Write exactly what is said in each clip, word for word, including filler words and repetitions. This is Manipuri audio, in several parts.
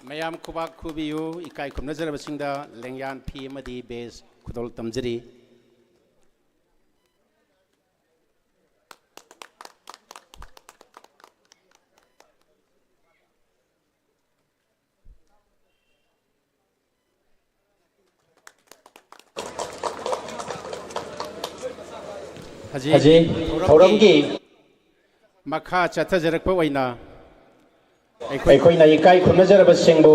ꯃꯌꯥꯝ ꯈꯨꯕꯥꯛ ꯈꯨꯕꯤꯌꯨ꯫ ꯏꯀꯥꯏ ꯈꯨꯝꯅꯖꯔꯕꯁꯤꯡꯗ ꯂꯦꯡꯌꯥꯟ ꯐꯤ ꯑꯃꯗꯤ ꯕꯦꯖ ꯈꯨꯗꯣꯜ ꯇꯝꯖꯔꯤ꯫ ꯍꯧꯖꯤꯛ ꯍꯧꯖꯤꯛ ꯊꯧꯔꯝꯒꯤ ꯊꯧꯔꯝꯒꯤ ꯃꯈꯥ ꯆꯠꯊꯖꯔꯛꯄ ꯑꯣꯏꯅ ꯑꯩꯈꯣꯏ ꯑꯩꯈꯣꯏꯅ ꯏꯀꯥꯏ ꯈꯨꯝꯅꯖꯔꯕꯁꯤꯡꯕꯨ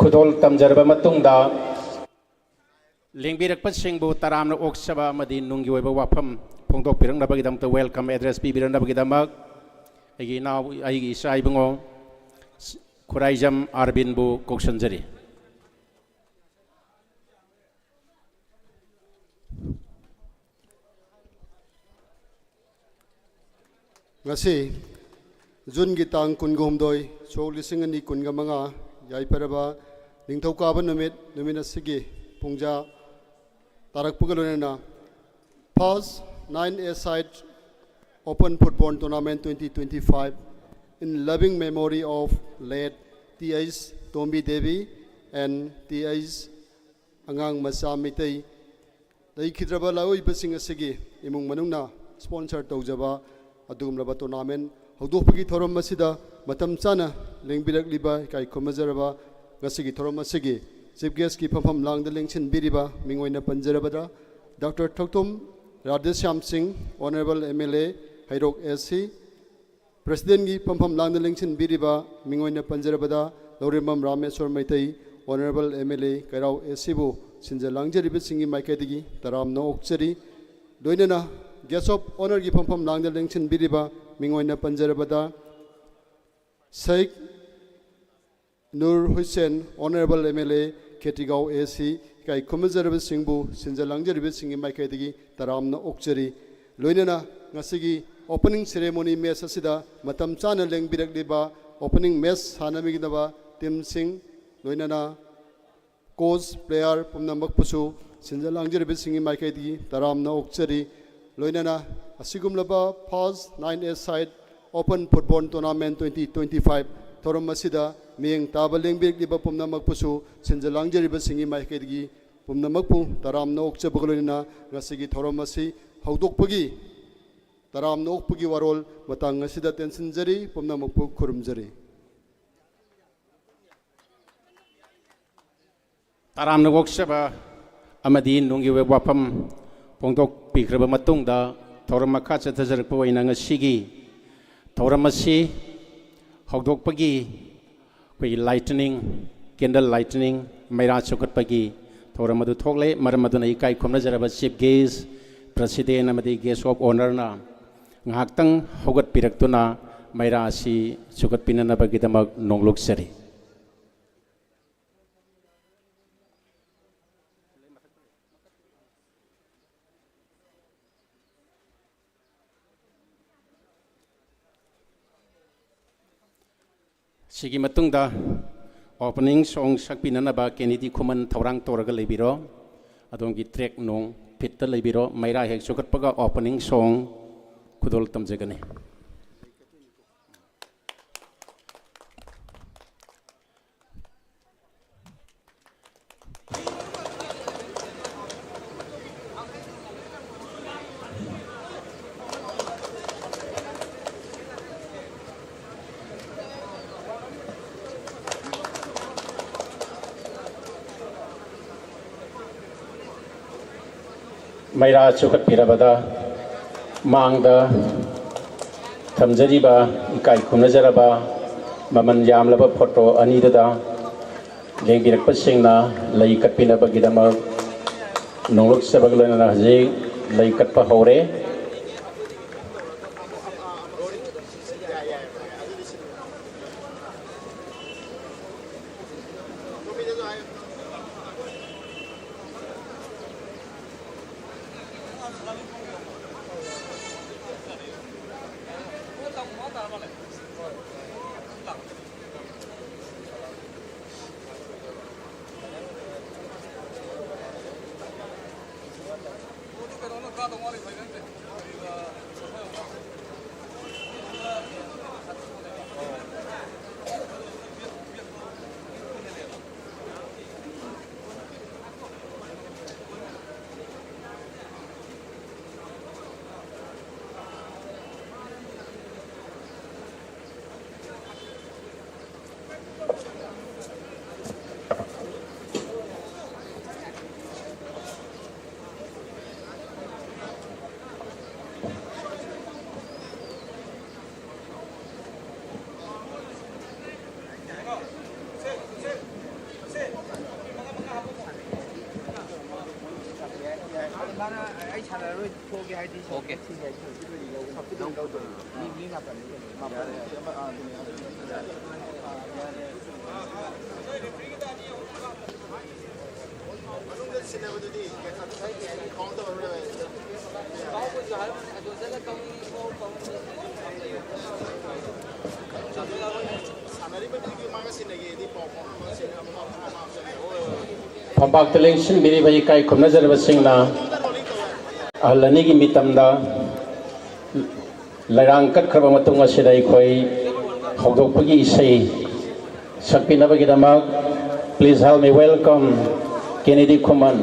ꯈꯨꯗꯣꯜ ꯇꯝꯖꯔꯕ ꯃꯇꯨꯡꯗ, ꯂꯦꯡꯕꯤꯔꯛꯄꯁꯤꯡꯕꯨ ꯇꯔꯥꯝꯅ ꯑꯣꯛꯆꯕ ꯑꯃꯗꯤ ꯅꯨꯡꯒꯤ ꯑꯣꯏꯕ ꯋꯥꯐꯝ ꯐꯣꯡꯗꯣꯛꯄꯤꯔꯛꯅꯕꯒꯤꯗꯃꯛꯇ welcome address ꯄꯤꯕꯤꯔꯛꯅꯕꯒꯤꯗꯃꯛ ꯑꯩꯒꯤ ꯏꯅꯥꯎ, ꯑꯩꯒꯤ ꯏꯆꯥ ꯏꯕꯨꯡꯉꯣ ꯈꯨꯔꯥꯏꯖꯝ ꯑꯥꯔꯕꯤꯟꯕꯨ ꯀꯧꯁꯟꯖꯔꯤ꯫ ꯉꯁꯤ ꯖꯨꯟꯒꯤ ꯇꯥꯡ ꯀꯨꯟꯒ ꯍꯨꯝꯗꯣꯏ, ꯁꯣꯛ ꯂꯤꯁꯤꯡ ꯑꯅꯤ ꯀꯨꯟꯒ ꯃꯉꯥ, ꯌꯥꯏꯐꯔꯕ ꯅꯤꯡꯊꯧꯀꯥꯕ ꯅꯨꯃꯤꯠ, ꯅꯨꯃꯤꯠ ꯑꯁꯤꯒꯤ ꯄꯨꯡꯖꯥ ꯇꯥꯔꯛꯄꯒ ꯂꯣꯏꯅꯅ first nine-a-side Open Football Tournament twenty twenty-five in loving memory of late T H Tombi Devi and T H ꯑꯉꯥꯡ ꯃꯆꯥ ꯃꯩꯇꯩ ꯂꯩꯈꯤꯗ꯭ꯔꯕ ꯂꯥꯏꯑꯣꯏꯕꯁꯤꯡ ꯑꯁꯤꯒꯤ ꯏꯃꯨꯡ ꯃꯅꯨꯡꯅ sponsor ꯇꯧꯖꯕ ꯑꯗꯨꯒꯨꯝꯂꯕ tournament ꯍꯧꯗꯣꯛꯄꯒꯤ ꯊꯧꯔꯝ ꯑꯁꯤꯗ ꯃꯇꯝ ꯆꯥꯅ ꯂꯦꯡꯕꯤꯔꯛꯂꯤꯕ ꯏꯀꯥꯏ ꯈꯨꯝꯅꯖꯔꯕ ꯉꯁꯤꯒꯤ ꯊꯧꯔꯝ ꯑꯁꯤꯒꯤ chief guest ꯀꯤ ꯐꯝꯐꯝ ꯂꯥꯡꯗ ꯂꯦꯡꯁꯤꯟꯕꯤꯔꯤꯕ ꯃꯤꯡ ꯑꯣꯏꯅ ꯄꯟꯖꯔꯕꯗ Doctor ꯊꯧꯇꯣꯝ ꯔꯥꯙꯦꯁ꯭ꯌꯥꯝ ꯁꯤꯡ, Honourable M L A Heirok A C, President ꯀꯤ ꯐꯝꯐꯝ ꯂꯥꯡꯗ ꯂꯦꯡꯁꯤꯟꯕꯤꯔꯤꯕ ꯃꯤꯡ ꯑꯣꯏꯅ ꯄꯟꯖꯔꯕꯗ ꯂꯧꯔꯦꯝꯕꯝ ꯔꯥꯃꯦꯁ꯭ꯋꯔ Meitei, Honourable M L A ꯀꯩꯔꯥꯎ A C ꯕꯨ ꯁꯤꯟꯖ ꯂꯥꯡꯖꯔꯤꯕꯁꯤꯡꯒꯤ ꯃꯥꯏꯀꯩꯗꯒꯤ ꯇꯔꯥꯝꯅ ꯑꯣꯛꯆꯔꯤ꯫ ꯂꯣꯏꯅꯅ Guest of Honour ꯒꯤ ꯐꯝꯐꯝ ꯂꯥꯡꯗ ꯂꯦꯡꯁꯤꯟꯕꯤꯔꯤꯕ ꯃꯤꯡ ꯑꯣꯏꯅ ꯄꯟꯖꯔꯕꯗ Sheikh Nur Hussain, Honourable M L A Khetrigao A C, ꯏꯀꯥꯏ ꯈꯨꯝꯅꯖꯔꯕꯁꯤꯡꯕꯨ ꯁꯤꯟꯖ ꯂꯥꯡꯖꯔꯤꯕꯁꯤꯡꯒꯤ ꯃꯥꯏꯀꯩꯗꯒꯤ ꯇꯔꯥꯝꯅ ꯑꯣꯛꯆꯔꯤ꯫ ꯂꯣꯏꯅꯅ ꯉꯁꯤꯒꯤ opening ceremony match ꯑꯁꯤꯗ ꯃꯇꯝ ꯆꯥꯅ ꯂꯦꯡꯕꯤꯔꯛꯂꯤꯕ opening match ꯁꯥꯟꯅꯃꯤꯒꯗꯕ team ꯁꯤꯡ, ꯂꯣꯏꯅꯅ coach, player ꯄꯨꯝꯅꯃꯛꯄꯨꯁꯨ ꯁꯤꯟꯖ ꯂꯥꯡꯖꯔꯤꯕꯁꯤꯡꯒꯤ ꯃꯥꯏꯀꯩꯗꯒꯤ ꯇꯔꯥꯝꯅ ꯑꯣꯛꯆꯔꯤ꯫ ꯂꯣꯏꯅꯅ ꯑꯁꯤꯒꯨꯝꯂꯕ first nine-a-side Open Football Tournament twenty twenty-five ꯊꯧꯔꯝ ꯑꯁꯤꯗ ꯃꯤꯠꯌꯦꯡ ꯇꯥꯕ ꯂꯦꯡꯕꯤꯔꯛꯂꯤꯕ ꯄꯨꯝꯅꯃꯛꯄꯨꯁꯨ, ꯁꯤꯟꯖ ꯂꯥꯡꯖꯔꯤꯕꯁꯤꯡꯒꯤ ꯃꯥꯏꯀꯩꯗꯒꯤ ꯄꯨꯝꯅꯃꯛꯄꯨ ꯇꯔꯥꯝꯅ ꯑꯣꯛꯆꯕꯒ ꯂꯣꯏꯅꯅ ꯉꯁꯤꯒꯤ ꯊꯧꯔꯝ ꯑꯁꯤ ꯍꯧꯗꯣꯛꯄꯒꯤ ꯇꯔꯥꯝꯅ ꯑꯣꯛꯄꯒꯤ ꯋꯥꯔꯣꯜ ꯃꯇꯥꯡ ꯑꯁꯤꯗ ꯇꯦꯟꯁꯤꯟꯖꯔꯤ꯫ ꯄꯨꯝꯅꯃꯛꯄꯨ ꯈꯨꯔꯨꯝꯖꯔꯤ꯫ ꯇꯔꯥꯝꯅ ꯑꯣꯛꯆꯕ ꯑꯃꯗꯤ ꯅꯨꯡꯒꯤ ꯑꯣꯏꯕ ꯋꯥꯐꯝ ꯐꯣꯡꯗꯣꯛꯄꯤꯈ꯭ꯔꯕ ꯃꯇꯨꯡꯗ, ꯊꯧꯔꯝ ꯃꯈꯥ ꯆꯠꯊꯖꯔꯛꯄ ꯑꯣꯏꯅ ꯉꯁꯤꯒꯤ ꯊꯧꯔꯝ ꯑꯁꯤ ꯍꯧꯗꯣꯛꯄꯒꯤ ꯑꯩꯈꯣꯏꯒꯤ lightning, candle lightning, ꯃꯩꯔꯥ ꯆꯨꯈꯠꯄꯒꯤ ꯊꯧꯔꯝ ꯑꯗꯨ ꯊꯣꯛꯂꯦ꯫ ꯃꯔꯝ ꯑꯗꯨꯅ ꯏꯀꯥꯏ ꯈꯨꯝꯅꯖꯔꯕ Chief Guest, President ꯑꯃꯗꯤ Guest of Honourꯅ ꯉꯥꯏꯍꯥꯛꯇꯪ ꯍꯧꯒꯠꯄꯤꯔꯛꯇꯨꯅ ꯃꯩꯔꯥ ꯑꯁꯤ ꯆꯨꯈꯠꯄꯤꯅꯅꯕꯒꯤꯗꯃꯛ ꯅꯣꯡꯂꯨꯛꯆꯔꯤ꯫ ꯁꯤꯒꯤ ꯃꯇꯨꯡꯗ opening song ꯁꯛꯄꯤꯅꯅꯕ ꯀꯦꯅꯦꯗꯤ ꯈꯨꯃꯟ ꯊꯧꯔꯥꯡ ꯇꯧꯔꯒ ꯂꯩꯕꯤꯔꯣ꯫ ꯑꯗꯣꯝꯒꯤ track ꯅꯨꯡ ꯐꯤꯠꯇ ꯂꯩꯕꯤꯔꯣ꯫ ꯃꯩꯔꯥ ꯍꯦꯛ ꯆꯨꯈꯠꯄꯒ opening song ꯈꯨꯗꯣꯜ ꯇꯝꯖꯒꯅꯤ꯫ ꯃꯩꯔꯥ ꯆꯨꯈꯠꯄꯤꯔꯕꯗ ꯃꯥꯡꯗ ꯊꯝꯖꯔꯤꯕ ꯏꯀꯥꯏ ꯈꯨꯝꯅꯖꯔꯕ ꯃꯃꯜ ꯌꯥꯝꯂꯕ photo ꯑꯅꯤꯗꯨꯗ ꯂꯦꯡꯕꯤꯔꯛꯄꯁꯤꯡꯅ ꯂꯩ ꯀꯠꯄꯤꯅꯕꯒꯤꯗꯃꯛ ꯅꯣꯡꯂꯨꯛꯆꯕꯒ ꯂꯣꯏꯅꯅ ꯍꯧꯖꯤꯛ ꯂꯩ ꯀꯠꯄ ꯍꯧꯔꯦ꯫ ꯑꯩ ꯁꯥꯟꯅꯔꯣꯏ, ꯊꯣꯛꯑꯒꯦ ꯍꯥꯏꯗꯤ꯫ ꯑꯣꯀꯦ꯫ ꯃꯤ, ꯃꯤ ꯉꯥꯛꯇꯅꯤ꯫ ꯐꯝꯄꯥꯛꯇ ꯂꯦꯡꯁꯤꯟꯕꯤꯔꯤꯕ ꯏꯀꯥꯏ ꯈꯨꯝꯅꯖꯔꯕꯁꯤꯡꯅ ꯑꯍꯜ ꯑꯅꯤꯒꯤ ꯃꯤꯇꯝꯗ ꯂꯩꯔꯥꯡ ꯀꯠꯈ꯭ꯔꯕ ꯃꯇꯨꯡ ꯑꯁꯤꯗ ꯑꯩꯈꯣꯏ ꯍꯧꯗꯣꯛꯄꯒꯤ ꯏꯁꯩ ꯁꯛꯄꯤꯅꯕꯒꯤꯗꯃꯛ please help me welcome ꯀꯦꯅꯦꯗꯤ ꯈꯨꯃꯟ꯫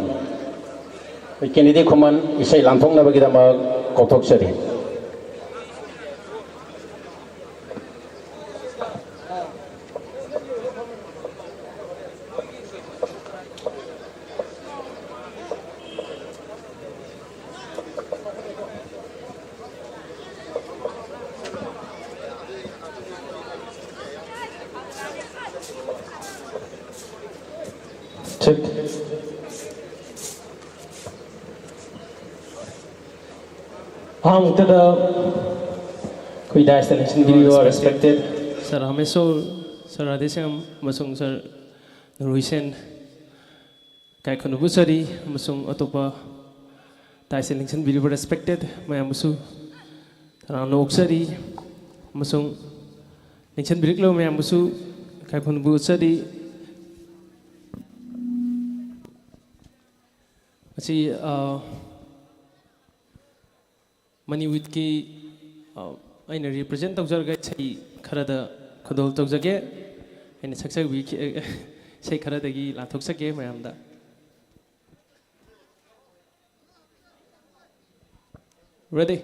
ꯀꯦꯅꯦꯗꯤ ꯈꯨꯃꯟ ꯏꯁꯩ ꯂꯥꯟꯊꯣꯛꯅꯕꯒꯤꯗꯃꯛ ꯀꯧꯊꯣꯛꯆꯔꯤ꯫ Check. ꯑꯍꯥꯟꯕꯗ ꯑꯩꯈꯣꯏ dais ꯇ ꯂꯦꯡꯁꯤꯟꯕꯤꯔꯤꯕ respected Sir Hameswar, Sir Radheshyam ꯑꯃꯁꯨꯡ Sir ꯅꯨꯔ ꯍꯨꯏꯁꯦꯟ ꯏꯀꯥꯏ ꯈꯨꯝꯅꯕ ꯎꯠꯆꯔꯤ, ꯑꯃꯁꯨꯡ ꯑꯇꯣꯞꯄ dais ꯇ ꯂꯦꯡꯁꯤꯟꯕꯤꯔꯤꯕ respected ꯃꯌꯥꯝꯕꯨꯁꯨ ꯇꯔꯥꯝꯅ ꯑꯣꯛꯆꯔꯤ, ꯑꯃꯁꯨꯡ ꯂꯦꯡꯁꯤꯟꯕꯤꯔꯛꯂꯤꯕ ꯃꯌꯥꯝꯕꯨꯁꯨ ꯏꯀꯥꯏ ꯈꯨꯝꯅꯕ ꯎꯠꯆꯔꯤ꯫ ꯃꯁꯤ, ꯑ, ꯃꯅꯤꯋꯤꯠꯀꯤ, ꯑ, ꯑꯩꯅ represent ꯇꯧꯖꯔꯒ ꯏꯁꯩ ꯈꯔꯗ ꯈꯨꯗꯣꯜ ꯇꯧꯖꯒꯦ꯫ ꯑꯩꯅ ꯁꯛꯆꯕꯤꯈꯤ-, ꯏꯁꯩ ꯈꯔꯗꯒꯤ ꯂꯥꯟꯊꯣꯛꯆꯒꯦ ꯃꯌꯥꯝꯗ꯫ Ready?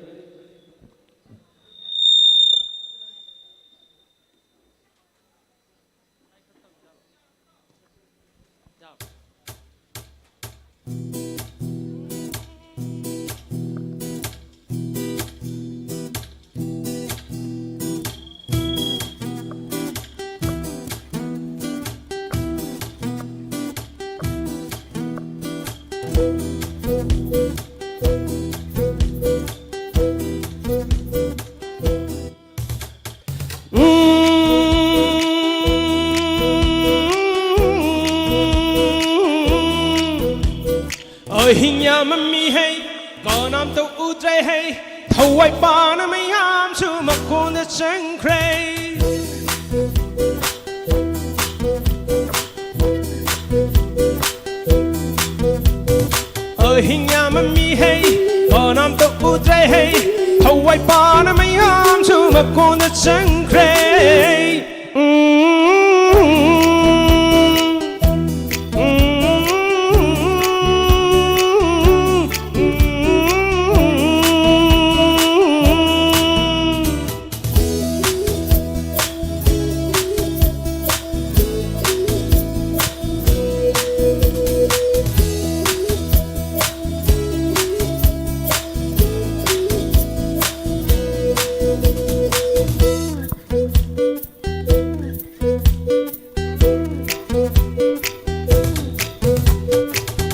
ꯌꯥꯝꯃꯝꯃꯤ ꯍꯩ, ꯀꯅꯥꯝꯇ ꯎꯗ꯭ꯔꯦ ꯍꯩ, ꯊꯋꯥꯏ ꯄꯥꯅ ꯃꯌꯥꯝꯁꯨ ꯃꯀꯣꯟꯗ ꯆꯪꯈ꯭ꯔꯦ꯫ ꯑꯍꯤꯡ ꯌꯥꯝꯃꯝꯃꯤ ꯍꯩ, ꯀꯅꯥꯝꯇ ꯎꯗ꯭ꯔꯦ ꯍꯩ, ꯊꯋꯥꯏ ꯄꯥꯅ ꯃꯌꯥꯝꯁꯨ ꯃꯀꯣꯟꯗ ꯆꯪꯈ꯭ꯔꯦ꯫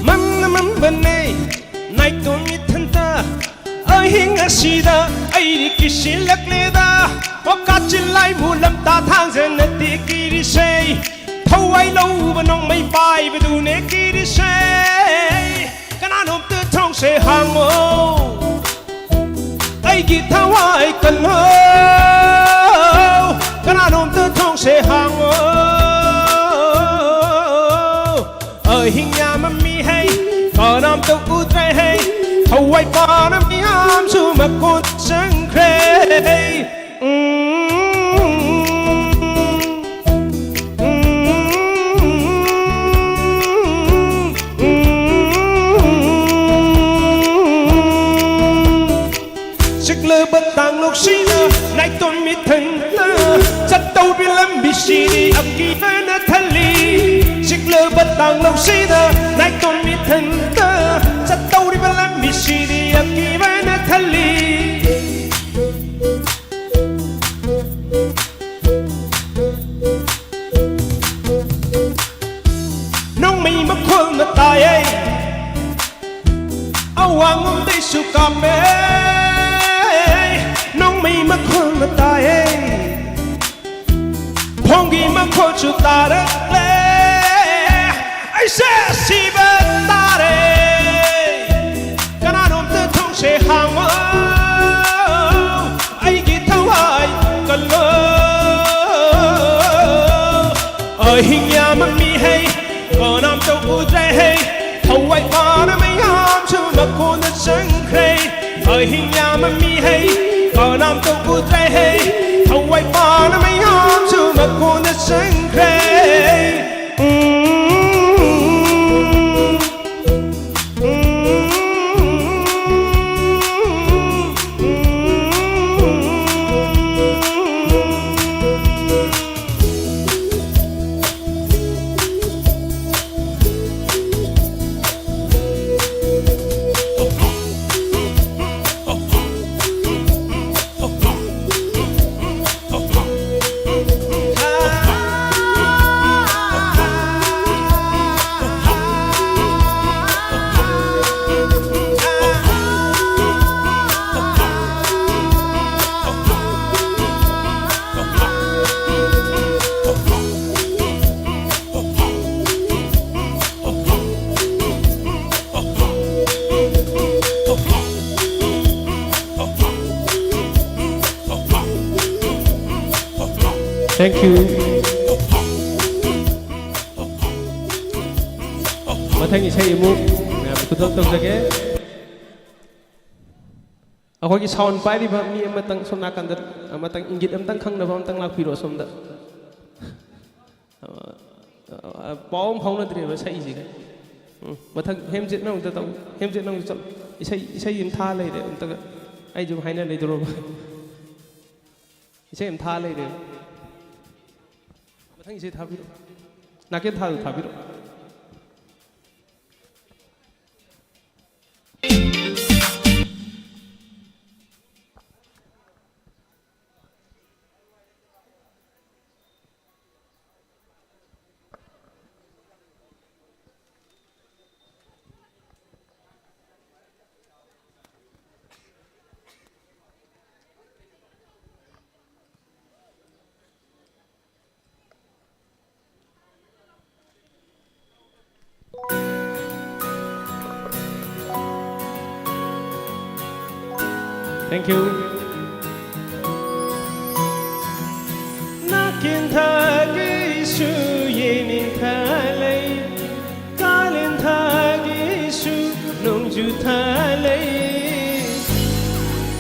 ꯃꯪꯅ ꯃꯝꯕꯅꯦ ꯅꯥꯏꯇꯣꯝ ꯏꯊꯟꯇ, ꯑꯍꯤꯡ ꯑꯁꯤꯗ ꯑꯩꯗꯤ ꯀꯤꯁꯤꯜꯂꯛꯂꯦꯗ꯫ ꯑꯣ ꯀꯥꯆꯤꯟ ꯂꯥꯏꯕꯨ ꯂꯝꯇꯥ ꯊꯥꯡꯖꯅꯗꯤ ꯀꯤꯔꯤꯁꯦ, ꯊꯋꯥꯏ ꯂꯧꯕ ꯅꯣꯡꯃꯩ ꯄꯥꯏꯕꯗꯨꯅꯦ ꯀꯤꯔꯤꯁꯦ꯫ ꯀꯅꯥꯅꯣꯝꯇ ꯊꯣꯡꯁꯦ ꯍꯥꯡꯉꯣ, ꯑꯩꯒꯤ ꯊꯋꯥꯏ ꯀꯜꯂꯣ, ꯀꯅꯥꯅꯣꯝꯇ ꯊꯣꯡꯁꯦ ꯍꯥꯡꯉꯣ꯫ ꯑꯍꯤꯡ ꯌꯥꯝꯃꯝꯃꯤ ꯍꯩ, ꯀꯅꯥꯝꯇ ꯎꯗ꯭ꯔꯦ ꯍꯩ, ꯊꯋꯥꯏ ꯄꯥꯅ ꯃꯤꯌꯥꯝꯁꯨ ꯃꯀꯣꯟ ꯆꯪꯈ꯭ꯔꯦ꯫ ꯆꯤꯛꯂꯕ ꯇꯥꯡꯂꯧꯁꯤꯗ ꯅꯥꯏꯇꯣꯝ ꯃꯤꯊꯟꯇ ꯆꯠꯇꯧꯔꯤ ꯂꯝꯕꯤꯁꯤꯗꯤ ꯑꯀꯤꯕꯅ ꯊꯜꯂꯤ꯫ ꯆꯤꯛꯂꯕ ꯇꯥꯡꯂꯧꯁꯤꯗ ꯅꯥꯏꯇꯣꯝ ꯃꯤꯊꯟꯇ ꯆꯠꯇꯧꯔꯤꯕ ꯂꯝꯕꯤꯁꯤꯗꯤ ꯑꯀꯤꯕꯅ ꯊꯜꯂꯤ꯫ ꯅꯣꯡꯃꯩ ꯃꯈꯣꯜ ꯑꯃ ꯇꯥꯏꯌꯦ, ꯑꯋꯥꯡꯂꯣꯝꯗꯩꯁꯨ ꯀꯥꯞꯄꯦ꯫ ꯅꯣꯡꯃꯩ ꯃꯈꯣꯜ ꯑꯃ ꯇꯥꯏꯌꯦ, ꯐꯣꯡꯒꯤ ꯃꯈꯣꯜꯁꯨ ꯇꯥꯔꯛꯂꯦ꯫ ꯑꯩꯁꯦ ꯁꯤꯕ ꯇꯥꯔꯦ꯫ ꯑꯍꯤꯡ ꯌꯥꯝꯃꯝꯃꯤ ꯍꯩ, ꯀꯅꯥꯝꯇ ꯎꯗ꯭ꯔꯦ ꯍꯩ, ꯊꯋꯥꯏ ꯄꯥꯅ ꯃꯌꯥꯝꯁꯨ ꯃꯀꯣꯟꯗ ꯆꯪꯈ꯭ꯔꯦ꯫ ꯑꯍꯤꯡ ꯌꯥꯝꯃꯝꯃꯤ ꯍꯩ, ꯀꯅꯥꯝꯇ ꯎꯗ꯭ꯔꯦ ꯍꯩ, ꯊꯋꯥꯏ ꯄꯥꯅ ꯃꯌꯥꯝꯁꯨ ꯃꯀꯣꯟꯗ ꯆꯪꯈ꯭ꯔꯦ꯫ Thank you. ꯃꯊꯪ ꯏꯁꯩ ꯑꯃꯨꯛ ꯃꯌꯥꯝ ꯈꯨꯗꯣꯜ ꯇꯧꯖꯒꯦ꯫ ꯑꯩꯈꯣꯏꯒꯤ sound ꯄꯥꯏꯔꯤꯕ ꯃꯤ ꯑꯃꯇꯪ ꯁꯣꯝ ꯅꯥꯀꯟꯗ ꯑꯃꯇꯪ ꯏꯪꯒꯤꯠ ꯑꯃꯇꯪ ꯈꯪꯅꯕ ꯑꯃꯇꯪ ꯂꯥꯛꯄꯤꯔꯣ ꯑꯁꯣꯝꯗ꯫ ꯑ, ꯑ, ꯄꯥꯎ ꯑꯃ ꯐꯥꯎꯅꯗ꯭ꯔꯦꯕ ꯁꯛꯏꯁꯤꯒ꯫ ꯎꯝ, ꯃꯊꯪ ꯍꯦꯝꯖꯦꯠꯅ ꯑꯃꯨꯛꯇ ꯇꯧ꯫ ꯍꯦꯝꯖꯦꯠꯅ ꯑꯃꯨꯛꯇ ꯆꯠꯂꯨ꯫ ꯏꯁꯩ, ꯏꯁꯩ ꯑꯃ ꯊꯥ ꯂꯩꯔꯦ ꯑꯝꯇꯒ꯫ ꯑꯩꯁꯨ ꯍꯥꯏꯅ ꯂꯩꯗꯧꯔꯕ꯫ ꯏꯁꯩ ꯑꯃ ꯊꯥ ꯂꯩꯔꯦ꯫ ꯃꯊꯪ ꯏꯁꯩ ꯊꯥꯕꯤꯔꯛꯑꯣ꯫ ꯅꯥꯀꯦꯟ ꯊꯥꯗꯨ ꯊꯥꯕꯤꯔꯛꯑꯣ꯫ Thank you. ꯅꯥꯀꯦꯟꯊꯥꯒꯤꯁꯨ ꯊꯥꯂꯩ꯫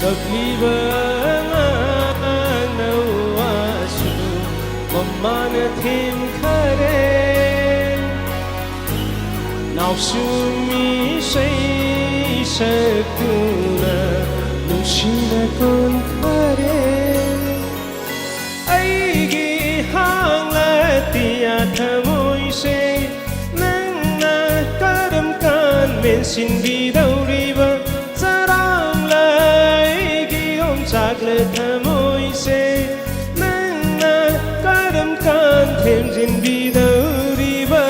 ꯀꯞꯂꯤꯕ ꯑꯉꯥꯡ ꯅꯋꯥꯁꯨ ꯃꯃꯥꯅ ꯊꯦꯝꯈꯔꯦ꯫ ꯅꯥꯎꯁꯨꯝ ꯏꯁꯩ ꯁꯛꯇꯨꯅ ꯅꯨꯡꯁꯤꯅ ꯀꯣꯟꯈꯔꯦ꯫ ꯑꯩꯒꯤ ꯍꯥꯡꯂꯇꯤꯌꯥ ꯊꯃꯣꯏꯁꯦ ꯅꯪꯅ ꯀꯔꯝ ꯀꯥꯟ ꯃꯦꯟꯁꯤꯟꯕꯤꯗꯧꯔꯤꯕ? ꯆꯔꯥꯡꯂ ꯑꯩꯒꯤ ꯌꯣꯡꯆꯥꯛꯂ ꯊꯃꯣꯏꯁꯦ ꯅꯪꯅ ꯀꯔꯝ ꯀꯥꯟ ꯊꯦꯝꯖꯤꯟꯕꯤꯗꯧꯔꯤꯕ?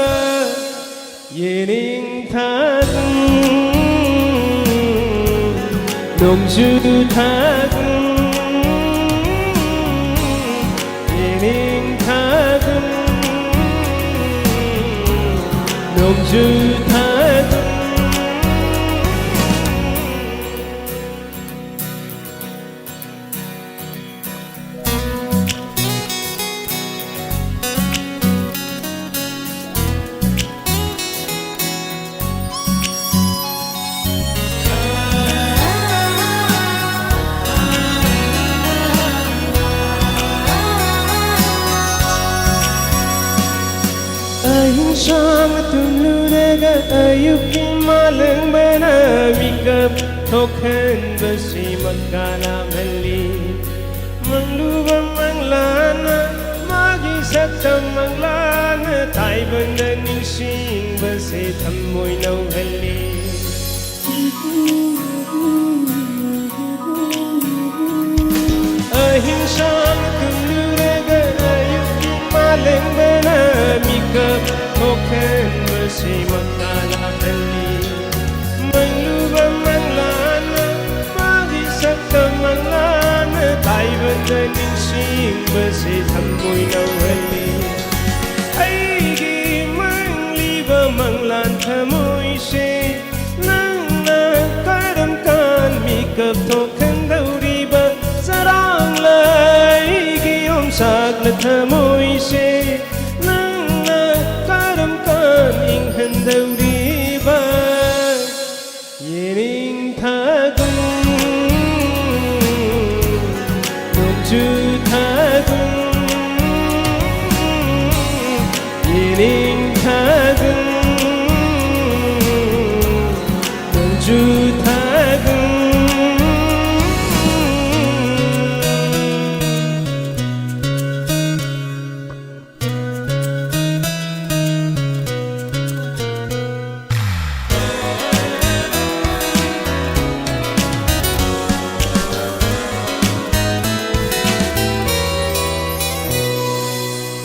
ꯌꯦꯅꯤꯡ ꯊꯥꯒꯨꯝ, ꯅꯣꯡꯖꯨ ꯊꯥꯒꯨꯝ, ꯌꯦꯅꯤꯡ ꯊꯥꯒꯨꯝ, ꯅꯣꯡꯖꯨ ꯊꯥꯒꯨꯝ꯫ ꯑꯍꯤꯡ ꯁꯥꯡꯅ ꯇꯨꯝꯂꯨꯔꯒ ꯑꯌꯨꯛꯀꯤ ꯃꯥꯂꯪꯕꯅ ꯃꯤꯀꯞ ꯊꯣꯛꯍꯟꯕꯁꯤ ꯃꯪꯀꯥ ꯂꯥꯝꯍꯜꯂꯤ꯫ ꯃꯪꯂꯨꯕ ꯃꯪꯂꯥꯟꯅ ꯃꯥꯒꯤ ꯁꯛꯇꯝ ꯃꯪꯂꯥꯟꯅ ꯇꯥꯏꯕꯪꯗ ꯅꯤꯡꯁꯤꯡꯕꯁꯦ ꯊꯃꯣꯏ ꯅꯧꯍꯜꯂꯤ꯫ ꯑꯍꯤꯡ ꯁꯥꯡꯅ ꯇꯨꯝꯂꯨꯔꯒ ꯑꯌꯨꯛꯀꯤ ꯃꯥꯂꯪꯕꯅ ꯃꯤꯀꯞ ꯊꯣꯛꯍꯟꯕꯁꯤ ꯃꯪꯂꯥꯟ ꯂꯥꯛꯍꯜꯂꯤ꯫ ꯃꯪꯂꯨꯕ ꯃꯪꯂꯥꯟꯅ ꯃꯥꯒꯤ ꯁꯛꯇꯝ ꯃꯪꯂꯥꯟꯅ ꯇꯥꯏꯕꯪꯗ ꯅꯤꯡꯁꯤꯡꯕꯁꯤ ꯊꯃꯣꯏ ꯅꯧꯍꯜꯂꯤ꯫ ꯑꯩꯒꯤ ꯃꯪꯂꯤꯕ ꯃꯪꯂꯥꯟ ꯊꯃꯣꯏꯁꯦ ꯅꯪꯅ ꯀꯔꯝ ꯀꯥꯟ ꯃꯤꯀꯞ ꯊꯣꯛꯍꯟꯗꯧꯔꯤꯕ? ꯆꯔꯥꯡꯂ ꯑꯩꯒꯤ ꯌꯣꯡꯆꯥꯛꯂ ꯊꯃꯣꯏꯁꯦ ꯅꯪꯅ ꯀꯔꯝ ꯀꯥꯟ ꯏꯪꯍꯟꯗꯧꯔꯤꯕ? ꯌꯦꯅꯤꯡꯊꯥꯒꯨꯝ, ꯅꯣꯡꯖꯨꯊꯥꯒꯨꯝ, ꯌꯦꯅꯤꯡꯊꯥꯒꯨꯝ, ꯅꯣꯡꯖꯨꯊꯥꯒꯨꯝ꯫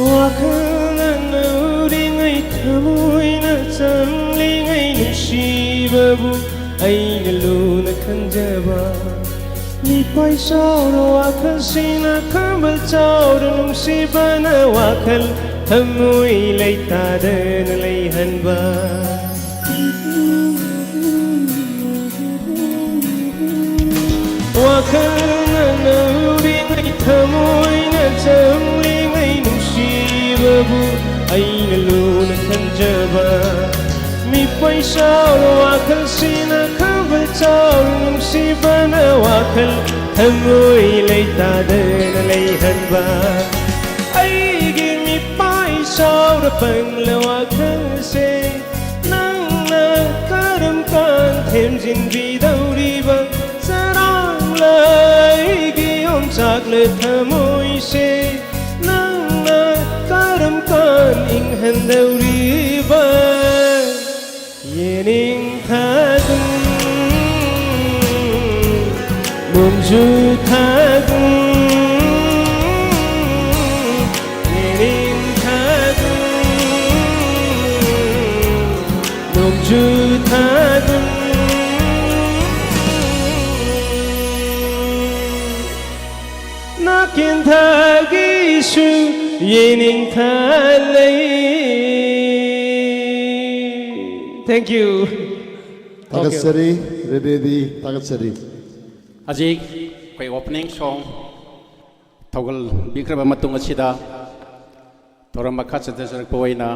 ꯋꯥꯈꯜꯅ ꯅꯧꯔꯤꯉꯩ, ꯊꯃꯣꯏꯅ ꯆꯪꯂꯤꯉꯩ, ꯅꯨꯡꯁꯤꯕꯕꯨ ꯑꯩꯅ ꯂꯨꯅ ꯈꯟꯖꯕ꯫ ꯃꯤꯄꯥꯏ ꯆꯥꯎꯔ ꯋꯥꯈꯜꯁꯤꯅ ꯈꯝꯕꯜ ꯆꯥꯎꯔ ꯅꯨꯡꯁꯤꯕꯅ ꯋꯥꯈꯜ ꯊꯃꯣꯏ ꯂꯩꯇꯥꯗꯅ ꯂꯩꯍꯟꯕ꯫ ꯋꯥꯈꯜꯅ ꯅꯧꯔꯤꯉꯩ, ꯊꯃꯣꯏꯅ ꯆꯪꯂꯤꯉꯩ, ꯅꯨꯡꯁꯤꯕꯕꯨ ꯑꯩꯅ ꯂꯨꯅ ꯈꯟꯖꯕ꯫ ꯃꯤꯄꯥꯏ ꯆꯥꯎꯔ ꯋꯥꯈꯜꯁꯤꯅ ꯈꯝꯕꯜ ꯆꯥꯎꯔ ꯅꯨꯡꯁꯤꯕꯅ ꯋꯥꯈꯜ ꯊꯃꯣꯏ ꯂꯩꯇꯥꯗꯅ ꯂꯩꯍꯟꯕ꯫ ꯑꯩꯒꯤ ꯃꯤꯄꯥꯏ ꯆꯥꯎꯔ ꯄꯪꯂ ꯋꯥꯈꯜꯁꯦ ꯅꯪꯅ ꯀꯔꯝ ꯀꯥꯟ ꯊꯦꯝꯖꯤꯟꯕꯤꯗꯧꯔꯤꯕ? ꯆꯔꯥꯡꯂ ꯑꯩꯒꯤ ꯌꯣꯡꯆꯥꯛꯂ ꯊꯃꯣꯏꯁꯦ ꯅꯪꯅ ꯀꯔꯝ ꯀꯥꯟ ꯏꯪꯍꯟꯗꯧꯔꯤꯕ? ꯌꯦꯅꯤꯡꯊꯥꯒꯨꯝ, ꯅꯣꯡꯖꯨꯊꯥꯒꯨꯝ, ꯌꯦꯅꯤꯡꯊꯥꯒꯨꯝ, ꯅꯣꯡꯖꯨꯊꯥꯒꯨꯝ꯫ ꯅꯥꯀꯦꯟꯊꯥꯒꯤꯁꯨ ꯌꯦꯅꯤꯡꯊꯥ ꯂꯩ꯫ Thank you꯫ ꯊꯥꯒꯠꯆꯔꯤ, ꯔꯦꯗꯤꯗꯤ ꯊꯥꯒꯠꯆꯔꯤ꯫ ꯍꯧꯖꯤꯛ ꯑꯩꯈꯣꯏ opening song ꯊꯧꯒꯜꯕꯤꯈ꯭ꯔꯕ ꯃꯇꯨꯡ ꯑꯁꯤꯗ ꯊꯧꯔꯝ ꯃꯈꯥ ꯆꯠꯊꯖꯔꯛꯄ ꯑꯣꯏꯅ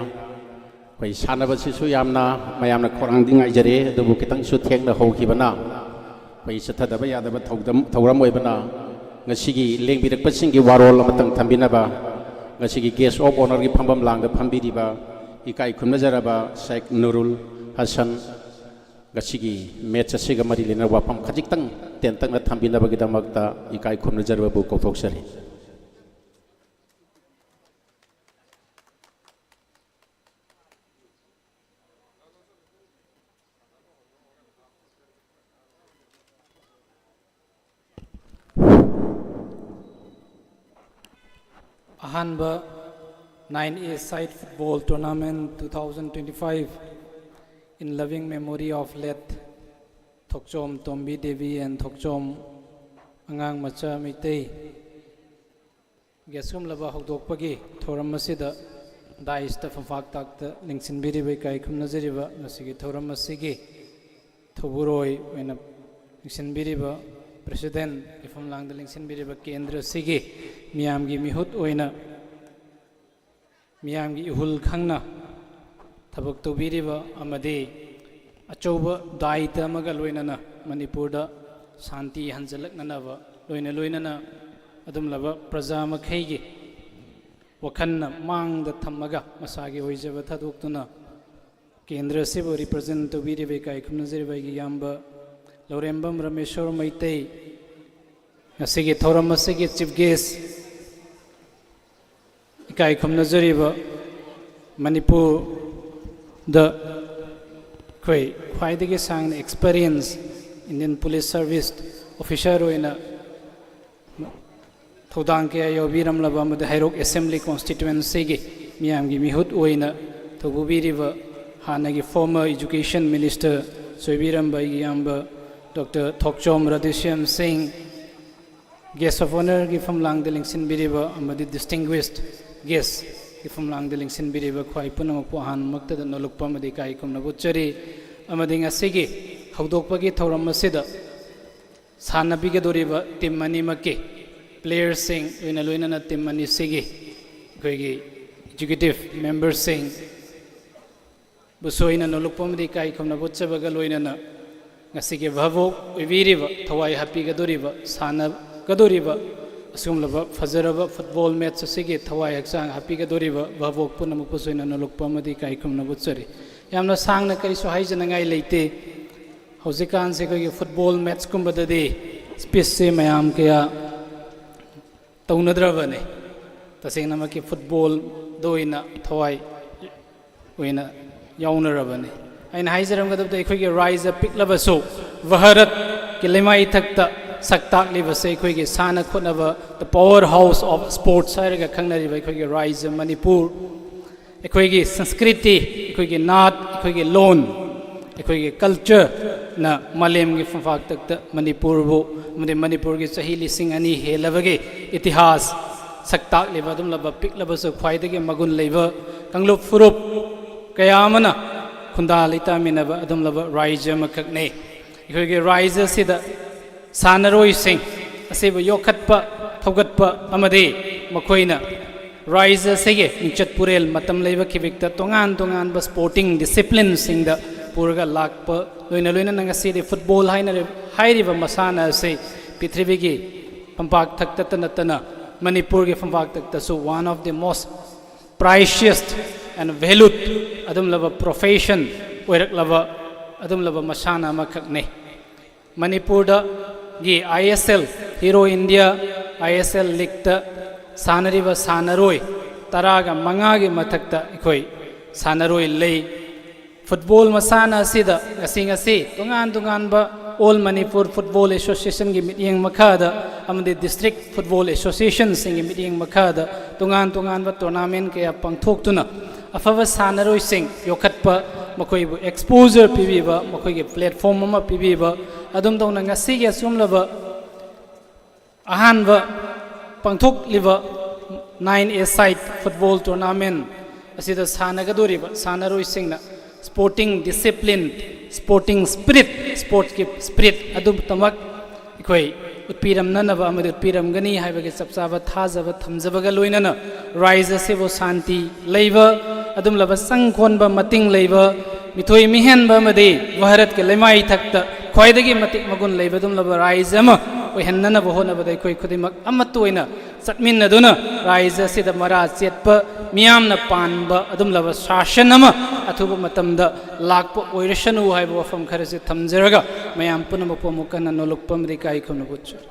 ꯑꯩꯈꯣꯏ ꯁꯥꯟꯅꯕꯁꯤꯁꯨ ꯌꯥꯝꯅ ꯃꯌꯥꯝꯅ ꯈꯧꯔꯥꯡꯗꯤ ꯉꯥꯏꯖꯔꯦ, ꯑꯗꯨꯕꯨ ꯈꯤꯇꯪꯁꯨ ꯊꯦꯡꯅ ꯍꯧꯈꯤꯕꯅ ꯑꯩꯈꯣꯏ ꯆꯠꯊꯗꯕ ꯌꯥꯗꯕ ꯊꯧꯗꯝ-, ꯊꯧꯔꯝ ꯑꯣꯏꯕꯅ ꯉꯁꯤꯒꯤ ꯂꯦꯡꯕꯤꯔꯛꯄꯁꯤꯡꯒꯤ ꯋꯥꯔꯣꯜ ꯑꯃꯇꯪ ꯊꯝꯕꯤꯅꯕ ꯉꯁꯤꯒꯤ Guest of Honourꯒꯤ ꯐꯝꯐꯝ ꯂꯥꯡꯗ ꯐꯝꯕꯤꯔꯤꯕ ꯏꯀꯥꯏ ꯈꯨꯝꯅꯖꯔꯕ ꯁꯦꯈ ꯅꯨꯔꯨꯜ ꯍꯁꯟ, ꯉꯁꯤꯒꯤ match ꯑꯁꯤꯒ ꯃꯔꯤ ꯂꯩꯅꯕ ꯋꯥꯐꯝ ꯈꯖꯤꯛꯇꯪ ꯇꯦꯟꯇꯛꯅ ꯊꯝꯕꯤꯅꯕꯒꯤꯗꯃꯛꯇ ꯏꯀꯥꯏ ꯈꯨꯝꯅꯖꯔꯕꯕꯨ ꯀꯧꯊꯣꯛꯆꯔꯤ꯫ ꯑꯍꯥꯟꯕ nine A side football tournament two thousand twenty-five in loving memory of late Thokchom Tombi Devi and ꯊꯣꯛꯆꯣꯝ ꯑꯉꯥꯡ ꯃꯆꯥ ꯃꯩꯇꯩ ꯒꯤ ꯑꯁꯤꯒꯨꯝꯂꯕ ꯍꯧꯗꯣꯛꯄꯒꯤ ꯊꯧꯔꯝ ꯑꯁꯤꯗ dais ꯇ ꯐꯝꯄꯥꯛ ꯇꯥꯛꯇ ꯂꯦꯡꯁꯤꯟꯕꯤꯔꯤꯕ, ꯏꯀꯥꯏ ꯈꯨꯝꯅꯖꯔꯤꯕ ꯉꯁꯤꯒꯤ ꯊꯧꯔꯝ ꯑꯁꯤꯒꯤ ꯊꯧꯕꯨꯔꯣꯏ ꯑꯣꯏꯅ ꯂꯦꯡꯁꯤꯟꯕꯤꯔꯤꯕ president ꯒꯤ ꯐꯝꯂꯥꯡꯗ ꯂꯦꯡꯁꯤꯟꯕꯤꯔꯤꯕ ꯀꯦꯟꯗ꯭ꯔ ꯑꯁꯤꯒꯤ ꯃꯤꯌꯥꯝꯒꯤ ꯃꯤꯍꯨꯠ ꯑꯣꯏꯅ ꯃꯤꯌꯥꯝꯒꯤ ꯏꯍꯨꯜ ꯈꯪꯅ ꯊꯕꯛ ꯇꯧꯕꯤꯔꯤꯕ ꯑꯃꯗꯤ ꯑꯆꯧꯕ ꯗꯥꯌꯤꯇ꯭ꯋ ꯑꯃꯒ ꯂꯣꯏꯅꯅ ꯃꯅꯤꯄꯨꯔꯗ ꯁꯥꯟꯇꯤ ꯍꯟꯖꯤꯜꯂꯛꯅꯅꯕ ꯂꯣꯏꯅ ꯂꯣꯏꯅꯅ ꯑꯗꯨꯝꯂꯕ ꯄ꯭ꯔꯖꯥ ꯃꯈꯩꯒꯤ ꯋꯥꯈꯜꯅ ꯃꯥꯡꯗ ꯊꯝꯃꯒ ꯃꯁꯥꯒꯤ ꯑꯣꯏꯖꯕ ꯊꯥꯗꯣꯛꯇꯨꯅ ꯀꯦꯟꯗ꯭ꯔ ꯑꯁꯤꯕꯨ represent ꯇꯧꯕꯤꯔꯤꯕ ꯏꯀꯥꯏ ꯈꯨꯝꯅꯖꯔꯤꯕ ꯑꯩꯒꯤ ꯏꯌꯥꯝꯕ ꯂꯧꯔꯦꯝꯕꯝ ꯔꯃꯦꯁꯣꯔ ꯃꯩꯇꯩ, ꯉꯁꯤꯒꯤ ꯊꯧꯔꯝ ꯑꯁꯤꯒꯤ chief guest, ꯏꯀꯥꯏ ꯈꯨꯝꯅꯖꯔꯤꯕ ꯃꯅꯤꯄꯨꯔꯗ ꯑꯩꯈꯣꯏ ꯈ꯭ꯋꯥꯏꯗꯒꯤ ꯁꯥꯡꯅ experience Indian Police Service officer ꯑꯣꯏꯅ ꯊꯧꯗꯥꯡ ꯀꯌꯥ ꯌꯥꯎꯕꯤꯔꯝꯂꯕ ꯑꯃꯗꯤ ꯍꯩꯔꯣꯛ Assembly Constituency ꯒꯤ ꯃꯤꯌꯥꯝꯒꯤ ꯃꯤꯍꯨꯠ ꯑꯣꯏꯅ ꯊꯧꯕꯨꯕꯤꯔꯤꯕ ꯍꯥꯟꯅꯒꯤ former Education Minister ꯁꯣꯏꯕꯤꯔꯝꯕ ꯑꯩꯒꯤ ꯏꯌꯥꯝꯕ Doctor ꯊꯣꯛꯆꯣꯝ ꯔꯥꯙꯦꯁ꯭ꯌꯥꯝ ꯁꯤꯡ, Guest of Honour ꯒꯤ ꯐꯝꯂꯥꯡꯗ ꯂꯦꯡꯁꯤꯟꯕꯤꯔꯤꯕ ꯑꯃꯗꯤ distinguished guest ꯀꯤ ꯐꯝꯂꯥꯡꯗ ꯂꯦꯡꯁꯤꯟꯕꯤꯔꯤꯕ ꯈ꯭ꯋꯥꯏ ꯄꯨꯝꯅꯃꯛꯄꯨ ꯑꯍꯥꯟꯕꯃꯛꯇꯗ ꯅꯣꯂꯨꯛꯄ ꯑꯃꯗꯤ ꯏꯀꯥꯏ ꯈꯨꯝꯅꯕ ꯎꯠꯆꯔꯤ꯫ ꯑꯃꯗꯤ ꯉꯁꯤꯒꯤ ꯍꯧꯗꯣꯛꯄꯒꯤ ꯊꯧꯔꯝ ꯑꯁꯤꯗ ꯁꯥꯟꯅꯕꯤꯒꯗꯧꯔꯤꯕ team ꯑꯅꯤꯃꯛꯀꯤ player ꯁꯤꯡ ꯂꯣꯏꯅ ꯂꯣꯏꯅꯅ team ꯑꯅꯤꯁꯤꯒꯤ ꯑꯩꯈꯣꯏꯒꯤ executive member ꯁꯤꯡ, ꯕꯨꯁꯨ ꯑꯩꯅ ꯅꯣꯂꯨꯛꯄ ꯑꯃꯗꯤ ꯏꯀꯥꯏ ꯈꯨꯝꯅꯕ ꯎꯠꯆꯕꯒ ꯂꯣꯏꯅꯅ ꯉꯁꯤꯒꯤ ꯚꯥꯕꯣꯛ ꯑꯣꯏꯕꯤꯔꯤꯕ, ꯊꯋꯥꯏ ꯍꯥꯞꯄꯤꯒꯗꯧꯔꯤꯕ, ꯁꯥꯟꯅꯒꯗꯧꯔꯤꯕ ꯑꯁꯤꯒꯨꯝꯂꯕ ꯐꯖꯔꯕ ꯐꯨꯠꯕꯣꯜ ꯃꯦꯠꯆ ꯑꯁꯤꯒꯤ ꯊꯋꯥꯏ ꯍꯛꯆꯥꯡ ꯍꯥꯞꯄꯤꯒꯗꯧꯔꯤꯕ ꯚꯥꯕꯣꯛ ꯄꯨꯝꯅꯃꯛꯄꯨꯁꯨ ꯑꯩꯅ ꯅꯣꯂꯨꯛꯄ ꯑꯃꯗꯤ ꯏꯀꯥꯏ ꯈꯨꯝꯅꯕ ꯎꯠꯆꯔꯤ꯫ ꯌꯥꯝꯅ ꯁꯥꯡꯅ ꯀꯔꯤꯁꯨ ꯍꯥꯏꯖꯅꯉꯥꯏ ꯂꯩꯇꯦ꯫ ꯍꯧꯖꯤꯛꯀꯥꯟꯁꯦ ꯑꯩꯈꯣꯏꯒꯤ ꯐꯨꯠꯕꯣꯜ ꯃꯦꯠꯆꯀꯨꯝꯕꯗꯗꯤ ꯁ꯭ꯄꯤꯆꯁꯦ ꯃꯌꯥꯝ ꯀꯌꯥ ꯇꯧꯅꯗ꯭ꯔꯕꯅꯤ꯫ ꯇꯁꯦꯡꯅꯃꯛꯀꯤ ꯐꯨꯠꯕꯣꯜꯗ ꯑꯣꯏꯅ ꯊꯋꯥꯏ ꯑꯣꯏꯅ ꯌꯥꯎꯅꯔꯕꯅꯤ꯫ ꯑꯩꯅ ꯍꯥꯏꯖꯔꯝꯒꯗꯕꯗ, ꯑꯩꯈꯣꯏꯒꯤ ꯔꯥꯏꯖ ꯄꯤꯛꯂꯕꯁꯨ ꯚꯥꯔꯠꯀꯤ ꯂꯩꯃꯥꯏꯊꯛꯇ ꯁꯛ ꯇꯥꯛꯂꯤꯕꯁꯦ ꯑꯩꯈꯣꯏꯒꯤ ꯁꯥꯟꯅ ꯈꯣꯠꯅꯕ, the power house of sports ꯍꯥꯏꯔꯒ ꯈꯪꯅꯔꯤꯕ ꯑꯩꯈꯣꯏꯒꯤ ꯔꯥꯏꯖ ꯃꯅꯤꯄꯨꯔ, ꯑꯩꯈꯣꯏꯒꯤ ꯁꯪꯁꯀ꯭ꯔꯤꯇꯤ, ꯑꯩꯈꯣꯏꯒꯤ ꯅꯥꯠ, ꯑꯩꯈꯣꯏꯒꯤ ꯂꯣꯟ, ꯑꯩꯈꯣꯏꯒꯤ ꯀꯜꯆꯔꯅ ꯃꯥꯂꯦꯝꯒꯤ ꯐꯝꯄꯥꯛꯇꯛꯇ ꯃꯅꯤꯄꯨꯔꯕꯨ ꯑꯃꯗꯤ ꯃꯅꯤꯄꯨꯔꯒꯤ ꯆꯍꯤ ꯂꯤꯁꯤꯡ ꯑꯅꯤ ꯍꯦꯜꯂꯕꯒꯤ ꯏꯇꯤꯍꯥꯁ ꯁꯛ ꯇꯥꯛꯂꯤꯕ ꯑꯗꯨꯒꯨꯝꯂꯕ ꯄꯤꯛꯂꯕꯁꯨ ꯈ꯭ꯋꯥꯏꯗꯒꯤ ꯃꯒꯨꯟ ꯂꯩꯕ ꯀꯥꯡꯂꯨꯞ ꯐꯨꯔꯨꯞ ꯀꯌꯥ ꯑꯃꯅ ꯈꯨꯟꯗꯥ ꯂꯩꯇꯥꯃꯤꯟꯅꯕ ꯑꯗꯨꯒꯨꯝꯂꯕ ꯔꯥꯏꯖ ꯑꯃꯈꯛꯅꯤ꯫ ꯑꯩꯈꯣꯏꯒꯤ ꯔꯥꯏꯖ ꯑꯁꯤꯗ ꯁꯥꯟꯅꯔꯣꯏꯁꯤꯡ ꯑꯁꯤꯕꯨ ꯌꯣꯛꯈꯠꯄ, ꯊꯧꯒꯠꯄ ꯑꯃꯗꯤ ꯃꯈꯣꯏꯅ ꯔꯥꯏꯖ ꯑꯁꯤꯒꯤ ꯃꯤꯡꯆꯠ ꯄꯨꯔꯦꯜ ꯃꯇꯝ ꯂꯩꯕ ꯈꯤꯕꯤꯛꯇ ꯇꯣꯉꯥꯟ ꯇꯣꯉꯥꯟꯕ ꯁ꯭ꯄꯣꯔꯇꯤꯡ ꯗꯤꯁꯤꯄ꯭ꯂꯤꯟꯁꯤꯡꯗ ꯄꯨꯔꯒ ꯂꯥꯛꯄ ꯂꯣꯏꯅ ꯂꯣꯏꯅꯅ ꯉꯁꯤꯗꯤ ꯐꯨꯠꯕꯣꯜ ꯍꯥꯏꯅꯔꯤ-, ꯍꯥꯏꯔꯤꯕ ꯃꯁꯥꯟꯅ ꯑꯁꯤ ꯄ꯭ꯔꯤꯊꯤꯕꯤꯒꯤ ꯐꯝꯄꯥꯛ ꯊꯛꯇꯇ ꯅꯠꯇꯅ ꯃꯅꯤꯄꯨꯔꯒꯤ ꯐꯝꯄꯥꯛ ꯊꯛꯇꯁꯨ one of the most precious and valued ꯑꯗꯨꯝꯂꯕ ꯄ꯭ꯔꯣꯐꯦꯁꯟ ꯑꯣꯏꯔꯛꯂꯕ ꯑꯗꯨꯝꯂꯕ ꯃꯁꯥꯟꯅ ꯑꯃꯈꯛꯅꯤ꯫ ꯃꯅꯤꯄꯨꯔꯗꯒꯤ I S L, Hero India I S L ꯂꯤꯛꯇ ꯁꯥꯟꯅꯔꯤꯕ ꯁꯥꯟꯅꯔꯣꯏ ꯇꯔꯥꯒ ꯃꯉꯥꯒꯤ ꯃꯊꯛꯇ ꯑꯩꯈꯣꯏ ꯁꯥꯟꯅꯔꯣꯏ ꯂꯩ꯫ ꯐꯨꯠꯕꯣꯜ ꯃꯁꯥꯟꯅ ꯑꯁꯤꯗ ꯉꯁꯤ ꯉꯁꯤ ꯇꯣꯉꯥꯟ ꯇꯣꯉꯥꯟꯕ All Manipur Football Associationꯒꯤ ꯃꯤꯠꯌꯦꯡ ꯃꯈꯥꯗ ꯑꯃꯗꯤ ꯗꯤꯁꯇ꯭ꯔꯤꯛ ꯐꯨꯠꯕꯣꯜ ꯑꯦꯁꯣꯁꯤꯌꯦꯁꯟꯁꯤꯡꯒꯤ ꯃꯤꯠꯌꯦꯡ ꯃꯈꯥꯗ ꯇꯣꯉꯥꯟ ꯇꯣꯉꯥꯟꯕ ꯇꯣꯔꯅꯥꯃꯦꯟ ꯀꯌꯥ ꯄꯥꯡꯊꯣꯛꯇꯨꯅ ꯑꯐꯕ ꯁꯥꯟꯅꯔꯣꯏꯁꯤꯡ ꯌꯣꯛꯈꯠꯄ, ꯃꯈꯣꯏꯕꯨ ꯑꯦꯛꯁꯄꯣꯖꯔ ꯄꯤꯕꯤꯕ, ꯃꯈꯣꯏꯒꯤ ꯄ꯭ꯂꯦꯠꯐꯣꯝ ꯑꯃ ꯄꯤꯕꯤꯕ, ꯑꯗꯨꯝ ꯇꯧꯅ ꯉꯁꯤꯒꯤ ꯑꯁꯤꯒꯨꯝꯂꯕ ꯑꯍꯥꯟꯕ ꯄꯥꯡꯊꯣꯛꯂꯤꯕ nine-a-side football tournament ꯑꯁꯤꯗ ꯁꯥꯟꯅꯒꯗꯧꯔꯤꯕ ꯁꯥꯟꯅꯔꯣꯏꯁꯤꯡꯅ sporting discipline, sporting spirit, ꯁ꯭ꯄꯣꯔꯠꯁꯀꯤ ꯁ꯭ꯄꯤꯔꯤꯠ ꯑꯗꯨꯃꯛ ꯑꯩꯈꯣꯏ ꯎꯠꯄꯤꯔꯝꯅꯅꯕ ꯑꯃꯗꯤ ꯎꯠꯄꯤꯔꯝꯒꯅꯤ ꯍꯥꯏꯕꯒꯤ ꯆꯞ ꯆꯥꯕ ꯊꯥꯖꯕ ꯊꯝꯖꯕꯒ ꯂꯣꯏꯅꯅ ꯔꯥꯏꯖ ꯑꯁꯤꯕꯨ ꯁꯥꯟꯇꯤ ꯂꯩꯕ ꯑꯗꯨꯝꯂꯕ ꯆꯪ ꯀꯣꯟꯕ ꯃꯇꯤꯡ ꯂꯩꯕ, ꯃꯤꯊꯣꯏ ꯃꯤꯍꯦꯟꯕ ꯑꯃꯗꯤ ꯚꯥꯔꯠꯀꯤ ꯂꯩꯃꯥꯏꯊꯛꯇ ꯈ꯭ꯋꯥꯏꯗꯒꯤ ꯃꯇꯤꯛ ꯃꯒꯨꯟ ꯂꯩꯕ ꯑꯗꯨꯝꯂꯕ ꯔꯥꯏꯖ ꯑꯃ ꯑꯣꯏꯍꯟꯅꯅꯕ ꯍꯣꯠꯅꯕꯗ ꯑꯩꯈꯣꯏ ꯈꯨꯗꯤꯡꯃꯛ ꯑꯃꯠꯇ ꯑꯣꯏꯅ ꯆꯠꯃꯤꯟꯅꯗꯨꯅ ꯔꯥꯏꯖ ꯑꯁꯤꯗ ꯃꯔꯥ ꯆꯦꯠꯄ, ꯃꯤꯌꯥꯝꯅ ꯄꯥꯟꯕ ꯑꯗꯨꯝꯂꯕ ꯁꯥꯁꯟ ꯑꯃ ꯑꯊꯨꯕ ꯃꯇꯝꯗ ꯂꯥꯛꯄ ꯑꯣꯏꯔꯁꯅꯨ ꯍꯥꯏꯕ ꯋꯥꯐꯝ ꯈꯔꯁꯤ ꯊꯝꯖꯔꯒ ꯃꯌꯥꯝ ꯄꯨꯝꯅꯃꯛꯄꯨ ꯑꯃꯨꯛ ꯍꯟꯅ ꯅꯣꯂꯨꯛꯄ ꯑꯃꯗꯤ ꯏꯀꯥꯏ ꯈꯨꯝꯅꯕ ꯎꯠꯆꯔꯤ꯫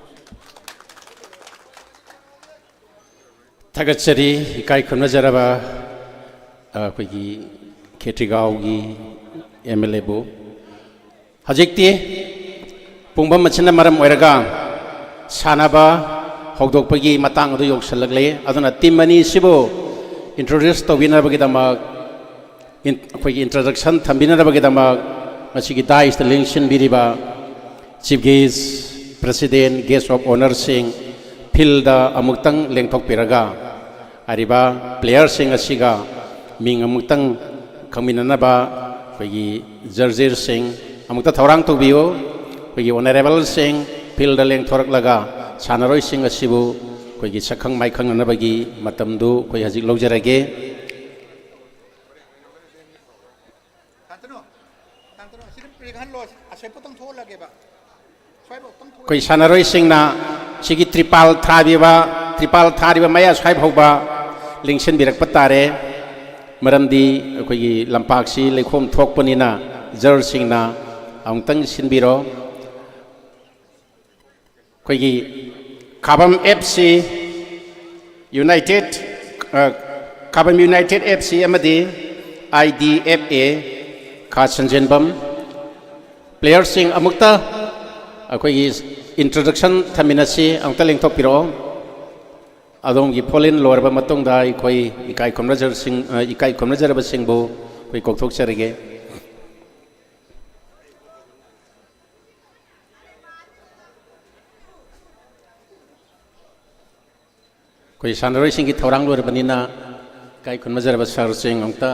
ꯊꯥꯒꯠꯆꯔꯤ ꯏꯀꯥꯏ ꯈꯨꯝꯅꯖꯔꯕ, ꯑ, ꯑꯩꯈꯣꯏꯒꯤ ꯈꯦꯇ꯭ꯔꯤꯒꯥꯎꯒꯤ ꯑꯦꯝ ꯑꯦꯜ ꯑꯦꯕꯨ꯫ ꯍꯧꯖꯤꯛꯇꯤ ꯄꯨꯡꯐꯝ ꯑꯁꯤꯅ ꯃꯔꯝ ꯑꯣꯏꯔꯒ ꯁꯥꯟꯅꯕ ꯍꯧꯗꯣꯛꯄꯒꯤ ꯃꯇꯥꯡ ꯑꯗꯨ ꯌꯧꯁꯤꯜꯂꯛꯂꯦ꯫ ꯑꯗꯨꯅ ꯇꯤꯝ ꯑꯅꯤꯁꯤꯕꯨ ꯏꯟꯇ꯭ꯔꯣꯗ꯭ꯌꯨꯁ ꯇꯧꯕꯤꯅꯕꯒꯤꯗꯃꯛ, ꯏꯟ-, ꯑꯩꯈꯣꯏꯒꯤ ꯏꯟꯇ꯭ꯔꯣꯗꯛꯁꯟ ꯊꯝꯕꯤꯅꯅꯕꯒꯤꯗꯃꯛ ꯉꯁꯤꯒꯤ ꯗꯥꯏꯁꯇ ꯂꯦꯡꯁꯤꯟꯕꯤꯔꯤꯕ chief guest, president, guest of ꯑꯣꯅꯔꯁꯤꯡ ꯐꯤꯜꯗ ꯑꯃꯨꯛꯇꯪ ꯂꯦꯡꯊꯣꯛꯄꯤꯔꯒ ꯍꯥꯏꯔꯤꯕ ꯄ꯭ꯂꯦꯌꯔꯁꯤꯡ ꯑꯁꯤꯒ ꯃꯤꯡ ꯑꯃꯨꯛꯇꯪ ꯈꯪꯃꯤꯟꯅꯅꯕ ꯑꯩꯈꯣꯏꯒꯤ ꯖꯔꯖꯤꯁꯁꯤꯡ ꯑꯃꯨꯛꯇ ꯊꯧꯔꯥꯡ ꯇꯧꯕꯤꯌꯨ꯫ ꯑꯩꯈꯣꯏꯒꯤ ꯑꯣꯅꯔꯦꯕꯜꯁꯤꯡ ꯐꯤꯜꯗ ꯂꯦꯡꯊꯣꯔꯛꯂꯒ ꯁꯥꯟꯅꯔꯣꯏꯁꯤꯡ ꯑꯁꯤꯕꯨ ꯑꯩꯈꯣꯏꯒꯤ ꯁꯛꯈꯪ ꯃꯥꯏꯈꯪꯅꯅꯕꯒꯤ ꯃꯇꯝꯗꯨ ꯑꯩꯈꯣꯏ ꯍꯧꯖꯤꯛ ꯂꯧꯖꯔꯒꯦ꯫ ꯀꯥꯟꯇꯅꯨ, ꯀꯥꯟꯇꯅꯨ, ꯑꯁꯤꯗ ꯄ꯭ꯔꯦꯛ ꯍꯜꯂꯣ, ꯑꯁꯣꯏ ꯄꯣꯠꯇꯪ ꯊꯣꯛꯍꯜꯂꯒꯦꯕ꯫ ꯑꯁ꯭ꯋꯥꯏꯐꯥꯎꯇꯪ ꯊꯣꯛꯍꯜꯂꯒꯦ꯫ ꯑꯩꯈꯣꯏ ꯁꯥꯟꯅꯔꯣꯏꯁꯤꯡꯅ ꯁꯤꯒꯤ ꯇ꯭ꯔꯤꯄꯥꯜ ꯊꯥꯔꯤꯕ, ꯇ꯭ꯔꯤꯄꯥꯜ ꯊꯥꯔꯤꯕ ꯃꯌꯥ ꯑꯁ꯭ꯋꯥꯏ ꯐꯥꯎꯕ ꯂꯦꯡꯁꯤꯟꯕꯤꯔꯛꯄ ꯇꯥꯔꯦ꯫ ꯃꯔꯝꯗꯤ ꯑꯩꯈꯣꯏꯒꯤ ꯂꯝꯄꯥꯛꯁꯤ ꯂꯩꯈꯣꯝ ꯊꯣꯛꯄꯅꯤꯅ ꯖꯔꯁꯤꯡꯅ ꯑꯃꯨꯛꯇꯪ ꯁꯤꯟꯕꯤꯔꯣ꯫ ꯑꯩꯈꯣꯏꯒꯤ ꯈꯥꯕꯝ ꯑꯦꯐ ꯁꯤ ꯌꯨꯅꯥꯏꯇꯦꯠ, ꯑ, ꯈꯥꯕꯝ ꯌꯨꯅꯥꯏꯇꯦꯠ ꯑꯦꯐ ꯁꯤ ꯑꯃꯗꯤ ꯑꯥꯏ ꯗꯤ ꯑꯦꯐ ꯑꯦ ꯈꯥ ꯁꯟꯖꯦꯟꯕꯝ ꯄ꯭ꯂꯦꯌꯔꯁꯤꯡ ꯑꯃꯨꯛꯇ ꯑꯩꯈꯣꯏꯒꯤ ꯏꯟꯇ꯭ꯔꯣꯗꯛꯁꯟ ꯊꯝꯃꯤꯟꯅꯁꯤ, ꯑꯃꯨꯛꯇ ꯂꯦꯡꯊꯣꯛꯄꯤꯔꯛꯑꯣ꯫ ꯑꯗꯣꯝꯒꯤ ꯐꯣꯜ ꯏꯟ ꯂꯣꯏꯔꯕ ꯃꯇꯨꯡꯗ ꯑꯩꯈꯣꯏ ꯏꯀꯥꯏ ꯈꯨꯝꯅꯖꯔꯁꯤꯡ-, ꯑ, ꯏꯀꯥꯏ ꯈꯨꯝꯅꯖꯔꯕꯁꯤꯡꯕꯨ ꯑꯩꯈꯣꯏ ꯀꯧꯊꯣꯛꯆꯔꯒꯦ꯫ ꯑꯩꯈꯣꯏ ꯁꯥꯟꯅꯔꯣꯏꯁꯤꯡꯒꯤ ꯊꯧꯔꯥꯡ ꯂꯣꯏꯔꯕꯅꯤꯅ, ꯏꯀꯥꯏ ꯈꯨꯝꯅꯖꯔꯕ ꯁꯥꯔꯁꯤꯡ ꯑꯃꯨꯛꯇ꯫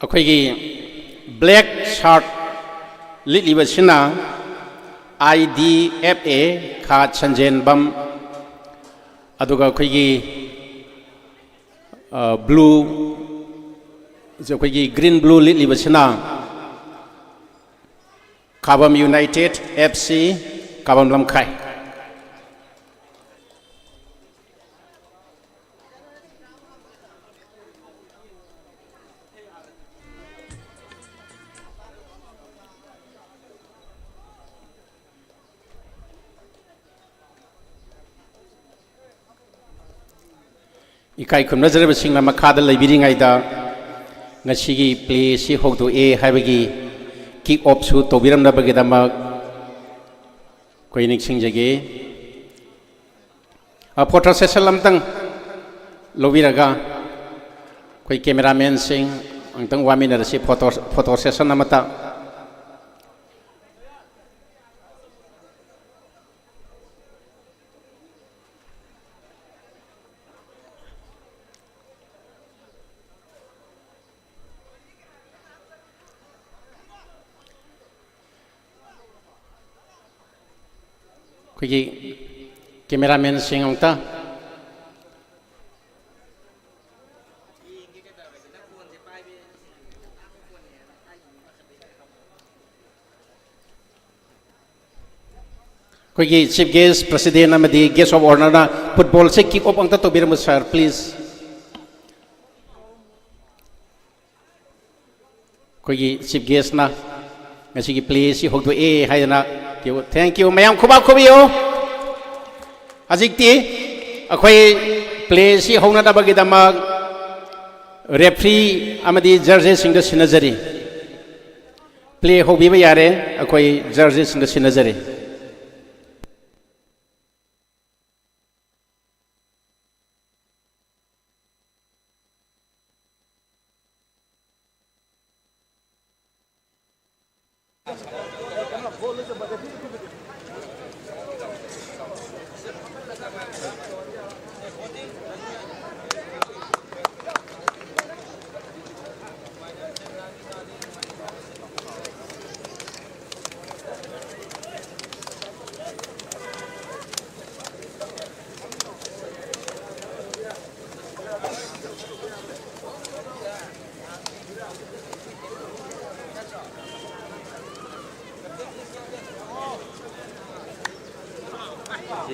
ꯑꯩꯈꯣꯏꯒꯤ black shirt ꯂꯤꯠꯂꯤꯕꯁꯤꯅ I D F A ꯈꯥ ꯁꯟꯖꯦꯟꯕꯝ, ꯑꯗꯨꯒ ꯑꯩꯈꯣꯏꯒꯤ, ꯑ, blue, ꯑꯩꯈꯣꯏꯒꯤ green blue ꯂꯤꯠꯂꯤꯕꯁꯤꯅ ꯈꯥꯕꯝ United F C, ꯈꯥꯕꯝ ꯂꯝꯈꯥꯏ꯫ ꯏꯀꯥꯏ ꯈꯨꯝꯅꯖꯔꯕꯁꯤꯡꯅ ꯃꯈꯥꯗ ꯂꯩꯕꯤꯔꯤꯉꯩꯗ ꯉꯁꯤꯒꯤ play ꯑꯁꯤ ꯍꯧꯗꯣꯛꯑꯦ ꯍꯥꯏꯕꯒꯤ kick off ꯁꯨ ꯇꯧꯕꯤꯔꯝꯅꯕꯒꯤꯗꯃꯛ ꯑꯩꯈꯣꯏ ꯅꯤꯡꯁꯤꯡꯖꯒꯦ꯫ ꯑ, photo session ꯑꯃꯇꯪ ꯂꯧꯕꯤꯔꯒ ꯑꯩꯈꯣꯏ cameraman ꯁꯤꯡ ꯑꯃꯨꯛꯇꯪ ꯋꯥꯃꯤꯟꯅꯔꯁꯤ, photo, photo session ꯑꯃꯇ꯫ ꯑꯩꯈꯣꯏꯒꯤ cameraman ꯁꯤꯡ ꯑꯃꯨꯛꯇ꯫ ꯑꯩꯈꯣꯏꯒꯤ chief guest, president ꯑꯃꯗꯤ guest of honour ꯅ football ꯁꯦ kick off ꯑꯝꯇ ꯇꯧꯕꯤꯔꯝꯃꯨ, sir, please꯫ ꯑꯩꯈꯣꯏꯒꯤ chief guest ꯅ ꯉꯁꯤꯒꯤ play ꯑꯁꯤ ꯍꯧꯗꯣꯛꯑꯦ ꯍꯥꯏꯗꯅ, thank you, ꯃꯌꯥꯝ ꯈꯨꯕꯥꯛ ꯈꯨꯕꯤꯌꯨ꯫ ꯍꯧꯖꯤꯛꯇꯤ ꯑꯩꯈꯣꯏ play ꯑꯁꯤ ꯍꯧꯅꯅꯕꯒꯤꯗꯃꯛ referee ꯑꯃꯗꯤ judges ꯁꯤꯡꯗ ꯁꯤꯟꯅꯖꯔꯤ꯫ Play ꯍꯧꯕꯤꯕ ꯌꯥꯔꯦ, ꯑꯩꯈꯣꯏ judges ꯁꯤꯡꯗ ꯁꯤꯟꯅꯖꯔꯤ꯫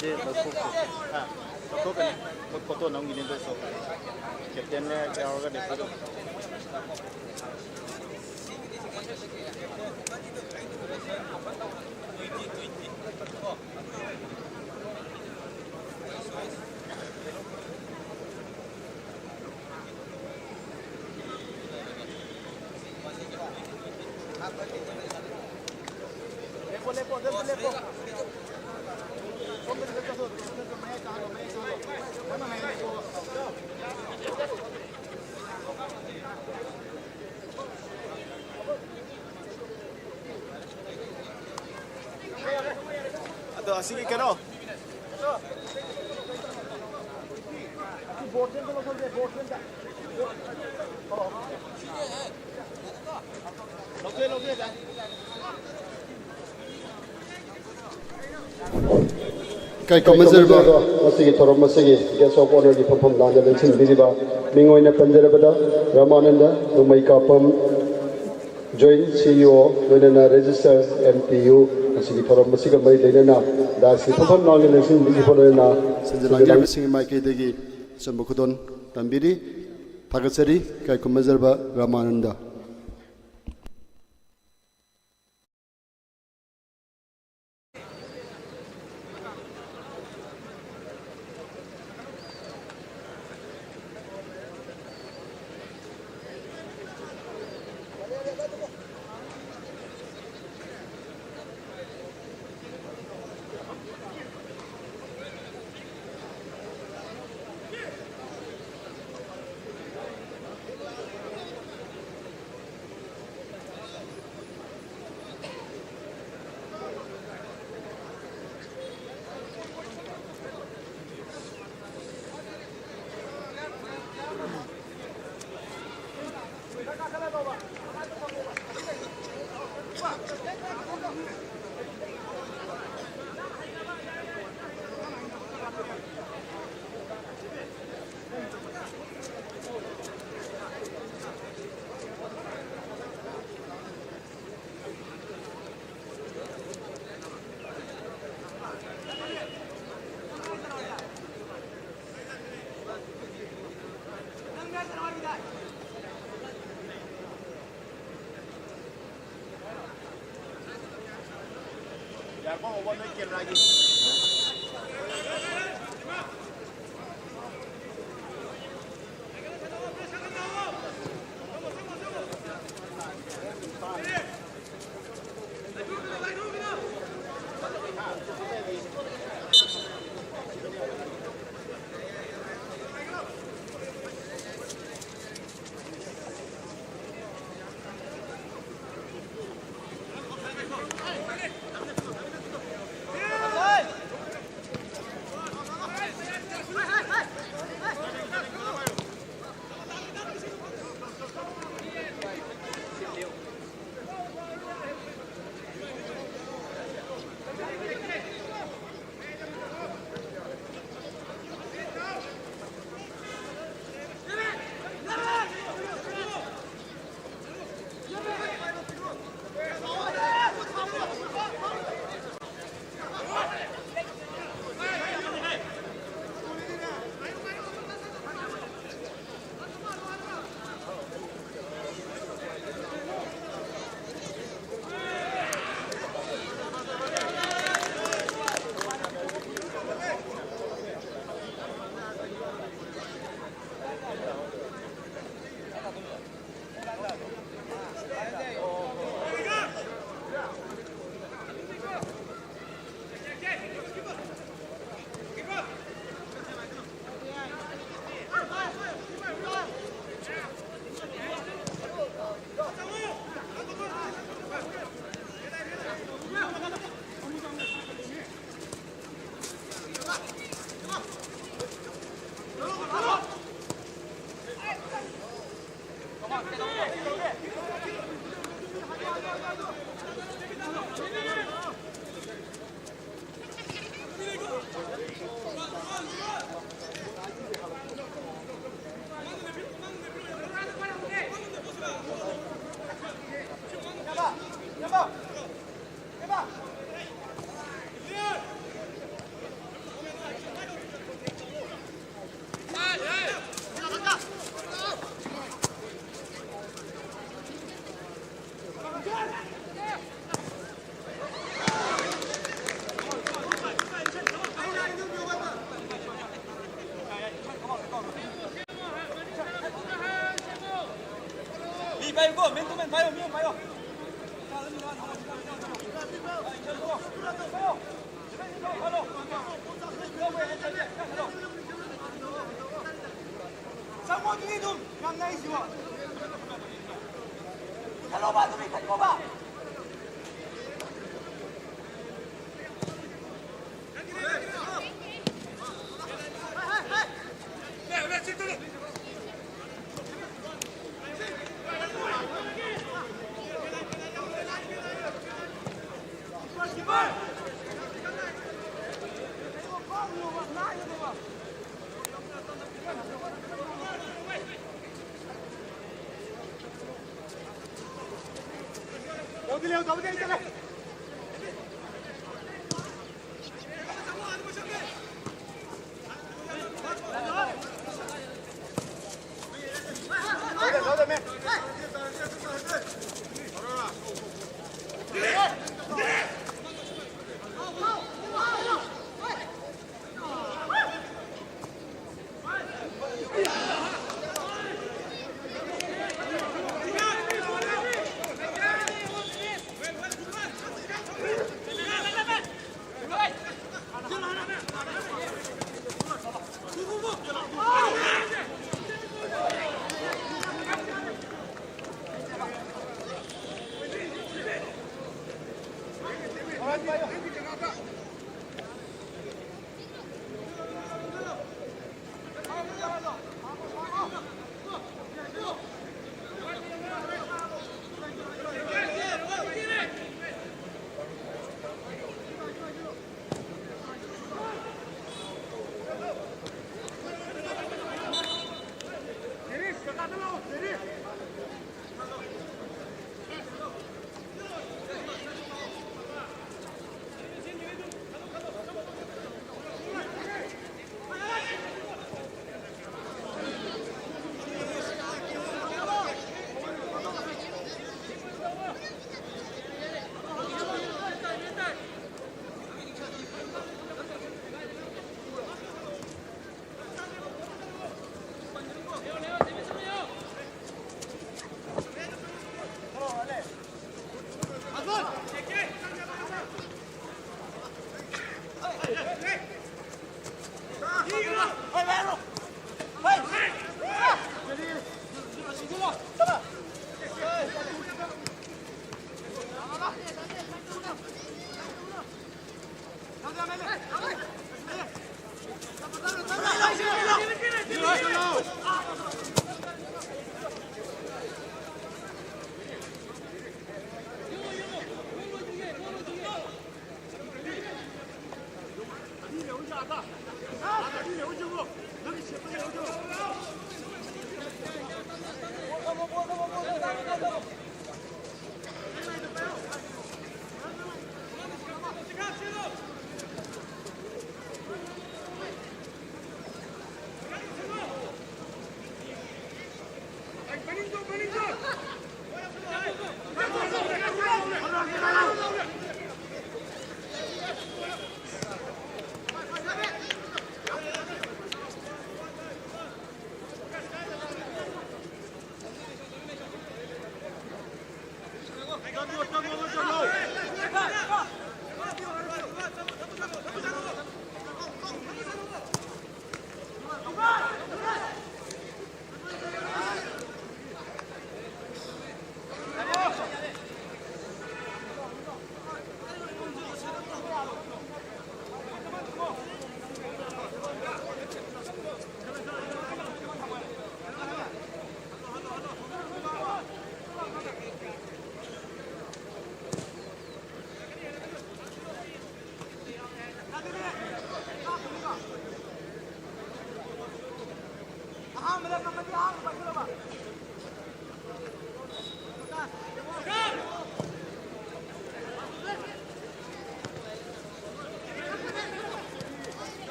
ꯁꯤ ꯂꯧꯊꯣꯛꯈ꯭ꯔꯣ꯫ ꯍꯥ? ꯂꯧꯊꯣꯛꯀꯅꯤ꯫ ꯃꯣꯏ ꯐꯣꯇꯣ ꯅꯝꯈꯤꯅꯤ, ꯑꯗꯨꯁꯨ꯫ ꯀꯦꯞꯇꯦꯟꯅꯦ ꯌꯥꯎꯔꯒꯗꯤ꯫ ꯑꯗꯣ ꯑꯁꯤꯒꯤ ꯀꯩꯅꯣ꯫ ꯏꯀꯥꯏ ꯈꯨꯝꯅꯖꯔꯕ ꯃꯁꯤꯒꯤ ꯊꯧꯔꯝ ꯑꯁꯤꯒꯤ Guest of Honourꯒꯤ ꯐꯝꯐꯝ ꯂꯥꯡꯗ ꯂꯦꯡꯁꯤꯟꯕꯤꯔꯤꯕ ꯃꯤꯡ ꯑꯣꯏꯅ ꯄꯟꯖꯔꯕꯗ ꯔꯥꯃꯥꯅꯟꯗ ꯅꯣꯡꯃꯩ ꯀꯥꯞꯄꯝ, Joint CEO, ꯂꯣꯏꯅꯅ Registrar, MPU, ꯉꯁꯤꯒꯤ ꯊꯧꯔꯝ ꯑꯁꯤꯒ ꯃꯔꯤ ꯂꯩꯅꯅ ꯗꯥꯁꯀꯤ ꯐꯝꯐꯝ ꯂꯥꯡꯗ ꯂꯦꯡꯁꯤꯟꯕꯤꯔꯤꯕ ꯂꯣꯏꯅ ꯂꯥꯡꯃꯤꯁꯤꯡꯒꯤ ꯃꯥꯏꯀꯩꯗꯒꯤ ꯑꯆꯝꯕ ꯈꯨꯗꯣꯜ ꯇꯝꯕꯤꯔꯤ꯫ ꯊꯥꯒꯠꯆꯔꯤ꯫ ꯏꯀꯥꯏ ꯈꯨꯝꯅꯖꯔꯕ ꯔꯥꯃꯥꯅꯟꯗ꯫ ꯌꯥꯔꯕꯣ, ꯅꯣꯏ ꯀꯦꯃꯦꯔꯥꯒꯤ? ꯃꯦꯟ ꯇꯨ ꯃꯦꯟ ꯄꯥꯏꯌꯣ, ꯃꯤ ꯑꯃ ꯄꯥꯏꯌꯣ꯫ ꯆꯪꯉꯣ, ꯑꯗꯨꯗꯤ ꯑꯗꯨꯝ ꯌꯥꯝ ꯅꯛꯏꯁꯤꯕꯣ꯫ ꯏꯟꯈꯠꯂꯣꯕ, ꯑꯗꯨꯝ ꯏꯟꯈꯠꯂꯣꯕ꯫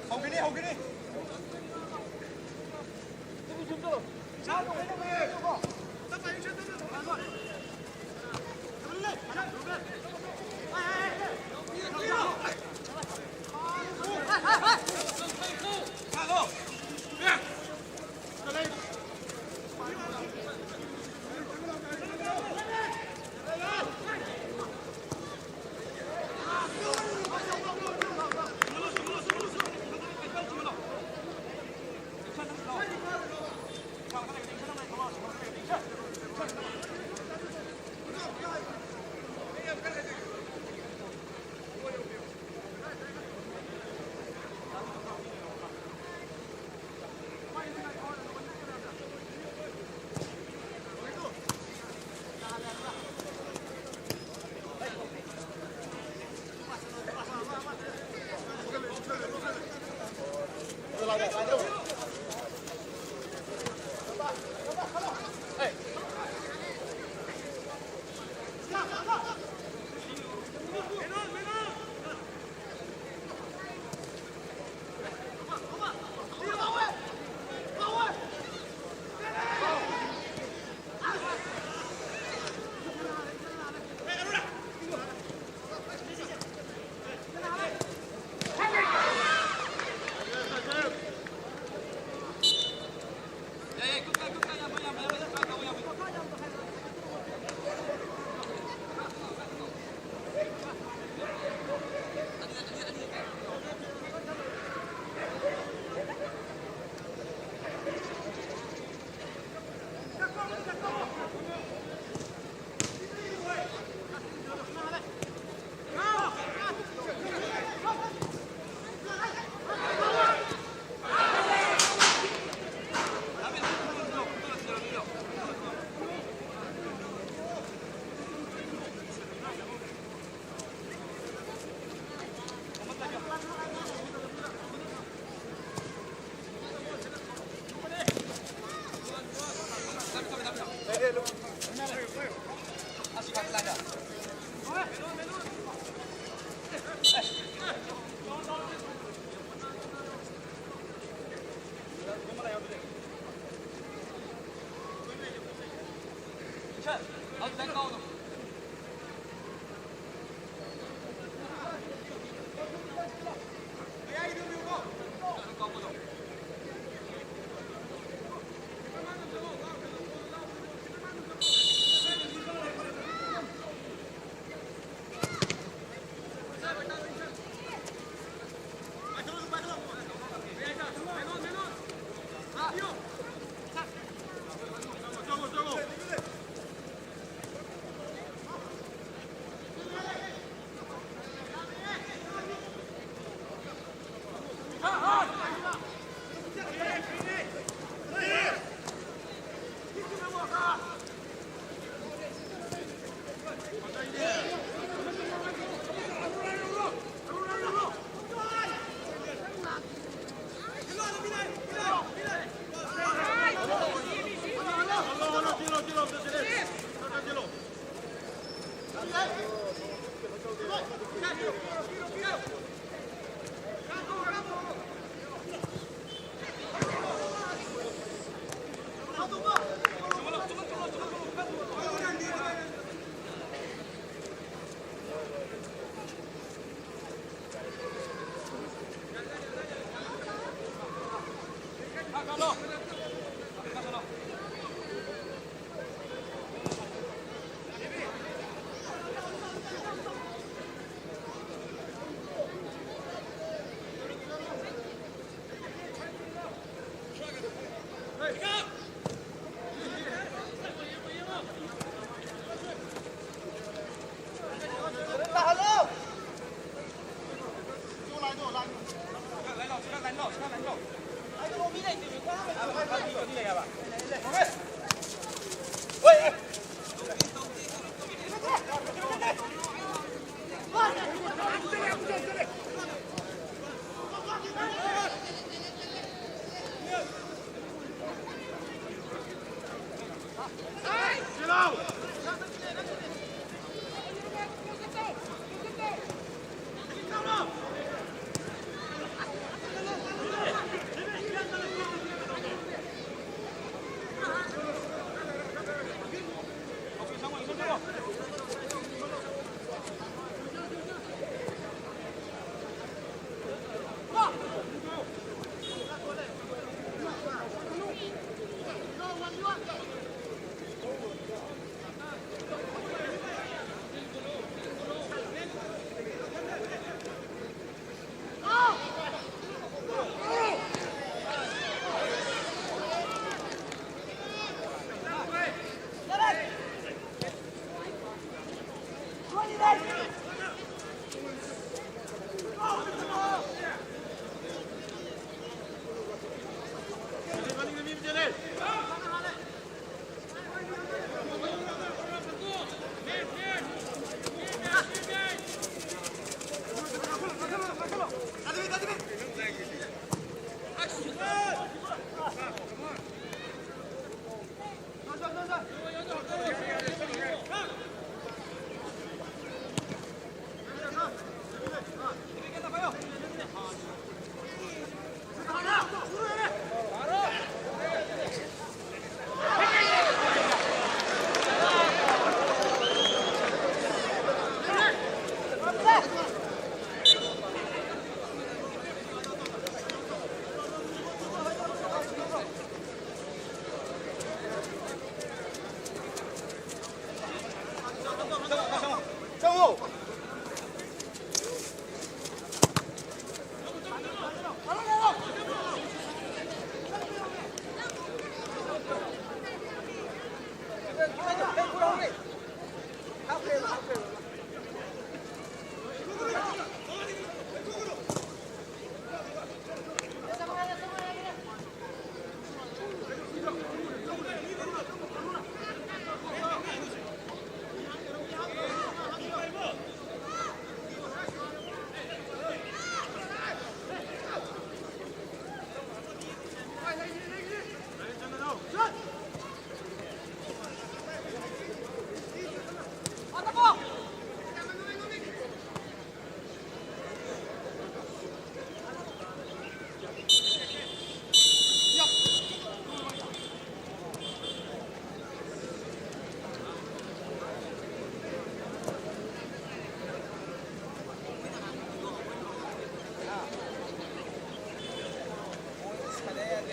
ꯍꯧꯒꯅꯤ, ꯍꯧꯒꯅꯤ꯫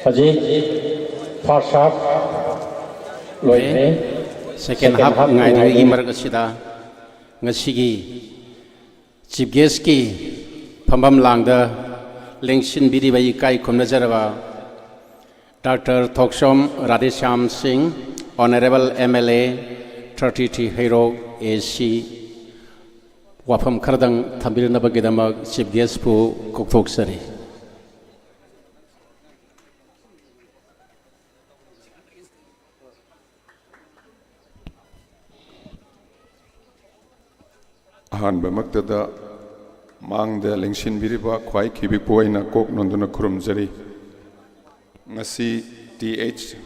ꯍꯧꯖꯤꯛ first half ꯂꯣꯏꯈ꯭ꯔꯦ꯫ Second half ꯉꯥꯏꯔꯤꯉꯩꯒꯤ ꯃꯔꯛ ꯑꯁꯤꯗ ꯉꯁꯤꯒꯤ chief guestꯀꯤ ꯐꯝꯐꯝ ꯂꯥꯡꯗ ꯂꯦꯡꯁꯤꯟꯕꯤꯔꯤꯕ ꯏꯀꯥꯏ ꯈꯨꯝꯅꯖꯔꯕ Doctor ꯊꯣꯛꯆꯣꯝ ꯔꯥꯙꯦꯁ꯭ꯌꯥꯝ ꯁꯤꯡ, Honourable M L A thirty three Heirok A C, ꯋꯥꯐꯝ ꯈꯔꯗꯪ ꯊꯝꯕꯤꯔꯛꯅꯕꯒꯤꯗꯃꯛ ꯆꯤꯐ ꯒꯦꯁꯄꯨ ꯀꯧꯊꯣꯛꯆꯔꯤ꯫ ꯑꯍꯥꯟꯕꯃꯛꯇꯗ ꯃꯥꯡꯗ ꯂꯦꯡꯁꯤꯟꯕꯤꯔꯤꯕ ꯈ꯭ꯋꯥꯏ ꯈꯤꯕꯤꯛꯄꯨ ꯑꯩꯅ ꯀꯣꯛ ꯅꯣꯟꯗꯨꯅ ꯈꯨꯔꯨꯝꯖꯔꯤ꯫ ꯉꯁꯤ T H,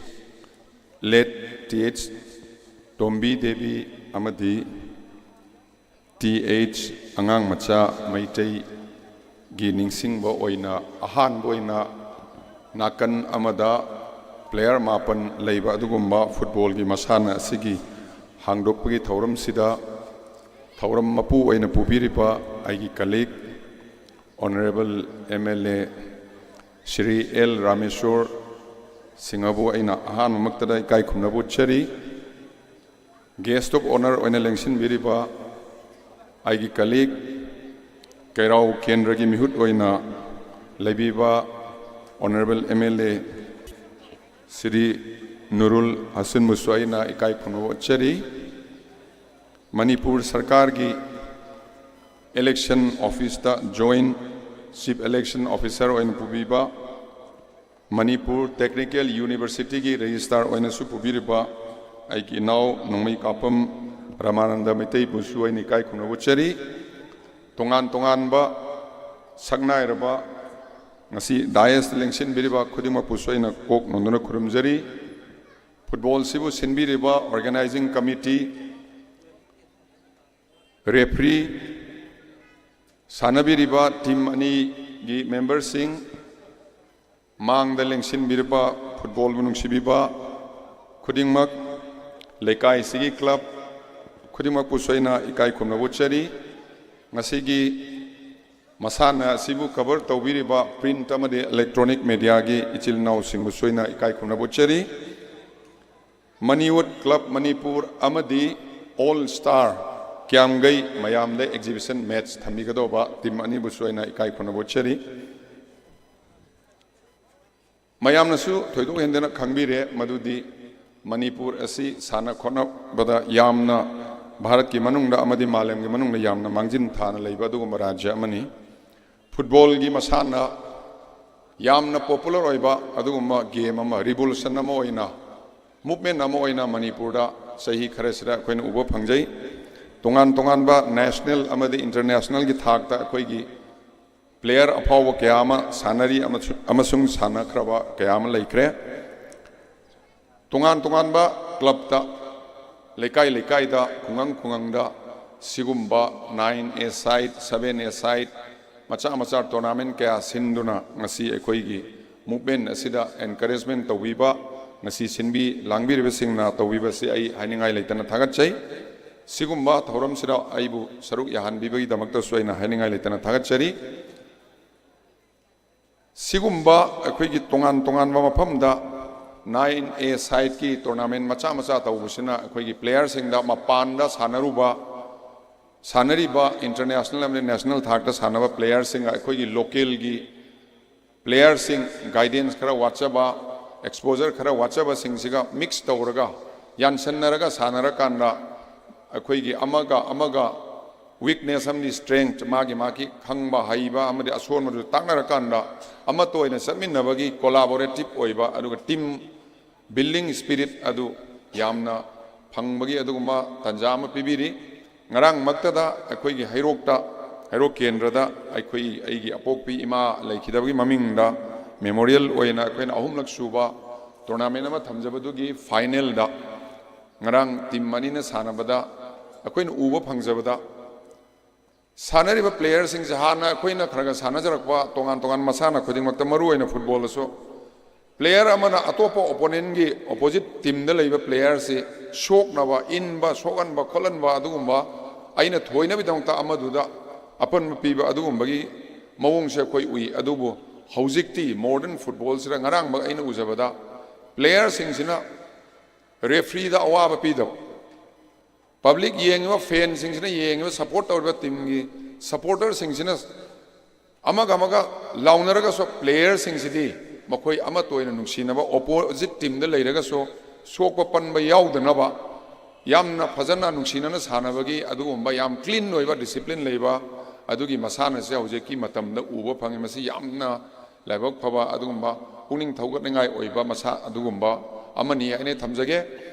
late T H Tombi Devi ꯑꯃꯗꯤ ꯇꯤ ꯑꯩꯆ ꯑꯉꯥꯡ ꯃꯆꯥ ꯃꯩꯇꯩꯒꯤ ꯅꯤꯡꯁꯤꯡꯕ ꯑꯣꯏꯅ ꯑꯍꯥꯟꯕ ꯑꯣꯏꯅ ꯅꯥꯀꯟ ꯑꯃꯗ ꯄ꯭ꯂꯦꯌꯔ ꯃꯥꯄꯟ ꯂꯩꯕ ꯑꯗꯨꯒꯨꯝꯕ ꯐꯨꯠꯕꯣꯜꯒꯤ ꯃꯁꯥꯟꯅ ꯑꯁꯤꯒꯤ ꯍꯥꯡꯗꯣꯛꯄꯒꯤ ꯊꯧꯔꯝꯁꯤꯗ ꯊꯧꯔꯝ ꯃꯄꯨ ꯑꯣꯏꯅ ꯄꯨꯕꯤꯔꯤꯕ ꯑꯩꯒꯤ colleague honourable M L A Shri L Rameshwor ꯁꯤꯡꯍꯕꯨ ꯑꯩꯅ ꯑꯍꯥꯟꯕꯃꯛꯇꯗ ꯏꯀꯥꯏ ꯈꯨꯝꯅꯕ ꯎꯠꯆꯔꯤ꯫ ꯒꯦꯁ ꯑꯣꯐ ꯑꯣꯅꯔ ꯑꯣꯏꯅ ꯂꯦꯡꯁꯤꯟꯕꯤꯔꯤꯕ ꯑꯩꯒꯤ ꯀꯂꯤꯛ ꯀꯩꯔꯥꯎ ꯀꯦꯟꯗ꯭ꯔꯒꯤ ꯃꯤꯍꯨꯠ ꯑꯣꯏꯅ ꯂꯩꯕꯤꯕ honourable M L A Shri Nurul ꯍꯁꯟꯕꯨꯁꯨ ꯑꯩꯅ ꯏꯀꯥꯏ ꯈꯨꯝꯅꯕ ꯎꯠꯆꯔꯤ꯫ ꯃꯅꯤꯄꯨꯔ ꯁꯔꯀꯥꯔꯒꯤ ꯏꯂꯦꯛꯁꯟ ꯑꯣꯐꯤꯁꯇ ꯖꯣꯏꯟ ꯆꯤꯐ ꯏꯂꯦꯛꯁꯟ ꯑꯣꯐꯤꯁꯥꯔ ꯑꯣꯏꯅ ꯄꯨꯕꯤꯕ, ꯃꯅꯤꯄꯨꯔ ꯇꯦꯛꯅꯤꯀꯦꯜ ꯌꯨꯅꯤꯚꯔꯁꯤꯇꯤꯒꯤ ꯔꯦꯖꯤꯁꯇ꯭ꯔꯥꯔ ꯑꯣꯏꯅꯁꯨ ꯄꯨꯕꯤꯔꯤꯕ ꯑꯩꯒꯤ ꯏꯅꯥꯎ ꯅꯣꯡꯃꯩ ꯀꯥꯞꯄꯝ ꯔꯃꯥꯅꯟꯗ ꯃꯩꯇꯩꯕꯨꯁꯨ ꯑꯩꯅ ꯏꯀꯥꯏ ꯈꯨꯝꯅꯕ ꯎꯠꯆꯔꯤ꯫ ꯇꯣꯉꯥꯟ ꯇꯣꯉꯥꯟꯕ ꯁꯛꯅꯥꯏꯔꯕ ꯉꯁꯤ ꯗꯥꯏꯁꯇ ꯂꯦꯡꯁꯤꯟꯕꯤꯔꯤꯕ ꯈꯨꯗꯤꯡꯃꯛꯄꯨꯁꯨ ꯑꯩꯅ ꯀꯣꯛ ꯅꯣꯟꯗꯨꯅ ꯈꯨꯔꯨꯝꯖꯔꯤ꯫ ꯐꯨꯠꯕꯣꯜꯁꯤꯕꯨ ꯁꯤꯟꯕꯤꯔꯤꯕ ꯑꯣꯔꯒꯅꯥꯏꯖꯤꯡ ꯀꯃꯤꯇꯤ, ꯔꯦꯐ꯭ꯔꯤ, ꯁꯥꯟꯅꯕꯤꯔꯤꯕ ꯇꯤꯝ ꯑꯅꯤꯒꯤ ꯃꯦꯝꯕꯔꯁꯤꯡ, ꯃꯥꯡꯗ ꯂꯦꯡꯁꯤꯟꯕꯤꯔꯤꯕ ꯐꯨꯠꯕꯣꯜꯕꯨ ꯅꯨꯡꯁꯤꯕꯤꯕ ꯈꯨꯗꯤꯡꯃꯛ, ꯂꯩꯀꯥꯏꯁꯤꯒꯤ ꯀ꯭ꯂꯕ ꯈꯨꯗꯤꯡꯃꯛꯄꯨꯁꯨ ꯑꯩꯅ ꯏꯀꯥꯏ ꯈꯨꯝꯅꯕ ꯎꯠꯆꯔꯤ꯫ ꯉꯁꯤꯒꯤ ꯃꯁꯥꯟꯅ ꯑꯁꯤꯕꯨ ꯀꯚꯔ ꯇꯧꯕꯤꯔꯤꯕ ꯄ꯭ꯔꯤꯟꯠ ꯑꯃꯗꯤ ꯏꯂꯦꯛꯇ꯭ꯔꯣꯅꯤꯛ ꯃꯦꯗꯤꯌꯥꯒꯤ ꯏꯆꯤꯜ ꯏꯅꯥꯎꯁꯤꯡꯕꯨꯁꯨ ꯑꯩꯅ ꯏꯀꯥꯏ ꯈꯨꯝꯅꯕ ꯎꯠꯆꯔꯤ꯫ ꯃꯅꯤꯋꯨꯠ ꯀ꯭ꯂꯕ ꯃꯅꯤꯄꯨꯔ ꯑꯃꯗꯤ ꯑꯣꯜ ꯁ꯭ꯇꯥꯔ ꯀ꯭ꯌꯥꯝꯒꯩ ꯃꯌꯥꯝꯗ ꯑꯦꯛꯖꯤꯕꯤꯁꯟ ꯃꯦꯠꯆ ꯊꯝꯕꯤꯒꯗꯧꯕ ꯇꯤꯝ ꯑꯅꯤꯕꯨꯁꯨ ꯑꯩꯅ ꯏꯀꯥꯏ ꯈꯨꯝꯅꯕ ꯎꯠꯆꯔꯤ꯫ ꯃꯌꯥꯝꯅꯁꯨ ꯊꯣꯏꯗꯣꯛ ꯍꯦꯟꯗꯅ ꯈꯪꯕꯤꯔꯦ ꯃꯗꯨꯗꯤ ꯃꯅꯤꯄꯨꯔ ꯑꯁꯤ ꯁꯥꯟꯅ ꯈꯣꯠꯅꯕꯗ ꯌꯥꯝꯅ ꯚꯥꯔꯠꯀꯤ ꯃꯅꯨꯡꯗ ꯑꯃꯗꯤ ꯃꯥꯂꯦꯝꯒꯤ ꯃꯅꯨꯡꯗ ꯌꯥꯝꯅ ꯃꯥꯡꯖꯤꯟ ꯊꯥꯅ ꯂꯩꯕ ꯑꯗꯨꯒꯨꯝꯕ ꯔꯥꯖ꯭ꯌ ꯑꯃꯅꯤ꯫ ꯐꯨꯠꯕꯣꯜꯒꯤ ꯃꯁꯥꯟꯅ ꯌꯥꯝꯅ ꯄꯣꯄꯨꯂꯔ ꯑꯣꯏꯕ ꯑꯗꯨꯒꯨꯝꯕ ꯒꯦꯝ ꯑꯃ, ꯔꯤꯚꯣꯂꯨꯁꯟ ꯑꯃ ꯑꯣꯏꯅ, ꯃꯨꯚꯃꯦꯟ ꯑꯃ ꯑꯣꯏꯅ ꯃꯅꯤꯄꯨꯔꯗ ꯆꯍꯤ ꯈꯔꯁꯤꯗ ꯑꯩꯈꯣꯏꯅ ꯎꯕ ꯐꯪꯖꯩ꯫ ꯇꯣꯉꯥꯟ ꯇꯣꯉꯥꯟꯕ ꯅꯦꯁꯅꯦꯜ ꯑꯃꯗꯤ ꯏꯟꯇꯔꯅꯦꯁꯅꯦꯜꯒꯤ ꯊꯥꯛꯇ ꯑꯩꯈꯣꯏꯒꯤ ꯄ꯭ꯂꯦꯌꯔ ꯑꯐꯥꯎꯕ ꯀꯌꯥ ꯑꯃ ꯁꯥꯟꯅꯔꯤ ꯑꯃꯁꯨ-, ꯑꯃꯁꯨꯡ ꯁꯥꯟꯅꯈ꯭ꯔꯕ ꯀꯌꯥ ꯑꯃ ꯂꯩꯈ꯭ꯔꯦ꯫ ꯇꯣꯉꯥꯟ ꯇꯣꯉꯥꯟꯕ ꯀ꯭ꯂꯕꯇ, ꯂꯩꯀꯥꯏ ꯂꯩꯀꯥꯏꯗ, ꯈꯨꯡꯒꯪ ꯈꯨꯡꯒꯪꯗ ꯁꯤꯒꯨꯝꯕ nine a side, seven a side, ꯃꯆꯥ ꯃꯆꯥ ꯇꯣꯔꯅꯥꯃꯦꯟ ꯀꯌꯥ ꯁꯤꯟꯗꯨꯅ ꯉꯁꯤ ꯑꯩꯈꯣꯏꯒꯤ ꯃꯨꯚꯃꯦꯟ ꯑꯁꯤꯗ ꯑꯦꯟꯀꯔꯦꯖꯃꯦꯟ ꯇꯧꯕꯤꯕ, ꯉꯁꯤ ꯁꯤꯟꯕꯤ ꯂꯥꯡꯕꯤꯔꯤꯕꯁꯤꯡꯅ ꯇꯧꯕꯤꯕꯁꯤ ꯑꯩ ꯍꯥꯏꯅꯤꯡꯉꯥꯏ ꯂꯩꯇꯅ ꯊꯥꯒꯠꯆꯩ꯫ ꯁꯤꯒꯨꯝꯕ ꯊꯧꯔꯝꯁꯤꯗ ꯑꯩꯕꯨ ꯁꯔꯨꯛ ꯌꯥꯍꯟꯕꯤꯕꯒꯤꯗꯃꯛꯇꯁꯨ ꯑꯩꯅ ꯍꯥꯏꯅꯤꯡꯉꯥꯏ ꯂꯩꯇꯅ ꯊꯥꯒꯠꯆꯔꯤ꯫ ꯁꯤꯒꯨꯝꯕ ꯑꯩꯈꯣꯏꯒꯤ ꯇꯣꯉꯥꯟ ꯇꯣꯉꯥꯟꯕ ꯃꯐꯝꯗ nine a sideꯀꯤ ꯇꯣꯔꯅꯥꯃꯦꯟ ꯃꯆꯥ ꯃꯆꯥ ꯇꯧꯕꯁꯤꯅ ꯑꯩꯈꯣꯏꯒꯤ ꯄ꯭ꯂꯦꯌꯔꯁꯤꯡꯗ, ꯃꯄꯥꯟꯗ ꯁꯥꯟꯅꯔꯨꯕ, ꯁꯥꯟꯅꯔꯤꯕ ꯏꯟꯇꯔꯅꯦꯁꯅꯦꯜ ꯑꯃꯗꯤ ꯅꯦꯁꯅꯦꯜ ꯊꯥꯛꯇ ꯁꯥꯟꯅꯕ ꯄ꯭ꯂꯦꯌꯔꯁꯤꯡꯒ ꯑꯩꯈꯣꯏꯒꯤ ꯂꯣꯀꯦꯜꯒꯤ ꯄ꯭ꯂꯦꯌꯔꯁꯤꯡ, ꯒꯥꯏꯗꯦꯟꯁ ꯈꯔ ꯋꯥꯠꯆꯕ, ꯑꯦꯛꯁꯄꯣꯖꯔ ꯈꯔ ꯋꯥꯠꯆꯕꯁꯤꯡꯁꯤꯒ ꯃꯤꯛꯁ ꯇꯧꯔꯒ, ꯌꯥꯟꯁꯟꯅꯔꯒ ꯁꯥꯟꯅꯔꯀꯥꯟꯗ ꯑꯩꯈꯣꯏꯒꯤ ꯑꯃꯒ ꯑꯃꯒ ꯋꯤꯛꯅꯦꯁ ꯑꯃꯗꯤ ꯁ꯭ꯇꯔꯦꯡꯊ, ꯃꯥꯒꯤ ꯃꯥꯒꯤ ꯈꯪꯕ ꯍꯩꯕ ꯑꯃꯗꯤ ꯑꯁꯣꯟꯕꯗꯨ ꯇꯥꯛꯅꯔꯀꯥꯟꯗ ꯑꯃꯠꯇ ꯑꯣꯏꯅ ꯆꯠꯃꯤꯟꯅꯕꯒꯤ ꯀꯣꯂꯥꯕꯣꯔꯦꯇꯤꯞ ꯑꯣꯏꯕ, ꯑꯗꯨꯒ ꯇꯤꯝ ꯕꯤꯜꯗꯤꯡ ꯁ꯭ꯄꯤꯔꯤꯠ ꯑꯗꯨ ꯌꯥꯝꯅ ꯐꯪꯕꯒꯤ ꯑꯗꯨꯒꯨꯝꯕ ꯇꯥꯟꯖꯥ ꯑꯃ ꯄꯤꯕꯤꯔꯤ꯫ ꯉꯔꯥꯡꯃꯛꯇꯗ ꯑꯩꯈꯣꯏꯒꯤ ꯍꯩꯔꯣꯛꯇ, ꯍꯩꯔꯣꯛ ꯀꯦꯟꯗ꯭ꯔꯗ ꯑꯩꯈꯣꯏ, ꯑꯩꯒꯤ ꯑꯄꯣꯛꯄꯤ ꯏꯃꯥ ꯂꯩꯈꯤꯗꯕꯒꯤ ꯃꯃꯤꯡꯗ ꯃꯦꯃꯣꯔꯤꯌꯦꯜ ꯑꯣꯏꯅ ꯑꯩꯈꯣꯏꯅ ꯑꯍꯨꯝꯂꯛ ꯁꯨꯕ ꯇꯣꯔꯅꯥꯃꯦꯟ ꯑꯃ ꯊꯝꯖꯕꯗꯨꯒꯤ ꯐꯥꯏꯅꯦꯜꯗ ꯉꯔꯥꯡ ꯇꯤꯝ ꯑꯅꯤꯅ ꯁꯥꯟꯅꯕꯗ ꯑꯩꯈꯣꯏꯅ ꯎꯕ ꯐꯪꯖꯕꯗ, ꯁꯥꯟꯅꯔꯤꯕ ꯄ꯭ꯂꯦꯌꯔꯁꯤꯡꯁꯦ ꯍꯥꯟꯅ ꯑꯩꯈꯣꯏꯅ ꯈꯔ ꯈꯔ ꯁꯥꯟꯅꯖꯔꯛꯄ ꯇꯣꯉꯥꯟ ꯇꯣꯉꯥꯟꯕ ꯃꯁꯥꯟꯅ ꯈꯨꯗꯤꯡꯃꯛꯇ, ꯃꯔꯨꯑꯣꯏꯅ ꯐꯨꯠꯕꯣꯜꯗꯁꯨ, ꯄ꯭ꯂꯦꯌꯔ ꯑꯃꯅ ꯑꯇꯣꯞꯄ ꯑꯣꯄꯣꯅꯦꯟꯒꯤ, ꯑꯣꯄꯣꯖꯤꯠ ꯇꯤꯝꯗ ꯂꯩꯕ ꯄ꯭ꯂꯦꯌꯔꯁꯤ ꯁꯣꯛꯅꯕ, ꯏꯟꯕ, ꯁꯣꯛꯍꯟꯕ, ꯈꯣꯠꯍꯟꯕ, ꯑꯗꯨꯒꯨꯝꯕ, ꯑꯩꯅ ꯊꯣꯏꯅꯕꯒꯤꯗꯃꯛꯇ ꯑꯃꯗꯨꯗ ꯑꯄꯟꯕ ꯄꯤꯕ, ꯑꯗꯨꯒꯨꯝꯕꯒꯤ ꯃꯑꯣꯡꯁꯦ ꯑꯩꯈꯣꯏ ꯎꯏ꯫ ꯑꯗꯨꯕꯨ ꯍꯧꯖꯤꯛꯇꯤ ꯃꯣꯗꯔꯟ ꯐꯨꯠꯕꯣꯜꯁꯤꯗ ꯉꯔꯥꯡꯃꯛ ꯑꯩꯅ ꯎꯖꯕꯗ ꯄ꯭ꯂꯦꯌꯔꯁꯤꯡꯁꯤꯅ ꯔꯦꯐ꯭ꯔꯤꯗ ꯑꯋꯥꯕ ꯄꯤꯗꯕ, ꯄꯕ꯭ꯂꯤꯛ ꯌꯦꯡꯉꯤꯕ ꯐꯦꯟꯁꯤꯡꯁꯤꯅ, ꯌꯦꯡꯉꯤꯕ ꯁꯄꯣꯔꯠ ꯇꯧꯔꯤꯕ ꯇꯤꯝꯒꯤ ꯁꯄꯣꯔꯇꯔꯁꯤꯡꯁꯤꯅ ꯑꯃꯒ ꯑꯃꯒ ꯂꯥꯎꯅꯔꯒꯁꯨ, ꯄ꯭ꯂꯦꯌꯔꯁꯤꯡꯁꯤꯗꯤ ꯃꯈꯣꯏ ꯑꯃꯠꯇ ꯑꯣꯏꯅ ꯅꯨꯡꯁꯤꯅꯕ, ꯑꯣꯄꯣꯖꯤꯠ ꯇꯤꯝꯗ ꯂꯩꯔꯒꯁꯨ ꯁꯣꯛꯄ ꯄꯟꯕ ꯌꯥꯎꯗꯅꯕ, ꯌꯥꯝꯅ ꯐꯖꯅ ꯅꯨꯡꯁꯤꯅꯅ ꯁꯥꯟꯅꯕꯒꯤ ꯑꯗꯨꯒꯨꯝꯕ ꯌꯥꯝ clean ꯑꯣꯏꯕ, discipline ꯂꯩꯕ ꯑꯗꯨꯒꯤ ꯃꯁꯥꯟꯅꯁꯦ ꯍꯧꯖꯤꯛꯀꯤ ꯃꯇꯝꯗ ꯎꯕ ꯐꯪꯉꯤ꯫ ꯃꯁꯤ ꯌꯥꯝꯅ ꯂꯥꯏꯕꯛ ꯐꯕ ꯑꯗꯨꯒꯨꯝꯕ ꯄꯨꯛꯅꯤꯡ ꯊꯧꯒꯠꯅꯤꯡꯉꯥꯏ ꯑꯣꯏꯕ ꯃꯁꯥ ꯑꯗꯨꯒꯨꯝꯕ ꯑꯃꯅꯤ ꯍꯥꯏꯅ ꯊꯝꯖꯒꯦ꯫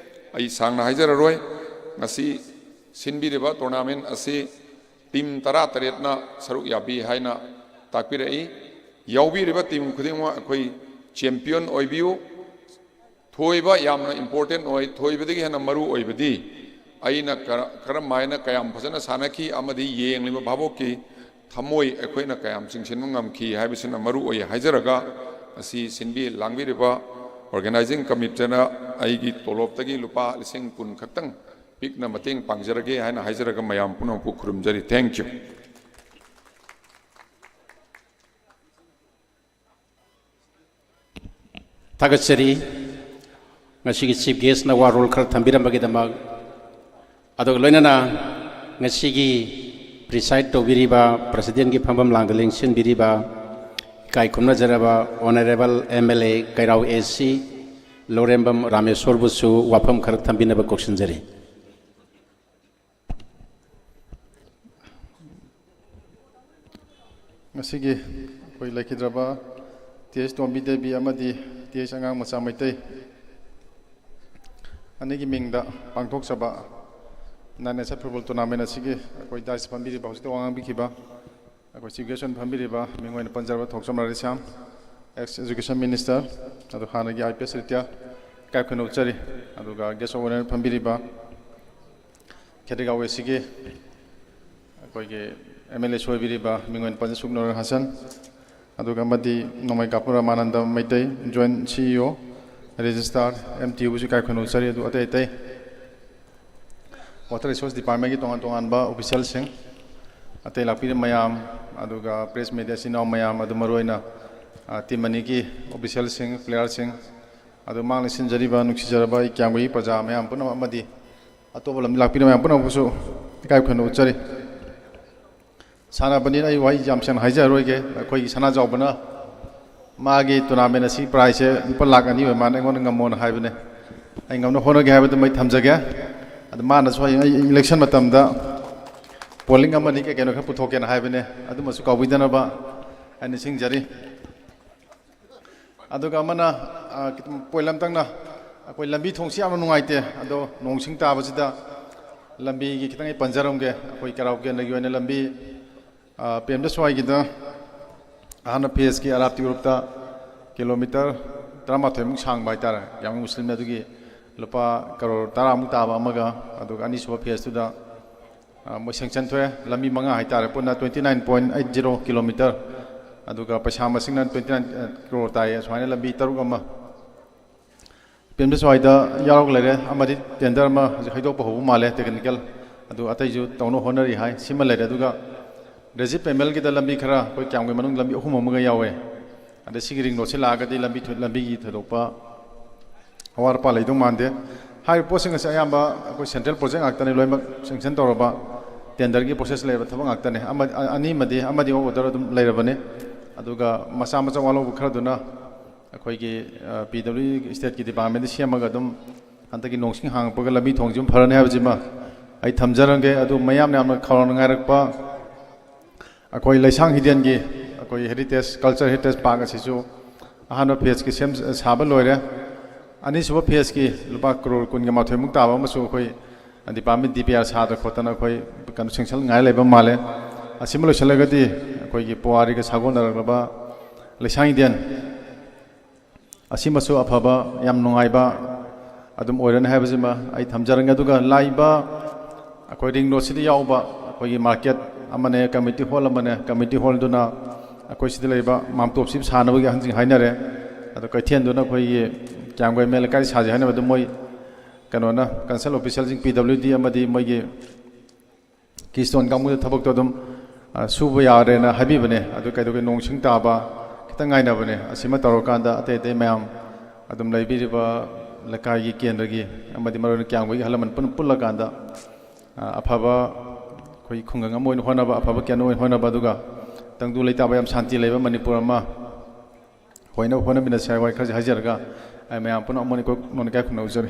ꯑꯩ ꯁꯥꯡꯅ ꯍꯥꯏꯖꯔꯔꯣꯏ꯫ ꯉꯁꯤ ꯁꯤꯟꯕꯤꯔꯤꯕ tournament ꯑꯁꯤ team ꯇꯔꯥꯇꯔꯦꯠꯅ ꯁꯔꯨꯛ ꯌꯥꯕꯤ ꯍꯥꯏꯅ ꯇꯥꯛꯄꯤꯔꯛꯏ꯫ ꯌꯥꯎꯕꯤꯔꯤꯕ team ꯈꯨꯗꯤꯡꯃꯛ ꯑꯩꯈꯣꯏ champion ꯑꯣꯏꯕꯤꯌꯨ꯫ ꯊꯣꯏꯕ ꯌꯥꯝꯅ important ꯑꯣꯏ꯫ ꯊꯣꯏꯕꯗꯒꯤ ꯍꯦꯟꯅ ꯃꯔꯨ ꯑꯣꯏꯕꯗꯤ ꯑꯩꯅ ꯀꯔ-, ꯀꯔꯝ ꯍꯥꯏꯅ ꯀꯌꯥꯝ ꯐꯖꯅ ꯁꯥꯟꯅꯈꯤ ꯑꯃꯗꯤ ꯌꯦꯡꯂꯤꯕ ꯚꯥꯕꯣꯛꯀꯤ ꯊꯃꯣꯏ ꯑꯩꯈꯣꯏꯅ ꯀꯌꯥꯝ ꯆꯤꯡꯁꯤꯟꯕ ꯉꯝꯈꯤ ꯍꯥꯏꯕꯁꯤꯅ ꯃꯔꯨ ꯑꯣꯏ ꯍꯥꯏꯖꯔꯒ, ꯉꯁꯤ ꯁꯤꯟꯕꯤ ꯂꯥꯡꯕꯤꯔꯤꯕ organizing committeeꯅ ꯑꯩꯒꯤ ꯇꯣꯂꯣꯞꯇꯒꯤ ꯂꯨꯄꯥ ꯂꯤꯁꯤꯡ ꯀꯨꯟ ꯈꯛꯇꯪ ꯄꯤꯛꯅ ꯃꯇꯦꯡ ꯄꯥꯡꯖꯔꯒꯦ ꯍꯥꯏꯅ ꯍꯥꯏꯖꯔꯒ ꯃꯌꯥꯝ ꯄꯨꯝꯅꯃꯛꯄꯨ ꯈꯨꯔꯨꯝꯖꯔꯤ꯫ Thank you꯫ ꯊꯥꯒꯠꯆꯔꯤ꯫ ꯉꯁꯤꯒꯤ chief guestꯅ ꯋꯥꯔꯣꯜ ꯈꯔ ꯊꯝꯕꯤꯔꯝꯕꯒꯤꯗꯃꯛ꯫ ꯑꯗꯨꯒ ꯂꯣꯏꯅꯅ ꯉꯁꯤꯒꯤ preside ꯇꯧꯕꯤꯔꯤꯕ, presidentꯀꯤ ꯐꯝꯐꯝ ꯂꯥꯡꯗ ꯂꯦꯡꯁꯤꯟꯕꯤꯔꯤꯕ ꯏꯀꯥꯏ ꯈꯨꯝꯅꯖꯔꯕ honourable M L A ꯀꯩꯔꯥꯎ A C ꯂꯧꯔꯦꯝꯕꯝ ꯔꯥꯃꯦꯁꯣꯔꯕꯨꯁꯨ ꯋꯥꯐꯝ ꯈꯔ ꯊꯝꯕꯤꯅꯕ ꯀꯧꯁꯤꯟꯖꯔꯤ꯫ ꯉꯁꯤꯒꯤ ꯑꯩꯈꯣꯏ ꯂꯩꯈꯤꯗ꯭ꯔꯕ ꯇꯤ ꯑꯦꯁ ꯇꯣꯝꯕꯤ ꯗꯦꯕꯤ ꯑꯃꯗꯤ ꯇꯤ ꯑꯦꯁ ꯑꯉꯥꯡ ꯃꯆꯥ ꯃꯩꯇꯩ ꯑꯅꯤꯒꯤ ꯃꯤꯡꯗ ꯄꯥꯡꯊꯣꯛꯆꯕ ꯅꯥꯏꯟ ꯅꯦꯁꯟ ꯐꯨꯠꯕꯣꯜ ꯇꯣꯔꯅꯥꯃꯦꯟ ꯑꯁꯤꯒꯤ ꯑꯩꯈꯣꯏ ꯗꯥꯏꯁ ꯐꯝꯕꯤꯔꯤꯕ, ꯍꯧꯖꯤꯛꯇ ꯋꯥ ꯉꯥꯡꯕꯤꯈꯤꯕ ꯑꯩꯈꯣꯏ ꯆꯤꯐ ꯒꯦꯁ ꯑꯣꯏꯅ ꯐꯝꯕꯤꯔꯤꯕ ꯃꯤꯡ ꯑꯣꯏꯅ ꯄꯟꯖꯔꯕ ꯊꯣꯛꯆꯣꯝ ꯔꯥꯙꯦꯁ꯭ꯌꯥꯝ, ex education minister, ꯑꯗꯨ ꯍꯥꯟꯅꯒꯤ ꯑꯥꯏ ꯄꯤ ꯑꯦꯁ ꯔꯤꯇꯥꯌꯔ, ꯏꯀꯥꯏ ꯈꯨꯝꯅꯩ ꯎꯠꯆꯔꯤ꯫ ꯑꯗꯨꯒ ꯒꯦꯁ ꯑꯣꯐ ꯑꯣꯅꯔ ꯐꯝꯕꯤꯔꯤꯕ ꯈꯦꯇ꯭ꯔꯤꯒꯥꯎ ꯑꯦ ꯁꯤꯒꯤ ꯑꯩꯈꯣꯏꯒꯤ ꯑꯦꯝ ꯑꯦꯜ ꯑꯦꯁꯨ ꯑꯣꯏꯕꯤꯔꯤꯕ ꯃꯤꯡ ꯑꯣꯏꯅ ꯄꯟꯖ ꯁꯨꯛꯅꯨꯔ ꯍꯁꯟ, ꯑꯗꯨꯒ ꯑꯃꯗꯤ ꯅꯣꯡꯃꯩ ꯀꯥꯞꯄ ꯔꯃꯥꯅꯟꯗ ꯃꯩꯇꯩ, ꯖꯣꯏꯟ ꯁꯤ ꯏ ꯑꯣ, ꯔꯦꯖꯤꯁꯇ꯭ꯔꯥꯔ, ꯑꯦꯝ ꯇꯤ ꯌꯨꯕꯨꯁꯨ ꯏꯀꯥꯏ ꯈꯨꯝꯅꯩ ꯎꯠꯆꯔꯤ꯫ ꯑꯗꯨ ꯑꯇꯩ ꯑꯇꯩ ꯋꯥꯇꯔ ꯔꯤꯁꯣꯔꯁ ꯗꯤꯄꯥꯔꯠꯃꯦꯟꯒꯤ ꯇꯣꯉꯥꯟ ꯇꯣꯉꯥꯟꯕ ꯑꯣꯐꯤꯁꯤꯌꯦꯜꯁꯤꯡ, ꯑꯇꯩ ꯂꯥꯛꯄꯤꯔꯤꯕ ꯃꯌꯥꯝ, ꯑꯗꯨꯒ ꯄ꯭ꯔꯦꯁ ꯃꯦꯗꯤꯌꯥ ꯏꯆꯤꯟ ꯏꯅꯥꯎ ꯃꯌꯥꯝ, ꯑꯗꯨ ꯃꯔꯨꯑꯣꯏꯅ ꯇꯤꯝ ꯑꯅꯤꯒꯤ ꯑꯣꯐꯤꯁꯤꯌꯦꯜꯁꯤꯡ, ꯄ꯭ꯂꯦꯌꯥꯔꯁꯤꯡ, ꯑꯗꯨ ꯃꯥꯡꯗ ꯁꯤꯟꯖꯔꯤꯕ ꯅꯨꯡꯁꯤꯖꯔꯕ ꯑꯩ ꯀꯤꯌꯥꯝꯒꯩ ꯄ꯭ꯔꯖꯥ ꯃꯌꯥꯝ ꯄꯨꯝꯅꯃꯛ ꯑꯃꯗꯤ ꯑꯇꯣꯞꯄ ꯂꯝꯗ ꯂꯥꯛꯄꯤꯔꯤꯕ ꯃꯌꯥꯝ ꯄꯨꯝꯅꯃꯛꯄꯨꯁꯨ ꯏꯀꯥꯏ ꯈꯨꯝꯅꯩ ꯎꯠꯆꯔꯤ꯫ ꯁꯥꯟꯅꯕꯅꯤꯅ ꯑꯩ ꯋꯥꯍꯩ ꯌꯥꯝ ꯁꯦꯡꯅ ꯍꯥꯏꯖꯔꯔꯣꯏꯒꯦ꯫ ꯑꯩꯈꯣꯏꯒꯤ ꯁꯅꯥꯖꯥꯎꯕꯅ ꯃꯥꯒꯤ ꯇꯣꯔꯅꯥꯃꯦꯟ ꯑꯁꯤ ꯄ꯭ꯔꯥꯏꯖꯁꯦ ꯂꯨꯄꯥ ꯂꯥꯛ ꯑꯅꯤ ꯑꯣꯏ ꯃꯥꯅ ꯑꯩꯉꯣꯟꯗ ꯉꯝꯃꯣꯅ ꯍꯥꯏꯕꯅꯦ꯫ ꯑꯩ ꯉꯝꯅ ꯍꯣꯠꯅꯒꯦ ꯍꯥꯏꯕꯗꯨꯃ ꯑꯩ ꯊꯝꯖꯒꯦ꯫ ꯑꯗ ꯃꯥꯅꯁꯨ ꯍꯌꯦꯡ ꯑꯩ ꯏꯂꯦꯛꯁꯟ ꯃꯇꯝꯗ ꯄꯣꯂꯤꯡ ꯑꯃꯅꯤ ꯀꯩ ꯀꯩꯅꯣ ꯈꯔ ꯄꯨꯊꯣꯛꯀꯦꯅ ꯍꯥꯏꯕꯅꯦ, ꯑꯗꯨꯃꯁꯨ ꯀꯥꯎꯕꯤꯗꯅꯕ ꯑꯩ ꯅꯤꯡꯁꯤꯡꯖꯔꯤ꯫ ꯑꯗꯨꯒ ꯑꯃꯅ, ꯑ, ꯈꯤꯇꯪ point ꯑꯝꯇꯪꯅ, ꯑꯩꯈꯣꯏ ꯂꯝꯕꯤ ꯊꯣꯡꯁꯤ ꯌꯥꯝꯅ ꯅꯨꯡꯉꯥꯏꯇꯦ, ꯑꯗꯣ ꯅꯣꯡ ꯁꯤꯡ ꯇꯥꯕꯁꯤꯗ ꯂꯝꯕꯤꯒꯤ ꯈꯤꯇꯪ ꯑꯩ ꯄꯟꯖꯔꯝꯒꯦ꯫ ꯑꯩꯈꯣꯏ ꯀꯩꯔꯥꯎ ꯀꯦꯟꯗ꯭ꯔꯒꯤ ꯑꯣꯏꯅ ꯂꯝꯕꯤ, ꯑ, ꯄ꯭ꯔꯦꯝꯗ ꯁ꯭ꯋꯥꯏꯒꯤꯗ ꯑꯍꯥꯟꯕ phaseꯀꯤ ꯑꯔꯥꯞꯇꯤ ꯒ꯭ꯔꯨꯞꯇ ꯀꯤꯂꯣꯃꯤꯇꯔ ꯇꯔꯥꯃꯥꯊꯣꯏꯃꯨꯛ ꯁꯥꯡꯕ ꯍꯥꯏꯇꯥꯔꯦ, ꯌꯥꯝ ꯃꯨꯁꯂꯤꯝꯅ ꯑꯗꯨꯒꯤ ꯂꯨꯄꯥ ꯀꯔꯣꯔ ꯇꯔꯥꯃꯨꯛ ꯇꯥꯕ ꯑꯃꯒ, ꯑꯗꯨꯒ ꯑꯅꯤꯁꯨꯕ phaseꯇꯨꯗ, ꯑ, ꯃꯣꯏ sanction ꯊꯣꯛꯑꯦ꯫ ꯂꯝꯕꯤ ꯃꯉꯥ ꯍꯥꯏꯇꯥꯔꯦ, ꯄꯨꯟꯅ twenty nine point eight zero kilometre, ꯑꯗꯨꯒ ꯄꯩꯁꯥ ꯃꯁꯤꯡꯅ twenty nine crore ꯇꯥꯏꯌꯦ꯫ ꯁꯨꯃꯥꯏꯅ ꯂꯝꯕꯤ ꯇꯔꯨꯛ ꯑꯃ ꯄ꯭ꯔꯦꯝꯗ ꯁ꯭ꯋꯥꯏꯗ ꯌꯥꯎꯔꯒ ꯂꯩꯔꯦ, ꯑꯃꯗꯤ tender ꯑꯃ ꯍꯧꯖꯤꯛ ꯍꯩꯗꯣꯛꯄ ꯍꯧꯕ ꯃꯥꯜꯂꯦ, technical, ꯑꯗꯨ ꯑꯇꯩꯁꯨ ꯇꯧꯅꯕ ꯍꯣꯠꯅꯔꯤ ꯍꯥꯏ꯫ ꯁꯤꯃ ꯂꯩꯔꯦ꯫ ꯑꯗꯨꯒ ꯔꯦꯖꯤꯞ ꯄꯦꯃꯦꯜꯒꯤꯗ ꯂꯝꯕꯤ ꯈꯔ ꯑꯩꯈꯣꯏ ꯀꯌꯥꯝꯒꯤ ꯃꯅꯨꯡꯗ ꯂꯝꯕꯤ ꯑꯍꯨꯝ ꯑꯃꯒ ꯌꯥꯎꯋꯦ꯫ ꯑꯗ ꯁꯤꯒꯤ ring roadꯁꯤ ꯂꯥꯛꯑꯒꯗꯤ ꯂꯝꯕꯤ ꯊꯣꯏ-, ꯂꯝꯕꯤꯒꯤ ꯊꯣꯏꯗꯣꯛꯄ ꯑꯋꯥꯠ ꯑꯄꯥ ꯂꯩꯗꯧ ꯃꯥꯟꯗꯦ꯫ ꯍꯥꯏꯔꯤꯕ ꯄꯣꯠꯁꯤꯡ ꯑꯁꯤ ꯑꯌꯥꯝꯕ ꯑꯩꯈꯣꯏ central project ꯉꯥꯛꯇꯅꯤ, ꯂꯣꯏꯅꯃꯛ sanction ꯇꯧꯔꯕ tenderꯒꯤ process ꯂꯩꯔꯕ ꯊꯕꯛ ꯉꯥꯛꯇꯅꯤ꯫ ꯑꯃ-, ꯑ-, ꯑꯅꯤꯃꯗꯤ, ꯑꯃꯗꯤ work order ꯑꯗꯨꯝ ꯂꯩꯔꯕꯅꯤ꯫ ꯑꯗꯨꯒ ꯃꯆꯥ ꯃꯆꯥ ꯋꯥꯠꯍꯧꯕ ꯈꯔꯗꯨꯅ ꯑꯩꯈꯣꯏꯒꯤ, ꯑ, PWD stateꯀꯤ departmentꯗ ꯁꯦꯝꯃꯒ ꯑꯗꯨꯝ ꯍꯟꯗꯛꯀꯤ ꯅꯣꯡꯁꯤꯡ ꯍꯥꯡꯉꯛꯄꯒ ꯂꯝꯕꯤ ꯊꯣꯡꯁꯤ ꯑꯗꯨꯝ ꯐꯔꯅꯤ ꯍꯥꯏꯕꯁꯤꯃ ꯑꯩ ꯊꯝꯖꯔꯝꯒꯦ꯫ ꯑꯗꯨ ꯃꯌꯥꯝꯅ ꯌꯥꯝꯅ ꯈꯧꯔꯥꯡꯅ ꯉꯥꯏꯔꯛꯄ ꯑꯩꯈꯣꯏ ꯂꯩꯁꯥꯡ ꯍꯤꯗꯦꯟꯒꯤ ꯑꯩꯈꯣꯏ heritage, culture heritage park ꯑꯁꯤꯁꯨ ꯑꯍꯥꯟꯕ phaseꯀꯤ ꯁꯦꯝ ꯁꯥꯕ ꯂꯣꯏꯔꯦ꯫ ꯑꯅꯤꯁꯨꯕ phaseꯀꯤ ꯂꯨꯄꯥ ꯀ꯭ꯔꯣꯔ ꯀꯨꯟꯒ ꯃꯥꯊꯣꯏꯃꯨꯛ ꯇꯥꯕ ꯑꯃꯁꯨ ꯑꯩꯈꯣꯏ department DPR ꯁꯥꯗ ꯈꯣꯠꯇꯅ ꯑꯩꯈꯣꯏ ꯀꯩꯅꯣ sanction ꯉꯥꯏ ꯂꯩꯕ ꯃꯥꯜꯂꯦ꯫ ꯑꯁꯤꯃ ꯂꯣꯏꯁꯤꯜꯂꯒꯗꯤ ꯑꯩꯈꯣꯏꯒꯤ ꯄꯨꯋꯥꯔꯤꯒ ꯁꯥꯒꯣꯟꯅꯔꯛꯂꯕ ꯂꯩꯁꯥꯡ ꯍꯤꯗꯦꯟ ꯑꯁꯤꯃꯁꯨ ꯑꯐꯕ, ꯌꯥꯝ ꯅꯨꯡꯉꯥꯏꯕ ꯑꯗꯨꯝ ꯑꯣꯏꯔꯅꯤ ꯍꯥꯏꯕꯁꯤꯃ ꯑꯩ ꯊꯝꯖꯔꯒꯦ꯫ ꯑꯗꯨꯒ ꯂꯥꯛꯏꯕ ꯑꯩꯈꯣꯏ ring roadꯁꯤꯗ ꯌꯥꯎꯕ ꯑꯩꯈꯣꯏꯒꯤ market ꯑꯃꯅꯦ, community hall ꯑꯃꯅꯦ, community hallꯗꯨꯅ ꯑꯩꯈꯣꯏ ꯁꯤꯗ ꯂꯩꯕ ꯃꯥꯝꯇꯣꯞꯁꯤ ꯁꯥꯟꯅꯕꯒꯤ ꯑꯍꯟꯁꯤꯡ ꯍꯥꯏꯅꯔꯦ꯫ ꯑꯗꯣ ꯀꯩꯊꯦꯜꯗꯨꯅ ꯑꯩꯈꯣꯏꯒꯤ ꯀꯌꯥꯝꯒꯩ ꯃꯌꯥꯏ ꯂꯩꯀꯥꯏ ꯁꯥꯁꯦ ꯍꯥꯏꯅꯕꯗꯨ ꯃꯣꯏ ꯀꯩꯅꯣꯅ, concern officialꯁꯤꯡ PWD ꯑꯃꯗꯤ ꯃꯣꯏꯒꯤ Keystone ꯀꯥꯡꯕꯨꯗ ꯊꯕꯛꯇꯣ ꯑꯗꯨꯝ, ꯑ, ꯁꯨꯕ ꯌꯥꯔꯦꯅ ꯍꯥꯏꯕꯤꯕꯅꯦ꯫ ꯑꯗꯨ ꯀꯩꯗꯧꯒꯦ, ꯅꯣꯡ ꯁꯤꯡ ꯇꯥꯕ ꯈꯤꯇꯪ ꯉꯥꯏꯅꯕꯅꯦ꯫ ꯑꯁꯤꯃ ꯇꯧꯔꯀꯥꯟꯗ ꯑꯇꯩ ꯑꯇꯩ ꯃꯌꯥꯝ ꯑꯗꯨꯝ ꯂꯩꯕꯤꯔꯤꯕ ꯂꯩꯀꯥꯏꯒꯤ, ꯀꯦꯟꯗ꯭ꯔꯒꯤ ꯑꯃꯗꯤ ꯃꯔꯨꯑꯣꯏꯅ ꯀꯌꯥꯝꯒꯩꯒꯤ ꯑꯍꯜ ꯂꯃꯟ ꯄꯨꯟꯅ ꯄꯨꯜꯂꯀꯥꯟꯗ, ꯑ, ꯑꯐꯕ ꯑꯩꯈꯣꯏ ꯈꯨꯡꯒꯪ ꯑꯃ ꯑꯣꯏꯅ ꯍꯣꯠꯅꯕ, ꯑꯐꯕ ꯀꯩꯅꯣ ꯑꯣꯏꯅ ꯍꯣꯠꯅꯕ, ꯑꯗꯨꯒ ꯇꯪꯗꯨ ꯂꯩꯇꯥꯕ, ꯌꯥꯝ ꯁꯥꯟꯇꯤ ꯂꯩꯕ ꯃꯅꯤꯄꯨꯔ ꯑꯃ ꯑꯣꯏꯅꯕ ꯍꯣꯠꯅꯃꯤꯟꯅꯁꯤ ꯍꯥꯏꯕ ꯋꯥꯍꯩ ꯈꯔꯁꯦ ꯍꯥꯏꯖꯔꯒ ꯑꯩ ꯃꯌꯥꯝ ꯄꯨꯝꯅꯃꯛ ꯑꯃꯨꯛ ꯍꯟꯅ ꯏꯀꯥꯏ ꯈꯨꯝꯅꯖꯔꯤ꯫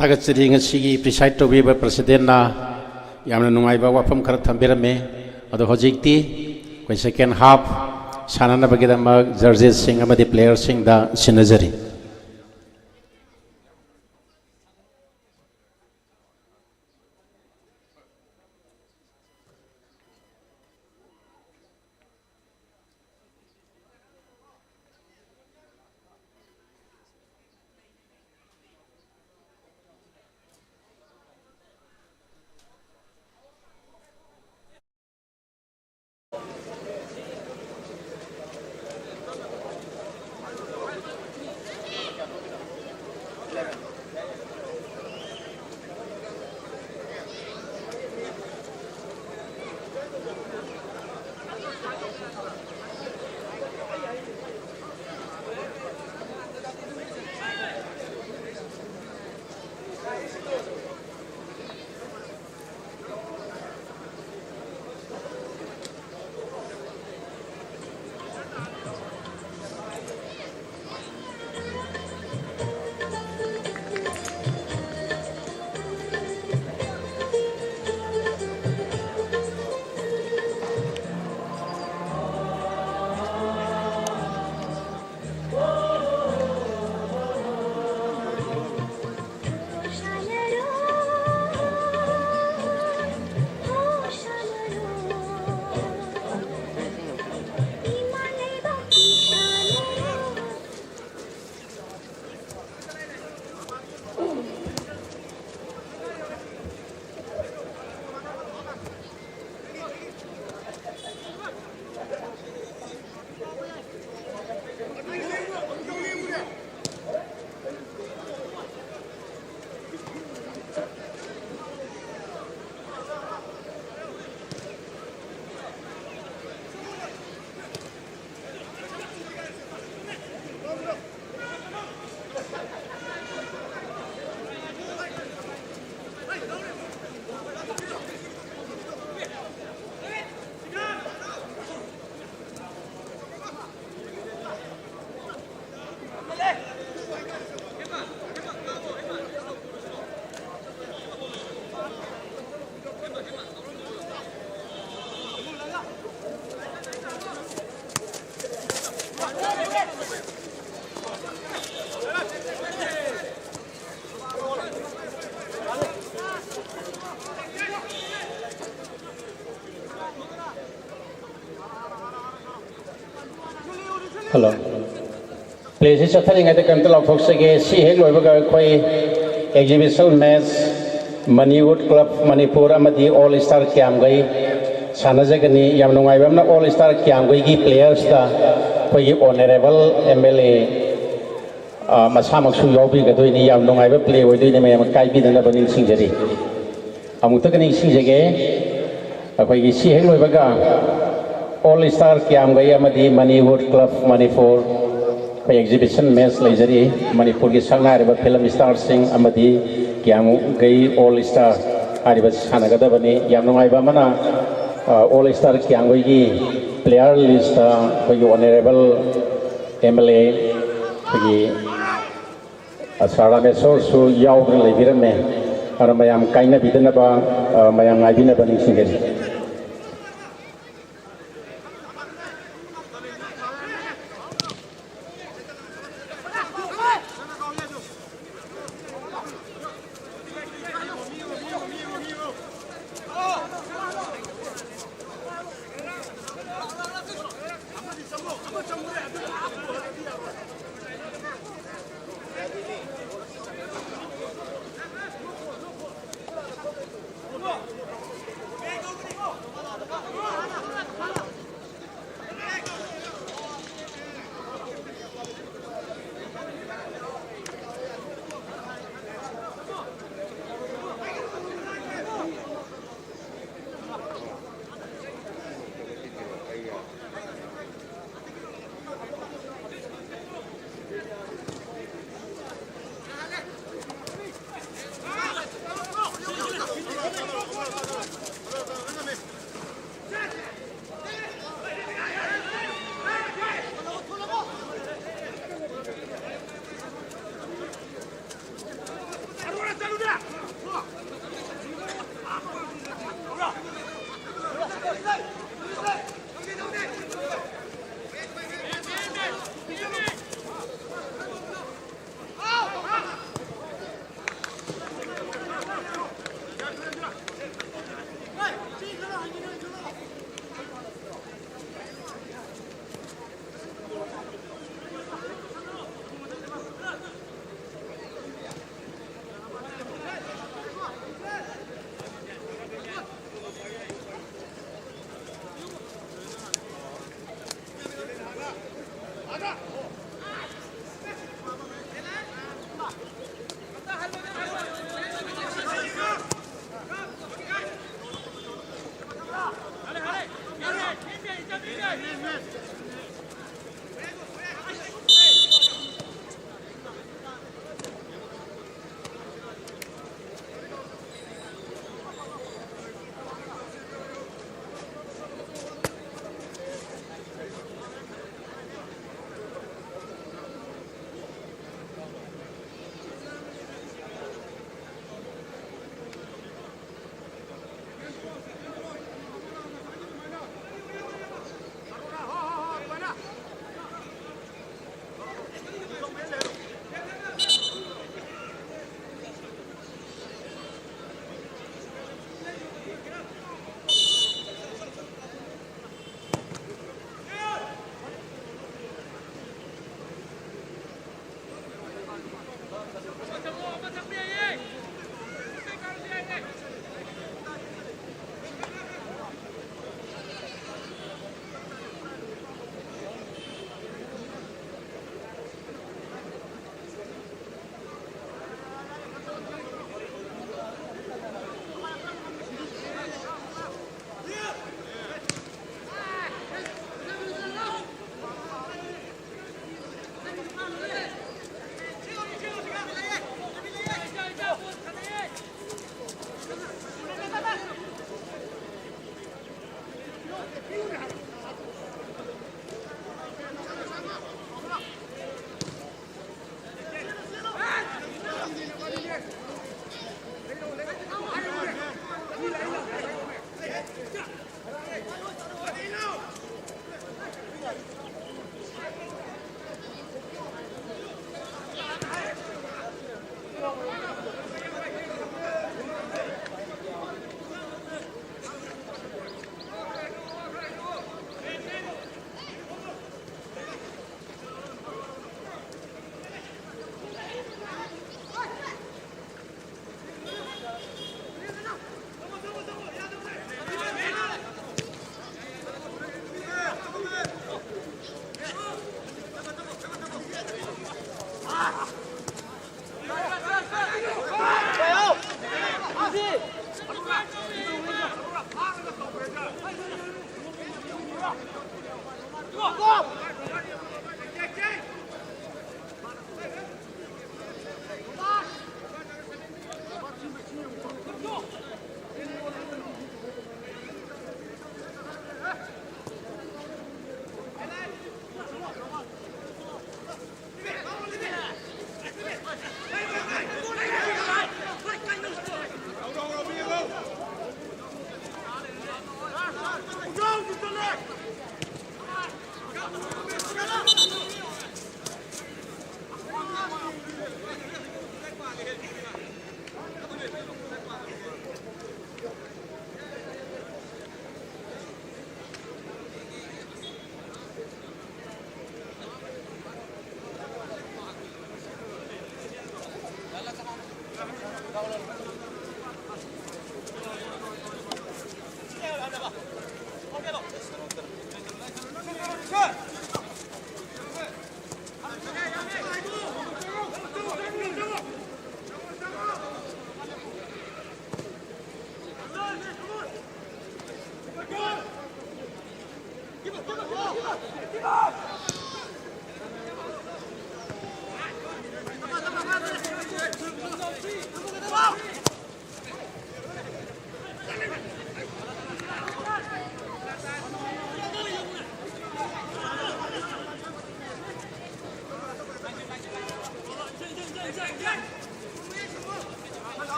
ꯊꯥꯒꯠꯆꯔꯤ꯫ ꯉꯁꯤꯒꯤ preside ꯇꯧꯕꯤꯕ presidentꯅ ꯌꯥꯝꯅ ꯅꯨꯡꯉꯥꯏꯕ ꯋꯥꯐꯝ ꯈꯔ ꯊꯝꯕꯤꯔꯝꯃꯤ꯫ ꯑꯗꯣ ꯍꯧꯖꯤꯛꯇꯤ ꯑꯩꯈꯣꯏ second half ꯁꯥꯟꯅꯅꯕꯒꯤꯗꯃꯛ judgesꯁꯤꯡ ꯑꯃꯗꯤ playerꯁꯤꯡꯗ ꯁꯤꯟꯅꯖꯔꯤ꯫ ꯍꯜꯂꯣ꯫ ꯄ꯭ꯂꯦꯁꯤ ꯆꯠꯊꯔꯤꯉꯩꯗ ꯀꯔꯤꯝꯇ ꯂꯥꯎꯊꯣꯛꯆꯒꯦ꯫ ꯁꯤ ꯍꯦꯛ ꯂꯣꯏꯕꯒ ꯑꯩꯈꯣꯏ exhibition match Maniwood club Manipur ꯑꯃꯗꯤ ꯑꯣꯜ ꯁ꯭ꯇꯥꯔ ꯀ꯭ꯌꯥꯝꯒꯩ ꯁꯥꯟꯅꯖꯒꯅꯤ꯫ ꯌꯥꯝ ꯅꯨꯡꯉꯥꯏꯕ ꯑꯃꯅ, ꯑꯣꯜ ꯁ꯭ꯇꯥꯔ ꯀ꯭ꯌꯥꯝꯒꯩꯒꯤ ꯄ꯭ꯂꯦꯌꯔꯁꯇ ꯑꯩꯈꯣꯏꯒꯤ ꯑꯣꯅꯔꯦꯕꯜ ꯑꯦꯝ ꯑꯦꯜ ꯑꯦ ꯃꯁꯥꯃꯛꯁꯨ ꯌꯥꯎꯕꯤꯒꯗꯣꯏꯅꯤ꯫ ꯌꯥꯝ ꯅꯨꯡꯉꯥꯏꯕ ꯄ꯭ꯂꯦ ꯑꯣꯏꯗꯣꯏꯅꯤ, ꯃꯌꯥꯝ ꯀꯥꯏꯕꯤꯗꯅꯕ ꯅꯤꯡꯁꯤꯡꯖꯔꯤ꯫ ꯑꯃꯨꯛꯇꯒ ꯅꯤꯡꯁꯤꯡꯖꯒꯦ, ꯑꯩꯈꯣꯏꯒꯤ ꯁꯤ ꯍꯦꯛ ꯂꯣꯏꯕꯒ ꯑꯣꯜ ꯁ꯭ꯇꯥꯔ ꯀ꯭ꯌꯥꯝꯒꯩ ꯑꯃꯗꯤ ꯃꯅꯤꯋꯨꯠ ꯀ꯭ꯂꯕ ꯃꯅꯤꯄꯨꯔ ꯑꯩꯈꯣꯏ ꯑꯦꯛꯖꯤꯕꯤꯁꯟ ꯃꯦꯠꯆ ꯂꯩꯖꯔꯤ꯫ ꯃꯅꯤꯄꯨꯔꯒꯤ ꯁꯛꯅꯥꯏꯔꯕ ꯐꯤꯂꯝ ꯁ꯭ꯇꯥꯔꯁꯤꯡ ꯑꯃꯗꯤ ꯀ꯭ꯌꯥꯝꯒꯩ ꯑꯣꯜ ꯁ꯭ꯇꯥꯔ ꯍꯥꯏꯔꯤꯕ ꯁꯥꯟꯅꯒꯗꯕꯅꯤ꯫ ꯌꯥꯝ ꯅꯨꯡꯉꯥꯏꯕ ꯑꯃꯅ, ꯑ, ꯑꯣꯜ ꯁ꯭ꯇꯥꯔ ꯀ꯭ꯌꯥꯝꯒꯩꯒꯤ ꯄ꯭ꯂꯦꯌꯔ ꯂꯤꯁꯇ ꯑꯩꯈꯣꯏꯒꯤ ꯑꯣꯅꯔꯦꯕꯜ ꯑꯦꯝ ꯑꯦꯜ ꯑꯦ ꯑꯩꯈꯣꯏꯒꯤ ꯁꯥꯔ ꯔꯥꯃꯦꯁꯣꯔꯁꯨ ꯌꯥꯎꯗꯨꯅ ꯂꯩꯕꯤꯔꯝꯃꯦ꯫ ꯑꯗꯨꯅ ꯃꯌꯥꯝ ꯀꯥꯏꯅꯕꯤꯗꯅꯕ, ꯑ, ꯃꯌꯥꯝ ꯉꯥꯏꯕꯤꯅꯕ ꯅꯤꯡꯁꯤꯡꯖꯔꯤ꯫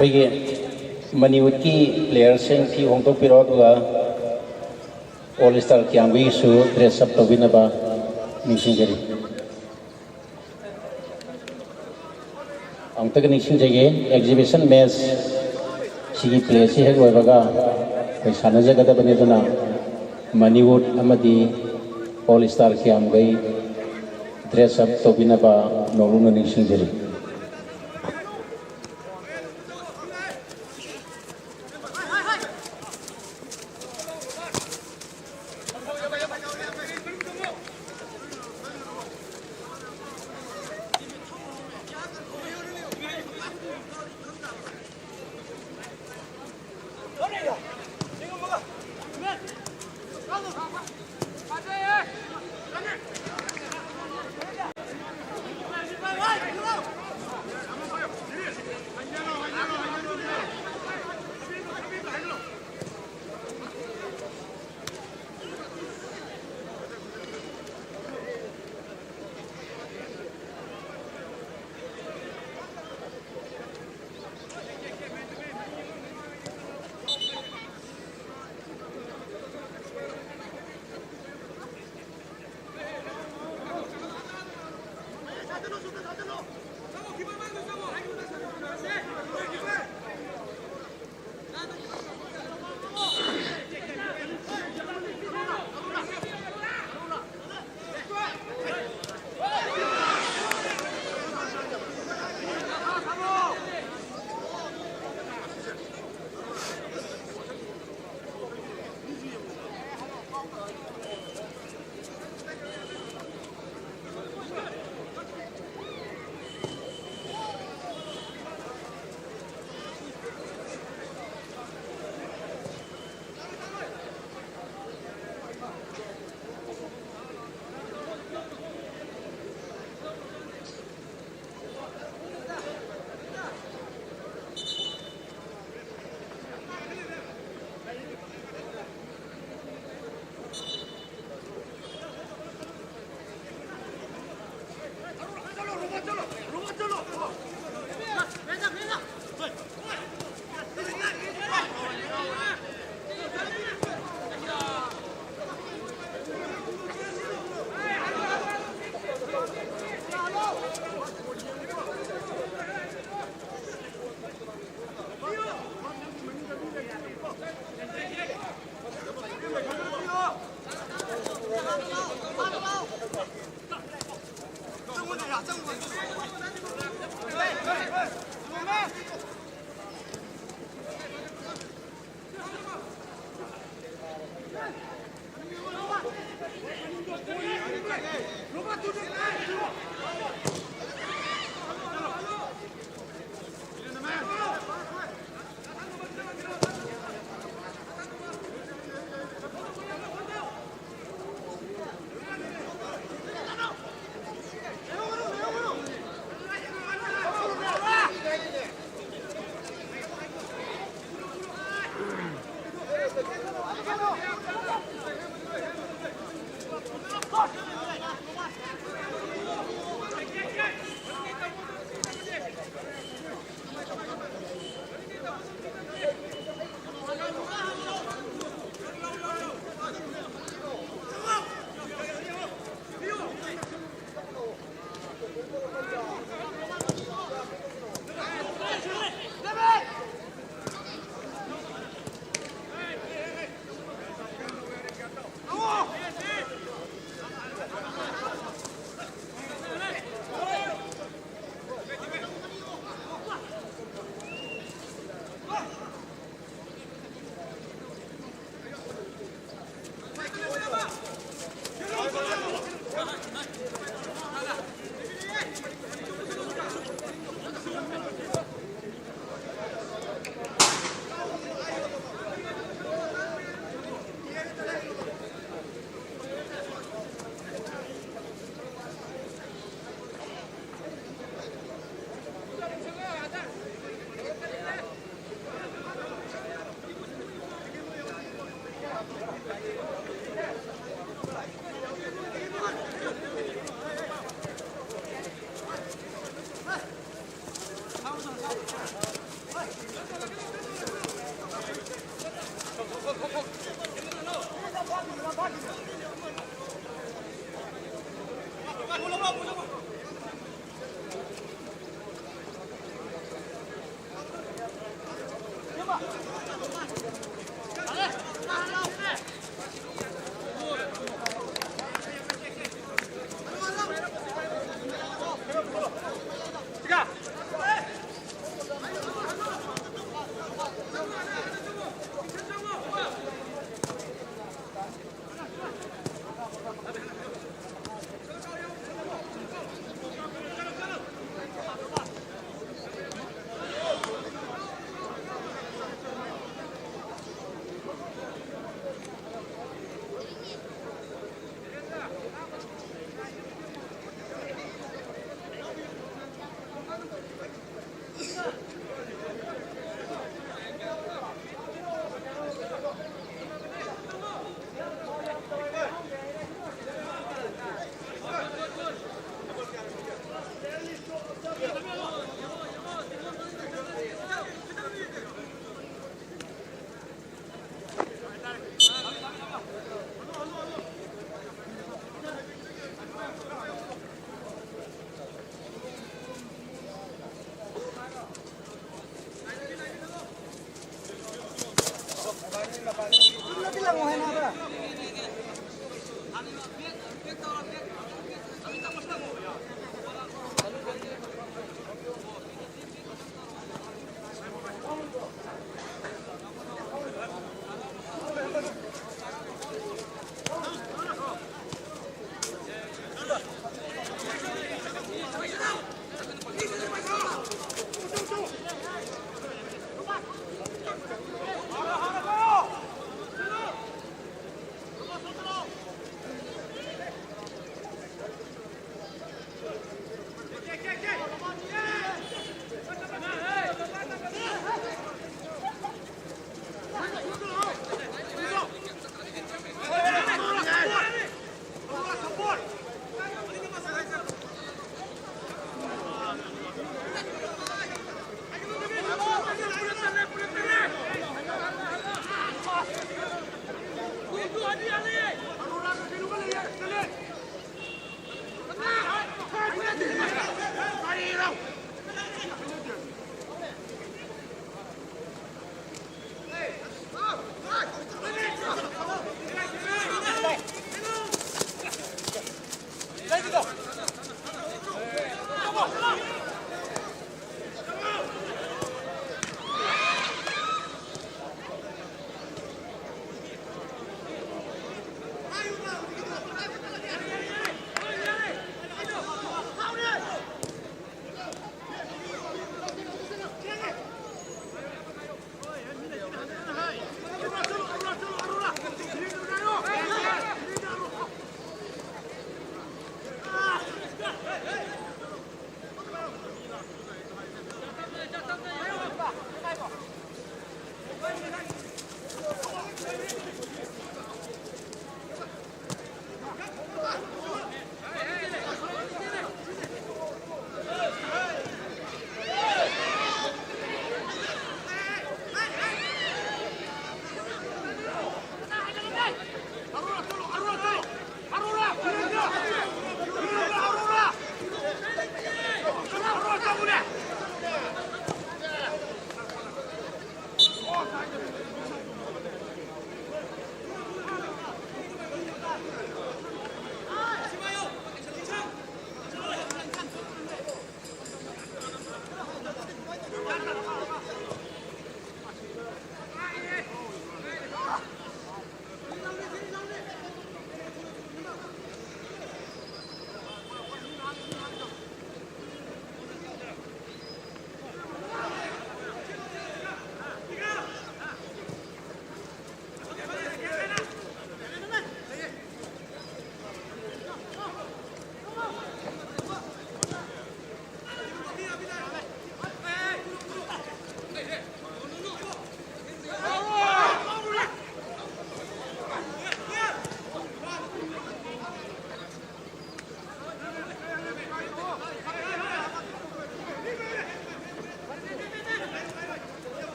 ꯑꯩꯈꯣꯏꯒꯤ ꯃꯅꯤꯋꯨꯠꯀꯤ ꯄ꯭ꯂꯦꯌꯔꯁꯤꯡ ꯐꯤ ꯍꯣꯡꯗꯣꯛꯄꯤꯔꯣ, ꯑꯗꯨꯒ ꯑꯣꯜ ꯁ꯭ꯇꯥꯔ ꯀ꯭ꯌꯥꯝꯒꯤꯁꯨ ꯗ꯭ꯔꯦꯁ ꯑꯞ ꯇꯧꯕꯤꯅꯕ ꯅꯤꯡꯁꯤꯡꯖꯔꯤ꯫ ꯑꯃꯨꯛꯇꯒ ꯅꯤꯡꯁꯤꯡꯖꯒꯦ, ꯑꯦꯛꯖꯤꯕꯤꯁꯟ ꯃꯦꯠꯆ ꯁꯤꯒꯤ ꯄ꯭ꯂꯦꯁꯤ ꯍꯦꯛ ꯂꯣꯏꯕꯒ ꯑꯩꯈꯣꯏ ꯁꯥꯟꯅꯖꯒꯗꯕꯅꯤ꯫ ꯑꯗꯨꯅ ꯃꯅꯤꯋꯨꯠ ꯑꯃꯗꯤ ꯑꯣꯜ ꯁ꯭ꯇꯥꯔ ꯀ꯭ꯌꯥꯝꯒꯩ ꯗ꯭ꯔꯦꯁ ꯑꯞ ꯇꯧꯕꯤꯅꯕ ꯅꯧꯂꯨꯛꯅ ꯅꯤꯡꯁꯤꯡꯖꯔꯤ꯫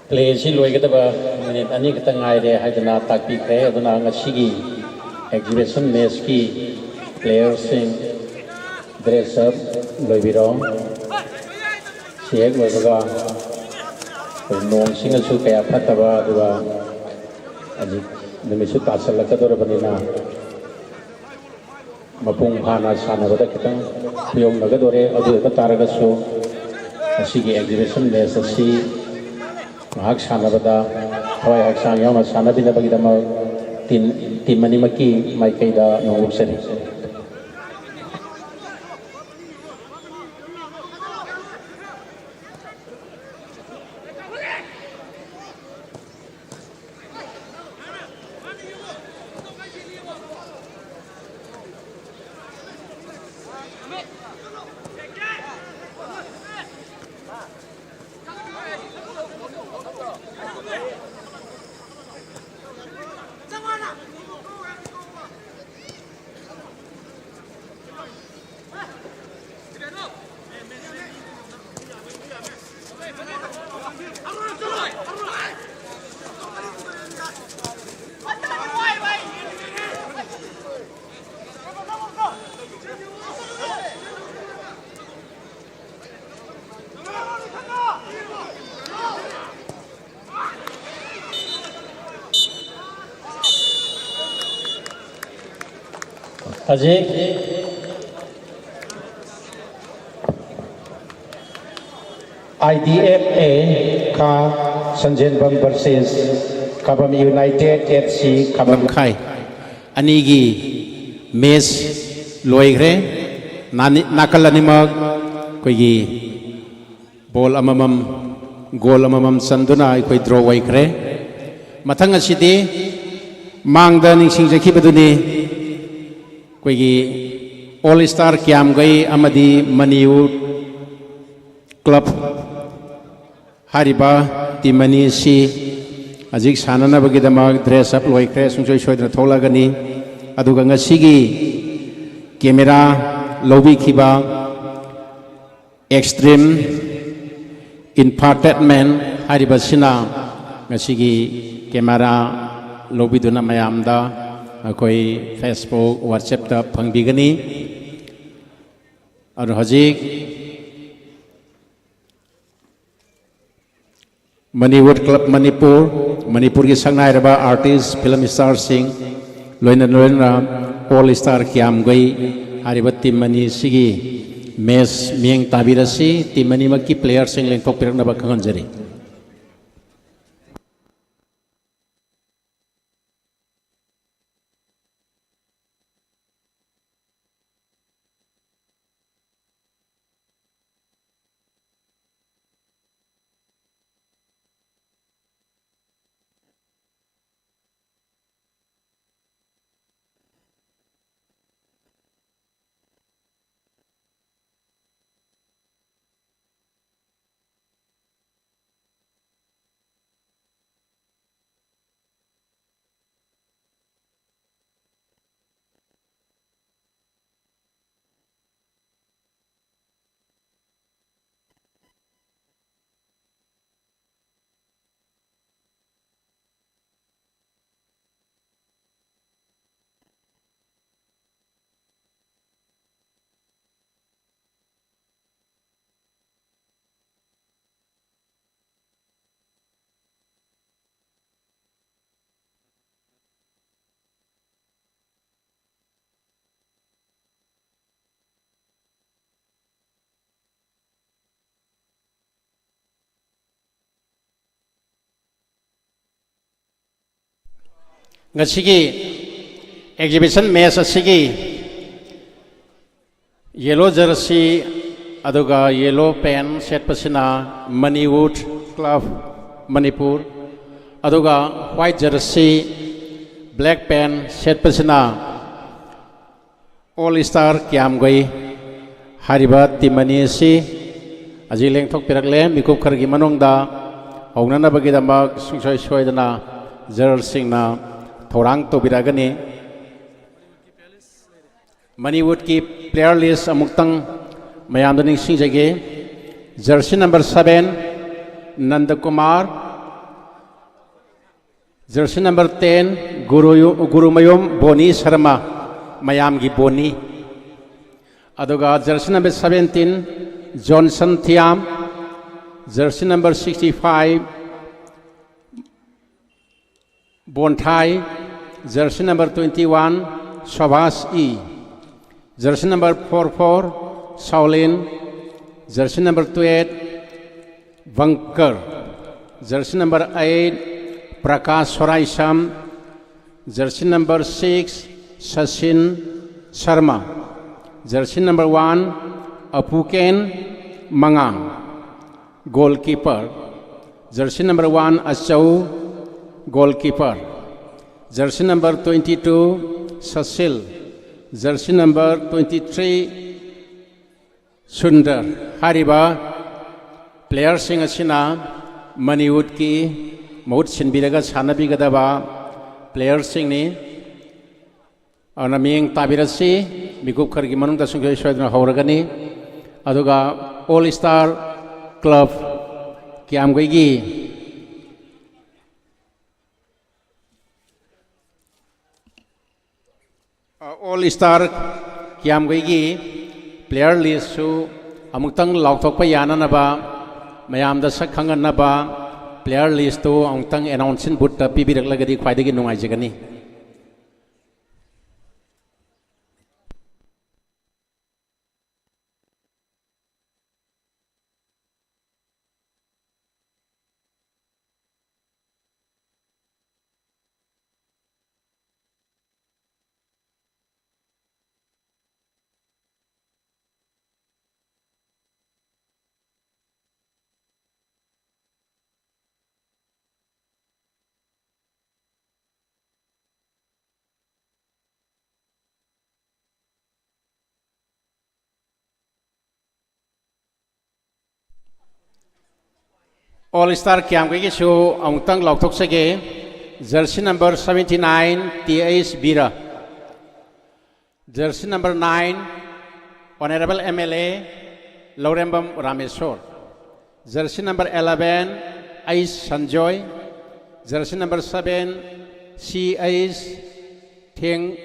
ꯄ꯭ꯂꯦ ꯑꯁꯤ ꯂꯣꯏꯒꯗꯕ ꯃꯤꯅꯤꯠ ꯑꯅꯤ ꯈꯛꯇ ꯉꯥꯏꯔꯦ ꯍꯥꯏꯗꯨꯅ ꯇꯥꯛꯄꯤꯈ꯭ꯔꯦ꯫ ꯑꯗꯨꯅ ꯉꯁꯤꯒꯤ ꯑꯦꯛꯖꯤꯕꯤꯁꯟ ꯃꯦꯠꯁꯀꯤ ꯄ꯭ꯂꯦꯌꯔꯁꯤꯡ ꯗ꯭ꯔꯦꯁ ꯑꯞ ꯂꯣꯏꯕꯤꯔꯣ꯫ ꯁꯤ ꯍꯦꯛ ꯂꯣꯏꯕꯒ ꯑꯩꯈꯣꯏ ꯅꯣꯡꯁꯤꯡꯅꯁꯨ ꯀꯌꯥ ꯐꯠꯇꯕ, ꯑꯗꯨꯒ ꯍꯧꯖꯤꯛ ꯅꯨꯃꯤꯠꯁꯨ ꯇꯥꯁꯜꯂꯛꯀꯗꯧꯔꯕꯅꯤꯅ ꯃꯄꯨꯡ ꯐꯥꯅ ꯁꯥꯟꯅꯕꯗ ꯈꯤꯇꯪ ꯈꯨꯌꯧꯅꯒꯗꯣꯔꯦ꯫ ꯑꯗꯨ ꯑꯣꯏꯕ ꯇꯥꯔꯒꯁꯨ ꯉꯁꯤꯒꯤ ꯑꯦꯛꯖꯤꯕꯤꯁꯟ ꯃꯦꯠꯆ ꯑꯁꯤ ꯉꯥꯏꯍꯥꯛ ꯁꯥꯟꯅꯕꯗ ꯊꯋꯥꯏ ꯍꯛꯆꯥꯡ ꯌꯥꯎꯅ ꯁꯥꯟꯅꯕꯤꯅꯕꯒꯤꯗꯃꯛ ꯇꯤꯝ, ꯇꯤꯝ ꯑꯅꯤꯃꯛꯀꯤ ꯃꯥꯏꯀꯩꯗ ꯅꯣꯡꯂꯨꯛꯆꯔꯤ꯫ ꯍꯧꯖꯤꯛ ꯑꯥꯏ ꯗꯤ ꯑꯦꯐ ꯑꯦ ꯈꯥ ꯁꯟꯖꯦꯟꯕꯝ ꯚꯔꯁꯦꯁ ꯈꯥꯕꯝ ꯌꯨꯅꯥꯏꯇꯦꯠ ꯑꯦꯐ ꯁꯤ ꯈꯥꯕꯝ ꯈꯥꯏ ꯑꯅꯤꯒꯤ ꯃꯦꯆ ꯂꯣꯏꯈ꯭ꯔꯦ꯫ ꯅꯥꯅꯤ-, ꯅꯥꯀꯜ ꯑꯅꯤꯃꯛ ꯑꯩꯈꯣꯏꯒꯤ ꯕꯣꯜ ꯑꯃꯃꯝ, ꯒꯣꯜ ꯑꯃꯃꯝ ꯆꯟꯗꯨꯅ ꯑꯩꯈꯣꯏ ꯗ꯭ꯔꯣ ꯑꯣꯏꯈ꯭ꯔꯦ꯫ ꯃꯊꯪ ꯑꯁꯤꯗꯤ ꯃꯥꯡꯗ ꯅꯤꯡꯁꯤꯡꯖꯈꯤꯕꯗꯨꯅꯤ, ꯑꯩꯈꯣꯏꯒꯤ ꯑꯣꯜ ꯁ꯭ꯇꯥꯔ ꯀ꯭ꯌꯥꯝꯒꯩ ꯑꯃꯗꯤ ꯃꯅꯤꯌꯨꯠ ꯀ꯭ꯂꯕ ꯍꯥꯏꯔꯤꯕ ꯇꯤꯝ ꯑꯅꯤ ꯑꯁꯤ ꯍꯧꯖꯤꯛ ꯁꯥꯟꯅꯅꯕꯒꯤꯗꯃꯛ ꯗ꯭ꯔꯦꯁ ꯑꯞ ꯂꯣꯏꯈ꯭ꯔꯦ, ꯁꯨꯡꯁꯣꯏ ꯁꯣꯏꯗꯅ ꯊꯣꯛꯂꯛꯑꯒꯅꯤ꯫ ꯑꯗꯨꯒ ꯉꯁꯤꯒꯤ ꯀꯦꯃꯦꯔꯥ ꯂꯧꯕꯤꯈꯤꯕ ꯑꯦꯛꯁꯇ꯭ꯔꯤꯝ ꯏꯟꯐꯥꯇꯦꯟꯃꯦꯟ ꯍꯥꯏꯔꯤꯕꯁꯤꯅ ꯉꯁꯤꯒꯤ ꯀꯦꯃꯦꯔꯥ ꯂꯧꯕꯤꯗꯨꯅ ꯃꯌꯥꯝꯗ ꯑꯩꯈꯣꯏ Facebook, WhatsApp-ꯇ ꯐꯪꯕꯤꯒꯅꯤ꯫ ꯑꯗꯨ ꯍꯧꯖꯤꯛ ꯃꯅꯤꯋꯨꯠ ꯀ꯭ꯂꯕ ꯃꯅꯤꯄꯨꯔ, ꯃꯅꯤꯄꯨꯔꯒꯤ ꯁꯛꯅꯥꯏꯔꯕ ꯑꯥꯔꯇꯤꯁ, ꯐꯤꯂꯝ ꯁ꯭ꯇꯥꯔꯁꯤꯡ, ꯂꯣꯏꯅ ꯂꯣꯏꯅꯅ ꯑꯣꯜ ꯁ꯭ꯇꯥꯔ ꯀ꯭ꯌꯥꯝꯒꯩ ꯍꯥꯏꯔꯤꯕ ꯇꯤꯝ ꯑꯅꯤꯁꯤꯒꯤ ꯃꯦꯆ ꯃꯤꯠꯌꯦꯡ ꯇꯥꯕꯤꯔꯁꯤ꯫ ꯇꯤꯝ ꯑꯅꯤꯃꯛꯀꯤ ꯄ꯭ꯂꯦꯌꯔꯁꯤꯡ ꯂꯦꯡꯊꯣꯛꯄꯤꯔꯛꯅꯕ ꯈꯪꯍꯟꯖꯔꯤ꯫ ꯉꯁꯤꯒꯤ exhibition match ꯑꯁꯤꯒꯤ yellow jersey ꯑꯗꯨꯒ yellow pant ꯁꯦꯠꯄꯁꯤꯅ Maniwood club Manipur, ꯑꯗꯨꯒ white jersey, black pant ꯁꯦꯠꯄꯁꯤꯅ All Star ꯀꯤꯌꯥꯝꯒꯩ꯫ ꯍꯥꯏꯔꯤꯕ team ꯑꯅꯤ ꯑꯁꯤ ꯍꯧꯖꯤꯛ ꯂꯦꯡꯊꯣꯛꯄꯤꯔꯛꯂꯦ꯫ ꯃꯤꯀꯨꯞ ꯈꯔꯒꯤ ꯃꯅꯨꯡꯗ ꯍꯧꯅꯅꯕꯒꯤꯗꯃꯛ ꯁꯨꯡꯁꯣꯏ ꯁꯣꯏꯗꯅ judgeꯁꯤꯡꯅ ꯊꯧꯔꯥꯡ ꯇꯧꯕꯤꯔꯛꯑꯒꯅꯤ꯫ ꯃꯅꯤꯋꯨꯠꯀꯤ player list ꯑꯃꯨꯛꯇꯪ ꯃꯌꯥꯝꯗ ꯅꯤꯡꯁꯤꯡꯖꯒꯦ꯫ Jersey number seven, ꯅꯟꯗꯀꯨꯃꯥꯔ꯫ Jersey number ten, ꯒꯨꯔꯨ-, ꯒꯨꯔꯨꯃꯌꯨꯝ ꯕꯣꯅꯤ ꯁꯔꯃ, ꯃꯌꯥꯝꯒꯤ ꯕꯣꯅꯤ꯫ ꯑꯗꯨꯒ jersey number seventeen, Johnson Thiyam. Jersey number sixty-five, Bonthai. Jersey number twenty-one, Subhas ꯏ꯫ Jersey number forty-four, Saolin. Jersey number twenty-eight, Bangkar. Jersey number eight, Prakash Soraisam. Jersey number six, Sachin Sharma. Jersey number one, ꯑꯄꯨꯀꯦꯟ ꯃꯉꯥꯡ, goalkeeper꯫ Jersey number one, ꯑꯆꯧ, goalkeeper꯫ Jersey number twenty-two, Sashil. Jersey number twenty-three, Sundar. ꯍꯥꯏꯔꯤꯕ playerꯁꯤꯡ ꯑꯁꯤꯅ ꯃꯅꯤꯋꯨꯠꯀꯤ ꯃꯍꯨꯠ ꯁꯤꯟꯕꯤꯔꯒ ꯁꯥꯟꯅꯕꯤꯒꯗꯕ playerꯁꯤꯡꯅꯤ꯫ ꯑꯗꯨꯅ ꯃꯤꯠꯌꯦꯡ ꯇꯥꯕꯤꯔꯁꯤ, ꯃꯤꯀꯨꯞ ꯈꯔꯒꯤ ꯃꯅꯨꯡꯗ ꯁꯨꯡꯁꯣꯏ ꯁꯣꯏꯗꯅ ꯍꯧꯔꯒꯅꯤ꯫ ꯑꯗꯨꯒ All Star Club ꯀꯤꯌꯥꯝꯒꯩꯒꯤ All Star ꯀꯤꯌꯥꯝꯒꯩꯒꯤ player listꯁꯨ ꯑꯃꯨꯛꯇꯪ ꯂꯥꯎꯊꯣꯛꯄ ꯌꯥꯅꯅꯕ, ꯃꯌꯥꯝꯗ ꯁꯛ ꯈꯪꯍꯟꯅꯕ player listꯇꯨ ꯑꯃꯨꯛꯇꯪ announcing boothꯇ ꯄꯤꯕꯤꯔꯛꯂꯒꯗꯤ ꯈ꯭ꯋꯥꯏꯗꯒꯤ ꯅꯨꯡꯉꯥꯏꯖꯒꯅꯤ꯫ All Star ꯀꯤꯌꯥꯝꯒꯩꯒꯤꯁꯨ ꯑꯃꯨꯛꯇꯪ ꯂꯥꯎꯊꯣꯛꯆꯒꯦ꯫ Jersey number seventy nine, T H Bir. Jersey number nine, Honorable M L A Lourembam Rameshwor. Jersey number eleven, H Sanjoy. Jersey number seven, C H Theng-,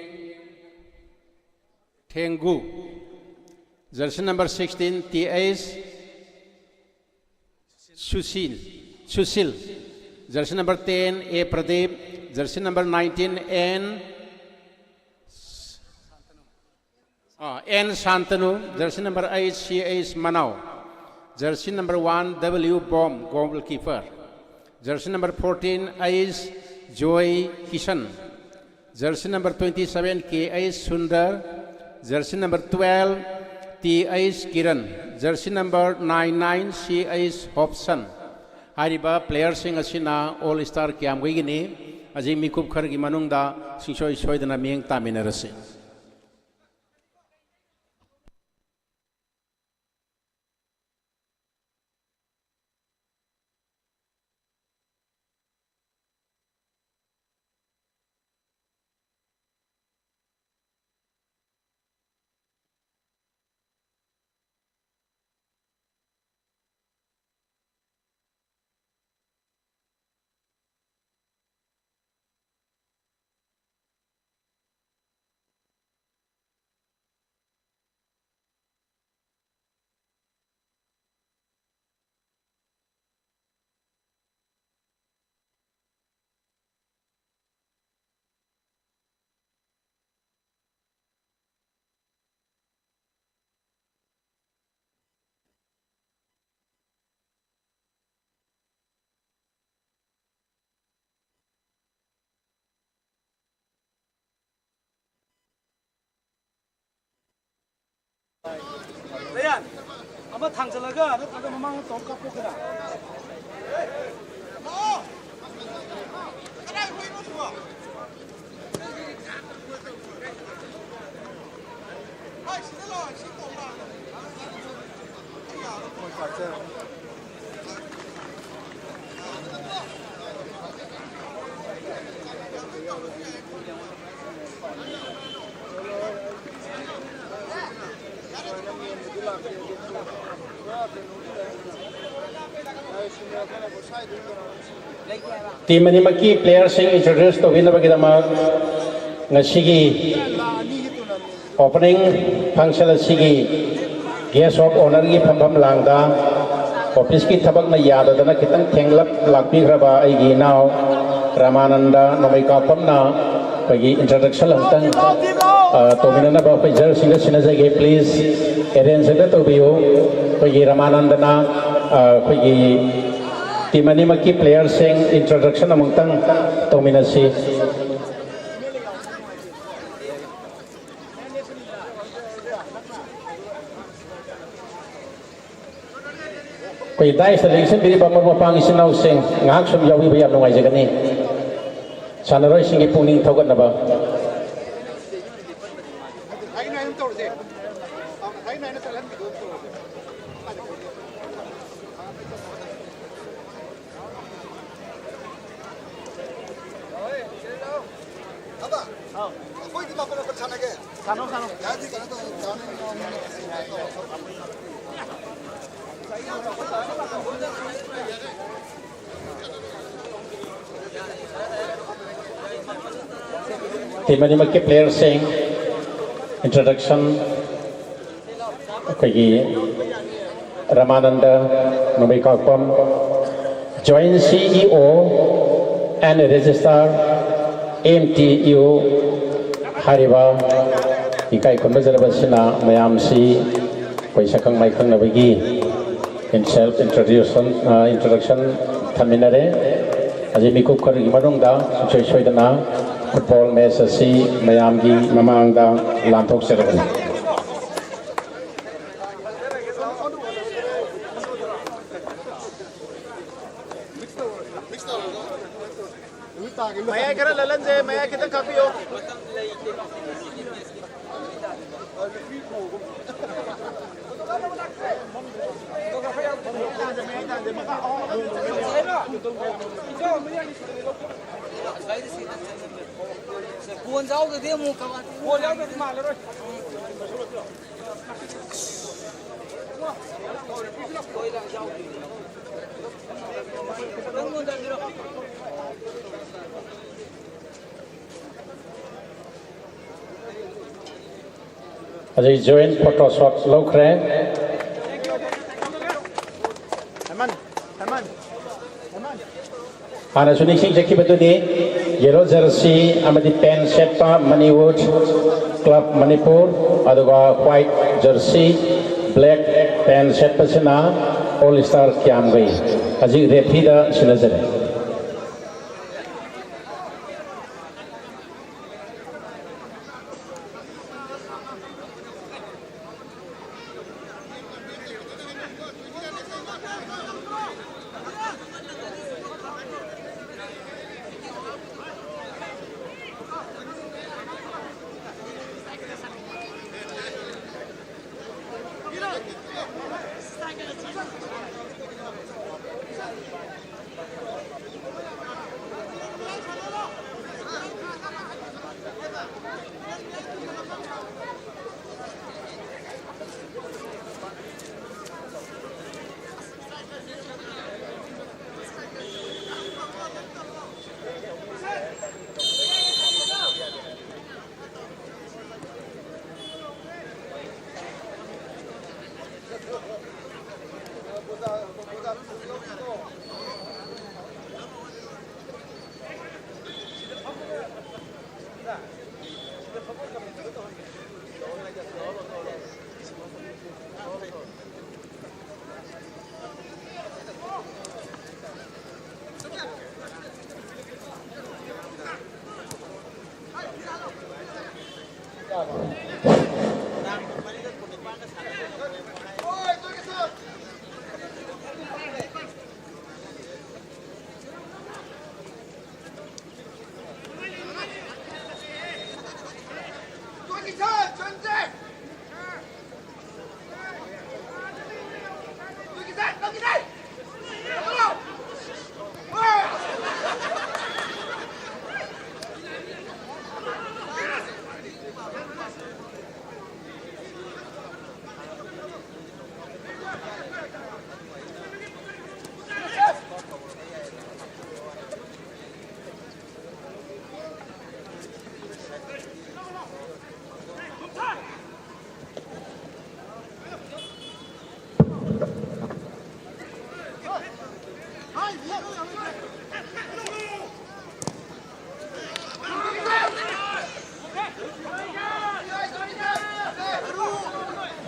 Thengu. Jersey number sixteen, T H Sushil, Sushil. Jersey number ten, A Pradeep. Jersey number nineteen, N, uh, N Shantanu. Jersey number eight, C H ꯃꯅꯥꯎ꯫ Jersey number one, W bomb, goalkeeper꯫ Jersey number fourteen, H ꯖꯣꯏ Kisan. Jersey number twenty seven, K H Sundar. Jersey number twelve, T H Kiran. Jersey number nine nine, C H ꯍꯣꯞꯁꯟ꯫ ꯍꯥꯏꯔꯤꯕ player ꯁꯤꯡ ꯑꯁꯤꯅ All Star ꯀꯤꯌꯥꯝꯒꯩꯒꯤꯅꯤ꯫ ꯍꯧꯖꯤꯛ ꯃꯤꯀꯨꯞ ꯈꯔꯒꯤ ꯃꯅꯨꯡꯗ ꯁꯨꯡꯁꯣꯏ ꯁꯣꯏꯗꯅ ꯃꯤꯠꯌꯦꯡ ꯇꯥꯃꯤꯟꯅꯔꯁꯤ꯫ ꯗꯌꯥꯟ, ꯑꯃ ꯊꯥꯡꯖꯜꯂꯒ ꯅꯠꯇ꯭ꯔꯒ ꯃꯃꯥꯡꯗ ꯇꯧꯔ ꯀꯥꯞꯊꯣꯛꯀꯦꯔꯥ? ꯇꯤꯝ ꯑꯅꯤꯃꯛꯀꯤ ꯄ꯭ꯂꯦꯌꯔꯁꯤꯡ ꯏꯟꯇ꯭ꯔꯣꯗ꯭ꯌꯨꯁ ꯇꯧꯕꯤꯅꯕꯒꯤꯗꯃꯛ ꯉꯁꯤꯒꯤ ꯑꯣꯄꯅꯤꯡ ꯐꯪꯁꯟ ꯑꯁꯤꯒꯤ ꯒꯦꯁ ꯑꯣꯐ ꯑꯣꯅꯔꯒꯤ ꯐꯝꯐꯝ ꯂꯥꯡꯗ ꯑꯣꯐꯤꯁꯀꯤ ꯊꯕꯛꯅ ꯌꯥꯗꯗꯅ ꯈꯤꯇꯪ ꯊꯦꯡꯂꯞ ꯂꯥꯛꯄꯤꯈ꯭ꯔꯕ ꯑꯩꯒꯤ ꯏꯅꯥꯎ ꯔꯥꯃꯥꯅꯟꯗ ꯅꯣꯡꯃꯩꯀꯥꯞꯐꯝꯅ ꯑꯩꯈꯣꯏꯒꯤ ꯏꯟꯇ꯭ꯔꯣꯗꯛꯁꯟ ꯑꯃꯨꯛꯇꯪ, ꯑ, ꯇꯧꯃꯤꯟꯅꯅꯕ ꯑꯩꯈꯣꯏ ꯖꯖꯁꯤꯡꯗ ꯁꯤꯟꯅꯖꯒꯦ꯫ ꯄ꯭ꯂꯤꯖ ꯑꯦꯔꯦꯟꯖ ꯍꯦꯛꯇ ꯇꯧꯕꯤꯌꯨ꯫ ꯑꯩꯈꯣꯏꯒꯤ ꯔꯥꯃꯥꯅꯟꯗꯅ, ꯑ, ꯑꯩꯈꯣꯏꯒꯤ ꯇꯤꯝ ꯑꯅꯤꯃꯛꯀꯤ ꯄ꯭ꯂꯦꯌꯔꯁꯤꯡ ꯏꯟꯇ꯭ꯔꯣꯗꯛꯁꯟ ꯑꯃꯨꯛꯇꯪ ꯇꯧꯃꯤꯟꯅꯁꯤ꯫ ꯑꯩꯈꯣꯏ ꯗꯥꯏꯁꯇ ꯂꯦꯡꯁꯤꯟꯕꯤꯔꯤꯕ ꯃꯔꯨꯞ ꯃꯄꯥꯡ ꯏꯆꯤꯟ ꯏꯅꯥꯎꯁꯤꯡ, ꯉꯥꯏꯍꯥꯛ ꯁꯨꯝ ꯌꯥꯎꯕꯤꯕ ꯌꯥꯝ ꯅꯨꯡꯉꯥꯏꯖꯒꯅꯤ꯫ ꯁꯥꯟꯅꯔꯣꯏꯁꯤꯡꯒꯤ ꯄꯨꯛꯅꯤꯡ ꯊꯧꯒꯠꯅꯕ꯫ ꯑꯩꯈꯣꯏꯗꯤ ꯃꯥꯄꯟ ꯃꯥꯄꯟ ꯁꯥꯟꯅꯒꯦ꯫ ꯁꯥꯟꯅꯧ, ꯁꯥꯟꯅꯧ꯫ ꯌꯥꯔꯗꯤ ꯀꯩꯅꯣ ꯇꯧ, ꯗꯥꯎꯟ ꯂꯣꯏꯅ ꯇꯧꯔꯣ꯫ ꯇꯤꯝ ꯑꯅꯤꯃꯛꯀꯤ ꯄ꯭ꯂꯦꯌꯔꯁꯤꯡ ꯏꯟꯇ꯭ꯔꯣꯗꯛꯁꯟ꯫ ꯑꯩꯈꯣꯏꯒꯤ ꯔꯃꯥꯅꯟꯗ ꯅꯣꯡꯃꯩꯀꯥꯛꯄꯝ, Joint C E O and Registrar M T U ꯍꯥꯏꯔꯤꯕ ꯏꯀꯥꯏ ꯈꯨꯝꯅꯖꯔꯕ ꯑꯁꯤꯅ ꯃꯌꯥꯝꯁꯤ ꯑꯩꯈꯣꯏ ꯁꯛꯈꯪ ꯃꯥꯏꯈꯪꯅꯕꯒꯤ self introduction, ꯑ, introduction ꯊꯝꯃꯤꯟꯅꯔꯦ꯫ ꯍꯧꯖꯤꯛ ꯃꯤꯀꯨꯞ ꯈꯔꯒꯤ ꯃꯅꯨꯡꯗ ꯁꯨꯡꯁꯣꯏ ꯁꯣꯏꯗꯅ ꯐꯨꯠꯕꯣꯜ ꯃꯦꯠꯆ ꯑꯁꯤ ꯃꯌꯥꯝꯒꯤ ꯃꯃꯥꯡꯗ ꯂꯥꯟꯊꯣꯛꯆꯔꯒꯅꯤ꯫ ꯃꯌꯥꯏ ꯈꯔ ꯂꯜꯍꯟꯁꯦ, ꯃꯌꯥꯏ ꯈꯤꯇꯪ ꯈꯥꯛꯄꯤꯌꯣ꯫ ꯀꯣꯟ ꯌꯥꯎꯗ꯭ꯔꯗꯤ ꯑꯃꯨꯛ ꯀꯃꯥꯏ-, ꯀꯣꯟ ꯌꯥꯎꯗ꯭ꯔꯗꯤ ꯃꯥꯜꯂꯔꯣꯏ꯫ ꯅꯪꯉꯣꯟꯗ ꯑꯅꯤꯔꯛ꯫ ꯍꯧꯖꯤꯛ joint photo shot ꯂꯧꯈ꯭ꯔꯦ꯫ ꯍꯦꯃꯟ, ꯍꯦꯃꯟ, ꯍꯦꯃꯟ꯫ ꯍꯥꯟꯅꯁꯨ ꯅꯤꯡꯁꯤꯡꯖꯈꯤꯕꯗꯨꯅꯤ, yellow jersey ꯑꯃꯗꯤ pant ꯁꯦꯠꯄ ꯃꯅꯤꯋꯨꯠ club ꯃꯅꯤꯄꯨꯔ, ꯑꯗꯨꯒ white jersey, black pant ꯁꯦꯠꯄꯁꯤꯅ All Star ꯀ꯭ꯌꯥꯝꯒꯩ꯫ ꯍꯧꯖꯤꯛ refereeꯗ ꯁꯤꯟꯅꯖꯔꯦ꯫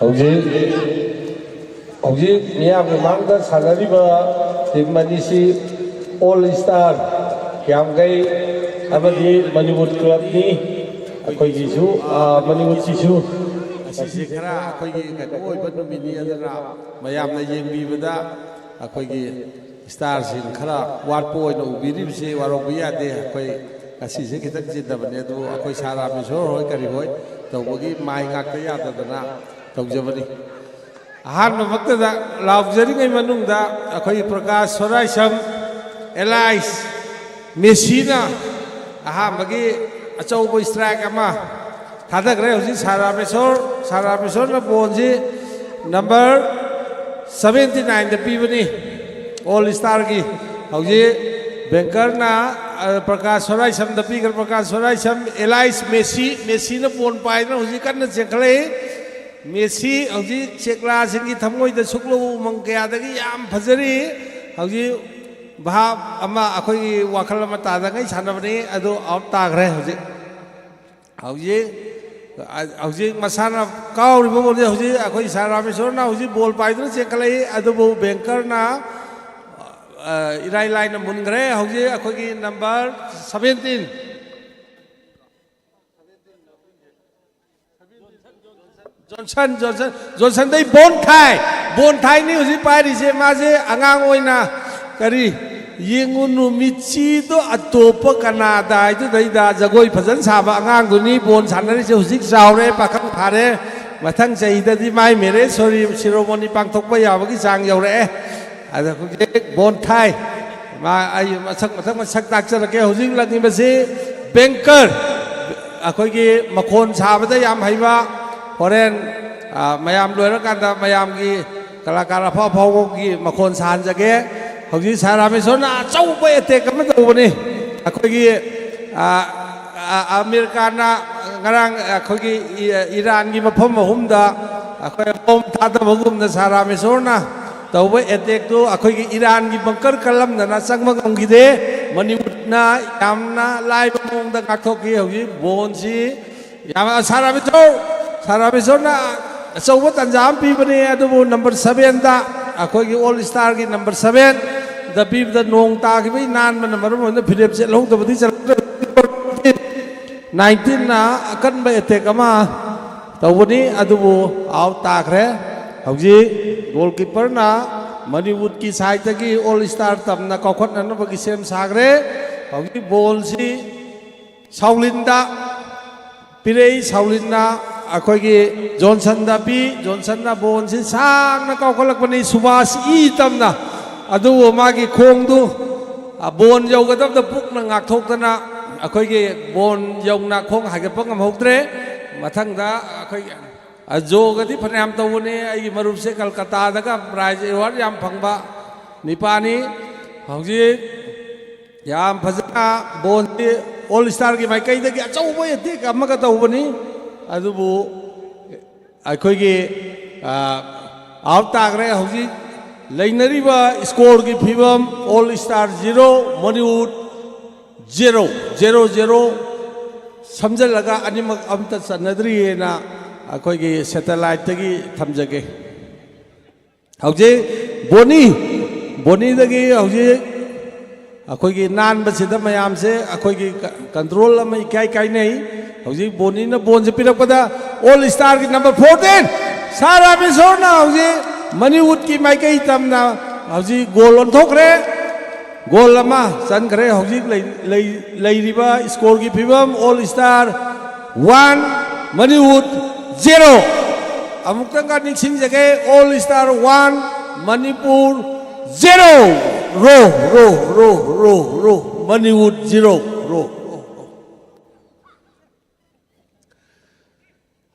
ꯍꯧꯖꯤꯛ ꯍꯧꯖꯤꯛ ꯃꯤꯌꯥꯝꯒꯤ ꯃꯥꯡꯗ ꯁꯥꯟꯅꯔꯤꯕ ꯇꯤꯝ ꯑꯅꯤꯁꯤ ꯑꯣꯜ ꯁ꯭ꯇꯥꯔ ꯀ꯭ꯌꯥꯝꯒꯩ ꯑꯃꯗꯤ ꯃꯅꯤꯄꯨꯔ ꯀ꯭ꯂꯕꯅꯤ꯫ ꯑꯩꯈꯣꯏꯒꯤꯁꯨ, ꯑ, ꯃꯅꯤꯄꯨꯔꯒꯤꯁꯨ꯫ ꯉꯁꯤꯁꯦ ꯈꯔ ꯑꯩꯈꯣꯏꯒꯤ ꯀꯩꯅꯣ ꯑꯣꯏꯕ ꯅꯨꯃꯤꯠꯅꯤ, ꯑꯗꯨꯅ ꯃꯌꯥꯝꯅ ꯌꯦꯡꯕꯤꯕꯗ ꯑꯩꯈꯣꯏꯒꯤ ꯁ꯭ꯇꯥꯔꯁꯤꯡ ꯈꯔ ꯋꯥꯠꯄ ꯑꯣꯏꯅ ꯎꯕꯤꯔꯤꯕꯁꯤ ꯋꯥꯔꯧꯕ ꯌꯥꯗꯦ꯫ ꯑꯩꯈꯣꯏ ꯉꯁꯤꯁꯦ ꯈꯤꯇꯪ ꯆꯤꯟꯗꯕꯅꯦ, ꯑꯗꯨꯕꯨ ꯑꯩꯈꯣꯏ ꯁꯥꯔ ꯔꯥꯃꯦꯁꯣꯔ ꯍꯣꯏ ꯀꯔꯤ ꯍꯣꯏ ꯇꯧꯕꯒꯤ ꯃꯥꯏ ꯉꯥꯛꯇ ꯌꯥꯗꯗꯅ ꯇꯧꯖꯕꯅꯤ꯫ ꯑꯍꯥꯟꯕꯃꯛꯇꯗ ꯂꯥꯎꯖꯔꯤꯉꯩ ꯃꯅꯨꯡꯗ ꯑꯩꯈꯣꯏꯒꯤ ꯄ꯭ꯔꯀꯥꯁ ꯁꯣꯔꯥꯏꯁꯝ, ꯑꯦꯂꯥꯏꯁ ꯃꯦꯁꯤꯅ ꯑꯍꯥꯟꯕꯒꯤ ꯑꯆꯧꯕ ꯁ꯭ꯇ꯭ꯔꯥꯏꯛ ꯑꯃ ꯊꯥꯗꯈ꯭ꯔꯦ꯫ ꯍꯧꯖꯤꯛ ꯁꯥꯔ ꯔꯥꯃꯦꯁꯣꯔ, ꯁꯥꯔ ꯔꯥꯃꯦꯁꯣꯔꯅ ꯕꯣꯜꯁꯤ ꯅꯝꯕꯔ ꯁꯚꯦꯟꯇꯤ ꯅꯥꯏꯟꯗ ꯄꯤꯕꯅꯤ꯫ ꯑꯣꯜ ꯁ꯭ꯇꯥꯔꯒꯤ ꯍꯧꯖꯤꯛ ꯕꯦꯡꯀꯔꯅ, ꯑ, ꯄ꯭ꯔꯀꯥꯁ ꯁꯣꯔꯥꯏꯁꯝꯗ ꯄꯤꯈ꯭ꯔꯦ꯫ ꯄ꯭ꯔꯀꯥꯁ ꯁꯣꯔꯥꯏꯁꯝ, ꯑꯦꯂꯥꯏꯁ ꯃꯦꯁꯤ, ꯃꯦꯁꯤꯅ ꯕꯣꯜ ꯄꯥꯏꯗꯅ ꯍꯧꯖꯤꯛ ꯀꯟꯅ ꯆꯦꯟꯈꯠꯂꯛꯏ꯫ ꯃꯦꯁꯤ ꯍꯧꯖꯤꯛ ꯆꯦꯛꯂꯥꯁꯤꯡꯒꯤ ꯊꯃꯣꯏꯗ ꯁꯨꯛꯂꯧ ꯎꯃꯪ ꯀꯌꯥꯗꯒꯤ ꯌꯥꯝ ꯐꯖꯔꯤ꯫ ꯍꯧꯖꯤꯛ ꯚꯥꯞ ꯑꯃ, ꯑꯩꯈꯣꯏꯒꯤ ꯋꯥꯈꯜ ꯑꯃ ꯇꯥꯗꯉꯩ ꯁꯥꯟꯅꯕꯅꯤ, ꯑꯗꯨ ꯑꯥꯎꯠ ꯇꯥꯈ꯭ꯔꯦ꯫ ꯍꯧꯖꯤꯛ ꯍꯧꯖꯤꯛ, ꯍꯧꯖꯤꯛ ꯃꯁꯥꯅ ꯀꯥꯎꯔꯤꯕ ꯕꯣꯜꯁꯦ ꯍꯧꯖꯤꯛ ꯑꯩꯈꯣꯏ ꯁꯥꯔ ꯔꯥꯃꯦꯁꯣꯔꯅ ꯍꯧꯖꯤꯛ ꯕꯣꯜ ꯄꯥꯏꯗꯨꯅ ꯆꯦꯟꯈꯠꯂꯛꯏ, ꯑꯗꯨꯕꯨ ꯕꯦꯡꯀꯔꯅ, ꯑ, ꯏꯔꯥꯏ ꯂꯥꯏꯅ ꯃꯨꯟꯈ꯭ꯔꯦ꯫ ꯍꯧꯖꯤꯛ ꯑꯩꯈꯣꯏꯒꯤ ꯅꯝꯕꯔ ꯁꯚꯦꯟꯇꯤꯟ, ꯖꯣꯟꯁꯟ, ꯖꯣꯟꯁꯟ, ꯖꯣꯟꯁꯟꯗꯩ ꯕꯣꯟ ꯊꯥꯏ, ꯕꯣꯟ ꯊꯥꯏꯅꯤ ꯍꯧꯖꯤꯛ ꯄꯥꯏꯔꯤꯁꯦ꯫ ꯃꯥꯁꯦ ꯑꯉꯥꯡ ꯑꯣꯏꯅ ꯀꯔꯤ ꯌꯦꯡꯉꯨ ꯅꯨꯃꯤꯠꯁꯤꯗꯣ ꯑꯇꯣꯞꯄ ꯀꯅꯥꯗ ꯍꯥꯏꯗꯨꯗꯩꯗ ꯖꯒꯣꯏ ꯐꯖꯅ ꯁꯥꯕ ꯑꯉꯥꯡꯗꯨꯅꯤ ꯕꯣꯟ ꯁꯥꯟꯅꯔꯤꯁꯦ꯫ ꯍꯧꯖꯤꯛ ꯆꯥꯎꯔꯦ, ꯄꯥꯈꯪ ꯐꯥꯔꯦ, ꯃꯊꯪ ꯆꯍꯤꯗꯗꯤ ꯃꯥꯏ ꯃꯦꯔꯦꯖ ꯁꯣꯔꯤ-, ꯁꯤꯔꯣꯃꯣꯅꯤ ꯄꯥꯡꯊꯣꯛꯄ ꯌꯥꯕꯒꯤ ꯆꯥꯡ ꯌꯧꯔꯛꯑꯦ꯫ ꯑꯗ ꯍꯧꯖꯤꯛ ꯕꯣꯟ ꯊꯥꯏ꯫ ꯃꯥ, ꯑꯩ ꯃꯁꯛ, ꯃꯊꯪ ꯃꯁꯛ ꯇꯥꯛꯆꯔꯛꯀꯦ꯫ ꯍꯧꯖꯤꯛ ꯂꯪꯉꯤꯕꯁꯤ ꯕꯦꯡꯀꯔ, ꯑꯩꯈꯣꯏꯒꯤ ꯃꯈꯣꯟ ꯁꯥꯕꯗ ꯌꯥꯝ ꯍꯩꯕ, ꯍꯣꯔꯦꯟ, ꯑ, ꯃꯌꯥꯝ ꯂꯣꯏꯔꯀꯥꯟꯗ ꯃꯌꯥꯝꯒꯤ ꯀꯂꯥꯀꯥꯔ ꯑꯐꯥꯎ ꯑꯐꯥꯎꯕꯒꯤ ꯃꯈꯣꯟ ꯁꯥꯍꯟꯖꯒꯦ꯫ ꯍꯧꯖꯤꯛ ꯁꯥꯔ ꯔꯥꯃꯦꯁꯣꯔꯅ ꯑꯆꯧꯕ ꯑꯦꯇꯦꯛ ꯑꯃ ꯇꯧꯕꯅꯤ꯫ ꯑꯩꯈꯣꯏꯒꯤ, ꯑ, ꯑ, ꯑꯃꯦꯔꯤꯀꯥꯅ ꯉꯔꯥꯡ ꯑꯩꯈꯣꯏꯒꯤ ꯏ-, ꯏꯔꯥꯟꯒꯤ ꯃꯐꯝ ꯑꯍꯨꯝꯗ ꯑꯩꯈꯣꯏ ꯕꯣꯝ ꯊꯥꯗꯕꯒꯨꯝꯅ ꯁꯥꯔ ꯔꯥꯃꯦꯁꯣꯔꯅ ꯇꯧꯕ ꯑꯦꯇꯦꯛꯇꯨ ꯑꯩꯈꯣꯏꯒꯤ ꯏꯔꯥꯟꯒꯤ ꯕꯪꯀꯔ ꯀꯜꯂꯝꯗꯅ ꯆꯪꯕ ꯉꯝꯈꯤꯗꯦ꯫ ꯃꯅꯤꯄꯨꯔꯅ ꯌꯥꯝꯅ ꯂꯥꯏꯕ ꯃꯑꯣꯡꯗ ꯉꯥꯛꯊꯣꯛꯈꯤ꯫ ꯍꯧꯖꯤꯛ ꯕꯣꯟꯁꯤ ꯌꯥꯝ, ꯁꯥꯔ ꯔꯥꯃꯦꯁꯣꯔ, ꯁꯥꯔ ꯔꯥꯃꯦꯁꯣꯔꯅ ꯑꯆꯧꯕ ꯇꯥꯟꯖꯥ ꯑꯃ ꯄꯤꯕꯅꯤ꯫ ꯑꯗꯨꯕꯨ ꯅꯝꯕꯔ ꯁꯕꯦꯟꯗ, ꯑꯩꯈꯣꯏꯒꯤ ꯑꯣꯜ ꯁ꯭ꯇꯥꯔꯒꯤ ꯅꯝꯕꯔ ꯁꯕꯦꯟꯗ ꯄꯤꯕꯗ ꯅꯣꯡ ꯇꯥꯈꯤꯕꯒꯤ ꯅꯥꯟꯕꯅ ꯃꯔꯝ ꯑꯣꯏꯗꯨꯅ ꯐꯤꯔꯦꯞ ꯆꯦꯜꯍꯧꯗꯕꯗꯤ ꯆꯠꯍꯧꯗ꯭ꯔꯦ꯫ ꯅꯥꯏꯟꯇꯤꯟꯅ ꯑꯀꯟꯕ ꯑꯦꯇꯦꯛ ꯑꯃ ꯇꯧꯕꯅꯤ, ꯑꯗꯨꯕꯨ ꯑꯥꯎꯠ ꯇꯥꯈ꯭ꯔꯦ꯫ ꯍꯧꯖꯤꯛ ꯒꯣꯜꯀꯤꯄꯔꯅ ꯃꯅꯤꯋꯨꯗꯀꯤ ꯁꯥꯏꯠꯇꯒꯤ ꯑꯣꯜ ꯁ꯭ꯇꯥꯔ ꯇꯝꯅ ꯀꯥꯎꯈꯠꯅꯅꯕꯒꯤ ꯁꯦꯝ ꯁꯥꯈ꯭ꯔꯦ꯫ ꯍꯧꯖꯤꯛ ꯕꯣꯜꯁꯤ ꯁꯥꯎꯂꯤꯟꯗ ꯄꯤꯔꯛꯏ꯫ ꯁꯥꯎꯂꯤꯟꯅ ꯑꯩꯈꯣꯏꯒꯤ ꯖꯣꯟꯁꯟꯗ ꯄꯤ꯫ ꯖꯣꯟꯁꯟꯅ ꯕꯣꯟꯁꯤ ꯁꯥꯡꯅ ꯀꯥꯎꯈꯠꯂꯛꯄꯅꯤ, ꯁꯨꯕꯥꯁ ꯏ ꯇꯝꯅ꯫ ꯑꯗꯨꯕꯨ ꯃꯥꯒꯤ ꯈꯣꯡꯗꯨ, ꯑ, ꯕꯣꯟ ꯌꯧꯒꯗꯕꯗ ꯄꯨꯛꯅ ꯉꯥꯛꯊꯣꯛꯇꯅ ꯑꯩꯈꯣꯏꯒꯤ ꯕꯣꯟ ꯌꯧꯅ ꯈꯣꯡ ꯍꯥꯏꯒꯠꯄ ꯉꯝꯍꯧꯗ꯭ꯔꯦ꯫ ꯃꯊꯪꯗ ꯑꯩꯈꯣꯏꯒꯤ, ꯑ, ꯖꯣꯒꯗꯤ ꯐꯅꯌꯥꯝ ꯇꯧꯕꯅꯤ꯫ ꯑꯩꯒꯤ ꯃꯔꯨꯞꯁꯦ ꯀꯜꯀꯇꯥꯗꯒ ꯄ꯭ꯔꯥꯏꯖ ꯑꯦꯋꯥꯔꯗ ꯌꯥꯝ ꯐꯪꯕ ꯅꯤꯄꯥꯅꯤ꯫ ꯍꯧꯖꯤꯛ ꯌꯥꯝ ꯐꯖꯅ ꯕꯣꯟꯁꯤ ꯑꯣꯜ ꯁ꯭ꯇꯥꯔꯒꯤ ꯃꯥꯏꯀꯩꯗꯒꯤ ꯑꯆꯧꯕ ꯑꯦꯇꯦꯛ ꯑꯃꯒ ꯇꯧꯕꯅꯤ꯫ ꯑꯗꯨꯕꯨ ꯑꯩꯈꯣꯏꯒꯤ, ꯑ, ꯑꯥꯎꯠ ꯇꯥꯈ꯭ꯔꯦ꯫ ꯍꯧꯖꯤꯛ ꯂꯩꯅꯔꯤꯕ ꯁ꯭ꯀꯣꯔꯒꯤ ꯐꯤꯕꯝ: ꯑꯣꯜ ꯁ꯭ꯇꯥꯔ ꯖꯤꯔꯣ, ꯃꯅꯤꯋꯨꯗ ꯖꯦꯔꯣ, ꯖꯦꯔꯣ ꯖꯦꯔꯣ꯫ ꯁꯝꯖꯜꯂꯒ ꯑꯅꯤꯃꯛ ꯑꯝꯇ ꯆꯟꯅꯗ꯭ꯔꯤꯑꯅ ꯑꯩꯈꯣꯏꯒꯤ ꯁꯦꯇꯦꯂꯥꯏꯠꯇꯒꯤ ꯊꯝꯖꯒꯦ꯫ ꯍꯧꯖꯤꯛ ꯕꯣꯅꯤ, ꯕꯣꯅꯤꯗꯒꯤ ꯍꯧꯖꯤꯛ ꯑꯩꯈꯣꯏꯒꯤ ꯅꯥꯟꯕꯁꯤꯗ ꯃꯌꯥꯝꯁꯦ ꯑꯩꯈꯣꯏꯒꯤ ꯀ-, ꯀꯟꯇ꯭ꯔꯣꯜ ꯑꯃ ꯏꯀꯥꯏ ꯀꯥꯏꯅꯩ꯫ ꯍꯧꯖꯤꯛ ꯕꯣꯅꯤꯅ ꯕꯣꯟꯁꯦ ꯄꯤꯔꯛꯄꯗ ꯑꯣꯜ ꯁ꯭ꯇꯥꯔꯒꯤ ꯅꯝꯕꯔ ꯐꯣꯔꯇꯤꯟ ꯁꯥꯔ ꯔꯥꯃꯦꯁꯣꯔꯅ ꯍꯧꯖꯤꯛ ꯃꯅꯤꯋꯨꯗꯀꯤ ꯃꯥꯏꯀꯩ ꯇꯝꯅ ꯍꯧꯖꯤꯛ ꯒꯣꯜ ꯑꯣꯟꯊꯣꯛꯈ꯭ꯔꯦ꯫ ꯒꯣꯜ ꯑꯃ ꯆꯟꯈ꯭ꯔꯦ꯫ ꯍꯧꯖꯤꯛ ꯂꯩ-, ꯂꯩ-, ꯂꯩꯔꯤꯕ ꯁ꯭ꯀꯣꯔꯒꯤ ꯐꯤꯕꯝ: ꯑꯣꯜ ꯁ꯭ꯇꯥꯔ ꯋꯥꯟ, ꯃꯅꯤꯋꯨꯗ ꯖꯦꯔꯣ꯫ ꯑꯃꯨꯛꯇꯪꯒ ꯅꯤꯡꯁꯤꯡꯖꯒꯦ: all star one, Manipur zero. ꯔꯣ, ꯔꯣ, ꯔꯣ, ꯔꯣ, ꯔꯣ, ꯃꯅꯤꯋꯨꯗ ꯖꯦꯔꯣ꯫ ꯔꯣ꯫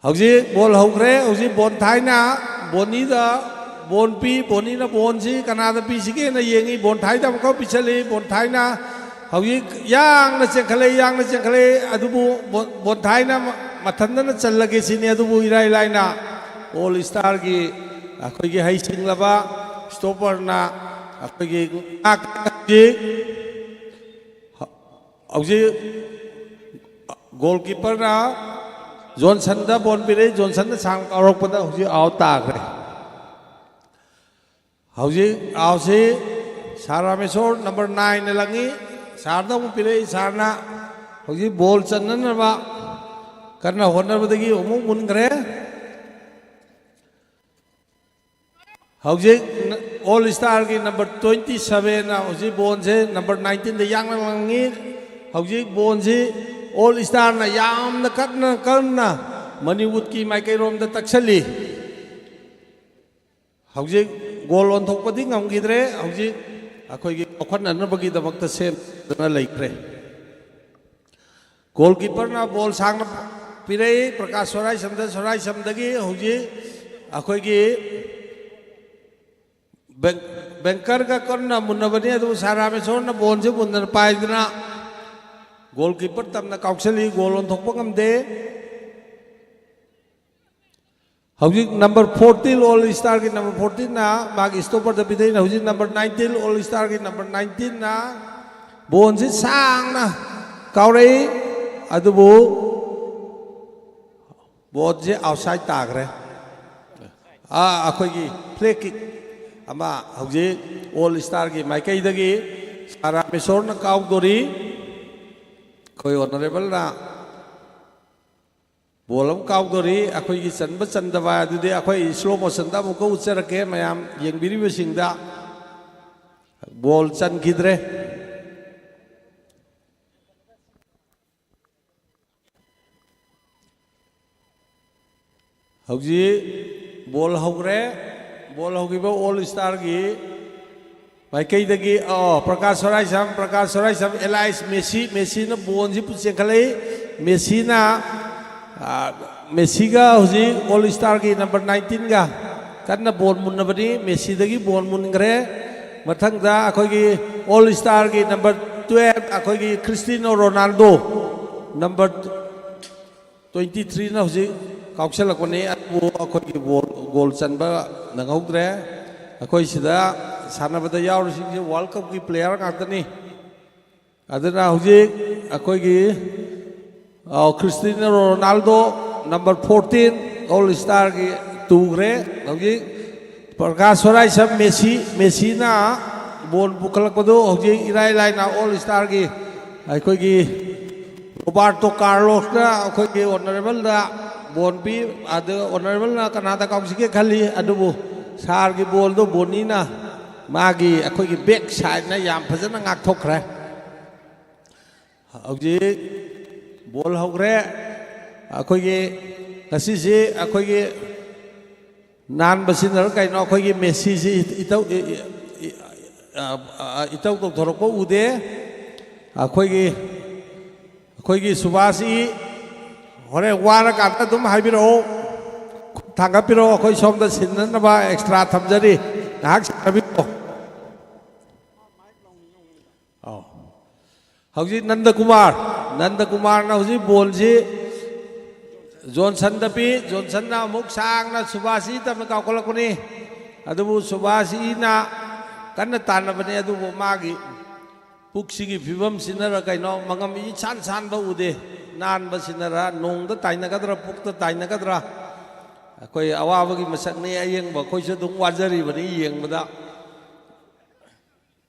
ꯍꯧꯖꯤꯛ ꯕꯣꯜ ꯍꯧꯈ꯭ꯔꯦ꯫ ꯍꯧꯖꯤꯛ ꯕꯣꯟ ꯊꯥꯏꯅ ꯕꯣꯅꯤꯗ ꯕꯣꯟ ꯄꯤ꯫ ꯕꯣꯅꯤꯅ ꯕꯣꯟꯁꯤ ꯀꯅꯥꯗ ꯄꯤꯁꯤꯒꯦꯅ ꯌꯦꯡꯉꯤ꯫ ꯕꯣꯟ ꯊꯥꯏꯗ ꯑꯃꯨꯛꯀ ꯄꯤꯁꯜꯂꯤ꯫ ꯕꯣꯟ ꯊꯥꯏꯅ ꯍꯧꯖꯤꯛ ꯌꯥꯡꯅ ꯆꯦꯟꯈꯠꯂꯛꯏ, ꯌꯥꯡꯅ ꯆꯦꯟꯈꯠꯂꯛꯏ꯫ ꯑꯗꯨꯕꯨ ꯕꯣꯟ, ꯕꯣꯟ ꯊꯥꯏꯅ ꯃ-, ꯃꯊꯟꯇꯅ ꯆꯜꯂꯒꯦ ꯁꯤꯅꯤ꯫ ꯑꯗꯨꯕꯨ ꯏꯔꯥꯏ ꯂꯥꯏꯅ ꯑꯣꯜ ꯁ꯭ꯇꯥꯔꯒꯤ ꯑꯩꯈꯣꯏꯒꯤ ꯍꯩꯁꯤꯡꯂꯕ ꯁ꯭ꯇꯣꯄꯔꯅ ꯑꯩꯈꯣꯏꯒꯤ ꯉꯥꯛ-, ꯍꯧꯖꯤꯛ ꯒꯣꯜꯀꯤꯄꯔꯅ ꯖꯣꯟꯁꯟꯗ ꯕꯣꯜ ꯄꯤꯔꯛꯏ, ꯖꯣꯟꯁꯟꯗ ꯁꯥꯡꯅ ꯀꯥꯎꯔꯛꯄꯗ ꯍꯧꯖꯤꯛ ꯑꯥꯎꯠ ꯇꯥꯈ꯭ꯔꯦ꯫ ꯍꯧꯖꯤꯛ ꯑꯥꯎꯠꯁꯤ ꯁꯥꯔ ꯔꯥꯃꯦꯁꯣꯔ, ꯅꯝꯕꯔ ꯅꯥꯏꯟꯅ ꯂꯪꯉꯤ꯫ ꯁꯥꯔꯗ ꯑꯃꯨꯛ ꯄꯤꯔꯛꯏ꯫ ꯁꯥꯔꯅ ꯍꯧꯖꯤꯛ ꯕꯣꯜ ꯆꯟꯅꯅꯕ ꯀꯟꯅ ꯍꯣꯠꯅꯕꯗꯒꯤ ꯑꯃꯨꯛ ꯃꯨꯟꯈ꯭ꯔꯦ꯫ ꯍꯧꯖꯤꯛ ꯑꯣꯜ ꯏꯁꯇꯥꯔꯒꯤ ꯅꯝꯕꯔ ꯇ꯭ꯋꯦꯟꯇꯤ ꯁꯕꯦꯟꯅ ꯍꯧꯖꯤꯛ ꯕꯣꯜꯁꯦ ꯅꯝꯕꯔ ꯅꯥꯏꯟꯇꯤꯟꯗ ꯌꯥꯡꯅ ꯂꯪꯉꯤ꯫ ꯍꯧꯖꯤꯛ ꯕꯣꯜꯁꯤ ꯑꯣꯜ ꯏꯁꯇꯥꯔꯅ ꯌꯥꯝꯅ ꯀꯟꯅ ꯀꯟꯅ ꯃꯅꯤꯋꯨꯠꯀꯤ ꯃꯥꯏꯀꯩꯔꯣꯝꯗ ꯇꯛꯁꯜꯂꯤ꯫ ꯍꯧꯖꯤꯛ ꯒꯣꯜ ꯑꯣꯟꯊꯣꯛꯄꯗꯤ ꯉꯝꯈꯤꯗ꯭ꯔꯦ꯫ ꯍꯧꯖꯤꯛ ꯑꯩꯈꯣꯏꯒꯤ ꯀꯥꯎꯈꯠꯅꯅꯕꯒꯤꯗꯃꯛꯇ ꯁꯦꯝꯗꯨꯅ ꯂꯩꯈ꯭ꯔꯦ꯫ ꯒꯣꯜꯀꯤꯄꯔꯅ ꯕꯣꯜ ꯁꯥꯡꯅ ꯄꯤꯔꯛꯏ ꯄ꯭ꯔꯀꯥꯁ ꯁꯣꯔꯥꯏꯁꯝꯗ꯫ ꯁꯣꯔꯥꯏꯁꯝꯗꯒꯤ ꯍꯧꯖꯤꯛ ꯑꯩꯈꯣꯏꯒꯤ ꯕꯦꯡ-, ꯕꯦꯡꯀꯔꯒ ꯀꯟꯅ ꯃꯨꯟꯅꯕꯅꯤ, ꯑꯗꯨꯕꯨ ꯁꯥꯔ ꯔꯥꯃꯦꯁꯣꯔꯅ ꯕꯣꯜꯁꯦ ꯃꯨꯟꯅ ꯄꯥꯏꯗꯨꯅ ꯒꯣꯜꯀꯤꯄꯔ ꯇꯝꯅ ꯀꯥꯎꯁꯜꯂꯤ, ꯒꯣꯜ ꯑꯣꯟꯊꯣꯛꯄ ꯉꯝꯗꯦ꯫ ꯍꯧꯖꯤꯛ ꯅꯝꯕꯔ ꯐꯣꯔꯇꯤꯟ ꯑꯣꯜ ꯏꯁꯇꯥꯔꯒꯤ ꯅꯝꯕꯔ ꯐꯣꯔꯇꯤꯟꯅ ꯃꯥꯒꯤ ꯏꯁꯇꯣꯄꯔꯗ ꯄꯤꯊꯩꯅ꯫ ꯍꯧꯖꯤꯛ ꯅꯝꯕꯔ ꯅꯥꯏꯟꯇꯤꯟ ꯑꯣꯜ ꯏꯁꯇꯥꯔꯒꯤ ꯅꯝꯕꯔ ꯅꯥꯏꯟꯇꯤꯟꯅ ꯕꯣꯜꯁꯤ ꯁꯥꯡꯅ ꯀꯥꯎꯔꯛꯏ, ꯑꯗꯨꯕꯨ ꯕꯣꯜꯁꯦ ꯑꯥꯎꯠꯁꯥꯏꯠ ꯇꯥꯈ꯭ꯔꯦ꯫ ꯑꯥ, ꯑꯩꯈꯣꯏꯒꯤ ꯐ꯭ꯂꯦꯛ ꯀꯤꯛ ꯑꯃ ꯍꯧꯖꯤꯛ ꯑꯣꯜ ꯏꯁꯇꯥꯔꯒꯤ ꯃꯥꯏꯀꯩꯗꯒꯤ ꯁꯥꯔ ꯔꯥꯃꯦꯁꯣꯔꯅ ꯀꯥꯎꯗꯣꯔꯤ꯫ ꯑꯩꯈꯣꯏ ꯑꯣꯅꯔꯦꯕꯜꯅ ꯕꯣꯜ ꯑꯃ ꯀꯥꯎꯗꯣꯔꯤ꯫ ꯑꯩꯈꯣꯏꯒꯤ ꯆꯟꯕ ꯆꯟꯗꯕ ꯑꯗꯨꯗꯤ ꯑꯩꯈꯣꯏ ꯁ꯭ꯂꯣ ꯃꯣꯁꯟꯗ ꯑꯃꯨꯛꯀ ꯎꯠꯆꯔꯛꯀꯦ ꯃꯌꯥꯝ ꯌꯦꯡꯕꯤꯔꯤꯕꯁꯤꯡꯗ꯫ ꯕꯣꯜ ꯆꯟꯈꯤꯗ꯭ꯔꯦ꯫ ꯍꯧꯖꯤꯛ ꯕꯣꯜ ꯍꯧꯈ꯭ꯔꯦ꯫ ꯕꯣꯜ ꯍꯧꯈꯤꯕ ꯑꯣꯜ ꯏꯁꯇꯥꯔꯒꯤ ꯃꯥꯏꯀꯩꯗꯒꯤ, ꯑꯣ, ꯄ꯭ꯔꯀꯥꯁ ꯁꯣꯔꯥꯏꯁꯝ, ꯄ꯭ꯔꯀꯥꯁ ꯁꯣꯔꯥꯏꯁꯝ, ꯑꯦꯂꯥꯏꯁ ꯃꯦꯁꯤ, ꯃꯦꯁꯤꯅ ꯕꯣꯜꯁꯤ ꯄꯨ ꯆꯦꯟꯈꯠꯂꯛꯏ꯫ ꯃꯦꯁꯤꯅ, ꯑ, ꯃꯦꯁꯤꯒ ꯍꯧꯖꯤꯛ ꯑꯣꯜ ꯏꯁꯇꯥꯔꯒꯤ ꯅꯝꯕꯔ ꯅꯥꯏꯟꯇꯤꯟꯒ ꯀꯟꯅ ꯕꯣꯜ ꯃꯨꯟꯅꯕꯅꯤ꯫ ꯃꯦꯁꯤꯗꯒꯤ ꯕꯣꯜ ꯃꯨꯟꯈ꯭ꯔꯦ꯫ ꯃꯊꯪꯗ ꯑꯩꯈꯣꯏꯒꯤ ꯑꯣꯜ ꯏꯁꯇꯥꯔꯒꯤ ꯅꯝꯕꯔ ꯇꯨꯌꯦꯜꯞ, ꯑꯩꯈꯣꯏꯒꯤ ꯈ꯭ꯔꯤꯁꯇꯤꯅꯣ ꯔꯣꯅꯥꯜꯗꯣ, ꯅꯝꯕꯔ ꯇ꯭ꯋꯦꯟꯇꯤ ꯊ꯭ꯔꯤꯅ ꯍꯧꯖꯤꯛ ꯀꯥꯎꯁꯜꯂꯛꯄꯅꯤ, ꯑꯗꯨꯕꯨ ꯑꯩꯈꯣꯏꯒꯤ ꯕꯣꯜ, ꯒꯣꯜ ꯆꯟꯕ ꯅꯪꯍꯧꯗ꯭ꯔꯦ꯫ ꯑꯩꯈꯣꯏ ꯁꯤꯗ ꯁꯥꯟꯅꯕꯗ ꯌꯥꯎꯔꯤꯁꯤꯡꯁꯦ ꯋꯥꯔꯜ ꯀꯞꯀꯤ ꯄ꯭ꯂꯦꯌꯔ ꯉꯥꯛꯇꯅꯤ꯫ ꯑꯗꯨꯅ ꯍꯧꯖꯤꯛ ꯑꯩꯈꯣꯏꯒꯤ ꯑꯧ, ꯈ꯭ꯔꯤꯁꯇꯤꯅꯣ ꯔꯣꯅꯥꯜꯗꯣ, ꯅꯝꯕꯔ ꯐꯣꯔꯇꯤꯟ, ꯑꯣꯜ ꯁ꯭ꯇꯥꯔꯒꯤ ꯇꯨꯈ꯭ꯔꯦ꯫ ꯍꯧꯖꯤꯛ ꯄ꯭ꯔꯀꯥꯁ ꯁꯣꯔꯥꯏꯁꯝ ꯃꯦꯁꯤ, ꯃꯦꯁꯤꯅ ꯕꯣꯜ ꯄꯨꯈꯠꯂꯛꯄꯗꯨ ꯍꯧꯖꯤꯛ ꯏꯔꯥꯏ ꯂꯥꯏꯅ ꯑꯣꯜ ꯁ꯭ꯇꯥꯔꯒꯤ ꯑꯩꯈꯣꯏꯒꯤ ꯔꯣꯕꯥꯔꯇꯣ ꯀꯥꯔꯂꯣꯁꯅ ꯑꯩꯈꯣꯏꯒꯤ ꯑꯣꯅꯔꯦꯕꯜꯗ ꯕꯣꯜ ꯄꯤ꯫ ꯑꯗꯨ ꯑꯣꯅꯔꯦꯕꯜꯅ ꯀꯅꯥꯗ ꯀꯥꯎꯁꯤꯒꯦ ꯈꯜꯂꯤ, ꯑꯗꯨꯕꯨ ꯁꯥꯔꯒꯤ ꯕꯣꯜꯗꯣ ꯕꯣꯅꯤꯅ ꯃꯥꯒꯤ ꯑꯩꯈꯣꯏꯒꯤ ꯕꯦꯛ ꯁꯥꯏꯠꯅ ꯌꯥꯝ ꯐꯖꯅ ꯉꯥꯛꯊꯣꯛꯈ꯭ꯔꯦ꯫ ꯍꯧꯖꯤꯛ ꯕꯣꯜ ꯍꯧꯈ꯭ꯔꯦ꯫ ꯑꯩꯈꯣꯏꯒꯤ ꯉꯁꯤꯁꯤ ꯑꯩꯈꯣꯏꯒꯤ ꯅꯥꯟꯕ ꯁꯤꯟꯅꯔ ꯀꯩꯅꯣ, ꯑꯩꯈꯣꯏꯒꯤ ꯃꯦꯁꯤꯁꯤ ꯏꯇꯧ, ꯏ-, ꯏ-, ꯏ-, ꯑ, ꯑ, ꯏꯇꯧ ꯇꯧꯊꯣꯔꯛꯄ ꯎꯗꯦ꯫ ꯑꯩꯈꯣꯏꯒꯤ, ꯑꯩꯈꯣꯏꯒꯤ ꯁꯨꯕꯥꯁꯤ ꯍꯣꯔꯦꯟ ꯋꯥꯔꯀꯥꯟꯗ ꯑꯗꯨꯝ ꯍꯥꯏꯕꯤꯔꯛꯑꯣ, ꯊꯥꯡꯒꯠꯄꯤꯔꯛꯑꯣ꯫ ꯑꯩꯈꯣꯏ ꯁꯣꯝꯗ ꯁꯤꯟꯅꯅꯕ ꯑꯦꯛꯁꯇ꯭ꯔꯥ ꯊꯝꯖꯔꯤ, ꯉꯥꯏꯍꯥꯛ ꯁꯤꯟꯅꯕꯤꯔꯛꯑꯣ꯫ ꯑꯧ꯫ ꯍꯧꯖꯤꯛ ꯅꯟꯗꯀꯨꯃꯥꯔ, ꯅꯟꯗꯀꯨꯃꯥꯔꯅ ꯍꯧꯖꯤꯛ ꯕꯣꯜꯁꯤ ꯖꯣꯟꯁꯟꯗ ꯄꯤ꯫ ꯖꯣꯟꯁꯟꯅ ꯑꯃꯨꯛ ꯁꯥꯡꯅ ꯁꯨꯕꯥꯁꯤ ꯇꯝꯅ ꯀꯥꯎꯈꯠꯂꯛꯄꯅꯤ꯫ ꯑꯗꯨꯕꯨ ꯁꯨꯕꯥꯁꯤꯅ ꯀꯟꯅ ꯇꯥꯟꯅꯕꯅꯤ, ꯑꯗꯨꯕꯨ ꯃꯥꯒꯤ ꯄꯨꯛꯁꯤꯒꯤ ꯐꯤꯕꯝꯁꯤꯅꯔ ꯀꯩꯅꯣ, ꯃꯉꯝ ꯏꯁꯥꯟ ꯁꯥꯟꯕ ꯎꯗꯦ꯫ ꯅꯥꯟꯕꯁꯤꯅꯔ, ꯅꯣꯡꯗ ꯇꯥꯏꯅꯒꯗ꯭ꯔꯥ, ꯄꯨꯛꯇ ꯇꯥꯏꯅꯒꯗ꯭ꯔꯥ, ꯑꯩꯈꯣꯏ ꯑꯋꯥꯕꯒꯤ ꯃꯁꯛꯅꯤ꯫ ꯑꯌꯦꯡꯕ ꯑꯩꯈꯣꯏꯁꯨ ꯑꯗꯨꯝ ꯋꯥꯖꯔꯤꯕꯅꯤ ꯌꯦꯡꯕꯗ꯫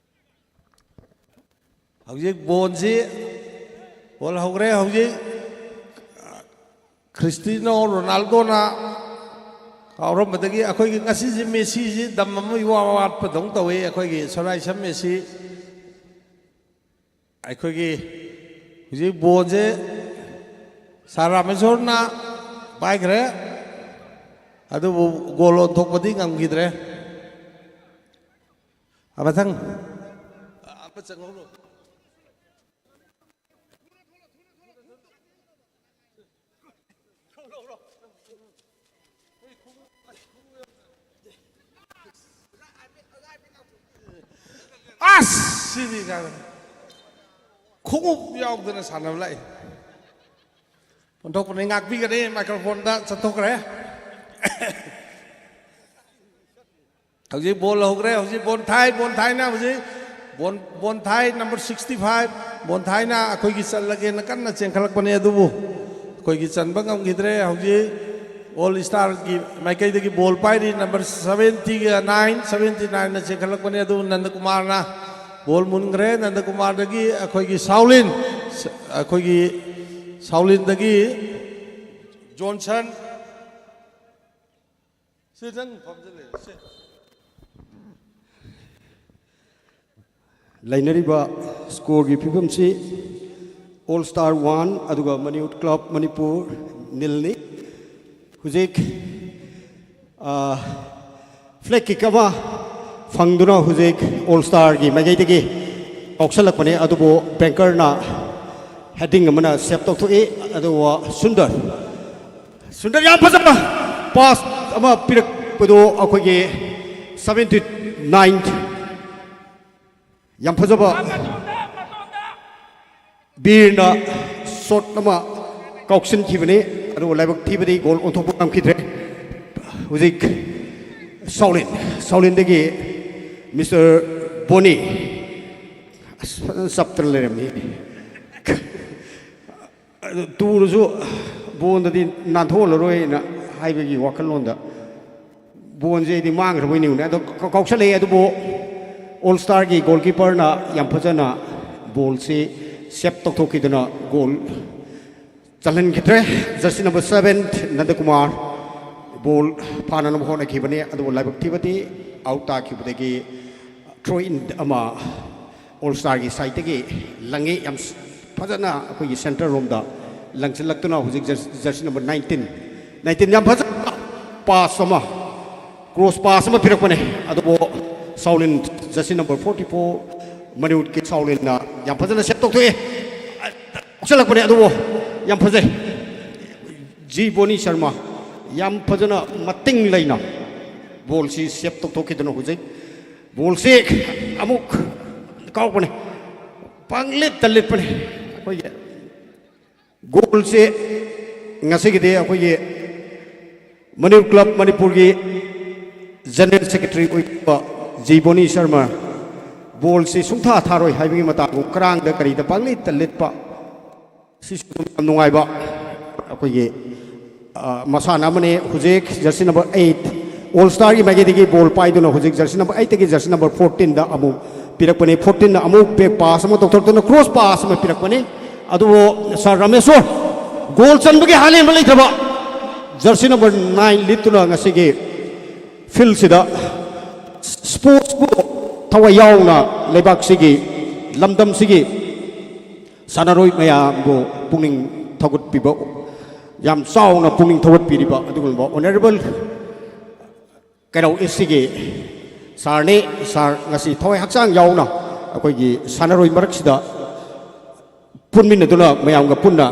ꯍꯧꯖꯤꯛ ꯕꯣꯟꯁꯤ, ꯕꯣꯜ ꯍꯧꯈ꯭ꯔꯦ꯫ ꯍꯧꯖꯤꯛ ꯈ꯭ꯔꯤꯁꯇꯤꯅꯣ ꯔꯣꯅꯥꯜꯗꯣꯅ ꯀꯥꯎꯔꯝꯕꯗꯒꯤ ꯑꯩꯈꯣꯏꯒꯤ ꯉꯁꯤꯁꯤ ꯃꯦꯁꯤꯁꯤ ꯗꯝ ꯑꯃ ꯏꯋꯥ ꯋꯥꯠꯄꯗꯧꯅ ꯇꯧꯏ꯫ ꯑꯩꯈꯣꯏꯒꯤ ꯁꯣꯔꯥꯏꯁꯝ ꯃꯦꯁꯤ, ꯑꯩꯈꯣꯏꯒꯤ ꯍꯧꯖꯤꯛ ꯕꯣꯜꯁꯦ ꯁꯥꯔ ꯔꯥꯃꯦꯁꯣꯔꯅ ꯄꯥꯏꯈ꯭ꯔꯦ, ꯑꯗꯨꯕꯨ ꯒꯣꯜ ꯑꯣꯟꯊꯣꯛꯄꯗꯤ ꯉꯝꯈꯤꯗ꯭ꯔꯦ꯫ ꯑ, ꯃꯊꯪ꯫ ꯑꯃ ꯆꯪꯍꯧꯔꯣ꯫ ꯑꯁ! ꯁꯤꯗꯤ ꯀꯥꯏꯗꯅꯣ? ꯈꯣꯡꯎꯞ ꯌꯥꯎꯗꯅ ꯁꯥꯟꯅꯕ ꯂꯥꯛꯏ꯫ ꯑꯣꯟꯊꯣꯛꯄꯅꯤ, ꯉꯥꯛꯄꯤꯒꯅꯤ꯫ ꯃꯥꯏꯀ꯭ꯔꯣꯐꯣꯟꯗ ꯆꯠꯊꯣꯛꯈ꯭ꯔꯦ꯫ ꯍꯧꯖꯤꯛ ꯕꯣꯜ ꯍꯧꯈ꯭ꯔꯦ꯫ ꯍꯧꯖꯤꯛ ꯕꯣꯟ ꯊꯥꯏ, ꯕꯣꯟ ꯊꯥꯏꯅ ꯍꯧꯖꯤꯛ ꯕꯣꯟ, ꯕꯣꯟ ꯊꯥꯏ ꯅꯝꯕꯔ sixty five꯫ ꯃꯣꯟꯊꯥꯏꯅ ꯑꯩꯈꯣꯏꯒꯤ ꯆꯜꯂꯒꯦꯅ ꯀꯟꯅ ꯆꯦꯟꯈꯠꯂꯛꯄꯅꯦ, ꯑꯗꯨꯕꯨ ꯑꯩꯈꯣꯏꯒꯤ ꯆꯟꯕ ꯉꯝꯈꯤꯗ꯭ꯔꯦ꯫ ꯍꯧꯖꯤꯛ ꯑꯣꯜ ꯁ꯭ꯇꯥꯔꯒꯤ ꯃꯥꯏꯀꯩꯗꯒꯤ ꯕꯣꯜ ꯄꯥꯏꯔꯤ ꯅꯝꯕꯔ ꯁꯚꯦꯟꯇꯤꯒ ꯅꯥꯏꯟ, ꯁꯚꯦꯟꯇꯤ ꯅꯥꯏꯟꯅ ꯆꯦꯟꯈꯠꯂꯛꯄꯅꯦ, ꯑꯗꯨꯕꯨ ꯅꯟꯗꯀꯨꯃꯥꯔꯅ ꯕꯣꯜ ꯃꯨꯟꯈ꯭ꯔꯦ꯫ ꯅꯟꯗꯀꯨꯃꯥꯔꯗꯒꯤ ꯑꯩꯈꯣꯏꯒꯤ ꯁꯥꯎꯂꯤꯟ, ꯑꯩꯈꯣꯏꯒꯤ ꯁꯥꯎꯂꯤꯟꯗꯒꯤ ꯖꯣꯟꯁꯟ꯫ ꯁꯤ ꯅꯪ ꯐꯝꯖꯤꯜꯂꯦ, ꯁꯦ꯫ ꯂꯩꯅꯔꯤꯕ ꯁ꯭ꯀꯣꯔꯒꯤ ꯐꯤꯕꯝꯁꯤ ꯑꯣꯜ ꯁ꯭ꯇꯥꯔ ꯋꯥꯟ ꯑꯗꯨꯒ ꯃꯅꯤꯌꯨꯠ ꯀ꯭ꯂꯕ ꯃꯅꯤꯄꯨꯔ ꯅꯤꯜꯅꯤ꯫ ꯍꯧꯖꯤꯛ, ꯑ, ꯐ꯭ꯂꯦꯛ ꯀꯤꯛ ꯑꯃ ꯐꯪꯗꯨꯅ ꯍꯧꯖꯤꯛ ꯑꯣꯜ ꯁ꯭ꯇꯥꯔꯒꯤ ꯃꯥꯏꯀꯩꯗꯒꯤ ꯀꯥꯎꯁꯜꯂꯛꯄꯅꯤ, ꯑꯗꯨꯕꯨ ꯕꯦꯡꯀꯔꯅ ꯍꯦꯗꯤꯡ ꯑꯃꯅ ꯁꯦꯞ ꯇꯧꯊꯣꯛꯏ꯫ ꯑꯗꯨꯒ ꯁꯨꯟꯗꯔ, ꯁꯨꯟꯗꯔ ꯌꯥꯝ ꯐꯖꯕ ꯄꯥꯁ ꯑꯃ ꯄꯤꯔꯛꯄꯗꯨ ꯑꯩꯈꯣꯏꯒꯤ ꯁꯚꯦꯟꯇꯤ ꯅꯥꯏꯟ, ꯌꯥꯝ ꯐꯖꯕ ꯕꯤꯔꯅ ꯁꯣꯠ ꯑꯃ ꯀꯥꯎꯁꯤꯟꯈꯤꯕꯅꯤ, ꯑꯗꯨꯕꯨ ꯂꯥꯏꯕꯛ ꯊꯤꯕꯗꯤ ꯒꯣꯜ ꯑꯣꯟꯊꯣꯛꯄ ꯉꯝꯈꯤꯗ꯭ꯔꯦ꯫ ꯍꯧꯖꯤꯛ ꯁꯥꯎꯂꯤꯟ, ꯁꯥꯎꯂꯤꯟꯗꯒꯤ ꯃꯤꯁꯇꯔ ꯕꯣꯅꯤ, ꯑꯁ, ꯐꯖꯅ ꯆꯞꯇꯅ ꯂꯩꯔꯝꯃꯤ꯫ ꯑꯗꯨ ꯇꯨꯔꯁꯨ ꯕꯣꯟꯗꯗꯤ ꯅꯥꯟꯊꯣꯛꯍꯜꯂꯔꯣꯏꯅ ꯍꯥꯏꯕꯒꯤ ꯋꯥꯈꯜꯂꯣꯟꯗ ꯕꯣꯟꯁꯦ ꯑꯩꯗꯤ ꯃꯥꯡꯈ꯭ꯔꯕꯣꯏ ꯅꯤꯡꯉꯨꯅꯦ꯫ ꯑꯗꯣ ꯀ-, ꯀꯥꯎꯁꯜꯂꯛꯑꯦ꯫ ꯑꯗꯨꯕꯨ ꯑꯣꯜ ꯁ꯭ꯇꯥꯔꯒꯤ ꯒꯣꯜꯀꯤꯄꯔꯅ ꯌꯥꯝ ꯐꯖꯅ ꯕꯣꯜꯁꯤ ꯁꯦꯞ ꯇꯧꯊꯣꯛꯈꯤꯗꯨꯅ ꯒꯣꯜ ꯆꯜꯍꯟꯈꯤꯗ꯭ꯔꯦ꯫ ꯖꯔꯁꯤ ꯅꯝꯕꯔ ꯁꯚꯦꯟ, ꯅꯟꯗꯀꯨꯃꯥꯔ, ꯕꯣꯜ ꯐꯥꯅꯅꯕ ꯍꯣꯠꯅꯈꯤꯕꯅꯤ, ꯑꯗꯨꯕꯨ ꯂꯥꯏꯕꯛ ꯊꯤꯕꯗꯤ ꯑꯥꯎꯠ ꯇꯥꯈꯤꯕꯗꯒꯤ ꯊ꯭ꯔꯣ ꯏꯟ ꯑꯃ ꯑꯣꯜ ꯁ꯭ꯇꯥꯔꯒꯤ ꯁꯥꯏꯠꯇꯒꯤ ꯂꯪꯉꯤ꯫ ꯌꯥꯝ ꯐꯖꯅ ꯑꯩꯈꯣꯏꯒꯤ ꯁꯦꯟꯇꯔ ꯔꯣꯝꯗ ꯂꯪꯁꯤꯜꯂꯛꯇꯨꯅ ꯍꯧꯖꯤꯛ jersey, jersey number nineteen, nineteen ꯌꯥꯝ ꯐꯖꯅ ꯄꯥꯁ ꯑꯃ, ꯀ꯭ꯔꯣꯁ ꯄꯥꯁ ꯑꯃ ꯄꯤꯔꯛꯄꯅꯦ, ꯑꯗꯨꯕꯨ ꯁꯥꯎꯂꯤꯟ, ꯖꯔꯁꯤ ꯅꯝꯕꯔ ꯐꯣꯔꯇꯤ ꯐꯣꯔ, ꯃꯅꯤꯄꯨꯔꯒꯤ ꯁꯥꯎꯂꯤꯟꯅ ꯌꯥꯝ ꯐꯖꯅ ꯁꯦꯞ ꯇꯧꯊꯣꯛꯑꯦ꯫ ꯀꯥꯎꯁꯜꯂꯛꯄꯅꯦ, ꯑꯗꯨꯕꯨ ꯌꯥꯝ ꯐꯖꯩ꯫ ꯖꯤ ꯕꯣꯅꯤ ꯁꯔꯃ ꯌꯥꯝ ꯐꯖꯅ ꯃꯇꯤꯡ ꯂꯩꯅ ꯕꯣꯜꯁꯤ ꯁꯦꯞ ꯇꯧꯊꯣꯛꯈꯤꯗꯅ ꯍꯧꯖꯤꯛ ꯕꯣꯜꯁꯤ ꯑꯃꯨꯛ ꯀꯥꯎꯔꯛꯄꯅꯦ, ꯄꯪꯂꯤꯠꯇ ꯂꯤꯠꯄꯅꯦ꯫ ꯑꯩꯈꯣꯏꯒꯤ ꯒꯣꯜꯁꯦ ꯉꯁꯤꯒꯤꯗꯤ ꯑꯩꯈꯣꯏꯒꯤ ꯃꯅꯤꯄꯨꯔ ꯀ꯭ꯂꯕ ꯃꯅꯤꯄꯨꯔꯒꯤ ꯖꯦꯅꯔꯦꯜ ꯁꯦꯀ꯭ꯔꯦꯇꯔꯤ ꯑꯣꯏꯕ ꯖꯤ ꯕꯣꯅꯤ ꯁꯔꯃ ꯕꯣꯜꯁꯤ ꯁꯨꯡꯊꯥ ꯊꯥꯔꯣꯏ ꯍꯥꯏꯕꯒꯤ ꯃꯇꯥꯒꯨꯝ, ꯀꯔꯥꯡꯗ ꯀꯔꯤꯗ ꯄꯪꯂꯤꯠꯇ ꯂꯤꯠꯄ, ꯁꯤꯁꯨ ꯑꯗꯨꯝ ꯌꯥꯝ ꯅꯨꯡꯉꯥꯏꯕ ꯑꯩꯈꯣꯏꯒꯤ, ꯑ, ꯃꯁꯥꯟꯅ ꯑꯃꯅꯤ꯫ ꯍꯧꯖꯤꯛ ꯖꯔꯁꯤ ꯅꯝꯕꯔ ꯑꯩꯠ, ꯑꯣꯜ ꯁ꯭ꯇꯥꯔꯒꯤ ꯃꯥꯏꯀꯩꯗꯒꯤ ꯕꯣꯜ ꯄꯥꯏꯗꯨꯅ ꯍꯧꯖꯤꯛ ꯖꯔꯁꯤ ꯅꯝꯕꯔ ꯑꯩꯠꯇꯒꯤ ꯖꯔꯁꯤ ꯅꯝꯕꯔ ꯐꯣꯔꯇꯤꯟꯗ ꯑꯃꯨꯛ ꯄꯤꯔꯛꯄꯅꯤ꯫ ꯐꯣꯔꯇꯤꯟꯅ ꯑꯃꯨꯛ ꯕꯦꯛ ꯄꯥꯁ ꯑꯃ ꯇꯧꯊꯣꯔꯛꯇꯨꯅ ꯀ꯭ꯔꯣꯁ ꯄꯥꯁ ꯑꯃ ꯄꯤꯔꯛꯄꯅꯤ꯫ ꯑꯗꯨꯕꯨ ꯁꯥꯔ ꯔꯥꯃꯦꯁꯣꯔ, ꯒꯣꯜ ꯆꯟꯕꯒꯤ ꯍꯥꯂꯦꯟꯕ ꯂꯩꯇ꯭ꯔꯕ, ꯖꯔꯁꯤ ꯅꯝꯕꯔ ꯅꯥꯏꯟ ꯂꯤꯠꯇꯨꯅ ꯉꯁꯤꯒꯤ ꯐꯤꯜꯁꯤꯗ ꯁ꯭ꯄꯣꯔꯠꯁꯄꯨ ꯊꯋꯥꯏ ꯌꯥꯎꯅ ꯂꯩꯕꯥꯛꯁꯤꯒꯤ, ꯂꯝꯗꯝꯁꯤꯒꯤ ꯁꯥꯟꯅꯔꯣꯏ ꯃꯌꯥꯝꯕꯨ ꯄꯨꯛꯅꯤꯡ ꯊꯧꯒꯠꯄꯤꯕ, ꯌꯥꯝ ꯆꯥꯎꯅ ꯄꯨꯛꯅꯤꯡ ꯊꯧꯒꯠꯄꯤꯔꯤꯕ ꯑꯗꯨꯒꯨꯝꯂꯕ ꯑꯣꯅꯔꯦꯕꯜ ꯀꯩꯔꯧ ꯏꯁꯁꯤꯒꯤ ꯁꯥꯔꯅꯤ꯫ ꯁꯥꯔ ꯉꯁꯤ ꯊꯋꯥꯏ ꯍꯛꯆꯥꯡ ꯌꯥꯎꯅ ꯑꯩꯈꯣꯏꯒꯤ ꯁꯥꯟꯅꯔꯣꯏ ꯃꯔꯛꯁꯤꯗ ꯄꯨꯟꯃꯤꯟꯅꯗꯨꯅ ꯃꯌꯥꯝꯒ ꯄꯨꯟꯅ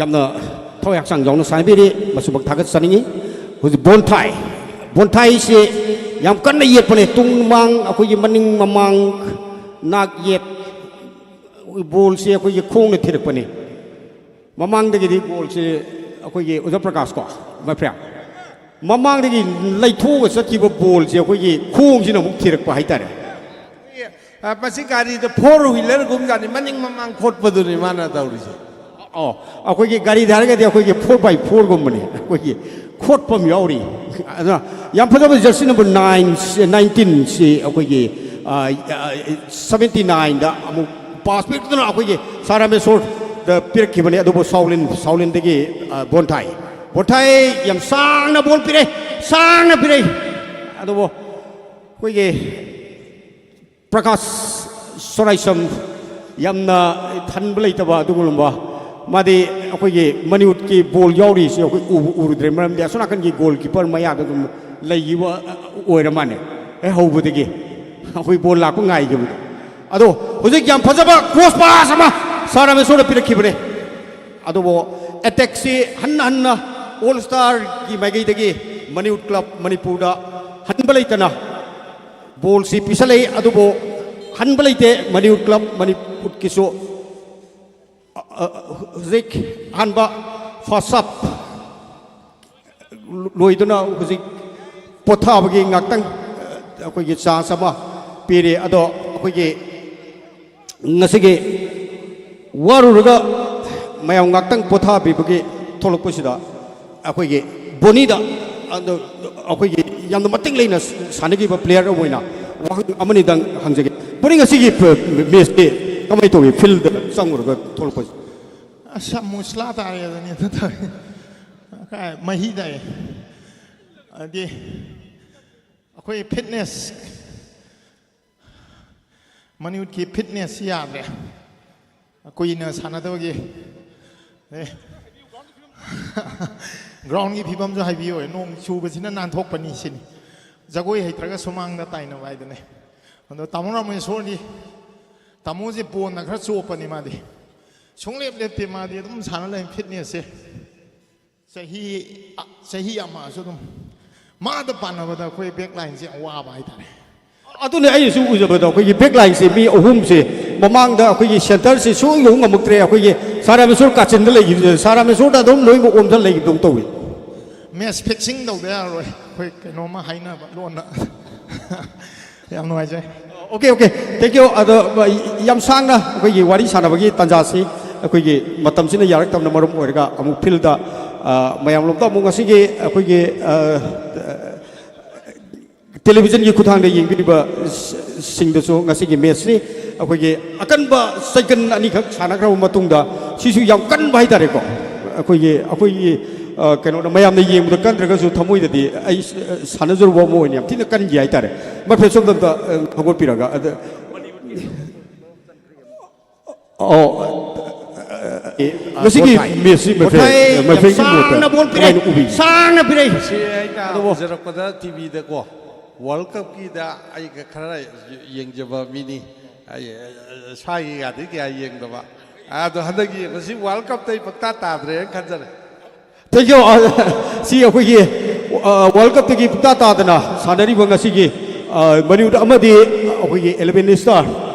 ꯌꯥꯝꯅ ꯊꯋꯥꯏ ꯍꯛꯆꯥꯡ ꯌꯥꯎꯅ ꯁꯥꯟꯅꯕꯤꯔꯤ꯫ ꯃꯁꯤꯃꯛ ꯊꯥꯒꯠꯆꯅꯤꯡꯉꯤ꯫ ꯍꯧꯖꯤꯛ ꯕꯣꯟꯊꯥꯏ, ꯕꯣꯟꯊꯥꯏꯁꯤ ꯌꯥꯝ ꯀꯟꯅ ꯌꯦꯠꯄꯅꯦ꯫ ꯇꯨꯡ ꯃꯥꯡ, ꯑꯩꯈꯣꯏꯒꯤ ꯃꯅꯤꯡ ꯃꯃꯥꯡ, ꯅꯥꯛ ꯌꯦꯠ, ꯕꯣꯜꯁꯤ ꯑꯩꯈꯣꯏꯒꯤ ꯈꯣꯡꯅ ꯊꯤꯔꯛꯄꯅꯤ꯫ ꯃꯃꯥꯡꯗꯒꯤꯗꯤ ꯕꯣꯜꯁꯤ ꯑꯩꯈꯣꯏꯒꯤ ꯑꯣꯖꯥ ꯄ꯭ꯔꯀꯥꯁ ꯀꯣ, ꯃꯥꯏꯐ꯭ꯔꯦꯝ, ꯃꯃꯥꯡꯗꯒꯤ ꯂꯩꯊꯣꯛꯑꯒ ꯆꯠꯈꯤꯕ ꯕꯣꯜꯁꯤ ꯑꯩꯈꯣꯏꯒꯤ ꯈꯣꯡꯁꯤꯅ ꯑꯃꯨꯛ ꯊꯤꯔꯛꯄ ꯍꯥꯏꯇꯥꯔꯦ꯫ ꯑ, ꯃꯁꯤ ꯒꯥꯔꯤꯗ ꯐꯣꯔ ꯍ꯭ꯋꯤꯂꯔꯒꯨꯝꯖꯥꯠꯅꯤ, ꯃꯅꯤꯡ ꯃꯃꯥꯡ ꯈꯣꯠꯄꯗꯨꯅꯤ ꯃꯥꯅ ꯇꯧꯔꯤꯁꯦ꯫ ꯑꯣ, ꯑꯩꯈꯣꯏꯒꯤ ꯒꯥꯔꯤꯗ ꯍꯥꯏꯔꯒꯗꯤ ꯑꯩꯈꯣꯏꯒꯤ ꯐꯣꯔ ꯕꯥꯏ ꯐꯣꯔꯒꯨꯝꯕꯅꯤ, ꯑꯩꯈꯣꯏꯒꯤ ꯈꯣꯠꯄ ꯑꯃ ꯌꯥꯎꯔꯤ꯫ ꯑꯗꯨꯅ ꯌꯥꯝ ꯐꯖꯕ ꯖꯔꯁꯤ ꯅꯝꯕꯔ ꯅꯥꯏꯟ, ꯅꯥꯏꯟꯇꯤꯟꯁꯤ ꯑꯩꯈꯣꯏꯒꯤ, ꯑ, ꯑ, ꯁꯕꯦꯟꯇꯤ ꯅꯥꯏꯟꯗ ꯑꯃꯨꯛ ꯄꯥꯁ ꯄꯤꯔꯛꯇꯨꯅ ꯑꯩꯈꯣꯏꯒꯤ ꯁꯥꯔ ꯔꯥꯃꯦꯁꯣꯔꯗ ꯄꯤꯔꯛꯈꯤꯕꯅꯤ꯫ ꯑꯗꯨꯕꯨ ꯁꯥꯎꯂꯤꯟ, ꯁꯥꯎꯂꯤꯟꯗꯒꯤ, ꯑ, ꯕꯣꯟꯊꯥꯏ, ꯕꯣꯟꯊꯥꯏ ꯌꯥꯝ ꯁꯥꯡꯅ ꯕꯣꯜ ꯄꯤꯔꯦ, ꯁꯥꯡꯅ ꯄꯤꯔꯦ꯫ ꯑꯗꯨꯕꯨ ꯑꯩꯈꯣꯏꯒꯤ ꯄ꯭ꯔꯀꯥꯁ ꯁꯣꯔꯥꯏꯁꯝ, ꯌꯥꯝꯅ ꯍꯟꯕ ꯂꯩꯇꯕ ꯑꯗꯨꯒꯨꯝꯂꯕ, ꯃꯥꯗꯤ ꯑꯩꯈꯣꯏꯒꯤ ꯃꯅꯤꯋꯨꯠꯀꯤ ꯕꯣꯜ ꯌꯥꯎꯔꯤꯁꯤ ꯑꯩꯈꯣꯏ ꯎꯕ ꯎꯔꯨꯗ꯭ꯔꯦ꯫ ꯃꯔꯝꯗꯤ ꯑꯁꯣꯝ ꯅꯥꯀꯟꯒꯤ ꯒꯣꯜ ꯀꯤꯄꯔ ꯃꯌꯥꯗ ꯑꯗꯨꯝ ꯂꯩꯈꯤꯕ ꯑꯣꯏꯔ ꯃꯥꯅꯦ꯫ ꯍꯦꯛ ꯍꯧꯕꯗꯒꯤ ꯑꯩꯈꯣꯏ ꯕꯣꯜ ꯂꯥꯛꯄ ꯉꯥꯏꯈꯤꯕꯗꯣ꯫ ꯑꯗꯣ ꯍꯧꯖꯤꯛ ꯌꯥꯝ ꯐꯖꯕ ꯀ꯭ꯔꯣꯁ ꯄꯥꯁ ꯑꯃ ꯁꯥꯔ ꯔꯥꯃꯦꯁꯣꯔꯗ ꯄꯤꯔꯛꯈꯤꯕꯅꯦ꯫ ꯑꯗꯨꯕꯨ ꯑꯦꯇꯦꯛꯁꯤ ꯍꯟꯅ ꯍꯟꯅ ꯑꯣꯜ ꯁ꯭ꯇꯥꯔꯒꯤ ꯃꯥꯏꯀꯩꯗꯒꯤ ꯃꯅꯤꯋꯨꯠ ꯀ꯭ꯂꯕ ꯃꯅꯤꯄꯨꯔꯗ ꯍꯟꯕ ꯂꯩꯇꯅ ꯕꯣꯜꯁꯤ ꯄꯤꯁꯜꯂꯛꯏ꯫ ꯑꯗꯨꯕꯨ ꯍꯟꯕ ꯂꯩꯇꯦ ꯃꯅꯤꯄꯨꯔ ꯀ꯭ꯂꯕ ꯃꯅꯤꯄꯨꯔꯒꯤꯁꯨ꯫ ꯑ, ꯑ, ꯍꯧꯖꯤꯛ ꯑꯍꯥꯟꯕ ꯐꯥꯔꯁ ꯍꯥꯞ ꯂꯣꯏꯗꯨꯅ ꯍꯧꯖꯤꯛ ꯄꯣꯊꯥꯕꯒꯤ ꯉꯥꯛꯇꯪ, ꯑ, ꯑꯩꯈꯣꯏꯒꯤ ꯆꯥꯟꯁ ꯑꯃ ꯄꯤꯔꯤ꯫ ꯑꯗꯣ ꯑꯩꯈꯣꯏꯒꯤ ꯉꯁꯤꯒꯤ ꯋꯥꯔꯨꯔꯒ ꯃꯌꯥꯝ ꯉꯥꯛꯇꯪ ꯄꯣꯊꯥꯕꯤꯕꯒꯤ ꯊꯣꯛꯂꯛꯄꯁꯤꯗ ꯑꯩꯈꯣꯏꯒꯤ ꯕꯣꯅꯤꯗ, ꯑꯗꯣ ꯑꯩꯈꯣꯏꯒꯤ ꯌꯥꯝꯅ ꯃꯇꯤꯛ ꯂꯩꯅ ꯁꯥꯟꯅꯈꯤꯕ ꯄ꯭ꯂꯦꯌꯔ ꯑꯃ ꯑꯣꯏꯅ ꯋꯥꯍꯪ ꯑꯃꯅꯤꯗꯪ ꯍꯪꯖꯒꯦ꯫ ꯕꯣꯅꯤ, ꯉꯁꯤꯒꯤ ꯃꯦꯠꯁꯇꯤ ꯀꯃꯥꯏꯅ ꯇꯧꯏ, ꯐꯤꯜꯗ ꯆꯪꯉꯨꯔꯒ ꯊꯣꯛꯂꯛꯄꯁꯦ? ꯑꯁ, ꯌꯥꯝ ꯃꯨꯁꯂꯥ ꯇꯥꯔꯦ ꯑꯗꯨꯅꯤ ꯑꯗꯨ ꯇꯧꯋꯦ꯫ ꯀꯥꯏ ꯃꯍꯤ ꯇꯥꯏ꯫ ꯑꯗꯤ ꯑꯩꯈꯣꯏ ꯐꯤꯠꯅꯦꯁ, ꯃꯅꯤꯄꯨꯔꯒꯤ ꯐꯤꯠꯅꯦꯁꯁꯤ ꯌꯥꯗ꯭ꯔꯦ꯫ ꯀꯨꯏꯅ ꯁꯥꯟꯅꯗꯕꯒꯤ꯫ ꯑꯦ꯫ ꯒ꯭ꯔꯥꯎꯟꯒꯤ ꯐꯤꯕꯝꯁꯨ ꯍꯥꯏꯕꯤꯌꯣ꯫ ꯅꯣꯡ ꯆꯨꯕꯁꯤꯅ ꯅꯥꯟꯊꯣꯛꯄꯅꯤ ꯁꯤꯅꯤ꯫ ꯖꯒꯣꯏ ꯍꯩꯇ꯭ꯔꯒ ꯁꯨꯃꯥꯡꯗ ꯇꯥꯏꯅꯕ ꯍꯥꯏꯗꯨꯅꯤ꯫ ꯑꯗꯣ ꯇꯥꯃꯣ ꯔꯥꯃꯦꯁꯣꯔꯗꯤ, ꯇꯥꯃꯣꯁꯦ ꯕꯣꯟꯅ ꯈꯔ ꯆꯣꯞꯄꯅꯤ ꯃꯥꯗꯤ꯫ ꯁꯨꯡꯂꯦꯞ ꯂꯦꯞꯇꯦ ꯃꯥꯗꯤ, ꯑꯗꯨꯝ ꯁꯥꯟꯅ ꯂꯩ ꯐꯤꯠꯅꯦꯁꯁꯦ꯫ ꯆꯍꯤ, ꯑ, ꯆꯍꯤ ꯑꯃꯁꯨ ꯑꯗꯨꯝ ꯃꯥꯗ ꯄꯥꯟꯅꯕꯗ ꯑꯩꯈꯣꯏ ꯕꯦꯛ ꯂꯥꯏꯟꯁꯦ ꯌꯥꯝ ꯋꯥꯕ ꯍꯥꯏꯇꯥꯔꯦ꯫ ꯑꯗꯨꯅꯦ ꯑꯩꯅꯁꯨ ꯎꯖꯕꯗ ꯑꯩꯈꯣꯏꯒꯤ ꯕꯦꯛ ꯂꯥꯏꯟꯁꯦ ꯃꯤ ꯑꯍꯨꯝꯁꯦ ꯃꯃꯥꯡꯗ ꯑꯩꯈꯣꯏꯒꯤ ꯁꯦꯟꯇꯔꯁꯦ ꯁꯨꯡꯌꯧ ꯌꯧ ꯉꯝꯃꯛꯇ꯭ꯔꯦ꯫ ꯑꯩꯈꯣꯏꯒꯤ ꯁꯥꯔ ꯔꯥꯃꯦꯁꯣꯔ ꯀꯥꯆꯤꯟꯗ ꯂꯩꯈꯤꯕꯁꯦ, ꯁꯥꯔ ꯔꯥꯃꯦꯁꯣꯔꯗ ꯑꯗꯨꯝ ꯂꯣꯏꯅꯃꯛ ꯑꯣꯝꯁꯤꯜ ꯂꯩꯈꯤꯕꯗꯧ ꯇꯧꯏ꯫ ꯃꯦꯠꯁ ꯐꯤꯛꯁꯤꯡ ꯇꯧꯗ ꯌꯥꯔꯣꯏ꯫ ꯑꯩꯈꯣꯏ ꯀꯩꯅꯣꯝꯃ ꯍꯥꯏꯅꯕ ꯂꯣꯟꯅ꯫ ꯌꯥꯝ ꯅꯨꯡꯉꯥꯏꯖꯩ꯫ Okay, okay, thank you. ꯑꯗꯣ ꯌꯥꯝ ꯁꯥꯡꯅ ꯑꯩꯈꯣꯏꯒꯤ ꯋꯥꯔꯤ ꯁꯥꯟꯅꯕꯒꯤ ꯇꯥꯟꯖꯥꯁꯤ ꯑꯩꯈꯣꯏꯒꯤ ꯃꯇꯝꯁꯤꯅ ꯌꯥꯔꯛꯇꯕꯅ ꯃꯔꯝ ꯑꯣꯏꯔꯒ ꯑꯃꯨꯛ ꯐꯤꯜꯗ, ꯑ, ꯃꯌꯥꯝꯂꯣꯝꯗ ꯑꯃꯨꯛ ꯉꯁꯤꯒꯤ ꯑꯩꯈꯣꯏꯒꯤ, ꯑ, ꯇꯦꯂꯤꯚꯤꯖꯟꯒꯤ ꯈꯨꯠꯊꯥꯡꯗ ꯌꯦꯡꯕꯤꯔꯤꯕ ꯁꯤꯡꯗꯁꯨ ꯉꯁꯤꯒꯤ ꯃꯦꯠꯁꯅꯤ꯫ ꯑꯩꯈꯣꯏꯒꯤ ꯑꯀꯟꯕ ꯆꯩꯀꯟ ꯑꯅꯤꯈꯛ ꯁꯥꯟꯅꯈ꯭ꯔꯕ ꯃꯇꯨꯡꯗ ꯁꯤꯁꯨ ꯌꯥꯝ ꯀꯟꯕ ꯍꯥꯏꯇꯥꯔꯦꯀꯣ꯫ ꯑꯩꯈꯣꯏꯒꯤ, ꯑꯩꯈꯣꯏꯒꯤ, ꯑ, ꯀꯩꯅꯣꯅ ꯃꯌꯥꯝꯅ ꯌꯦꯡꯕꯗ ꯀꯟꯗ꯭ꯔꯒꯁꯨ ꯊꯃꯣꯏꯗꯗꯤ ꯑꯩ, ꯑ, ꯁꯥꯟꯅꯖꯔꯨꯕ ꯑꯃ ꯑꯣꯏꯅ ꯌꯥꯝ ꯊꯤꯅ ꯀꯟꯈꯤ ꯍꯥꯏꯇꯥꯔꯦ꯫ ꯃꯥꯏꯐꯦꯠ ꯁꯣꯝꯗ ꯑꯝꯇ, ꯑ, ꯍꯧꯒꯠꯄꯤꯔꯒ꯫ ꯑꯗ, ꯑꯣ, ꯑ, ꯑ, ꯉꯁꯤꯒꯤ ꯃꯦꯠꯁꯁꯤ ꯃꯥꯏꯐꯦꯠ, ꯃꯥꯏꯐꯦꯠꯀꯤ ꯃꯣꯠꯇ ꯁꯥꯡꯅ ꯕꯣꯜ ꯄꯤꯔꯛꯏ꯫ ꯀꯃꯥꯏꯅ ꯎꯕꯤ? ꯁꯥꯡꯅ ꯄꯤꯔꯛꯏ꯫ ꯁꯤ ꯑꯩꯅ ꯎꯖꯔꯛꯄꯗ ꯇꯤꯚꯤꯗꯀꯣ, ꯋꯥꯔꯜ ꯀꯞꯀꯤꯗ ꯑꯩꯒ ꯈꯔ ꯌꯦꯡꯖꯕ ꯃꯤꯅꯤ꯫ ꯑꯩ, ꯑ, ꯁ꯭ꯋꯥꯏꯒꯤꯒꯗꯤ ꯀꯌꯥ ꯌꯦꯡꯗꯕ꯫ ꯑꯗꯣ ꯍꯟꯗꯛ ꯌꯦꯡꯕꯁꯤ ꯋꯥꯔꯜ ꯀꯞꯇ ꯑꯩ ꯄꯪꯇꯥ ꯇꯥꯗ꯭ꯔꯦꯅ ꯈꯟꯖꯔꯦ꯫ Thank you. ꯑ, ꯁꯤ ꯑꯩꯈꯣꯏꯒꯤ, ꯑ, ꯋꯥꯔꯜ ꯀꯞꯇꯒꯤ ꯄꯨꯡꯇꯥ ꯇꯥꯗꯅ ꯁꯥꯟꯅꯔꯤꯕ ꯉꯁꯤꯒꯤ, ꯑ, ꯃꯅꯤꯄꯨꯔ ꯑꯃꯗꯤ ꯑꯩꯈꯣꯏꯒꯤ ꯏꯂꯦꯚꯦꯟ ꯁ꯭ꯇꯥꯔ,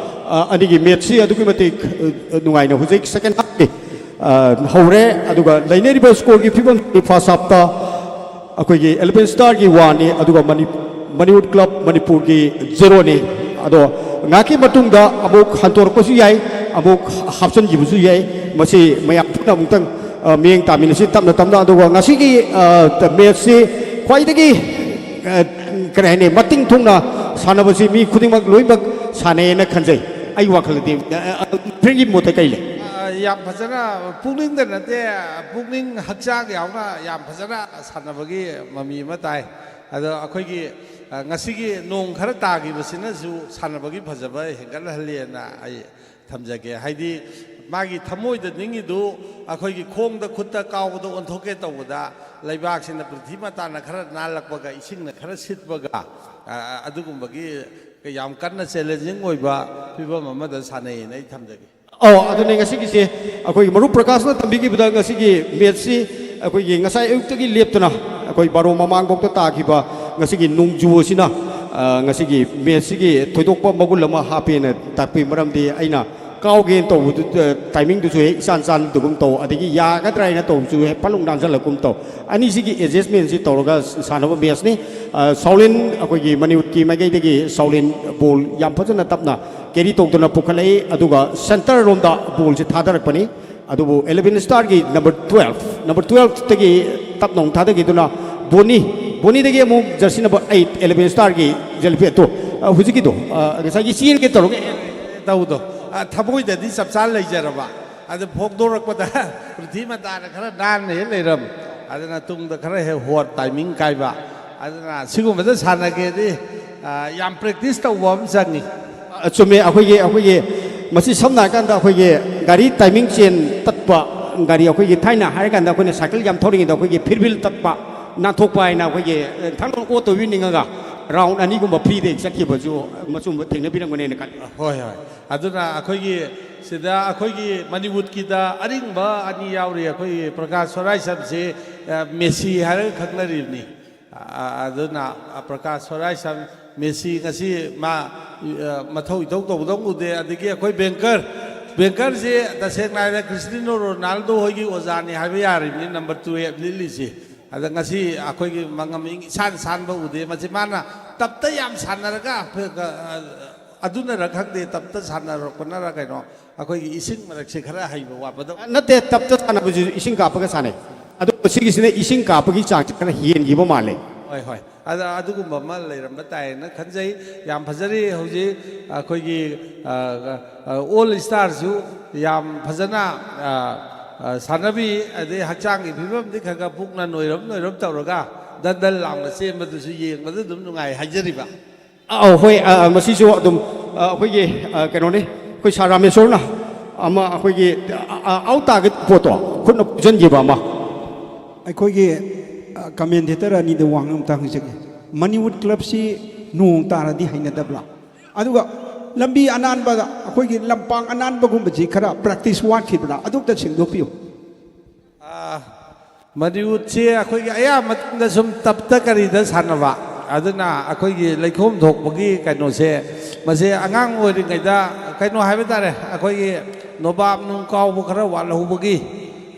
ꯑ, ꯑꯅꯤꯒꯤ ꯃꯦꯠꯁꯁꯤ ꯑꯗꯨꯛꯀꯤ ꯃꯇꯤꯛ, ꯑ, ꯅꯨꯡꯉꯥꯏꯅ ꯍꯧꯖꯤꯛ ꯁꯦꯀꯦꯟ ꯍꯥꯐꯀꯤ, ꯑ, ꯍꯧꯔꯦ꯫ ꯑꯗꯨꯒ ꯂꯩꯅꯔꯤꯕ ꯁ꯭ꯀꯣꯔꯒꯤ ꯐꯤꯕꯝ ꯐꯥꯔꯁ ꯍꯥꯐꯇ ꯑꯩꯈꯣꯏꯒꯤ ꯏꯂꯦꯚꯦꯟ ꯁ꯭ꯇꯥꯔꯒꯤ ꯋꯥꯟꯅꯤ, ꯑꯗꯨꯒ ꯃꯅꯤ-, ꯃꯅꯤꯄꯨꯔ ꯀ꯭ꯂꯕ ꯃꯅꯤꯄꯨꯔꯒꯤ ꯖꯦꯔꯣꯅꯤ꯫ ꯑꯗꯣ ꯉꯥꯏꯍꯥꯛꯀꯤ ꯃꯇꯨꯡꯗ ꯑꯃꯨꯛ ꯍꯟꯗꯣꯔꯛꯄꯁꯨ ꯌꯥꯏ, ꯑꯃꯨꯛ ꯍꯥꯞꯆꯤꯟꯈꯤꯕꯁꯨ ꯌꯥꯏ꯫ ꯃꯁꯤ ꯃꯌꯥꯝ ꯄꯨꯟꯅ ꯑꯃꯨꯛꯇꯪ, ꯑ, ꯃꯤꯠꯌꯦꯡ ꯇꯥꯃꯤꯟꯅꯁꯤ ꯇꯞꯅ ꯇꯞꯅ꯫ ꯑꯗꯨꯒ ꯉꯁꯤꯒꯤ, ꯑ, ꯃꯦꯠꯁꯁꯤ ꯈ꯭ꯋꯥꯏꯗꯒꯤ, ꯑ, ꯀꯔꯤ ꯍꯥꯏꯅꯤ, ꯃꯇꯤꯡ ꯊꯨꯡꯅ ꯁꯥꯟꯅꯕꯁꯤ ꯃꯤ ꯈꯨꯗꯤꯡꯃꯛ ꯂꯣꯏꯅꯃꯛ ꯁꯥꯟꯅꯩꯅ ꯈꯟꯖꯩ꯫ ꯑꯩ ꯋꯥꯈꯜꯗꯗꯤ, ꯑ, ꯑ, ꯐ꯭ꯔꯦꯟꯒꯤ ꯃꯣꯠꯇ ꯀꯩ ꯂꯩ? ꯑ, ꯌꯥꯝ ꯐꯖꯅ, ꯄꯨꯛꯅꯤꯡꯗ ꯅꯠꯇꯦ, ꯄꯨꯛꯅꯤꯡ ꯍꯛꯆꯥꯡ ꯌꯥꯎꯅ ꯌꯥꯝ ꯐꯖꯅ ꯁꯥꯟꯅꯕꯒꯤ ꯃꯃꯤ ꯑꯃ ꯇꯥꯏ꯫ ꯑꯗꯣ ꯑꯩꯈꯣꯏꯒꯤ, ꯑ, ꯉꯁꯤꯒꯤ ꯅꯣꯡ ꯈꯔ ꯇꯥꯈꯤꯕꯁꯤꯅꯁꯨ ꯁꯥꯟꯅꯕꯒꯤ ꯐꯖꯕ ꯍꯦꯟꯒꯠꯍꯜꯂꯦꯅ ꯑꯩ ꯊꯝꯖꯒꯦ꯫ ꯍꯥꯏꯗꯤ ꯃꯥꯒꯤ ꯊꯃꯣꯏꯗ ꯅꯤꯡꯉꯤꯗꯨ ꯑꯩꯈꯣꯏꯒꯤ ꯈꯣꯡꯗ ꯈꯨꯠꯇ ꯀꯥꯎꯕꯗ ꯑꯣꯟꯊꯣꯛꯀꯦ ꯇꯧꯕꯗ ꯂꯩꯕꯥꯛꯁꯤꯅ ꯄ꯭ꯔꯤꯊꯤ ꯃꯇꯥꯅ ꯈꯔ ꯅꯥꯜꯂꯛꯄꯒ ꯏꯁꯤꯡꯅ ꯈꯔ ꯁꯤꯠꯄꯒ, ꯑ, ꯑꯗꯨꯒꯨꯝꯕꯒꯤ ꯌꯥꯝ ꯀꯟꯅ ꯆꯦꯂꯦꯟꯖꯤꯡ ꯑꯣꯏꯕ ꯐꯤꯕꯝ ꯑꯃꯗ ꯁꯥꯟꯅꯩꯅ ꯑꯩ ꯊꯝꯖꯒꯦ꯫ ꯑꯧ, ꯑꯗꯨꯅꯦ ꯉꯁꯤꯒꯤꯁꯦ ꯑꯩꯈꯣꯏꯒꯤ ꯃꯔꯨꯞ ꯄ꯭ꯔꯀꯥꯁꯅ ꯊꯝꯕꯤꯈꯤꯕꯗ ꯉꯁꯤꯒꯤ ꯃꯦꯠꯁꯁꯤ ꯑꯩꯈꯣꯏꯒꯤ ꯉꯁꯥꯏ ꯑꯌꯨꯛꯇꯒꯤ ꯂꯦꯞꯇꯅ ꯑꯩꯈꯣꯏ ꯕꯥꯔꯣ ꯃꯃꯥꯡꯐꯥꯎꯗ ꯇꯥꯈꯤꯕ ꯉꯁꯤꯒꯤ ꯅꯣꯡꯖꯨ ꯑꯁꯤꯅ, ꯑ, ꯉꯁꯤꯒꯤ ꯃꯦꯠꯁꯁꯤꯒꯤ ꯊꯣꯏꯗꯣꯛꯄ ꯃꯒꯨꯟ ꯑꯃ ꯍꯥꯞꯄꯦꯅ ꯇꯥꯛꯄꯤ꯫ ꯃꯔꯝꯗꯤ ꯑꯩꯅ ꯀꯥꯎꯒꯦꯅ ꯇꯧꯕꯗꯨ, ꯑ, ꯇꯥꯏꯃꯤꯡꯗꯨꯁꯨ ꯍꯦꯛ ꯏꯆꯥꯟ ꯆꯥꯟꯅꯗꯒꯨꯝ ꯇꯧ, ꯑꯗꯒꯤ ꯌꯥꯒꯗ꯭ꯔꯥ ꯍꯥꯏꯅ ꯇꯧꯕꯁꯨ ꯍꯦꯛ ꯐꯠꯂꯥꯎ ꯅꯥꯟꯁꯤꯜꯂꯛꯀꯨꯝ ꯇꯧ꯫ ꯑꯅꯤꯁꯤꯒꯤ ꯑꯦꯗꯖꯁꯃꯦꯟꯁꯤ ꯇꯧꯔꯒ ꯁꯥꯟꯅꯕ ꯃꯦꯠꯁꯅꯤ꯫ ꯑ, ꯁꯥꯎꯂꯤꯟ, ꯑꯩꯈꯣꯏꯒꯤ ꯃꯅꯤꯄꯨꯔꯒꯤ ꯃꯥꯏꯀꯩꯗꯒꯤ ꯁꯥꯎꯂꯤꯟ ꯕꯣꯜ ꯌꯥꯝ ꯐꯖꯅ ꯇꯞꯅ ꯀꯦꯔꯤ ꯇꯧꯗꯨꯅ ꯄꯨꯈꯠꯂꯛꯏ, ꯑꯗꯨꯒ ꯁꯦꯟꯇꯔ ꯔꯣꯝꯗ ꯕꯣꯜꯁꯦ ꯊꯥꯗꯔꯛꯄꯅꯤ꯫ ꯑꯗꯨꯕꯨ ꯑꯦꯂꯦꯚꯦꯟ ꯁ꯭ꯇꯥꯔꯒꯤ ꯅꯝꯕꯔ ꯇꯨꯋꯦꯜꯐ, ꯅꯝꯕꯔ ꯇꯨꯋꯦꯜꯐꯇꯒꯤ ꯇꯞꯅ ꯑꯃꯨꯛ ꯊꯥꯗꯈꯤꯗꯨꯅ ꯕꯣꯅꯤ, ꯕꯣꯅꯤꯗꯒꯤ ꯑꯃꯨꯛ ꯖꯔꯁꯤ ꯅꯝꯕꯔ ꯑꯩꯠ, ꯑꯦꯂꯦꯚꯦꯟ ꯁ꯭ꯇꯥꯔꯒꯤ ꯖꯦꯂꯤꯐꯦꯠꯇꯣ, ꯑ, ꯍꯧꯖꯤꯛꯀꯤꯗꯣ, ꯑ, ꯉꯁꯥꯏꯒꯤ ꯆꯦꯟꯒꯦ ꯇꯧꯔꯒ ꯇꯧꯗꯣ, ꯑ, ꯊꯃꯣꯏꯗꯗꯤ ꯆꯞ ꯆꯥꯅ ꯂꯩꯖꯔꯕ, ꯑꯗꯨ ꯐꯣꯡꯗꯣꯔꯛꯄꯗ ꯄ꯭ꯔꯤꯊꯤ ꯃꯇꯥꯅ ꯈꯔ ꯅꯥꯟꯅ ꯍꯦꯛ ꯂꯩꯔꯝ, ꯑꯗꯨꯅ ꯇꯨꯡꯗ ꯈꯔ ꯍꯦꯛ ꯍꯣꯠ, ꯇꯥꯏꯃꯤꯡ ꯀꯥꯏꯕ, ꯑꯗꯨꯅ ꯁꯤꯒꯨꯝꯕꯗ ꯁꯥꯟꯅꯒꯦꯗꯤ, ꯑ, ꯌꯥꯝ ꯄ꯭ꯔꯦꯛꯇꯤꯁ ꯇꯧꯕ ꯑꯃ ꯆꯪꯉꯤ꯫ ꯑ, ꯆꯨꯝꯃꯦ꯫ ꯑꯩꯈꯣꯏꯒꯤ, ꯑꯩꯈꯣꯏꯒꯤ ꯃꯁꯤ ꯁꯝꯅ ꯍꯥꯏꯔꯀꯥꯟꯗ ꯑꯩꯈꯣꯏꯒꯤ ꯒꯥꯔꯤ ꯇꯥꯏꯃꯤꯡ ꯆꯦꯟ ꯇꯠꯄ, ꯒꯥꯔꯤ ꯑꯩꯈꯣꯏꯒꯤ ꯊꯥꯏꯅ ꯍꯥꯏꯔꯀꯥꯟꯗ ꯑꯩꯈꯣꯏꯅ ꯁꯥꯏꯀꯜ ꯌꯥꯝ ꯊꯧꯔꯤꯉꯩꯗ ꯑꯩꯈꯣꯏꯒꯤ ꯐꯤꯔꯕꯤꯜ ꯇꯠꯄ, ꯅꯥꯟꯊꯣꯛꯄ ꯍꯥꯏꯅ ꯑꯩꯈꯣꯏꯒꯤ, ꯑ, ꯊꯥꯡꯒꯣꯜ ꯑꯣꯠꯇꯧꯕꯤ ꯅꯤꯡꯉꯒ ꯔꯥꯎꯟ ꯑꯅꯤꯒꯨꯝꯕ ꯐ꯭ꯔꯤꯗ ꯍꯦꯛ ꯆꯠꯈꯤꯕꯁꯨ ꯃꯆꯨꯝꯕ ꯊꯦꯡꯅꯕꯤꯔꯝꯒꯅꯦꯅ ꯈꯜꯂꯤ꯫ ꯍꯣꯏ, ꯍꯣꯏ꯫ ꯑꯗꯨꯅ ꯑꯩꯈꯣꯏꯒꯤ ꯁꯤꯗ ꯑꯩꯈꯣꯏꯒꯤ ꯃꯅꯤꯋꯨꯗꯀꯤꯗ ꯑꯔꯤꯡꯕ ꯑꯅꯤ ꯌꯥꯎꯔꯤ꯫ ꯑꯩꯈꯣꯏꯒꯤ ꯄ꯭ꯔꯀꯥꯁ ꯁꯣꯔꯥꯏꯁꯝꯁꯤ, ꯑ, ꯃꯦꯁꯤ ꯍꯥꯏꯔꯒ ꯈꯪꯅꯔꯤꯕꯅꯤ꯫ ꯑ, ꯑꯗꯨꯅ, ꯑ, ꯄ꯭ꯔꯀꯥꯁ ꯁꯣꯔꯥꯏꯁꯝ, ꯃꯦꯁꯤ ꯉꯁꯤ ꯃꯥ, ꯑ, ꯃꯊꯧ ꯏꯊꯧ ꯇꯧꯕꯗꯧ ꯎꯗꯦ꯫ ꯑꯗꯒꯤ ꯑꯩꯈꯣꯏ ꯕꯦꯡꯀꯔ, ꯕꯦꯡꯀꯔꯁꯤ ꯇꯁꯦꯡꯅ ꯍꯥꯏꯔꯦ ꯀ꯭ꯔꯤꯁꯇꯤꯅꯣ ꯔꯣꯅꯥꯜꯗꯣ ꯍꯣꯏꯒꯤ ꯑꯣꯖꯥꯅꯤ ꯍꯥꯏꯕ ꯌꯥꯔꯤꯕꯅꯤ, ꯅꯝꯕꯔ ꯇꯨꯋꯦꯜꯐ ꯂꯤꯠꯂꯤꯁꯤ꯫ ꯑꯗ ꯉꯁꯤ ꯑꯩꯈꯣꯏꯒꯤ ꯃꯉꯝ ꯏꯁꯥꯟ ꯁꯥꯟꯕ ꯎꯗꯦ꯫ ꯃꯁꯤ ꯃꯥꯅ ꯇꯞꯇ ꯌꯥꯝ ꯁꯥꯟꯅꯔꯒ ꯑꯩꯈꯣꯏ, ꯑ, ꯑꯗꯨꯅꯔ ꯈꯪꯗꯦ, ꯇꯞꯇ ꯁꯥꯟꯅꯔꯛꯄꯅꯔ ꯀꯩꯅꯣ, ꯑꯩꯈꯣꯏꯒꯤ ꯏꯁꯤꯡ ꯃꯔꯛꯁꯦ ꯈꯔ ꯍꯩꯕ ꯋꯥꯠꯄꯗꯧ꯫ ꯅꯠꯇꯦ, ꯇꯞꯇ ꯁꯥꯟꯅꯕꯁꯤꯁꯨ ꯏꯁꯤꯡ ꯀꯥꯞꯄꯒ ꯁꯥꯟꯅꯩ꯫ ꯑꯗꯨꯒ ꯁꯤꯒꯤꯁꯤꯅ ꯏꯁꯤꯡ ꯀꯥꯞꯄꯒꯤ ꯆꯥꯡꯁꯦ ꯈꯔ ꯍꯦꯟꯈꯤꯕ ꯃꯥꯜꯂꯦ꯫ ꯍꯣꯏ, ꯍꯣꯏ, ꯑꯗ ꯑꯗꯨꯒꯨꯝꯕ ꯑꯃ ꯂꯩꯔꯝꯕ ꯇꯥꯏꯅ ꯈꯟꯖꯩ꯫ ꯌꯥꯝ ꯐꯖꯔꯤ꯫ ꯍꯧꯖꯤꯛ ꯑꯩꯈꯣꯏꯒꯤ ꯑꯣꯜ ꯏꯁꯇꯥꯔꯁꯨ ꯌꯥꯝ ꯐꯖꯅ ꯑ, ꯑ, ꯁꯥꯟꯅꯕꯤ, ꯑꯗꯩ ꯍꯛꯆꯥꯡꯒꯤ ꯐꯤꯕꯝꯗꯤ ꯈꯔ ꯈꯔ ꯄꯨꯛꯅ ꯅꯣꯏꯔꯞ ꯅꯣꯏꯔꯞ ꯇꯧꯔꯒ ꯗꯟ ꯗꯟ ꯂꯥꯎꯅ ꯆꯦꯟꯕꯗꯨꯁꯨ ꯌꯦꯡꯕꯗ ꯑꯗꯨꯝ ꯅꯨꯡꯉꯥꯏ ꯍꯥꯏꯖꯔꯤꯕ꯫ ꯑꯧ, ꯍꯣꯏ, ꯑ, ꯃꯁꯤꯁꯨ ꯑꯗꯨꯝ, ꯑ, ꯑꯩꯈꯣꯏꯒꯤ, ꯑ, ꯀꯩꯅꯣꯅꯤ, ꯑꯩꯈꯣꯏ ꯁꯥꯔ ꯔꯥꯃꯦꯁꯣꯔꯅ ꯑꯃ ꯑꯩꯈꯣꯏꯒꯤ, ꯑ, ꯑ, ꯑꯥꯎꯠ ꯇꯥꯒꯦ ꯄꯣꯠꯇꯣ ꯈꯨꯠꯅ ꯄꯨꯖꯟꯈꯤꯕ ꯑꯃ꯫ ꯑꯩꯈꯣꯏꯒꯤ ꯀꯃꯦꯟꯇꯦꯇꯔ ꯑꯅꯤꯗ ꯋꯥ ꯑꯃꯇ ꯍꯪꯖꯒꯦ꯫ ꯃꯅꯤꯋꯨꯠ ꯀ꯭ꯂꯕꯁꯤ ꯅꯣꯡ ꯇꯥꯔꯗꯤ ꯍꯩꯅꯗꯕ꯭ꯔꯥ? ꯑꯗꯨꯒ ꯂꯝꯕꯤ ꯑꯅꯥꯟꯕꯗ, ꯑꯩꯈꯣꯏꯒꯤ ꯂꯝꯄꯥꯛ ꯑꯅꯥꯟꯕꯒꯨꯝꯕꯁꯤ ꯈꯔ ꯄ꯭ꯔꯦꯛꯇꯤꯁ ꯋꯥꯠꯈꯤꯕ꯭ꯔꯥ? ꯑꯗꯨꯝꯇ ꯁꯦꯡꯗꯣꯛꯄꯤꯌꯨ꯫ ꯑ, ꯃꯅꯤꯋꯨꯠꯁꯤ ꯑꯩꯈꯣꯏꯒꯤ ꯑꯌꯥꯝꯕ ꯃꯇꯝꯗ ꯁꯨꯝ ꯇꯞꯇ ꯀꯔꯤꯗ ꯁꯥꯟꯅꯕ, ꯑꯗꯨꯅ ꯑꯩꯈꯣꯏꯒꯤ ꯂꯩꯈꯣꯝ ꯊꯣꯛꯄꯒꯤ ꯀꯩꯅꯣꯁꯦ, ꯃꯁꯦ ꯑꯉꯥꯡ ꯑꯣꯏꯔꯤꯉꯩꯗ ꯀꯩꯅꯣ ꯍꯥꯏꯕ ꯇꯥꯔꯦ, ꯑꯩꯈꯣꯏꯒꯤ ꯅꯣꯕꯥꯞ ꯅꯨꯡ ꯀꯥꯎꯕ ꯈꯔ ꯋꯥꯠꯍꯧꯕꯒꯤ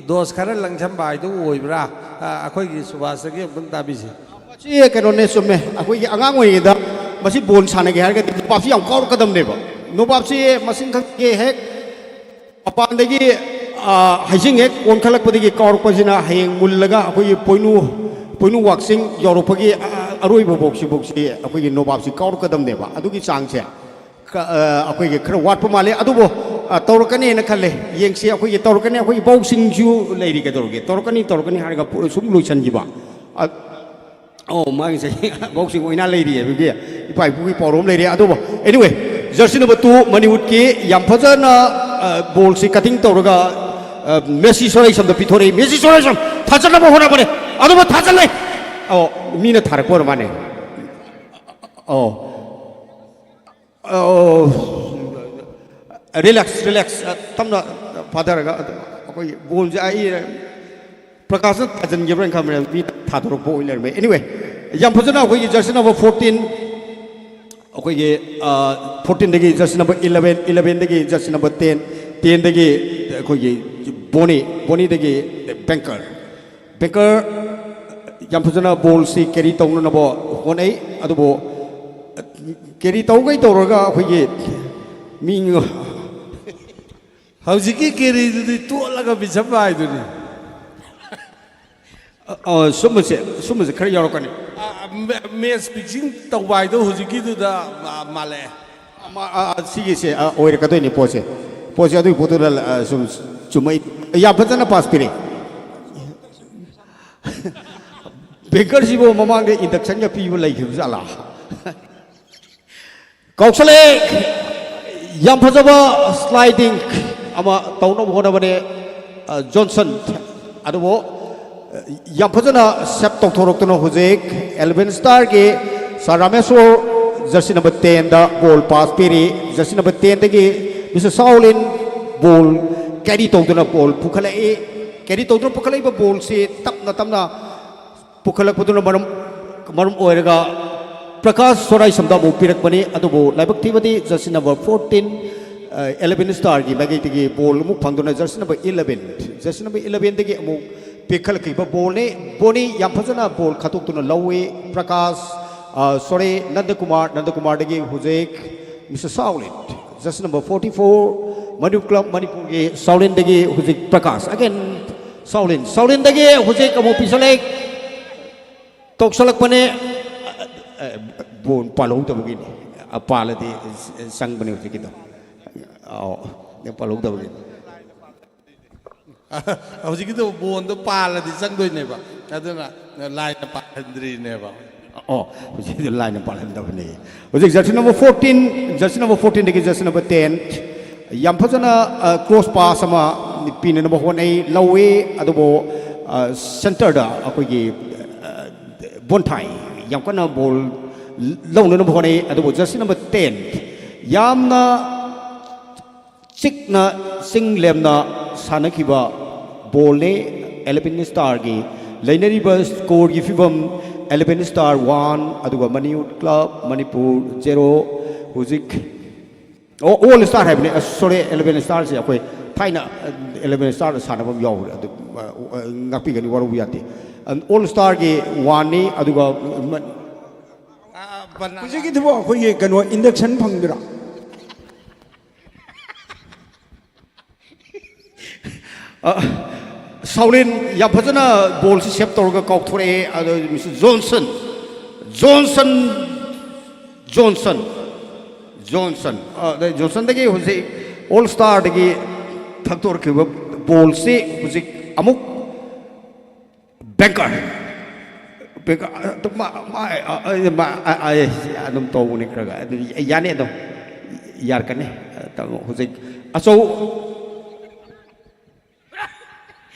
ꯗꯣꯁ ꯈꯔ ꯂꯪꯁꯟꯕ ꯍꯥꯏꯗꯨ ꯑꯣꯏꯕ꯭ꯔꯥ? ꯑ, ꯑꯩꯈꯣꯏꯒꯤ ꯁꯨꯕꯥꯁꯇꯒꯤ ꯑꯃꯨꯛꯇꯪ ꯇꯥꯕꯤꯁꯤ꯫ ꯃꯁꯤ ꯀꯩꯅꯣꯅꯦ, ꯆꯨꯝꯃꯦ꯫ ꯑꯩꯈꯣꯏꯒꯤ ꯑꯉꯥꯡ ꯑꯣꯏꯔꯤꯉꯩꯗ ꯃꯁꯤ ꯕꯣꯜ ꯁꯥꯟꯅꯒꯦ ꯍꯥꯏꯔꯒꯗꯤ ꯅꯣꯕꯥꯞꯁꯤ ꯌꯥꯝ ꯀꯥꯎꯔꯛꯀꯗꯕꯅꯦꯕ꯫ ꯅꯣꯕꯥꯞꯁꯤ ꯃꯁꯤꯡ ꯈꯛꯀꯤ ꯍꯦꯛ ꯃꯄꯥꯟꯗꯒꯤ, ꯑ, ꯍꯩꯖꯤꯡ ꯍꯦꯛ ꯑꯣꯟꯈꯠꯂꯛꯄꯗꯒꯤ ꯀꯥꯎꯔꯛꯄꯁꯤꯅ ꯍꯌꯦꯡ ꯃꯨꯜꯂꯒ ꯑꯩꯈꯣꯏꯒꯤ ꯄꯣꯏꯅꯨ, ꯄꯣꯏꯅꯨ ꯋꯥꯛꯆꯤꯡ ꯌꯧꯔꯛꯄꯒꯤ, ꯑ, ꯑꯔꯣꯏꯕ ꯐꯥꯎꯁꯤꯐꯥꯎꯁꯤ ꯑꯩꯈꯣꯏꯒꯤ ꯅꯣꯕꯥꯞꯁꯤ ꯀꯥꯎꯔꯛꯀꯗꯕꯅꯦꯕ꯫ ꯑꯗꯨꯒꯤ ꯆꯥꯡꯁꯦ ꯈ-, ꯑ, ꯑꯩꯈꯣꯏꯒꯤ ꯈꯔ ꯋꯥꯠꯄ ꯃꯥꯜꯂꯦ꯫ ꯑꯗꯨꯕꯨ, ꯑ, ꯇꯧꯔꯛꯀꯅꯦꯅ ꯈꯜꯂꯦ꯫ ꯌꯦꯡꯁꯤ, ꯑꯩꯈꯣꯏꯒꯤ ꯇꯧꯔꯛꯀꯅꯤ, ꯑꯩꯈꯣꯏꯒꯤ ꯏꯄꯥꯎꯁꯤꯡꯁꯨ ꯂꯩꯔꯤ꯫ ꯀꯩꯗꯧꯔꯒꯦ? ꯇꯧꯔꯛꯀꯅꯤ, ꯇꯧꯔꯛꯀꯅꯤ ꯍꯥꯏꯔꯒ ꯄꯨ-, ꯁꯨꯝ ꯂꯣꯏꯁꯤꯟꯈꯤꯕ꯫ ꯑ, ꯑꯣ, ꯃꯥꯒꯤꯁꯦ ꯏꯄꯥꯎꯁꯤꯡ ꯑꯣꯏꯅ ꯂꯩꯔꯤ ꯍꯥꯏꯕꯒꯤ ꯏꯄꯥ ꯏꯄꯨꯒꯤ ꯄꯥꯎꯔꯧ ꯑꯃ ꯂꯩꯔꯤ꯫ ꯑꯗꯨꯕꯨ, anyway, ꯖꯔꯁꯤ ꯅꯝꯕꯔ ꯇꯨ ꯃꯅꯤꯋꯨꯠꯀꯤ ꯌꯥꯝ ꯐꯖꯅ, ꯑ, ꯕꯣꯜꯁꯤ ꯀꯇꯤꯡ ꯇꯧꯔꯒ, ꯑ, ꯃꯦꯁꯤ ꯁꯣꯔꯥꯏꯁꯝꯗ ꯄꯤꯊꯣꯔꯛꯏ꯫ ꯃꯦꯁꯤ ꯁꯣꯔꯥꯏꯁꯝ ꯊꯥꯖꯅꯕ ꯍꯣꯠꯅꯕꯅꯦ꯫ ꯑꯗꯨꯕꯨ ꯊꯥꯖꯜꯂꯦ꯫ ꯑꯣ, ꯃꯤꯅ ꯊꯥꯔꯛꯄ ꯑꯣꯏꯔ ꯃꯥꯅꯦ꯫ ꯑꯣ꯫ ꯑꯣ, ꯔꯤꯂꯦꯛꯁ, ꯔꯤꯂꯦꯛꯁ, ꯑ, ꯇꯞꯅ ꯐꯥꯊꯔꯒ ꯑꯗꯨꯝ ꯑꯩꯈꯣꯏꯒꯤ ꯕꯣꯜꯁꯦ ꯑꯩ ꯄ꯭ꯔꯀꯥꯁꯅ ꯊꯥꯖꯤꯟꯈꯤꯕ꯭ꯔꯥꯅ ꯈꯟꯕꯅꯦ, ꯃꯤ ꯊꯥꯗꯣꯔꯛꯄ ꯑꯣꯏ ꯂꯩꯔꯝꯃꯦ꯫ Anyway, ꯌꯥꯝ ꯐꯖꯅ ꯑꯩꯈꯣꯏꯒꯤ ꯖꯔꯁꯤ ꯅꯝꯕꯔ ꯐꯣꯔꯇꯤꯟ, ꯑꯩꯈꯣꯏꯒꯤ, ꯑ, ꯐꯣꯔꯇꯤꯟꯗꯒꯤ ꯖꯔꯁꯤ ꯅꯝꯕꯔ ꯏꯂꯚꯦꯟ, ꯏꯂꯚꯦꯟꯗꯒꯤ ꯖꯔꯁꯤ ꯅꯝꯕꯔ ꯇꯦꯟ, ꯇꯦꯟꯗꯒꯤ ꯑꯩꯈꯣꯏꯒꯤ ꯕꯣꯅꯤ, ꯕꯣꯅꯤꯗꯒꯤ ꯕꯦꯡꯀꯔ꯫ ꯕꯦꯡꯀꯔ ꯌꯥꯝ ꯐꯖꯅ ꯕꯣꯜꯁꯤ ꯀꯦꯔꯤ ꯇꯧꯅꯅꯕ ꯍꯣꯠꯅꯩ, ꯑꯗꯨꯕꯨ ꯀꯦꯔꯤ ꯇꯧꯈꯩ ꯇꯧꯔꯒ ꯑꯩꯈꯣꯏꯒꯤ ꯃꯤ ꯉ- ꯍꯧꯖꯤꯛꯀꯤ ꯀꯦꯔꯤꯗꯨꯗꯤ ꯇꯣꯠꯂꯒ ꯕꯤꯁꯞ ꯍꯥꯏꯗꯨꯅꯤ꯫ ꯑ, ꯁꯨꯝꯕꯁꯦ ꯁꯨꯝꯕꯁꯦ ꯈꯔ ꯌꯥꯎꯔꯛꯀꯅꯤ꯫ ꯃꯦꯠꯁ ꯐꯤꯛꯁꯤꯡ ꯇꯧꯕ ꯍꯥꯏꯗꯣ ꯍꯧꯖꯤꯛꯀꯤꯗꯨꯗ ꯃꯥꯜꯂꯛꯑꯦ꯫ ꯑꯃ, ꯑ, ꯑ, ꯁꯤꯒꯤꯁꯦ, ꯑ, ꯑꯣꯏꯔꯛꯀꯗꯣꯏꯅꯤ ꯄꯣꯠꯁꯦ꯫ ꯄꯣꯠꯁꯦ ꯑꯗꯨꯒꯤ ꯄꯣꯠꯇꯨꯗ, ꯑ, ꯁꯨꯝ ꯆꯨꯝꯃꯛꯏ꯫ ꯌꯥꯝ ꯐꯖꯅ ꯄꯥꯁ ꯄꯤꯔꯛꯑꯦ꯫ ꯕꯦꯡꯀꯔꯁꯤꯕꯨ ꯃꯃꯥꯡꯗ ꯏꯟꯗꯛꯁꯟꯒ ꯄꯤꯕ ꯂꯩꯈꯤꯕ ꯖꯥꯠꯂꯥ? ꯀꯥꯎꯁꯜꯂꯛꯑꯦ꯫ ꯌꯥꯝ ꯐꯖꯕ ꯁ꯭ꯂꯥꯏꯗꯤꯡ ꯑꯃ ꯇꯧꯅꯕ ꯍꯣꯠꯅꯕꯅꯦ, ꯑ, ꯖꯣꯟꯁꯟ꯫ ꯑꯗꯨꯕꯨ, ꯑ, ꯌꯥꯝ ꯐꯖꯅ ꯁꯦꯞ ꯇꯧꯊꯣꯔꯛꯇꯨꯅ ꯍꯧꯖꯤꯛ ꯑꯦꯂꯚꯦꯟ ꯁ꯭ꯇꯥꯔꯒꯤ ꯁꯥꯔ ꯔꯥꯃꯦꯁꯣꯔ ꯖꯔꯁꯤ ꯅꯝꯕꯔ ꯇꯦꯟꯗ ꯕꯣꯜ ꯄꯥꯁ ꯄꯤꯔꯤ꯫ ꯖꯔꯁꯤ ꯅꯝꯕꯔ ꯇꯦꯟꯗꯒꯤ ꯃꯤꯁꯇꯔ ꯁꯥꯎꯂꯤꯟ ꯕꯣꯜ ꯀꯦꯔꯤ ꯇꯧꯗꯨꯅ ꯕꯣꯜ ꯄꯨꯈꯠꯂꯛꯏ꯫ ꯀꯦꯔꯤ ꯇꯧꯗꯨꯅ ꯄꯨꯈꯠꯂꯛꯏꯕ ꯕꯣꯜꯁꯤ ꯇꯞꯅ ꯇꯞꯅ ꯄꯨꯈꯠꯂꯛꯄꯗꯨꯅ ꯃꯔꯝ, ꯃꯔꯝ ꯑꯣꯏꯔꯒ ꯄ꯭ꯔꯀꯥꯁ ꯁꯣꯔꯥꯏꯁꯝꯗ ꯑꯃꯨꯛ ꯄꯤꯔꯛꯄꯅꯤ꯫ ꯑꯗꯨꯕꯨ ꯂꯥꯏꯕꯛ ꯊꯤꯕꯗꯤ ꯖꯔꯁꯤ ꯅꯝꯕꯔ ꯐꯣꯔꯇꯤꯟ, ꯑꯦꯂꯚꯦꯟ ꯁ꯭ꯇꯥꯔꯒꯤ ꯃꯥꯏꯀꯩꯗꯒꯤ ꯕꯣꯜ ꯑꯃꯨꯛ ꯐꯪꯗꯨꯅ jersey number eleven, jersey number ꯏꯂꯚꯦꯟꯗꯒꯤ ꯑꯃꯨꯛ ꯄꯤꯈꯠꯂꯛꯈꯤꯕ ꯕꯣꯜꯅꯤ꯫ ꯕꯣꯅꯤ ꯌꯥꯝ ꯐꯖꯅ ꯕꯣꯜ ꯈꯠꯇꯣꯛꯇꯨꯅ ꯂꯧꯏ꯫ ꯄ꯭ꯔꯀꯥꯁ, ꯑ, ꯁꯣꯔꯤ, ꯅꯟꯗꯀꯨꯃꯥꯔ, ꯅꯟꯗꯀꯨꯃꯥꯔꯗꯒꯤ ꯍꯧꯖꯤꯛ mister Saolin, jersey number forty four, Manipur club ꯃꯅꯤꯄꯨꯔꯒꯤ ꯁꯥꯎꯂꯤꯟꯗꯒꯤ ꯍꯧꯖꯤꯛ ꯄ꯭ꯔꯀꯥꯁ꯫ ꯑꯒꯦꯟ ꯁꯥꯎꯂꯤꯟ, ꯁꯥꯎꯂꯤꯟꯗꯒꯤ ꯍꯧꯖꯤꯛ ꯑꯃꯨꯛ ꯄꯤꯁꯜꯂꯛꯏ꯫ ꯇꯧꯁꯜꯂꯛꯄꯅꯦ꯫ ꯑ, ꯑ, ꯕꯣꯜ ꯄꯥꯜꯍꯧꯗꯕꯒꯤꯅꯤ꯫ ꯑ, ꯄꯥꯜꯂꯗꯤ ꯆꯪꯕꯅꯦ ꯍꯧꯖꯤꯛꯀꯤꯗꯣ꯫ ꯑꯧ, ꯄꯥꯜꯍꯧꯗꯕꯒꯤꯅꯤ꯫ ꯍꯧꯖꯤꯛꯀꯤꯗꯣ ꯕꯣꯟꯗꯣ ꯄꯥꯜꯂꯗꯤ ꯆꯪꯗꯣꯏꯅꯦꯕ, ꯑꯗꯨꯅ ꯂꯥꯏꯅ ꯄꯥꯜꯍꯟꯗ꯭ꯔꯤꯅꯦꯕ꯫ ꯑꯣ, ꯍꯧꯖꯤꯛ ꯂꯥꯏꯅ ꯄꯥꯜꯍꯟꯗꯕꯅꯦ꯫ ꯍꯧꯖꯤꯛ jersey number fourteen, jersey number ꯐꯣꯔꯇꯤꯟꯗꯒꯤ ꯖꯔꯁꯤ ꯅꯝꯕꯔ ꯇꯦꯟ, ꯌꯥꯝ ꯐꯖꯅ, ꯑ, ꯀ꯭ꯔꯣꯁ ꯄꯥꯁ ꯑꯃ ꯄꯤꯅꯅꯕ ꯍꯣꯠꯅꯩ, ꯂꯧꯏ꯫ ꯑꯗꯨꯕꯨ, ꯑ, ꯁꯦꯟꯇꯔꯗ ꯑꯩꯈꯣꯏꯒꯤ, ꯑ, ꯕꯣꯟꯊꯥꯏ ꯌꯥꯝ ꯀꯟꯅ ꯕꯣꯜ ꯂꯧꯅꯅꯕ ꯍꯣꯠꯅꯩ꯫ ꯑꯗꯨꯕꯨ ꯖꯔꯁꯤ ꯅꯝꯕꯔ ꯇꯦꯟ ꯌꯥꯝꯅ ꯆꯤꯛꯅ ꯆꯤꯡ ꯂꯦꯝꯅ ꯁꯥꯟꯅꯈꯤꯕ ꯕꯣꯜꯅꯤ꯫ ꯑꯦꯂꯚꯦꯟ ꯁ꯭ꯇꯥꯔꯒꯤ ꯂꯩꯅꯔꯤꯕ ꯁ꯭ꯀꯣꯔꯒꯤ ꯐꯤꯕꯝ, ꯑꯦꯂꯚꯦꯟ ꯁ꯭ꯇꯥꯔ ꯋꯥꯟ, ꯑꯗꯨꯒ ꯃꯅꯤꯄꯨꯔ ꯀ꯭ꯂꯕ ꯃꯅꯤꯄꯨꯔ ꯖꯦꯔꯣ꯫ ꯍꯧꯖꯤꯛ, ꯑꯣ, ꯑꯣꯜ ꯁ꯭ꯇꯥꯔ ꯍꯥꯏꯕꯅꯦ, ꯑ, ꯁꯣꯔꯤ, ꯑꯦꯂꯚꯦꯟ ꯁ꯭ꯇꯥꯔꯁꯦ ꯑꯩꯈꯣꯏ ꯊꯥꯏꯅ, ꯑ, ꯑꯦꯂꯚꯦꯟ ꯁ꯭ꯇꯥꯔꯗ ꯁꯥꯟꯅꯕ ꯑꯃ ꯌꯥꯎꯕꯅꯦ, ꯑꯗꯨ, ꯑ, ꯑ, ꯉꯥꯛꯄꯤꯒꯅꯤ, ꯋꯥꯔꯧꯕ ꯌꯥꯗꯦ꯫ ꯑ, ꯑꯣꯜ ꯁ꯭ꯇꯥꯔꯒꯤ ꯋꯥꯟꯅꯤ, ꯑꯗꯨꯒ, ꯃ- ꯑ, ꯍꯧꯖꯤꯛꯀꯤꯗꯨꯕꯨ ꯑꯩꯈꯣꯏꯒꯤ ꯀꯩꯅꯣ, induction ꯐꯪꯗꯣꯏꯔꯥ? ꯑ, ꯁꯥꯎꯂꯤꯟ ꯌꯥꯝ ꯐꯖꯅ ꯕꯣꯜꯁꯤ ꯁꯦꯞ ꯇꯧꯔꯒ ꯀꯥꯎꯊꯣꯔꯛꯑꯦ꯫ ꯑꯗꯣ mister Johnson, Johnson, Johnson, Johnson, ꯑ, ꯑꯗꯩ ꯖꯣꯟꯁꯟꯗꯒꯤ ꯍꯧꯖꯤꯛ ꯑꯣꯜ ꯁ꯭ꯇꯥꯔꯗꯒꯤ ꯊꯛꯇꯣꯔꯛꯈꯤꯕ ꯕꯣꯜꯁꯤ ꯍꯧꯖꯤꯛ ꯑꯃꯨꯛ ꯕꯦꯡꯀꯔ, ꯕꯦꯡꯀꯔ, ꯑ, ꯃꯥ, ꯃꯥ, ꯑ, ꯑ, ꯃꯥ, ꯑ, ꯑ, ꯑꯗꯨꯝ ꯇꯧꯕꯅꯤ ꯈꯔ ꯈꯔ꯫ ꯑꯗꯨ ꯌꯥꯅꯤ, ꯑꯗꯨꯝ ꯌꯥꯔꯛꯀꯅꯤ꯫ ꯑ, ꯇꯥꯃꯣ, ꯍꯧꯖꯤꯛ ꯑꯆꯧ-,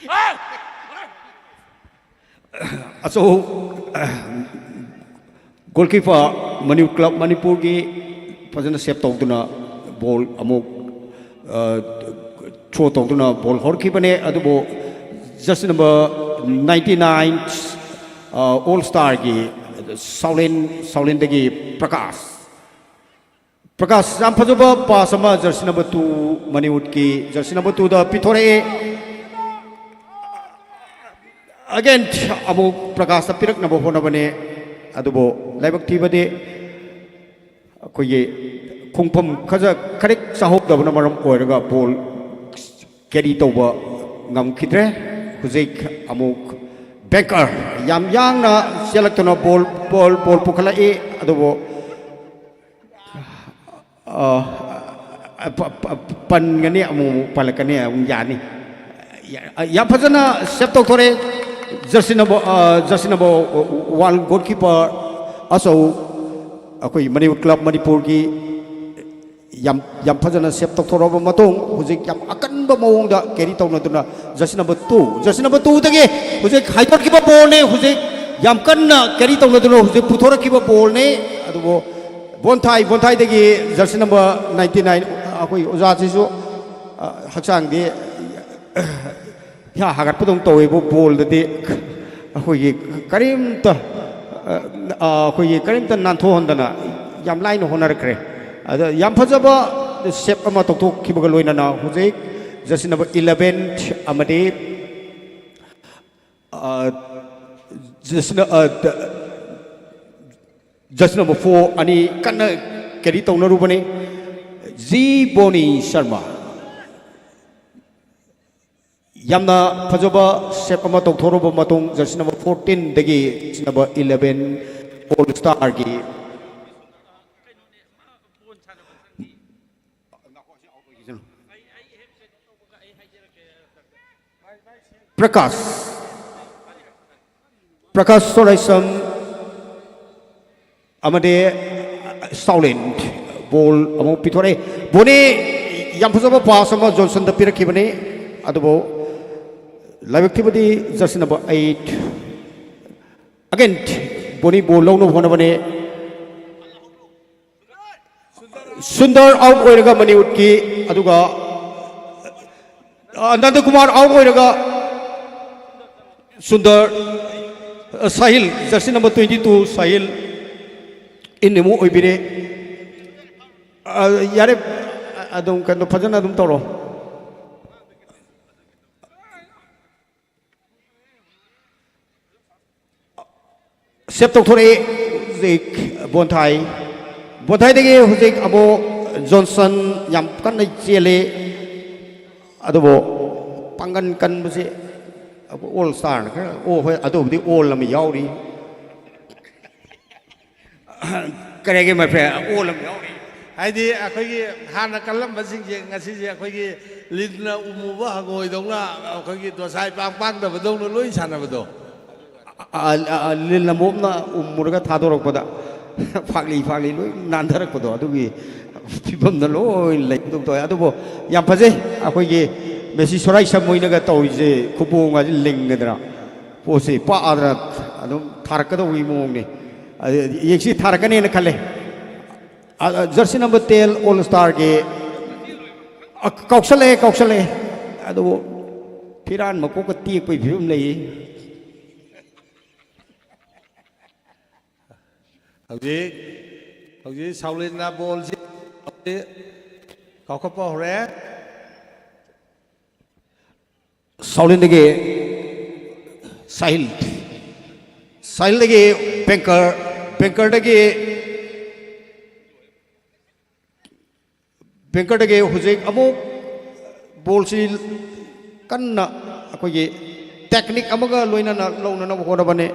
ꯑꯆꯧ-, ꯒꯣꯜꯀꯤꯄꯔ, ꯃꯅꯤ ꯀ꯭ꯂꯕ ꯃꯅꯤꯄꯨꯔꯒꯤ ꯐꯖꯅ ꯁꯦꯞ ꯇꯧꯗꯨꯅ ꯕꯣꯜ ꯑꯃꯨꯛ, ꯑ, ꯊ꯭ꯔꯣ ꯇꯧꯗꯨꯅ ꯕꯣꯜ ꯍꯧꯔꯛꯈꯤꯕꯅꯦ꯫ ꯑꯗꯨꯕꯨ ꯖꯔꯁꯤ ꯅꯝꯕꯔ ninety nine, ꯑ, ꯑꯣꯜ ꯁ꯭ꯇꯥꯔꯒꯤ ꯁꯥꯎꯂꯤꯟ, ꯁꯥꯎꯂꯤꯟꯗꯒꯤ ꯄ꯭ꯔꯀꯥꯁ꯫ ꯄ꯭ꯔꯀꯥꯁ, ꯌꯥꯝ ꯐꯖꯕ ꯄꯥꯁ ꯑꯃ ꯖꯔꯁꯤ ꯅꯝꯕꯔ two, ꯃꯅꯤꯋꯨꯠꯀꯤ ꯖꯔꯁꯤ ꯅꯝꯕꯔ twoꯗ ꯄꯤꯊꯣꯔꯛꯑꯦ꯫ ꯑꯒꯦꯟ ꯑꯃꯨꯛ ꯄ꯭ꯔꯀꯥꯁꯇ ꯄꯤꯔꯛꯅꯕ ꯍꯣꯠꯅꯕꯅꯦ, ꯑꯗꯨꯕꯨ ꯂꯥꯏꯕꯛ ꯊꯤꯕꯗꯤ ꯑꯩꯈꯣꯏꯒꯤ ꯈꯣꯡꯐꯝ ꯈꯔ ꯈꯔꯤꯛ ꯆꯥꯍꯧꯗꯕꯅ ꯃꯔꯝ ꯑꯣꯏꯔꯒ ꯕꯣꯜ ꯀꯦꯔꯤ ꯇꯧꯕ ꯉꯝꯈꯤꯗ꯭ꯔꯦ꯫ ꯍꯧꯖꯤꯛ ꯑꯃꯨꯛ ꯕꯦꯡꯀꯔ ꯌꯥꯝ ꯌꯥꯡꯅ ꯆꯦꯜꯂꯛꯇꯨꯅ ꯕꯣꯜ, ꯕꯣꯜ, ꯕꯣꯜ ꯄꯨꯈꯠꯂꯛꯏ, ꯑꯗꯨꯕꯨ ꯑ, ꯄ-, ꯄ-, ꯄꯟꯒꯅꯤ, ꯑꯃꯨꯛ ꯑꯃꯨꯛ ꯄꯜꯂꯛꯀꯅꯤ, ꯑꯃꯨꯛ ꯌꯥꯅꯤ꯫ ꯌꯥ-, ꯌꯥꯝ ꯐꯖꯅ ꯁꯦꯞ ꯇꯧꯊꯣꯔꯛꯑꯦ꯫ ꯖꯔꯁꯤ ꯅꯝꯕꯔ, ꯑ, ꯖꯔꯁꯤ ꯅꯝꯕꯔ one ꯒꯣꯜꯀꯤꯄꯔ ꯑꯆꯧ, ꯑꯩꯈꯣꯏ ꯃꯅꯤꯄꯨꯔ ꯀ꯭ꯂꯕ ꯃꯅꯤꯄꯨꯔꯒꯤ ꯌꯥꯝ, ꯌꯥꯝ ꯐꯖꯅ ꯁꯦꯞ ꯇꯧꯊꯣꯔꯛꯑꯕ ꯃꯇꯨꯡ, ꯍꯧꯖꯤꯛ ꯌꯥꯝ ꯑꯀꯟꯕ ꯃꯑꯣꯡꯗ ꯀꯦꯔꯤ ꯇꯧꯅꯗꯨꯅ jersey number two, jersey number twoꯗꯒꯤ ꯍꯧꯖꯤꯛ ꯍꯥꯏꯗꯣꯛꯈꯤꯕ ꯕꯣꯜꯅꯤ꯫ ꯍꯧꯖꯤꯛ ꯌꯥꯝ ꯀꯟꯅ ꯀꯦꯔꯤ ꯇꯧꯅꯗꯨꯅ ꯍꯧꯖꯤꯛ ꯄꯨꯊꯣꯔꯛꯈꯤꯕ ꯕꯣꯜꯅꯤ꯫ ꯑꯗꯨꯕꯨ ꯕꯣꯟꯊꯥꯏ, ꯕꯣꯟꯊꯥꯏꯗꯒꯤ ꯖꯔꯁꯤ ꯅꯝꯕꯔ ninety nine, ꯑꯩꯈꯣꯏ ꯑꯣꯖꯥꯁꯤꯁꯨ, ꯑ, ꯍꯛꯆꯥꯡꯗꯤ ꯏꯍꯥ ꯍꯥꯒꯠꯄꯗꯧꯅ ꯇꯧꯋꯦꯕꯨ, ꯕꯣꯜꯗꯗꯤ ꯑꯩꯈꯣꯏꯒꯤ ꯀꯔꯤꯝꯇ, ꯑ, ꯑ, ꯑꯩꯈꯣꯏꯒꯤ ꯀꯔꯤꯝꯇ ꯅꯥꯟꯊꯣꯛꯍꯟꯗꯅ ꯌꯥꯝ ꯂꯥꯏꯅ ꯍꯣꯠꯅꯔꯛꯈ꯭ꯔꯦ꯫ ꯑꯗ ꯌꯥꯝ ꯐꯖꯕ ꯁꯦꯞ ꯑꯃ ꯇꯧꯊꯣꯛꯈꯤꯕꯒ ꯂꯣꯏꯅꯅ ꯍꯧꯖꯤꯛ ꯖꯔꯁꯤ ꯅꯝꯕꯔ eleven ꯑꯃꯗꯤ, ꯑ, ꯖꯔꯁꯤ ꯅ-, ꯑ, ꯗ-, Jersey number four ꯑꯅꯤ ꯀꯟꯅ carry ꯇꯧꯅꯔꯨꯕꯅꯤ꯫ ꯖꯤ ꯕꯣꯅꯤ ꯁꯔꯃ꯫ ꯌꯥꯝꯅ ꯐꯖꯕ save ꯑꯃ ꯇꯧꯊꯣꯔꯕ ꯃꯇꯨꯡ, jersey number fourteen ꯗꯒꯤ number eleven All Star ꯒꯤ ꯄ꯭ꯔꯀꯥꯁ, ꯄ꯭ꯔꯀꯥꯁ ꯁꯣꯔꯥꯏꯁꯝ ꯑꯃꯗꯤ ꯁꯥꯎꯂꯤꯟ ꯕꯣꯜ ꯑꯃꯨꯛ ꯄꯤꯊꯣꯔꯛꯏ꯫ ꯕꯣꯅꯤ ꯌꯥꯝ ꯐꯖꯕ pass ꯑꯃ ꯖꯣꯟꯁꯟꯗ ꯄꯤꯔꯛꯈꯤꯕꯅꯤ, ꯑꯗꯨꯕꯨ ꯂꯥꯏꯕꯛ ꯊꯤꯕꯗꯤ jersey number eight again ꯕꯣꯅꯤ ꯕꯣꯜ ꯂꯧꯅꯕ ꯍꯣꯠꯅꯕꯅꯤ꯫ ꯁꯨꯟꯗꯔ out ꯑꯣꯏꯔꯒ ꯃꯅꯤꯎꯠꯀꯤ, ꯑꯗꯨꯒ ꯑ, ꯅꯟꯗꯀꯨꯃꯥꯔ out ꯑꯣꯏꯔꯒ ꯁꯨꯟꯗꯔ, ꯑ, Sahil, jersey number twenty two Sahil in ꯑꯃꯨꯛ ꯑꯣꯏꯕꯤꯔꯦ꯫ ꯑ, ꯌꯥꯔꯦ, ꯑ, ꯑꯗꯨꯝ ꯀꯩꯅꯣ ꯐꯖꯅ ꯑꯗꯨꯝ ꯇꯧꯔꯣ꯫ Save ꯇꯧꯊꯣꯔꯛꯏ ꯍꯧꯖꯤꯛ ꯕꯣꯟꯊꯥꯏ꯫ ꯕꯣꯟꯊꯥꯏꯗꯒꯤ ꯍꯧꯖꯤꯛ ꯑꯃꯨꯛ ꯖꯣꯟꯁꯟ ꯌꯥꯝ ꯀꯟꯅ ꯆꯦꯜꯂꯤ, ꯑꯗꯨꯕꯨ ꯄꯥꯡꯒꯟ ꯀꯟꯕꯁꯦ ꯑꯩꯈꯣꯏ All Star ꯅ ꯈꯔ, ꯑꯣ, ꯍꯣꯏ, ꯑꯗꯨꯕꯨꯗꯤ All ꯑꯃ ꯌꯥꯎꯔꯤ꯫ ꯀꯔꯤꯒꯤ ꯃꯐꯦ? All ꯑꯃ ꯌꯥꯎꯔꯤ꯫ ꯍꯥꯏꯗꯤ ꯑꯩꯈꯣꯏꯒꯤ ꯍꯥꯟꯅ ꯀꯜꯂꯝꯕꯁꯤꯡꯁꯦ ꯉꯁꯤꯁꯦ ꯑꯩꯈꯣꯏꯒꯤ ꯂꯤꯟꯅ ꯎꯝꯃꯨꯕ ꯍꯪꯉꯣꯏꯗꯧꯅ, ꯑꯩꯈꯣꯏꯒꯤ ꯗꯣꯁꯥ ꯏꯄꯥꯡ ꯄꯥꯡꯗꯕꯗꯧꯅ ꯂꯣꯏ ꯁꯥꯟꯅꯕꯗꯣ꯫ ꯑ, ꯑ, ꯑ, ꯂꯤꯟ ꯑꯃꯣꯝꯅ ꯎꯝꯃꯨꯔꯒ ꯊꯥꯗꯣꯔꯛꯄꯗ ꯐꯥꯛꯂꯤ ꯐꯥꯛꯂꯤ ꯂꯣꯏ ꯅꯥꯟꯊꯔꯛꯄꯗꯣ, ꯑꯗꯨꯒꯤ ꯐꯤꯕꯝꯗ ꯂꯣꯏ ꯂꯩꯕꯗꯧ ꯇꯧꯋꯦ꯫ ꯑꯗꯨꯕꯨ ꯌꯥꯝ ꯐꯖꯩ, ꯑꯩꯈꯣꯏꯒꯤ ꯃꯦꯁꯤ ꯁꯣꯔꯥꯏ ꯁꯝ ꯍꯣꯏꯅꯒ ꯇꯧꯔꯤꯁꯦ, ꯈꯨꯕꯣꯡ ꯑꯁꯤ ꯂꯤꯡꯒꯗ꯭ꯔꯥ, ꯄꯣꯠꯁꯦ ꯄꯥꯛꯑꯗꯅ ꯑꯗꯨꯝ ꯊꯥꯔꯛꯀꯗꯧꯕꯒꯤ ꯃꯑꯣꯡꯅꯤ꯫ ꯑꯗꯨ ꯌꯦꯡꯁꯤ, ꯊꯥꯔꯛꯀꯅꯦꯅ ꯈꯜꯂꯦ꯫ ꯑ, ꯑ, jersey number ten All Star ꯒꯤ, ꯑ, ꯀꯥꯎꯁꯜꯂꯛꯑꯦ, ꯀꯥꯎꯁꯜꯂꯛꯑꯦ꯫ ꯑꯗꯨꯕꯨ ꯐꯤꯔꯥꯟ ꯃꯀꯣꯛꯀ ꯇꯦꯛꯄꯒꯤ ꯐꯤꯕꯝ ꯂꯩꯌꯦ꯫ ꯍꯧꯖꯤꯛ, ꯍꯧꯖꯤꯛ ꯁꯥꯎꯂꯤꯟꯅ ꯕꯣꯜꯁꯤ ꯍꯧꯖꯤꯛ ꯀꯥꯎꯈꯠꯄ ꯍꯧꯔꯦ꯫ ꯁꯥꯎꯂꯤꯟꯗꯒꯤ ꯁꯥꯍꯤꯜ, ꯁꯥꯍꯤꯜꯗꯒꯤ ꯕꯦꯡꯀꯔ, ꯕꯦꯡꯀꯔꯗꯒꯤ, ꯕꯦꯡꯀꯔꯗꯒꯤ ꯍꯧꯖꯤꯛ ꯑꯃꯨꯛ ꯕꯣꯜꯁꯤ ꯀꯟꯅ ꯑꯩꯈꯣꯏꯒꯤ ꯇꯦꯛꯅꯤꯛ ꯑꯃꯒ ꯂꯣꯏꯅꯅ ꯂꯧꯅꯅꯕ ꯍꯣꯠꯅꯕꯅꯤ꯫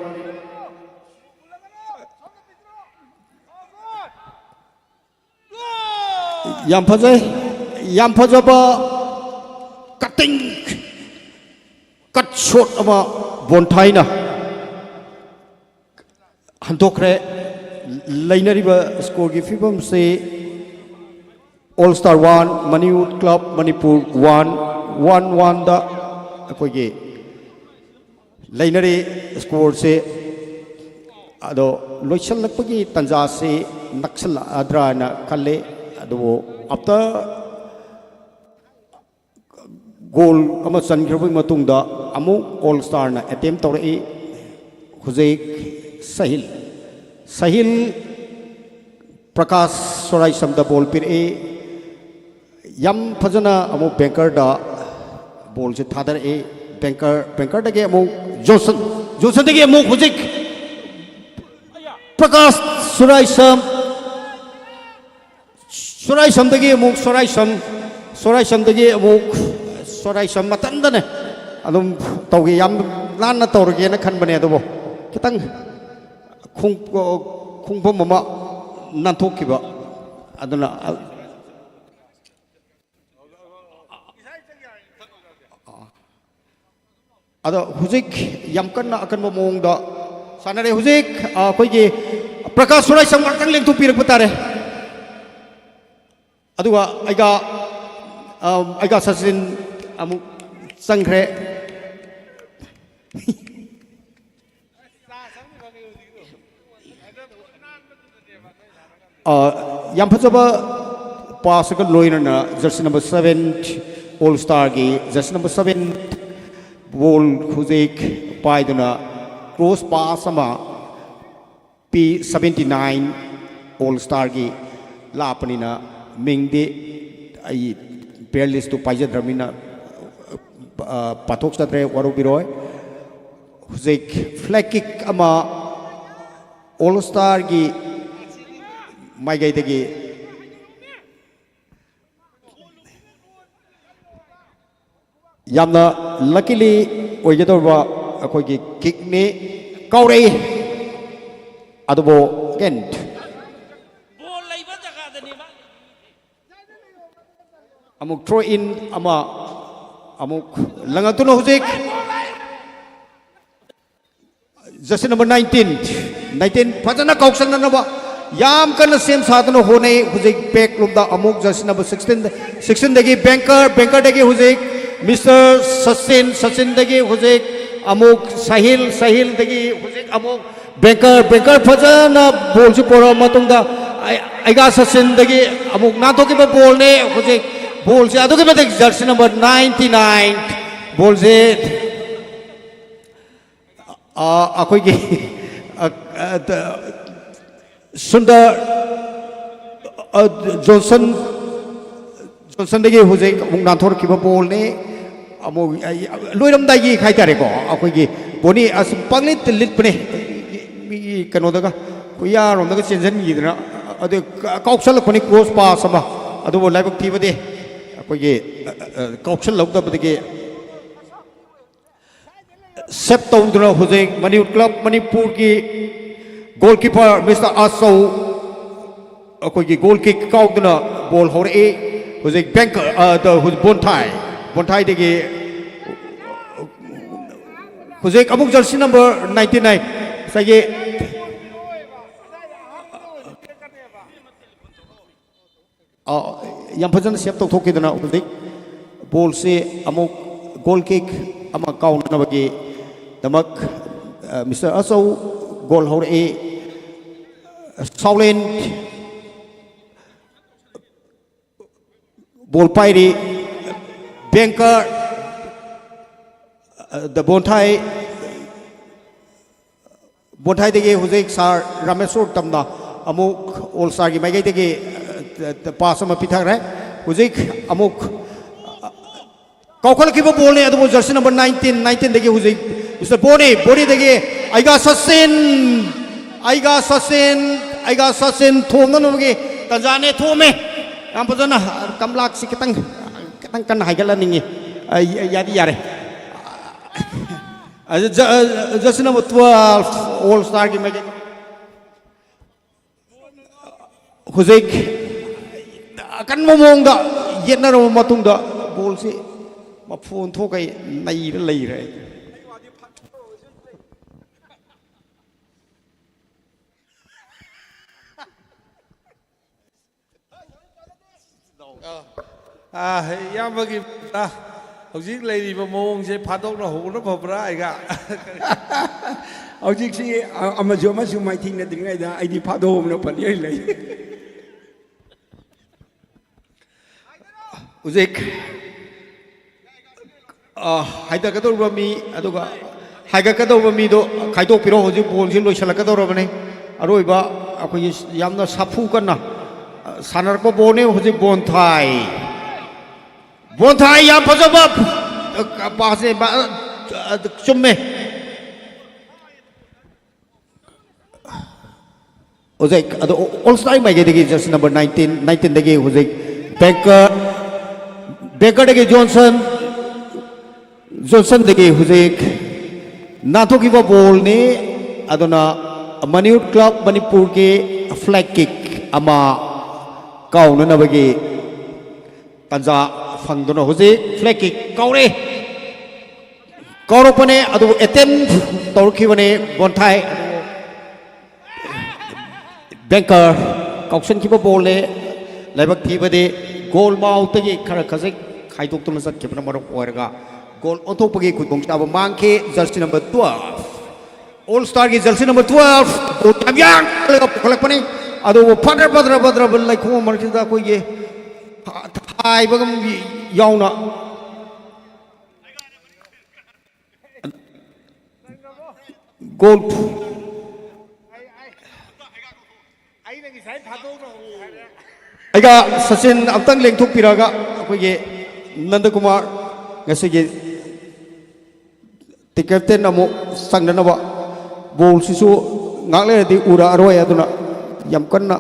ꯌꯥꯝ ꯐꯖꯩ, ꯌꯥꯝ ꯐꯖꯕ ꯀꯠꯇꯤꯡ, ꯀꯠ ꯁꯣꯠ ꯑꯃ ꯕꯣꯟꯊꯥꯏꯅ ꯍꯟꯗꯣꯛꯈ꯭ꯔꯦ꯫ ꯂꯩꯅꯔꯤꯕ ꯁ꯭ꯀꯣꯔꯒꯤ ꯐꯤꯕꯝꯁꯤ ꯑꯣꯜ ꯁ꯭ꯇꯥꯔ ꯋꯥꯟ, ꯃꯅꯤꯋꯨꯠ ꯀ꯭ꯂꯕ ꯃꯅꯤꯄꯨꯔ ꯋꯥꯟ, ꯋꯥꯟ ꯋꯥꯟꯗ ꯑꯩꯈꯣꯏꯒꯤ ꯂꯩꯅꯔꯤ ꯁ꯭ꯀꯣꯔꯁꯦ꯫ ꯑꯗꯣ ꯂꯣꯏꯁꯤꯜꯂꯛꯄꯒꯤ ꯇꯥꯟꯖꯥꯁꯤ ꯅꯛꯁꯤꯜꯂꯛꯑꯗ꯭ꯔꯥꯅ ꯈꯜꯂꯤ꯫ ꯑꯗꯨꯕꯨ ꯑꯞꯇꯔ ꯒꯣꯜ ꯑꯃ ꯆꯟꯈ꯭ꯔꯕꯒꯤ ꯃꯇꯨꯡꯗ ꯑꯃꯨꯛ ꯑꯣꯜ ꯁ꯭ꯇꯥꯔꯅ ꯑꯦꯇꯦꯝ ꯇꯧꯔꯛꯏ꯫ ꯍꯧꯖꯤꯛ ꯁꯍꯤꯜ, ꯁꯍꯤꯜ ꯄ꯭ꯔꯀꯥꯁ ꯁꯣꯔꯥꯏꯁꯝꯗ ꯕꯣꯜ ꯄꯤꯔꯛꯏ꯫ ꯌꯥꯝ ꯐꯖꯅ ꯑꯃꯨꯛ ꯕꯦꯡꯀꯔꯗ ꯕꯣꯜꯁꯦ ꯊꯥꯗꯔꯛꯏ꯫ ꯕꯦꯡꯀꯔ, ꯕꯦꯡꯀꯔꯗꯒꯤ ꯑꯃꯨꯛ ꯖꯣꯟꯁꯟ, ꯖꯣꯟꯁꯟꯗꯒꯤ ꯑꯃꯨꯛ ꯍꯧꯖꯤꯛ ꯄ꯭ꯔꯀꯥꯁ ꯁꯨꯔꯥꯏꯁꯝ, ꯁꯨꯔꯥꯏꯁꯝꯗꯒꯤ ꯑꯃꯨꯛ ꯁꯨꯔꯥꯏꯁꯝ, ꯁꯨꯔꯥꯏꯁꯝꯗꯒꯤ ꯑꯃꯨꯛ ꯁꯨꯔꯥꯏꯁꯝ ꯃꯊꯟꯗꯅꯦ ꯑꯗꯨꯝ ꯇꯧꯒꯦ꯫ ꯌꯥꯝ ꯂꯥꯟꯅ ꯇꯧꯔꯒꯦꯅ ꯈꯟꯕꯅꯦ, ꯑꯗꯨꯕꯨ ꯈꯤꯇꯪ ꯈꯣꯡ-, ꯈꯣꯡꯐꯝ ꯑꯃ ꯅꯥꯟꯊꯣꯛꯈꯤꯕ꯫ ꯑꯗꯨꯅ ꯑꯗꯣ ꯍꯧꯖꯤꯛ ꯌꯥꯝ ꯀꯟꯅ ꯑꯀꯟꯕ ꯃꯑꯣꯡꯗ ꯁꯥꯟꯅꯔꯦ꯫ ꯍꯧꯖꯤꯛ, ꯑ, ꯑꯩꯈꯣꯏꯒꯤ ꯄ꯭ꯔꯀꯥꯁ ꯁꯨꯔꯥꯏꯁꯝ ꯉꯥꯛꯇꯪ ꯂꯦꯡꯊꯣꯛꯄꯤꯔꯛꯄ ꯇꯥꯔꯦ꯫ ꯑꯗꯨꯒ ꯑꯩꯒ, ꯑ, ꯑꯩꯒ ꯁꯆꯤꯟ ꯑꯃꯨꯛ ꯆꯪꯈ꯭ꯔꯦ꯫ ꯑ, ꯌꯥꯝ ꯐꯖꯕ ꯄꯥꯁꯀ ꯂꯣꯏꯅꯅ ꯖꯔꯁꯤ ꯅꯝꯕꯔ ꯁꯚꯦꯟ, ꯑꯣꯜ ꯁ꯭ꯇꯥꯔꯒꯤ ꯖꯔꯁꯤ ꯅꯝꯕꯔ ꯁꯚꯦꯟ ꯕꯣꯜ ꯍꯧꯖꯤꯛ ꯄꯥꯏꯗꯨꯅ ꯀ꯭ꯔꯣꯁ ꯄꯥꯁ ꯑꯃ ꯄꯤ ꯁꯚꯦꯟꯇꯤ ꯅꯥꯏꯟ ꯑꯣꯜ ꯁ꯭ꯇꯥꯔꯒꯤ ꯂꯥꯛꯄꯅꯤꯅ ꯃꯤꯡꯗꯤ ꯑꯩ ꯄ꯭ꯂꯦꯌꯔ ꯂꯤꯁꯇꯨ ꯄꯥꯏꯖꯗ꯭ꯔꯕꯅꯤꯅ, ꯑ, ꯄꯥꯊꯣꯛꯆꯗ꯭ꯔꯦ, ꯋꯥꯔꯧꯕꯤꯔꯣꯏ꯫ ꯍꯧꯖꯤꯛ ꯐ꯭ꯂꯦꯛ ꯀꯤꯛ ꯑꯃ ꯑꯣꯜ ꯁ꯭ꯇꯥꯔꯒꯤ ꯃꯥꯏꯀꯩꯗꯒꯤ ꯌꯥꯝꯅ ꯂꯛꯀꯤꯂꯤ ꯑꯣꯏꯒꯗꯧꯔꯤꯕ ꯑꯩꯈꯣꯏꯒꯤ ꯀꯤꯛꯅꯤ꯫ ꯀꯥꯎꯔꯛꯏ꯫ ꯑꯗꯨꯕꯨ ꯑꯦꯒꯦꯟ, ꯕꯣꯜ ꯂꯩꯕ ꯖꯒꯥꯗꯅꯦꯕ꯫ ꯑꯃꯨꯛ ꯊ꯭ꯔꯣ ꯏꯟ ꯑꯃ ꯑꯃꯨꯛ ꯂꯪꯉꯛꯇꯨꯅ ꯍꯧꯖꯤꯛ ꯖꯔꯁꯤ ꯅꯝꯕꯔ ꯅꯥꯏꯟꯇꯤꯟ, ꯅꯥꯏꯟꯇꯤꯟ ꯐꯖꯅ ꯀꯥꯎꯁꯟꯅꯅꯕ ꯌꯥꯝ ꯀꯟꯅ ꯁꯦꯝ ꯁꯥꯗꯨꯅ ꯍꯣꯠꯅꯩ꯫ ꯍꯧꯖꯤꯛ ꯕꯦꯛ ꯂꯣꯝꯗ ꯑꯃꯨꯛ ꯖꯔꯁꯤ ꯅꯝꯕꯔ ꯁꯤꯛꯁꯇꯤꯟ, ꯁꯤꯛꯁꯇꯤꯟꯗꯒꯤ ꯕꯦꯡꯀꯔ, ꯕꯦꯡꯀꯔꯗꯒꯤ ꯍꯧꯖꯤꯛ ꯃꯤꯁꯇꯔ ꯁꯆꯤꯟ, ꯁꯆꯤꯟꯗꯒꯤ ꯍꯧꯖꯤꯛ ꯑꯃꯨꯛ ꯁꯥꯍꯤꯜ, ꯁꯥꯍꯤꯜꯗꯒꯤ ꯍꯧꯖꯤꯛ ꯑꯃꯨꯛ ꯕꯦꯡꯀꯔ, ꯕꯦꯡꯀꯔ ꯐꯖꯅ ꯕꯣꯜꯁꯤ ꯄꯣꯔꯛꯑ ꯃꯇꯨꯡꯗ ꯑꯩ-, ꯑꯩꯒꯥ ꯁꯆꯤꯟꯗꯒꯤ ꯑꯃꯨꯛ ꯅꯥꯟꯊꯣꯛꯈꯤꯕ ꯕꯣꯜꯅꯤ꯫ ꯍꯧꯖꯤꯛ ꯕꯣꯜꯁꯦ ꯑꯗꯨꯛꯀꯤ ꯃꯇꯤꯛ ꯖꯔꯁꯤ ꯅꯝꯕꯔ ꯅꯥꯏꯟꯇꯤ ꯅꯥꯏꯟ ꯕꯣꯜꯁꯦ ꯑ, ꯑꯩꯈꯣꯏꯒꯤ, ꯑ, ꯑ, ꯗ-, ꯁꯨꯟꯗꯔ, ꯑ, ꯖꯣꯟꯁꯟ, ꯖꯣꯟꯁꯟꯗꯒꯤ ꯍꯧꯖꯤꯛ ꯑꯃꯨꯛ ꯅꯥꯟꯊꯣꯔꯛꯈꯤꯕ ꯕꯣꯜꯅꯤ꯫ ꯑꯃꯨꯛ, ꯑ, ꯂꯣꯏꯔꯝꯗꯥꯏꯒꯤ ꯍꯥꯏꯇꯥꯔꯦꯀꯣ, ꯑꯩꯈꯣꯏꯒꯤ ꯕꯣꯅꯤ ꯑꯁ ꯄꯪꯂꯤꯠꯇ ꯂꯤꯠꯄꯅꯦ꯫ ꯃꯤꯒꯤ ꯀꯩꯅꯣꯗꯒ, ꯈꯨꯌꯥꯔꯣꯝꯗꯒ ꯆꯦꯟꯁꯤꯟꯈꯤꯗꯅ, ꯑꯗꯨ ꯀꯥꯎꯁꯜꯂꯛꯄꯅꯤ, ꯀ꯭ꯔꯣꯁ ꯄꯥꯁ ꯑꯃ꯫ ꯑꯗꯨꯕꯨ ꯂꯥꯏꯕꯛ ꯊꯤꯕꯗꯤ ꯑꯩꯈꯣꯏꯒꯤ, ꯑ, ꯑ, ꯀꯥꯎꯁꯜꯍꯧꯗꯕꯗꯒꯤ ꯁꯦꯞ ꯇꯧꯗꯨꯅ ꯍꯧꯖꯤꯛ ꯃꯅꯤꯄꯨꯔ ꯀ꯭ꯂꯕ ꯃꯅꯤꯄꯨꯔꯒꯤ ꯒꯣꯜꯀꯤꯄꯔ ꯃꯤꯁꯇꯔ ꯑꯆꯧ ꯑꯩꯈꯣꯏꯒꯤ ꯒꯣꯜ ꯀꯤꯛ ꯀꯥꯎꯗꯨꯅ ꯕꯣꯜ ꯍꯧꯔꯛꯏ꯫ ꯍꯧꯖꯤꯛ ꯕꯦꯡꯀ, ꯑ, ꯗ-, ꯍꯧꯖꯤꯛ ꯕꯣꯟꯊꯥꯏ, ꯕꯣꯟꯊꯥꯏꯗꯒꯤ ꯍꯧꯖꯤꯛ ꯑꯃꯨꯛ ꯖꯔꯁꯤ ꯅꯝꯕꯔ ꯅꯥꯏꯟꯇꯤ ꯅꯥꯏꯟ ꯉꯁꯥꯏꯒꯤ ꯑ, ꯌꯥꯝ ꯐꯖꯅ ꯁꯦꯞ ꯇꯧꯊꯣꯛꯈꯤꯗꯅ ꯍꯧꯖꯤꯛ ꯕꯣꯜꯁꯤ ꯑꯃꯨꯛ ꯒꯣꯜ ꯀꯤꯛ ꯑꯃ ꯀꯥꯎꯅꯅꯕꯒꯤꯗꯃꯛ, ꯑ, ꯃꯤꯁꯇꯔ ꯑꯆꯧ ꯒꯣꯜ ꯍꯧꯔꯛꯏ꯫ ꯁꯥꯎꯂꯦꯟ ꯕꯣꯜ ꯄꯥꯏꯔꯤ꯫ ꯕꯦꯡꯀꯔ, ꯑ, ꯗ ꯕꯣꯟꯊꯥꯏ, ꯕꯣꯟꯊꯥꯏꯗꯒꯤ ꯍꯧꯖꯤꯛ ꯁꯥꯔ ꯔꯥꯃꯦꯁꯣꯔ ꯇꯝꯅ ꯑꯃꯨꯛ ꯑꯣꯜ ꯁ꯭ꯇꯥꯔꯒꯤ ꯃꯥꯏꯀꯩꯗꯒꯤ, ꯑ, ꯄꯥꯁ ꯑꯃ ꯄꯤꯊꯈ꯭ꯔꯦ꯫ ꯍꯧꯖꯤꯛ ꯑꯃꯨꯛ, ꯑ, ꯀꯥꯎꯈꯠꯂꯛꯈꯤꯕ ꯕꯣꯜꯅꯤ, ꯑꯗꯨꯕꯨ ꯖꯔꯁꯤ ꯅꯝꯕꯔ ꯅꯥꯏꯟꯇꯤꯟ, ꯅꯥꯏꯟꯇꯤꯟꯗꯒꯤ ꯍꯧꯖꯤꯛ ꯃꯤꯁꯇꯔ ꯕꯣꯅꯤ, ꯕꯣꯅꯤꯗꯒꯤ ꯑꯩꯒꯥ ꯁꯆꯤꯟ, ꯑꯩꯒ ꯁꯆꯤꯟ, ꯑꯩꯒ ꯁꯆꯤꯟ ꯊꯣꯝꯅꯅꯕꯒꯤ ꯇꯥꯟꯖꯥꯅꯦ꯫ ꯊꯣꯝꯃꯦ꯫ ꯌꯥꯝ ꯐꯖꯅ꯫ ꯀꯝꯂꯥꯛꯁꯤ ꯈꯤꯇꯪ, ꯈꯤꯇꯪ ꯀꯟꯅ ꯍꯥꯏꯒꯠꯍꯟꯅꯤꯡꯉꯤ꯫ ꯑꯩ, ꯑꯩ ꯌꯥꯗꯤ ꯌꯥꯔꯦ꯫ ꯑꯗꯨ ꯖ-, ꯖꯔꯁꯤ ꯅꯝꯕꯔ ꯇꯨꯋꯦꯜꯐ, ꯑꯣꯜ ꯁ꯭ꯇꯥꯔꯒꯤ ꯃꯥꯏꯀꯩ꯫ ꯍꯧꯖꯤꯛ ꯑꯀꯟꯕ ꯃꯑꯣꯡꯗ ꯌꯦꯠꯅꯔꯕ ꯃꯇꯨꯡꯗ ꯕꯣꯜꯁꯤ ꯃꯐꯨ ꯑꯣꯟꯊꯣꯛꯈꯩ ꯅꯩꯔ ꯂꯩꯔꯦ꯫ ꯑꯥ, ꯏꯌꯥꯝꯕꯒꯤ, ꯑꯥ, ꯍꯧꯖꯤꯛ ꯂꯩꯔꯤꯕ ꯃꯑꯣꯡꯁꯦ ꯐꯥꯗꯣꯛꯅ ꯍꯧꯕꯅ ꯐꯕ꯭ꯔꯥ? ꯑꯩꯒ ꯍꯧꯖꯤꯛꯁꯤ ꯑ-, ꯑꯃꯁꯨ ꯑꯃꯁꯨ ꯃꯥꯏꯊꯤꯅꯗ꯭ꯔꯤꯉꯩꯗ ꯑꯩꯗꯤ ꯐꯥꯗꯣꯛꯍꯧꯕꯅ ꯐꯅꯤ ꯂꯩ꯫ ꯍꯧꯖꯤꯛ, ꯑ, ꯍꯥꯏꯊꯒꯗꯧꯔꯤꯕ ꯃꯤ, ꯑꯗꯨꯒ ꯍꯥꯏꯒꯠꯀꯗꯧꯔꯤꯕ ꯃꯤꯗꯣ ꯈꯥꯏꯗꯣꯛꯄꯤꯔꯣ꯫ ꯍꯧꯖꯤꯛ ꯕꯣꯜꯁꯤ ꯂꯣꯏꯁꯤꯜꯂꯛꯀꯗꯧꯔꯕꯅꯤ꯫ ꯑꯔꯣꯏꯕ ꯑꯩꯈꯣꯏꯒꯤ ꯌꯥꯝꯅ ꯁꯥꯐꯨ ꯀꯟꯅ, ꯑ, ꯁꯥꯟꯅꯔꯛꯄ ꯕꯣꯜꯅꯤ ꯍꯧꯖꯤꯛ꯫ ꯕꯣꯟꯊꯥꯏ, ꯕꯣꯟꯊꯥꯏ ꯌꯥꯝ ꯐꯖꯕ, ꯑ, ꯄꯥꯁꯅꯦ꯫ ꯃꯥ, ꯑ, ꯆꯨꯝꯃꯦ꯫ ꯍꯧꯖꯤꯛ ꯑꯗꯣ ꯑꯣꯜ ꯁ꯭ꯇꯥꯔ ꯃꯥꯏꯀꯩꯗꯒꯤ ꯖꯔꯁꯤ ꯅꯝꯕꯔ ꯅꯥꯏꯟꯇꯤꯟ, ꯅꯥꯏꯟꯇꯤꯟꯗꯒꯤ ꯍꯧꯖꯤꯛ ꯕꯦꯡꯀꯔ, ꯕꯦꯡꯀꯔꯗꯒꯤ ꯖꯣꯟꯁꯟ, ꯖꯣꯟꯁꯟꯗꯒꯤ ꯍꯧꯖꯤꯛ ꯅꯥꯟꯊꯣꯛꯈꯤꯕ ꯕꯣꯜꯅꯤ꯫ ꯑꯗꯨꯅ ꯃꯅꯤꯌꯨꯠ ꯀ꯭ꯂꯕ ꯃꯅꯤꯄꯨꯔꯒꯤ ꯐ꯭ꯂꯦꯛ ꯀꯤꯛ ꯑꯃ ꯀꯥꯎꯅꯅꯕꯒꯤ ꯇꯥꯟꯖꯥ ꯐꯪꯗꯨꯅ ꯍꯧꯖꯤꯛ ꯐ꯭ꯂꯦꯛ ꯀꯤꯛ ꯀꯥꯎꯔꯦ꯫ ꯀꯥꯎꯔꯛꯄꯅꯦ, ꯑꯗꯨꯕꯨ ꯑꯦꯇꯦꯝ ꯇꯧꯔꯛꯈꯤꯕꯅꯦ ꯕꯣꯟꯊꯥꯏ꯫ ꯕꯦꯡꯀꯔ ꯀꯥꯎꯁꯟꯈꯤꯕ ꯕꯣꯜꯅꯦ꯫ ꯂꯥꯏꯕꯛ ꯊꯤꯕꯗꯤ ꯒꯣꯜ ꯃꯥꯎꯠꯇꯒꯤ ꯈꯔ ꯈꯖꯤꯛ ꯈꯥꯏꯗꯣꯛꯇꯨꯅ ꯆꯠꯈꯤꯕꯅ ꯃꯔꯝ ꯑꯣꯏꯔꯒ ꯒꯣꯜ ꯑꯣꯟꯊꯣꯛꯄꯒꯤ ꯈꯨꯗꯣꯡꯆꯥꯕ ꯃꯥꯡꯈꯤ ꯖꯔꯁꯤ ꯅꯝꯕꯔ ꯇꯨꯋꯦꯜꯐ꯫ ꯑꯣꯜ ꯁ꯭ꯇꯥꯔꯒꯤ ꯖꯔꯁꯤ ꯅꯝꯕꯔ ꯇꯨꯋꯦꯜꯐ ꯕꯣꯜ ꯌꯥꯝ ꯌꯥꯡꯅ ꯄꯨꯈꯠꯂꯛꯄꯅꯤ꯫ ꯑꯗꯨꯕꯨ ꯐꯗ꯭ꯔ ꯐꯗ꯭ꯔ ꯐꯗ꯭ꯔꯕ ꯂꯩꯈꯣꯝ ꯃꯔꯛꯁꯤꯗ ꯑꯩꯈꯣꯏꯒꯤ ꯍꯥꯏꯕ ꯌꯥꯎꯅ ꯒꯣꯜ꯫ ꯑꯩꯒ ꯁꯆꯤꯟ ꯑꯝꯇꯪ ꯂꯦꯡꯊꯣꯛꯄꯤꯔꯒ ꯑꯩꯈꯣꯏꯒꯤ ꯅꯟꯗꯀꯨꯃꯥꯔ ꯉꯁꯤꯒꯤ ꯇꯤꯀꯦꯠꯇꯦꯟ ꯑꯃꯨꯛ ꯆꯪꯅꯅꯕ ꯕꯣꯜꯁꯤꯁꯨ ꯉꯥꯛ ꯂꯩꯔꯗꯤ ꯎꯔꯛꯑꯔꯣꯏ꯫ ꯑꯗꯨꯅ ꯌꯥꯝ ꯀꯟꯅ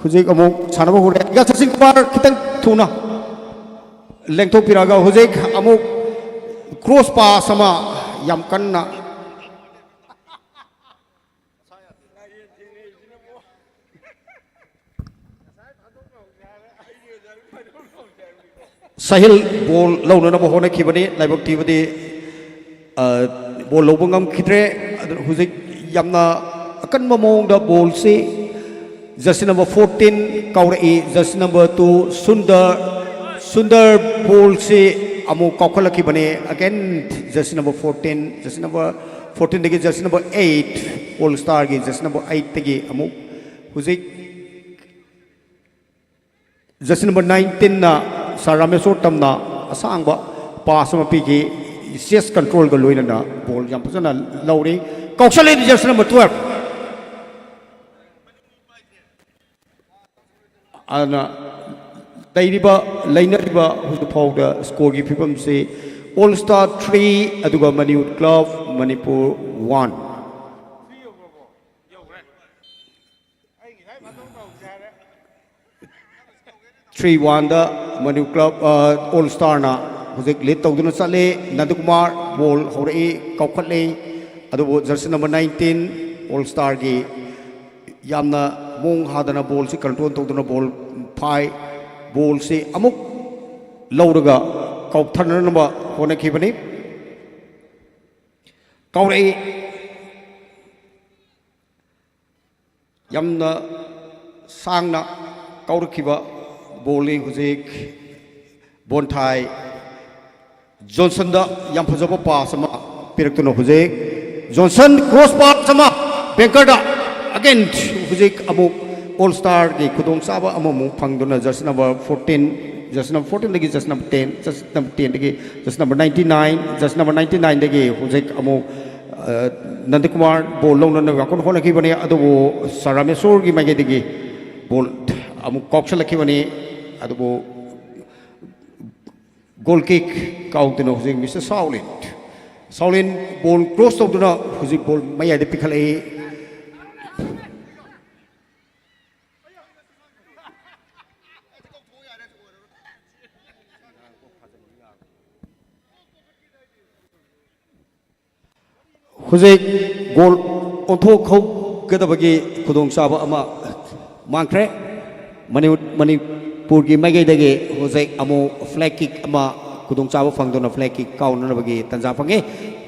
ꯍꯧꯖꯤꯛ ꯑꯃꯨꯛ ꯁꯥꯟꯅꯕ ꯍꯧꯔꯦ꯫ ꯁꯆꯤꯟ ꯀꯨꯃꯥꯔ ꯈꯤꯇꯪ ꯊꯨꯅ ꯂꯦꯡꯊꯣꯛꯄꯤꯔꯛꯑꯒ ꯍꯧꯖꯤꯛ ꯑꯃꯨꯛ ꯀ꯭ꯔꯣꯁ ꯄꯥꯁ ꯑꯃ ꯌꯥꯝ ꯀꯟꯅ ꯁꯥꯍꯤꯜ ꯕꯣꯜ ꯂꯧꯅꯅꯕ ꯍꯣꯠꯅꯈꯤꯕꯅꯤ꯫ ꯂꯥꯏꯕꯛ ꯊꯤꯕꯗꯤ, ꯑ, ꯕꯣꯜ ꯂꯧꯕ ꯉꯝꯈꯤꯗ꯭ꯔꯦ꯫ ꯑꯗꯨ ꯍꯧꯖꯤꯛ ꯌꯥꯝꯅ ꯑꯀꯟꯕ ꯃꯑꯣꯡꯗ ꯕꯣꯜꯁꯤ ꯖꯔꯁꯤ ꯅꯝꯕꯔ ꯐꯣꯔꯇꯤꯟ ꯀꯥꯎꯔꯛꯏ꯫ Jersey number two Sundar, Sundar ꯕꯣꯜꯁꯤ ꯑꯃꯨꯛ ꯀꯥꯎꯈꯠꯂꯛꯈꯤꯕꯅꯤ꯫ Again jersey number fourteen, jersey number ꯐꯣꯔꯇꯤꯟꯗꯒꯤ ꯖꯔꯁꯤ ꯅꯝꯕꯔ ꯑꯩꯠ, ꯑꯣꯜ ꯁ꯭ꯇꯥꯔꯒꯤ ꯖꯔꯁꯤ ꯅꯝꯕꯔ ꯑꯩꯠꯇꯒꯤ ꯑꯃꯨꯛ ꯍꯧꯖꯤꯛ ꯖꯔꯁꯤ ꯅꯝꯕꯔ ꯅꯥꯏꯟꯇꯤꯟꯅ ꯁꯥꯔ ꯔꯥꯃꯦꯁꯣꯔ ꯇꯝꯅ ꯑꯁꯥꯡꯕ ꯄꯥꯁ ꯑꯃ ꯄꯤꯈꯤ꯫ ꯆꯦꯁ ꯀꯟꯇ꯭ꯔꯣꯜꯒ ꯂꯣꯏꯅꯅ ꯕꯣꯜ ꯌꯥꯝ ꯐꯖꯅ ꯂꯧꯔꯤ꯫ ꯀꯥꯎꯁꯜꯂꯛꯏ ꯖꯔꯁꯤ ꯅꯝꯕꯔ ꯇꯨꯋꯦꯜꯐ꯫ ꯑꯗꯨꯅ ꯂꯩꯔꯤꯕ, ꯂꯩꯅꯔꯤꯕ ꯍꯧꯖꯤꯛ ꯐꯥꯎꯗ ꯁ꯭ꯀꯣꯔꯒꯤ ꯐꯤꯕꯝꯁꯤ ꯑꯣꯜ ꯁ꯭ꯇꯥꯔ ꯊ꯭ꯔꯤ, ꯑꯗꯨꯒ Manipur club Manipur one. Three ꯋꯥꯟꯗ ꯃꯅꯤꯄꯨꯔ ꯀ꯭ꯂꯕ, ꯑ, ꯑꯣꯜ ꯁ꯭ꯇꯥꯔꯅ ꯍꯧꯖꯤꯛ ꯂꯤꯗ ꯇꯧꯗꯨꯅ ꯆꯠꯂꯤ꯫ ꯅꯟꯗꯀꯨꯃꯥꯔ ꯕꯣꯜ ꯍꯧꯔꯛꯏ, ꯀꯥꯎꯈꯠꯂꯤ꯫ ꯑꯗꯨꯕꯨ ꯖꯔꯁꯤ ꯅꯝꯕꯔ ꯅꯥꯏꯟꯇꯤꯟ ꯑꯣꯜ ꯁ꯭ꯇꯥꯔꯒꯤ ꯌꯥꯝꯅ ꯃꯑꯣꯡ ꯍꯥꯗꯅ ꯕꯣꯜꯁꯤ ꯀꯟꯇ꯭ꯔꯣꯜ ꯇꯧꯗꯨꯅ ꯕꯣꯜ ꯐꯥꯏ꯫ ꯕꯣꯜꯁꯤ ꯑꯃꯨꯛ ꯂꯧꯔꯒ ꯀꯥꯎꯊꯅꯅꯕ ꯍꯣꯠꯅꯈꯤꯕꯅꯤ꯫ ꯀꯥꯎꯔꯛꯏ꯫ ꯌꯥꯝꯅ ꯁꯥꯡꯅ ꯀꯥꯎꯔꯛꯈꯤꯕ ꯕꯣꯜꯅꯤ꯫ ꯍꯧꯖꯤꯛ ꯕꯣꯟꯊꯥꯏ ꯖꯣꯟꯁꯟꯗ ꯌꯥꯝ ꯐꯖꯕ ꯄꯥꯁ ꯑꯃ ꯄꯤꯔꯛꯇꯨꯅ ꯍꯧꯖꯤꯛ ꯖꯣꯟꯁꯟ ꯀ꯭ꯔꯣꯁ ꯄꯥꯁ ꯑꯃ ꯕꯦꯡꯀꯔꯗ ꯑꯒꯦꯟ ꯍꯧꯖꯤꯛ ꯑꯃꯨꯛ ꯑꯣꯜ ꯁ꯭ꯇꯥꯔꯒꯤ ꯈꯨꯗꯣꯡꯆꯥꯕ ꯑꯃꯃꯨꯛ ꯐꯪꯗꯨꯅ jersey number fourteen, jersey number ꯐꯣꯔꯇꯤꯟꯗꯒꯤ jersey number ten, jersey number ꯇꯦꯟꯗꯒꯤ jersey number ninety nine, jersey number ninety ꯅꯥꯏꯟꯗꯒꯤ ꯍꯧꯖꯤꯛ ꯑꯃꯨꯛ, ꯑ, ꯅꯟꯗꯀꯨꯃꯥꯔ ꯕꯣꯜ ꯂꯧꯅꯅꯕ ꯌꯥꯝ ꯀꯟꯅ ꯍꯣꯠꯅꯈꯤꯕꯅꯤ꯫ ꯑꯗꯨꯕꯨ ꯁꯥꯔ ꯔꯥꯃꯦꯁꯣꯔꯒꯤ ꯃꯥꯏꯀꯩꯗꯒꯤ ꯕꯣꯜ ꯑꯃꯨꯛ ꯀꯥꯎꯁꯜꯂꯛꯈꯤꯕꯅꯤ꯫ ꯑꯗꯨꯕꯨ ꯒꯣꯜ ꯀꯤꯛ ꯀꯥꯎꯗꯨꯅ ꯍꯧꯖꯤꯛ ꯃꯤꯁꯇꯔ ꯁꯥꯎꯂꯤꯟ, ꯁꯥꯎꯂꯤꯟ ꯕꯣꯜ ꯀ꯭ꯔꯣꯁ ꯇꯧꯗꯨꯅ ꯍꯧꯖꯤꯛ ꯕꯣꯜ ꯃꯌꯥꯏꯗ ꯄꯤꯈꯠꯂꯛꯏ꯫ ꯍꯧꯖꯤꯛ ꯒꯣꯜ ꯑꯣꯟꯊꯣꯛꯍꯧꯒꯗꯕꯒꯤ ꯈꯨꯗꯣꯡꯆꯥꯕ ꯑꯃ ꯃꯥꯡꯈ꯭ꯔꯦ꯫ ꯃꯅꯤ-, ꯃꯅꯤꯄꯨꯔꯒꯤ ꯃꯥꯏꯀꯩꯗꯒꯤ ꯍꯧꯖꯤꯛ ꯑꯃꯨꯛ ꯐ꯭ꯂꯦꯛ ꯀꯤꯛ ꯑꯃ ꯈꯨꯗꯣꯡꯆꯥꯕ ꯐꯪꯗꯨꯅ ꯐ꯭ꯂꯦꯛ ꯀꯤꯛ ꯀꯥꯎꯅꯅꯕꯒꯤ ꯇꯥꯟꯖꯥ ꯐꯪꯉꯤ꯫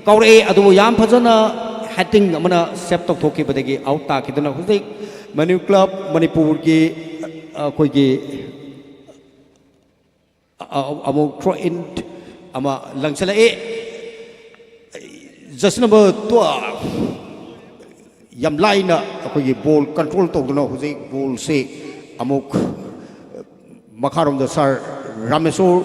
ꯀꯥꯎꯔꯛꯏ, ꯑꯗꯨꯕꯨ ꯌꯥꯝ ꯐꯖꯅ ꯍꯦꯗꯤꯡ ꯑꯃꯅ ꯁꯦꯞ ꯇꯧꯊꯣꯛꯈꯤꯕꯗꯒꯤ ꯑꯥꯎꯠ ꯇꯥꯈꯤꯗꯨꯅ ꯍꯧꯖꯤꯛ ꯃꯅꯤ ꯀ꯭ꯂꯕ ꯃꯅꯤꯄꯨꯔꯒꯤ, ꯑ, ꯑꯩꯈꯣꯏꯒꯤ ꯑ-, ꯑꯃꯨꯛ ꯊ꯭ꯔꯣ ꯏꯟ ꯑꯃ ꯂꯪꯁꯤꯜꯂꯛꯏ꯫ ꯖꯔꯁꯤ ꯅꯝꯕꯔ ꯇꯨꯋꯦꯜꯐ ꯌꯥꯝ ꯂꯥꯏꯅ ꯑꯩꯈꯣꯏꯒꯤ ꯕꯣꯜ ꯀꯟꯇ꯭ꯔꯣꯜ ꯇꯧꯗꯨꯅ ꯍꯧꯖꯤꯛ ꯕꯣꯜꯁꯤ ꯑꯃꯨꯛ ꯃꯈꯥꯔꯣꯝꯗ ꯁꯥꯔ ꯔꯥꯃꯦꯁꯣꯔ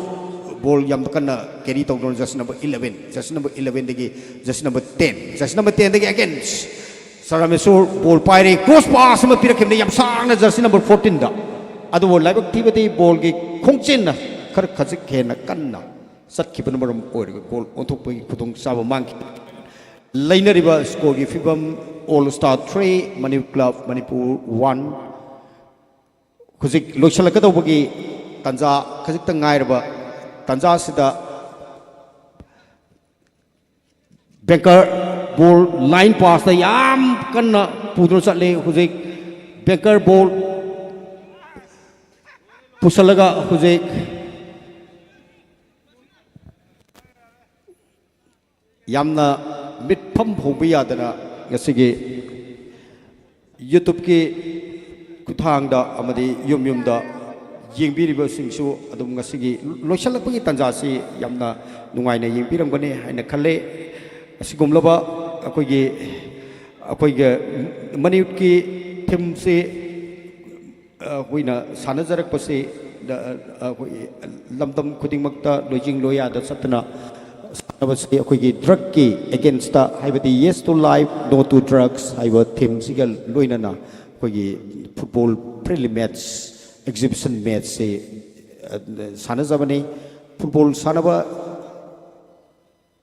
ꯕꯣꯜ ꯌꯥꯝ ꯀꯟꯅ ꯀꯦꯔꯤ ꯇꯧꯗꯨꯅ jersey number eleven, jersey number ꯏꯂꯚꯦꯟꯗꯒꯤ jersey number ten, jersey number ꯇꯦꯟꯗꯒꯤ ꯑꯦꯒꯦꯟꯁ ꯁꯥꯔ ꯔꯥꯃꯦꯁꯣꯔ ꯕꯣꯜ ꯄꯥꯏꯔꯦ, ꯀ꯭ꯔꯣꯁ ꯄꯥꯁ ꯑꯃ ꯄꯤꯔꯛꯈꯤꯕꯅꯤ, ꯌꯥꯝ ꯁꯥꯡꯅ ꯖꯔꯁꯤ ꯅꯝꯕꯔ ꯐꯣꯔꯇꯤꯟꯗ꯫ ꯑꯗꯨꯕꯨ ꯂꯥꯏꯕꯛ ꯊꯤꯕꯗꯤ ꯕꯣꯜꯒꯤ ꯈꯣꯡꯆꯦꯟꯅ ꯈꯔ ꯈꯖꯤꯛ ꯍꯦꯟꯅ ꯀꯟꯅ ꯆꯠꯈꯤꯕꯅ ꯃꯔꯝ ꯑꯣꯏꯔꯒ ꯒꯣꯜ ꯑꯣꯟꯊꯣꯛꯄꯒꯤ ꯈꯨꯗꯣꯡꯆꯥꯕ ꯃꯥꯡꯈꯤ꯫ ꯂꯩꯅꯔꯤꯕ ꯁ꯭ꯀꯣꯔꯒꯤ ꯐꯤꯕꯝ: all star three, Mani club Manipur one. ꯍꯧꯖꯤꯛ ꯂꯣꯏꯁꯤꯜꯂꯛꯀꯗꯧꯕꯒꯤ ꯇꯥꯟꯖꯥ ꯈꯖꯤꯛꯇ ꯉꯥꯏꯔꯕ ꯇꯥꯟꯖꯥꯁꯤꯗ ꯕꯦꯡꯀꯔ ꯕꯣꯜ ꯂꯥꯏꯟ ꯄꯥꯁꯇ ꯌꯥꯝ ꯀꯟꯅ ꯄꯨꯗꯨꯅ ꯆꯠꯂꯤ꯫ ꯍꯧꯖꯤꯛ ꯕꯦꯡꯀꯔ ꯕꯣꯜ ꯄꯨꯁꯜꯂꯒ ꯍꯧꯖꯤꯛ ꯌꯥꯝꯅ ꯃꯤꯠꯐꯝ ꯍꯣꯡꯕ ꯌꯥꯗꯅ ꯉꯁꯤꯒꯤ YouTubeꯀꯤ ꯈꯨꯠꯊꯥꯡꯗ ꯑꯃꯗꯤ ꯌꯨꯝ ꯌꯨꯝꯗ ꯌꯦꯡꯕꯤꯔꯤꯕꯁꯤꯡꯁꯨ ꯑꯗꯨꯝ ꯉꯁꯤꯒꯤ ꯂꯣꯏꯁꯤꯜꯂꯛꯄꯒꯤ ꯇꯥꯟꯖꯥꯁꯤ ꯌꯥꯝꯅ ꯅꯨꯡꯉꯥꯏꯅ ꯌꯦꯡꯕꯤꯔꯝꯒꯅꯤ ꯍꯥꯏꯅ ꯈꯜꯂꯦ꯫ ꯑꯁꯤꯒꯨꯝꯂꯕ ꯑꯩꯈꯣꯏꯒꯤ, ꯑꯩꯈꯣꯏꯒꯤ ꯃꯅꯤꯄꯨꯔꯒꯤ ꯊꯤꯝꯁꯤ ꯑꯩꯈꯣꯏꯅ ꯁꯥꯟꯅꯖꯔꯛꯄꯁꯤ, ꯑ, ꯑꯩꯈꯣꯏ ꯂꯝꯗꯝ ꯈꯨꯗꯤꯡꯃꯛꯇ ꯂꯣꯏꯖꯤꯡ ꯂꯣꯌꯥꯗ ꯆꯠꯇꯨꯅ ꯁꯥꯟꯅꯕꯁꯤ ꯑꯩꯈꯣꯏꯒꯤ ꯗ꯭ꯔꯒꯀꯤ ꯑꯦꯒꯦꯟꯁꯇ, ꯍꯥꯏꯕꯗꯤ Yes to Life, No to Drugs ꯍꯥꯏꯕ ꯊꯤꯝꯁꯤꯒ ꯂꯣꯏꯅꯅ ꯑꯩꯈꯣꯏꯒꯤ ꯐꯨꯠꯕꯣꯜ ꯐ꯭ꯔꯦꯟꯂꯤ ꯃꯦꯠꯆ, ꯑꯦꯛꯖꯤꯕꯤꯁꯟ ꯃꯦꯠꯆꯁꯤ, ꯑ, ꯁꯥꯟꯅꯖꯕꯅꯤ꯫ ꯐꯨꯠꯕꯣꯜ ꯁꯥꯟꯅꯕ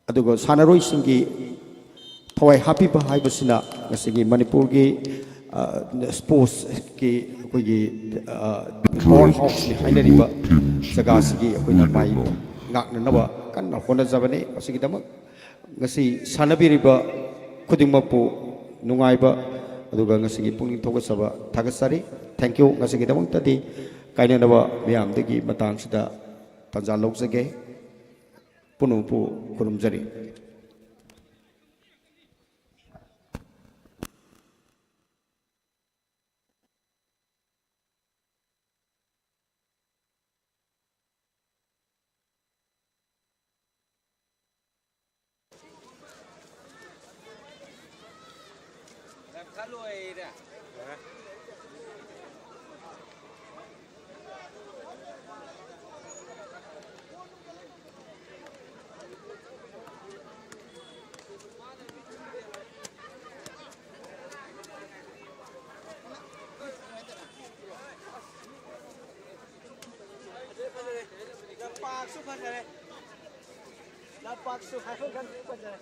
ꯑꯗꯨꯒ ꯁꯥꯟꯅꯔꯣꯏꯁꯤꯡꯒꯤ ꯊꯋꯥꯏ ꯍꯥꯞꯄꯤꯕ ꯍꯥꯏꯕꯁꯤꯅ ꯉꯁꯤꯒꯤ ꯃꯅꯤꯄꯨꯔꯒꯤ, ꯑ, ꯁ꯭ꯄꯣꯔꯠꯁꯀꯤ ꯑꯩꯈꯣꯏꯒꯤ, ꯑ, ꯄꯥꯋꯔ ꯍꯥꯎꯁꯅꯤ ꯍꯥꯏꯅꯔꯤꯕ ꯖꯒꯥꯁꯤꯒꯤ ꯑꯩꯈꯣꯏꯅ ꯃꯥꯏ ꯉꯥꯛꯅꯅꯕ ꯀꯟꯅ ꯍꯣꯠꯅꯖꯕꯅꯤ꯫ ꯃꯁꯤꯒꯤꯗꯃꯛ ꯉꯁꯤ ꯁꯥꯟꯅꯕꯤꯔꯤꯕ ꯈꯨꯗꯤꯡꯃꯛꯄꯨ ꯅꯨꯡꯉꯥꯏꯕ ꯑꯗꯨꯒ ꯉꯁꯤꯒꯤ ꯄꯨꯛꯅꯤꯡ ꯊꯧꯒꯠꯆꯕ ꯊꯥꯒꯠꯆꯔꯤ꯫ Thank you꯫ ꯉꯁꯤꯒꯤꯗꯃꯛꯇꯗꯤ ꯀꯥꯏꯅꯅꯕ ꯃꯤꯌꯥꯝꯗꯒꯤ ꯃꯇꯥꯡꯁꯤꯗ ꯇꯥꯟꯖꯥ ꯂꯧꯖꯒꯦ꯫ ꯄꯨꯝꯅꯃꯛꯄꯨ ꯈꯨꯔꯨꯝꯖꯔꯤ꯫ ꯂꯝꯄꯥꯛꯁꯨ ꯐꯖꯔꯦ꯫ ꯂꯝꯄꯥꯛꯁꯨ ꯍꯥꯏꯐꯝ ꯈꯪꯗꯦ ꯐꯖꯔꯦ꯫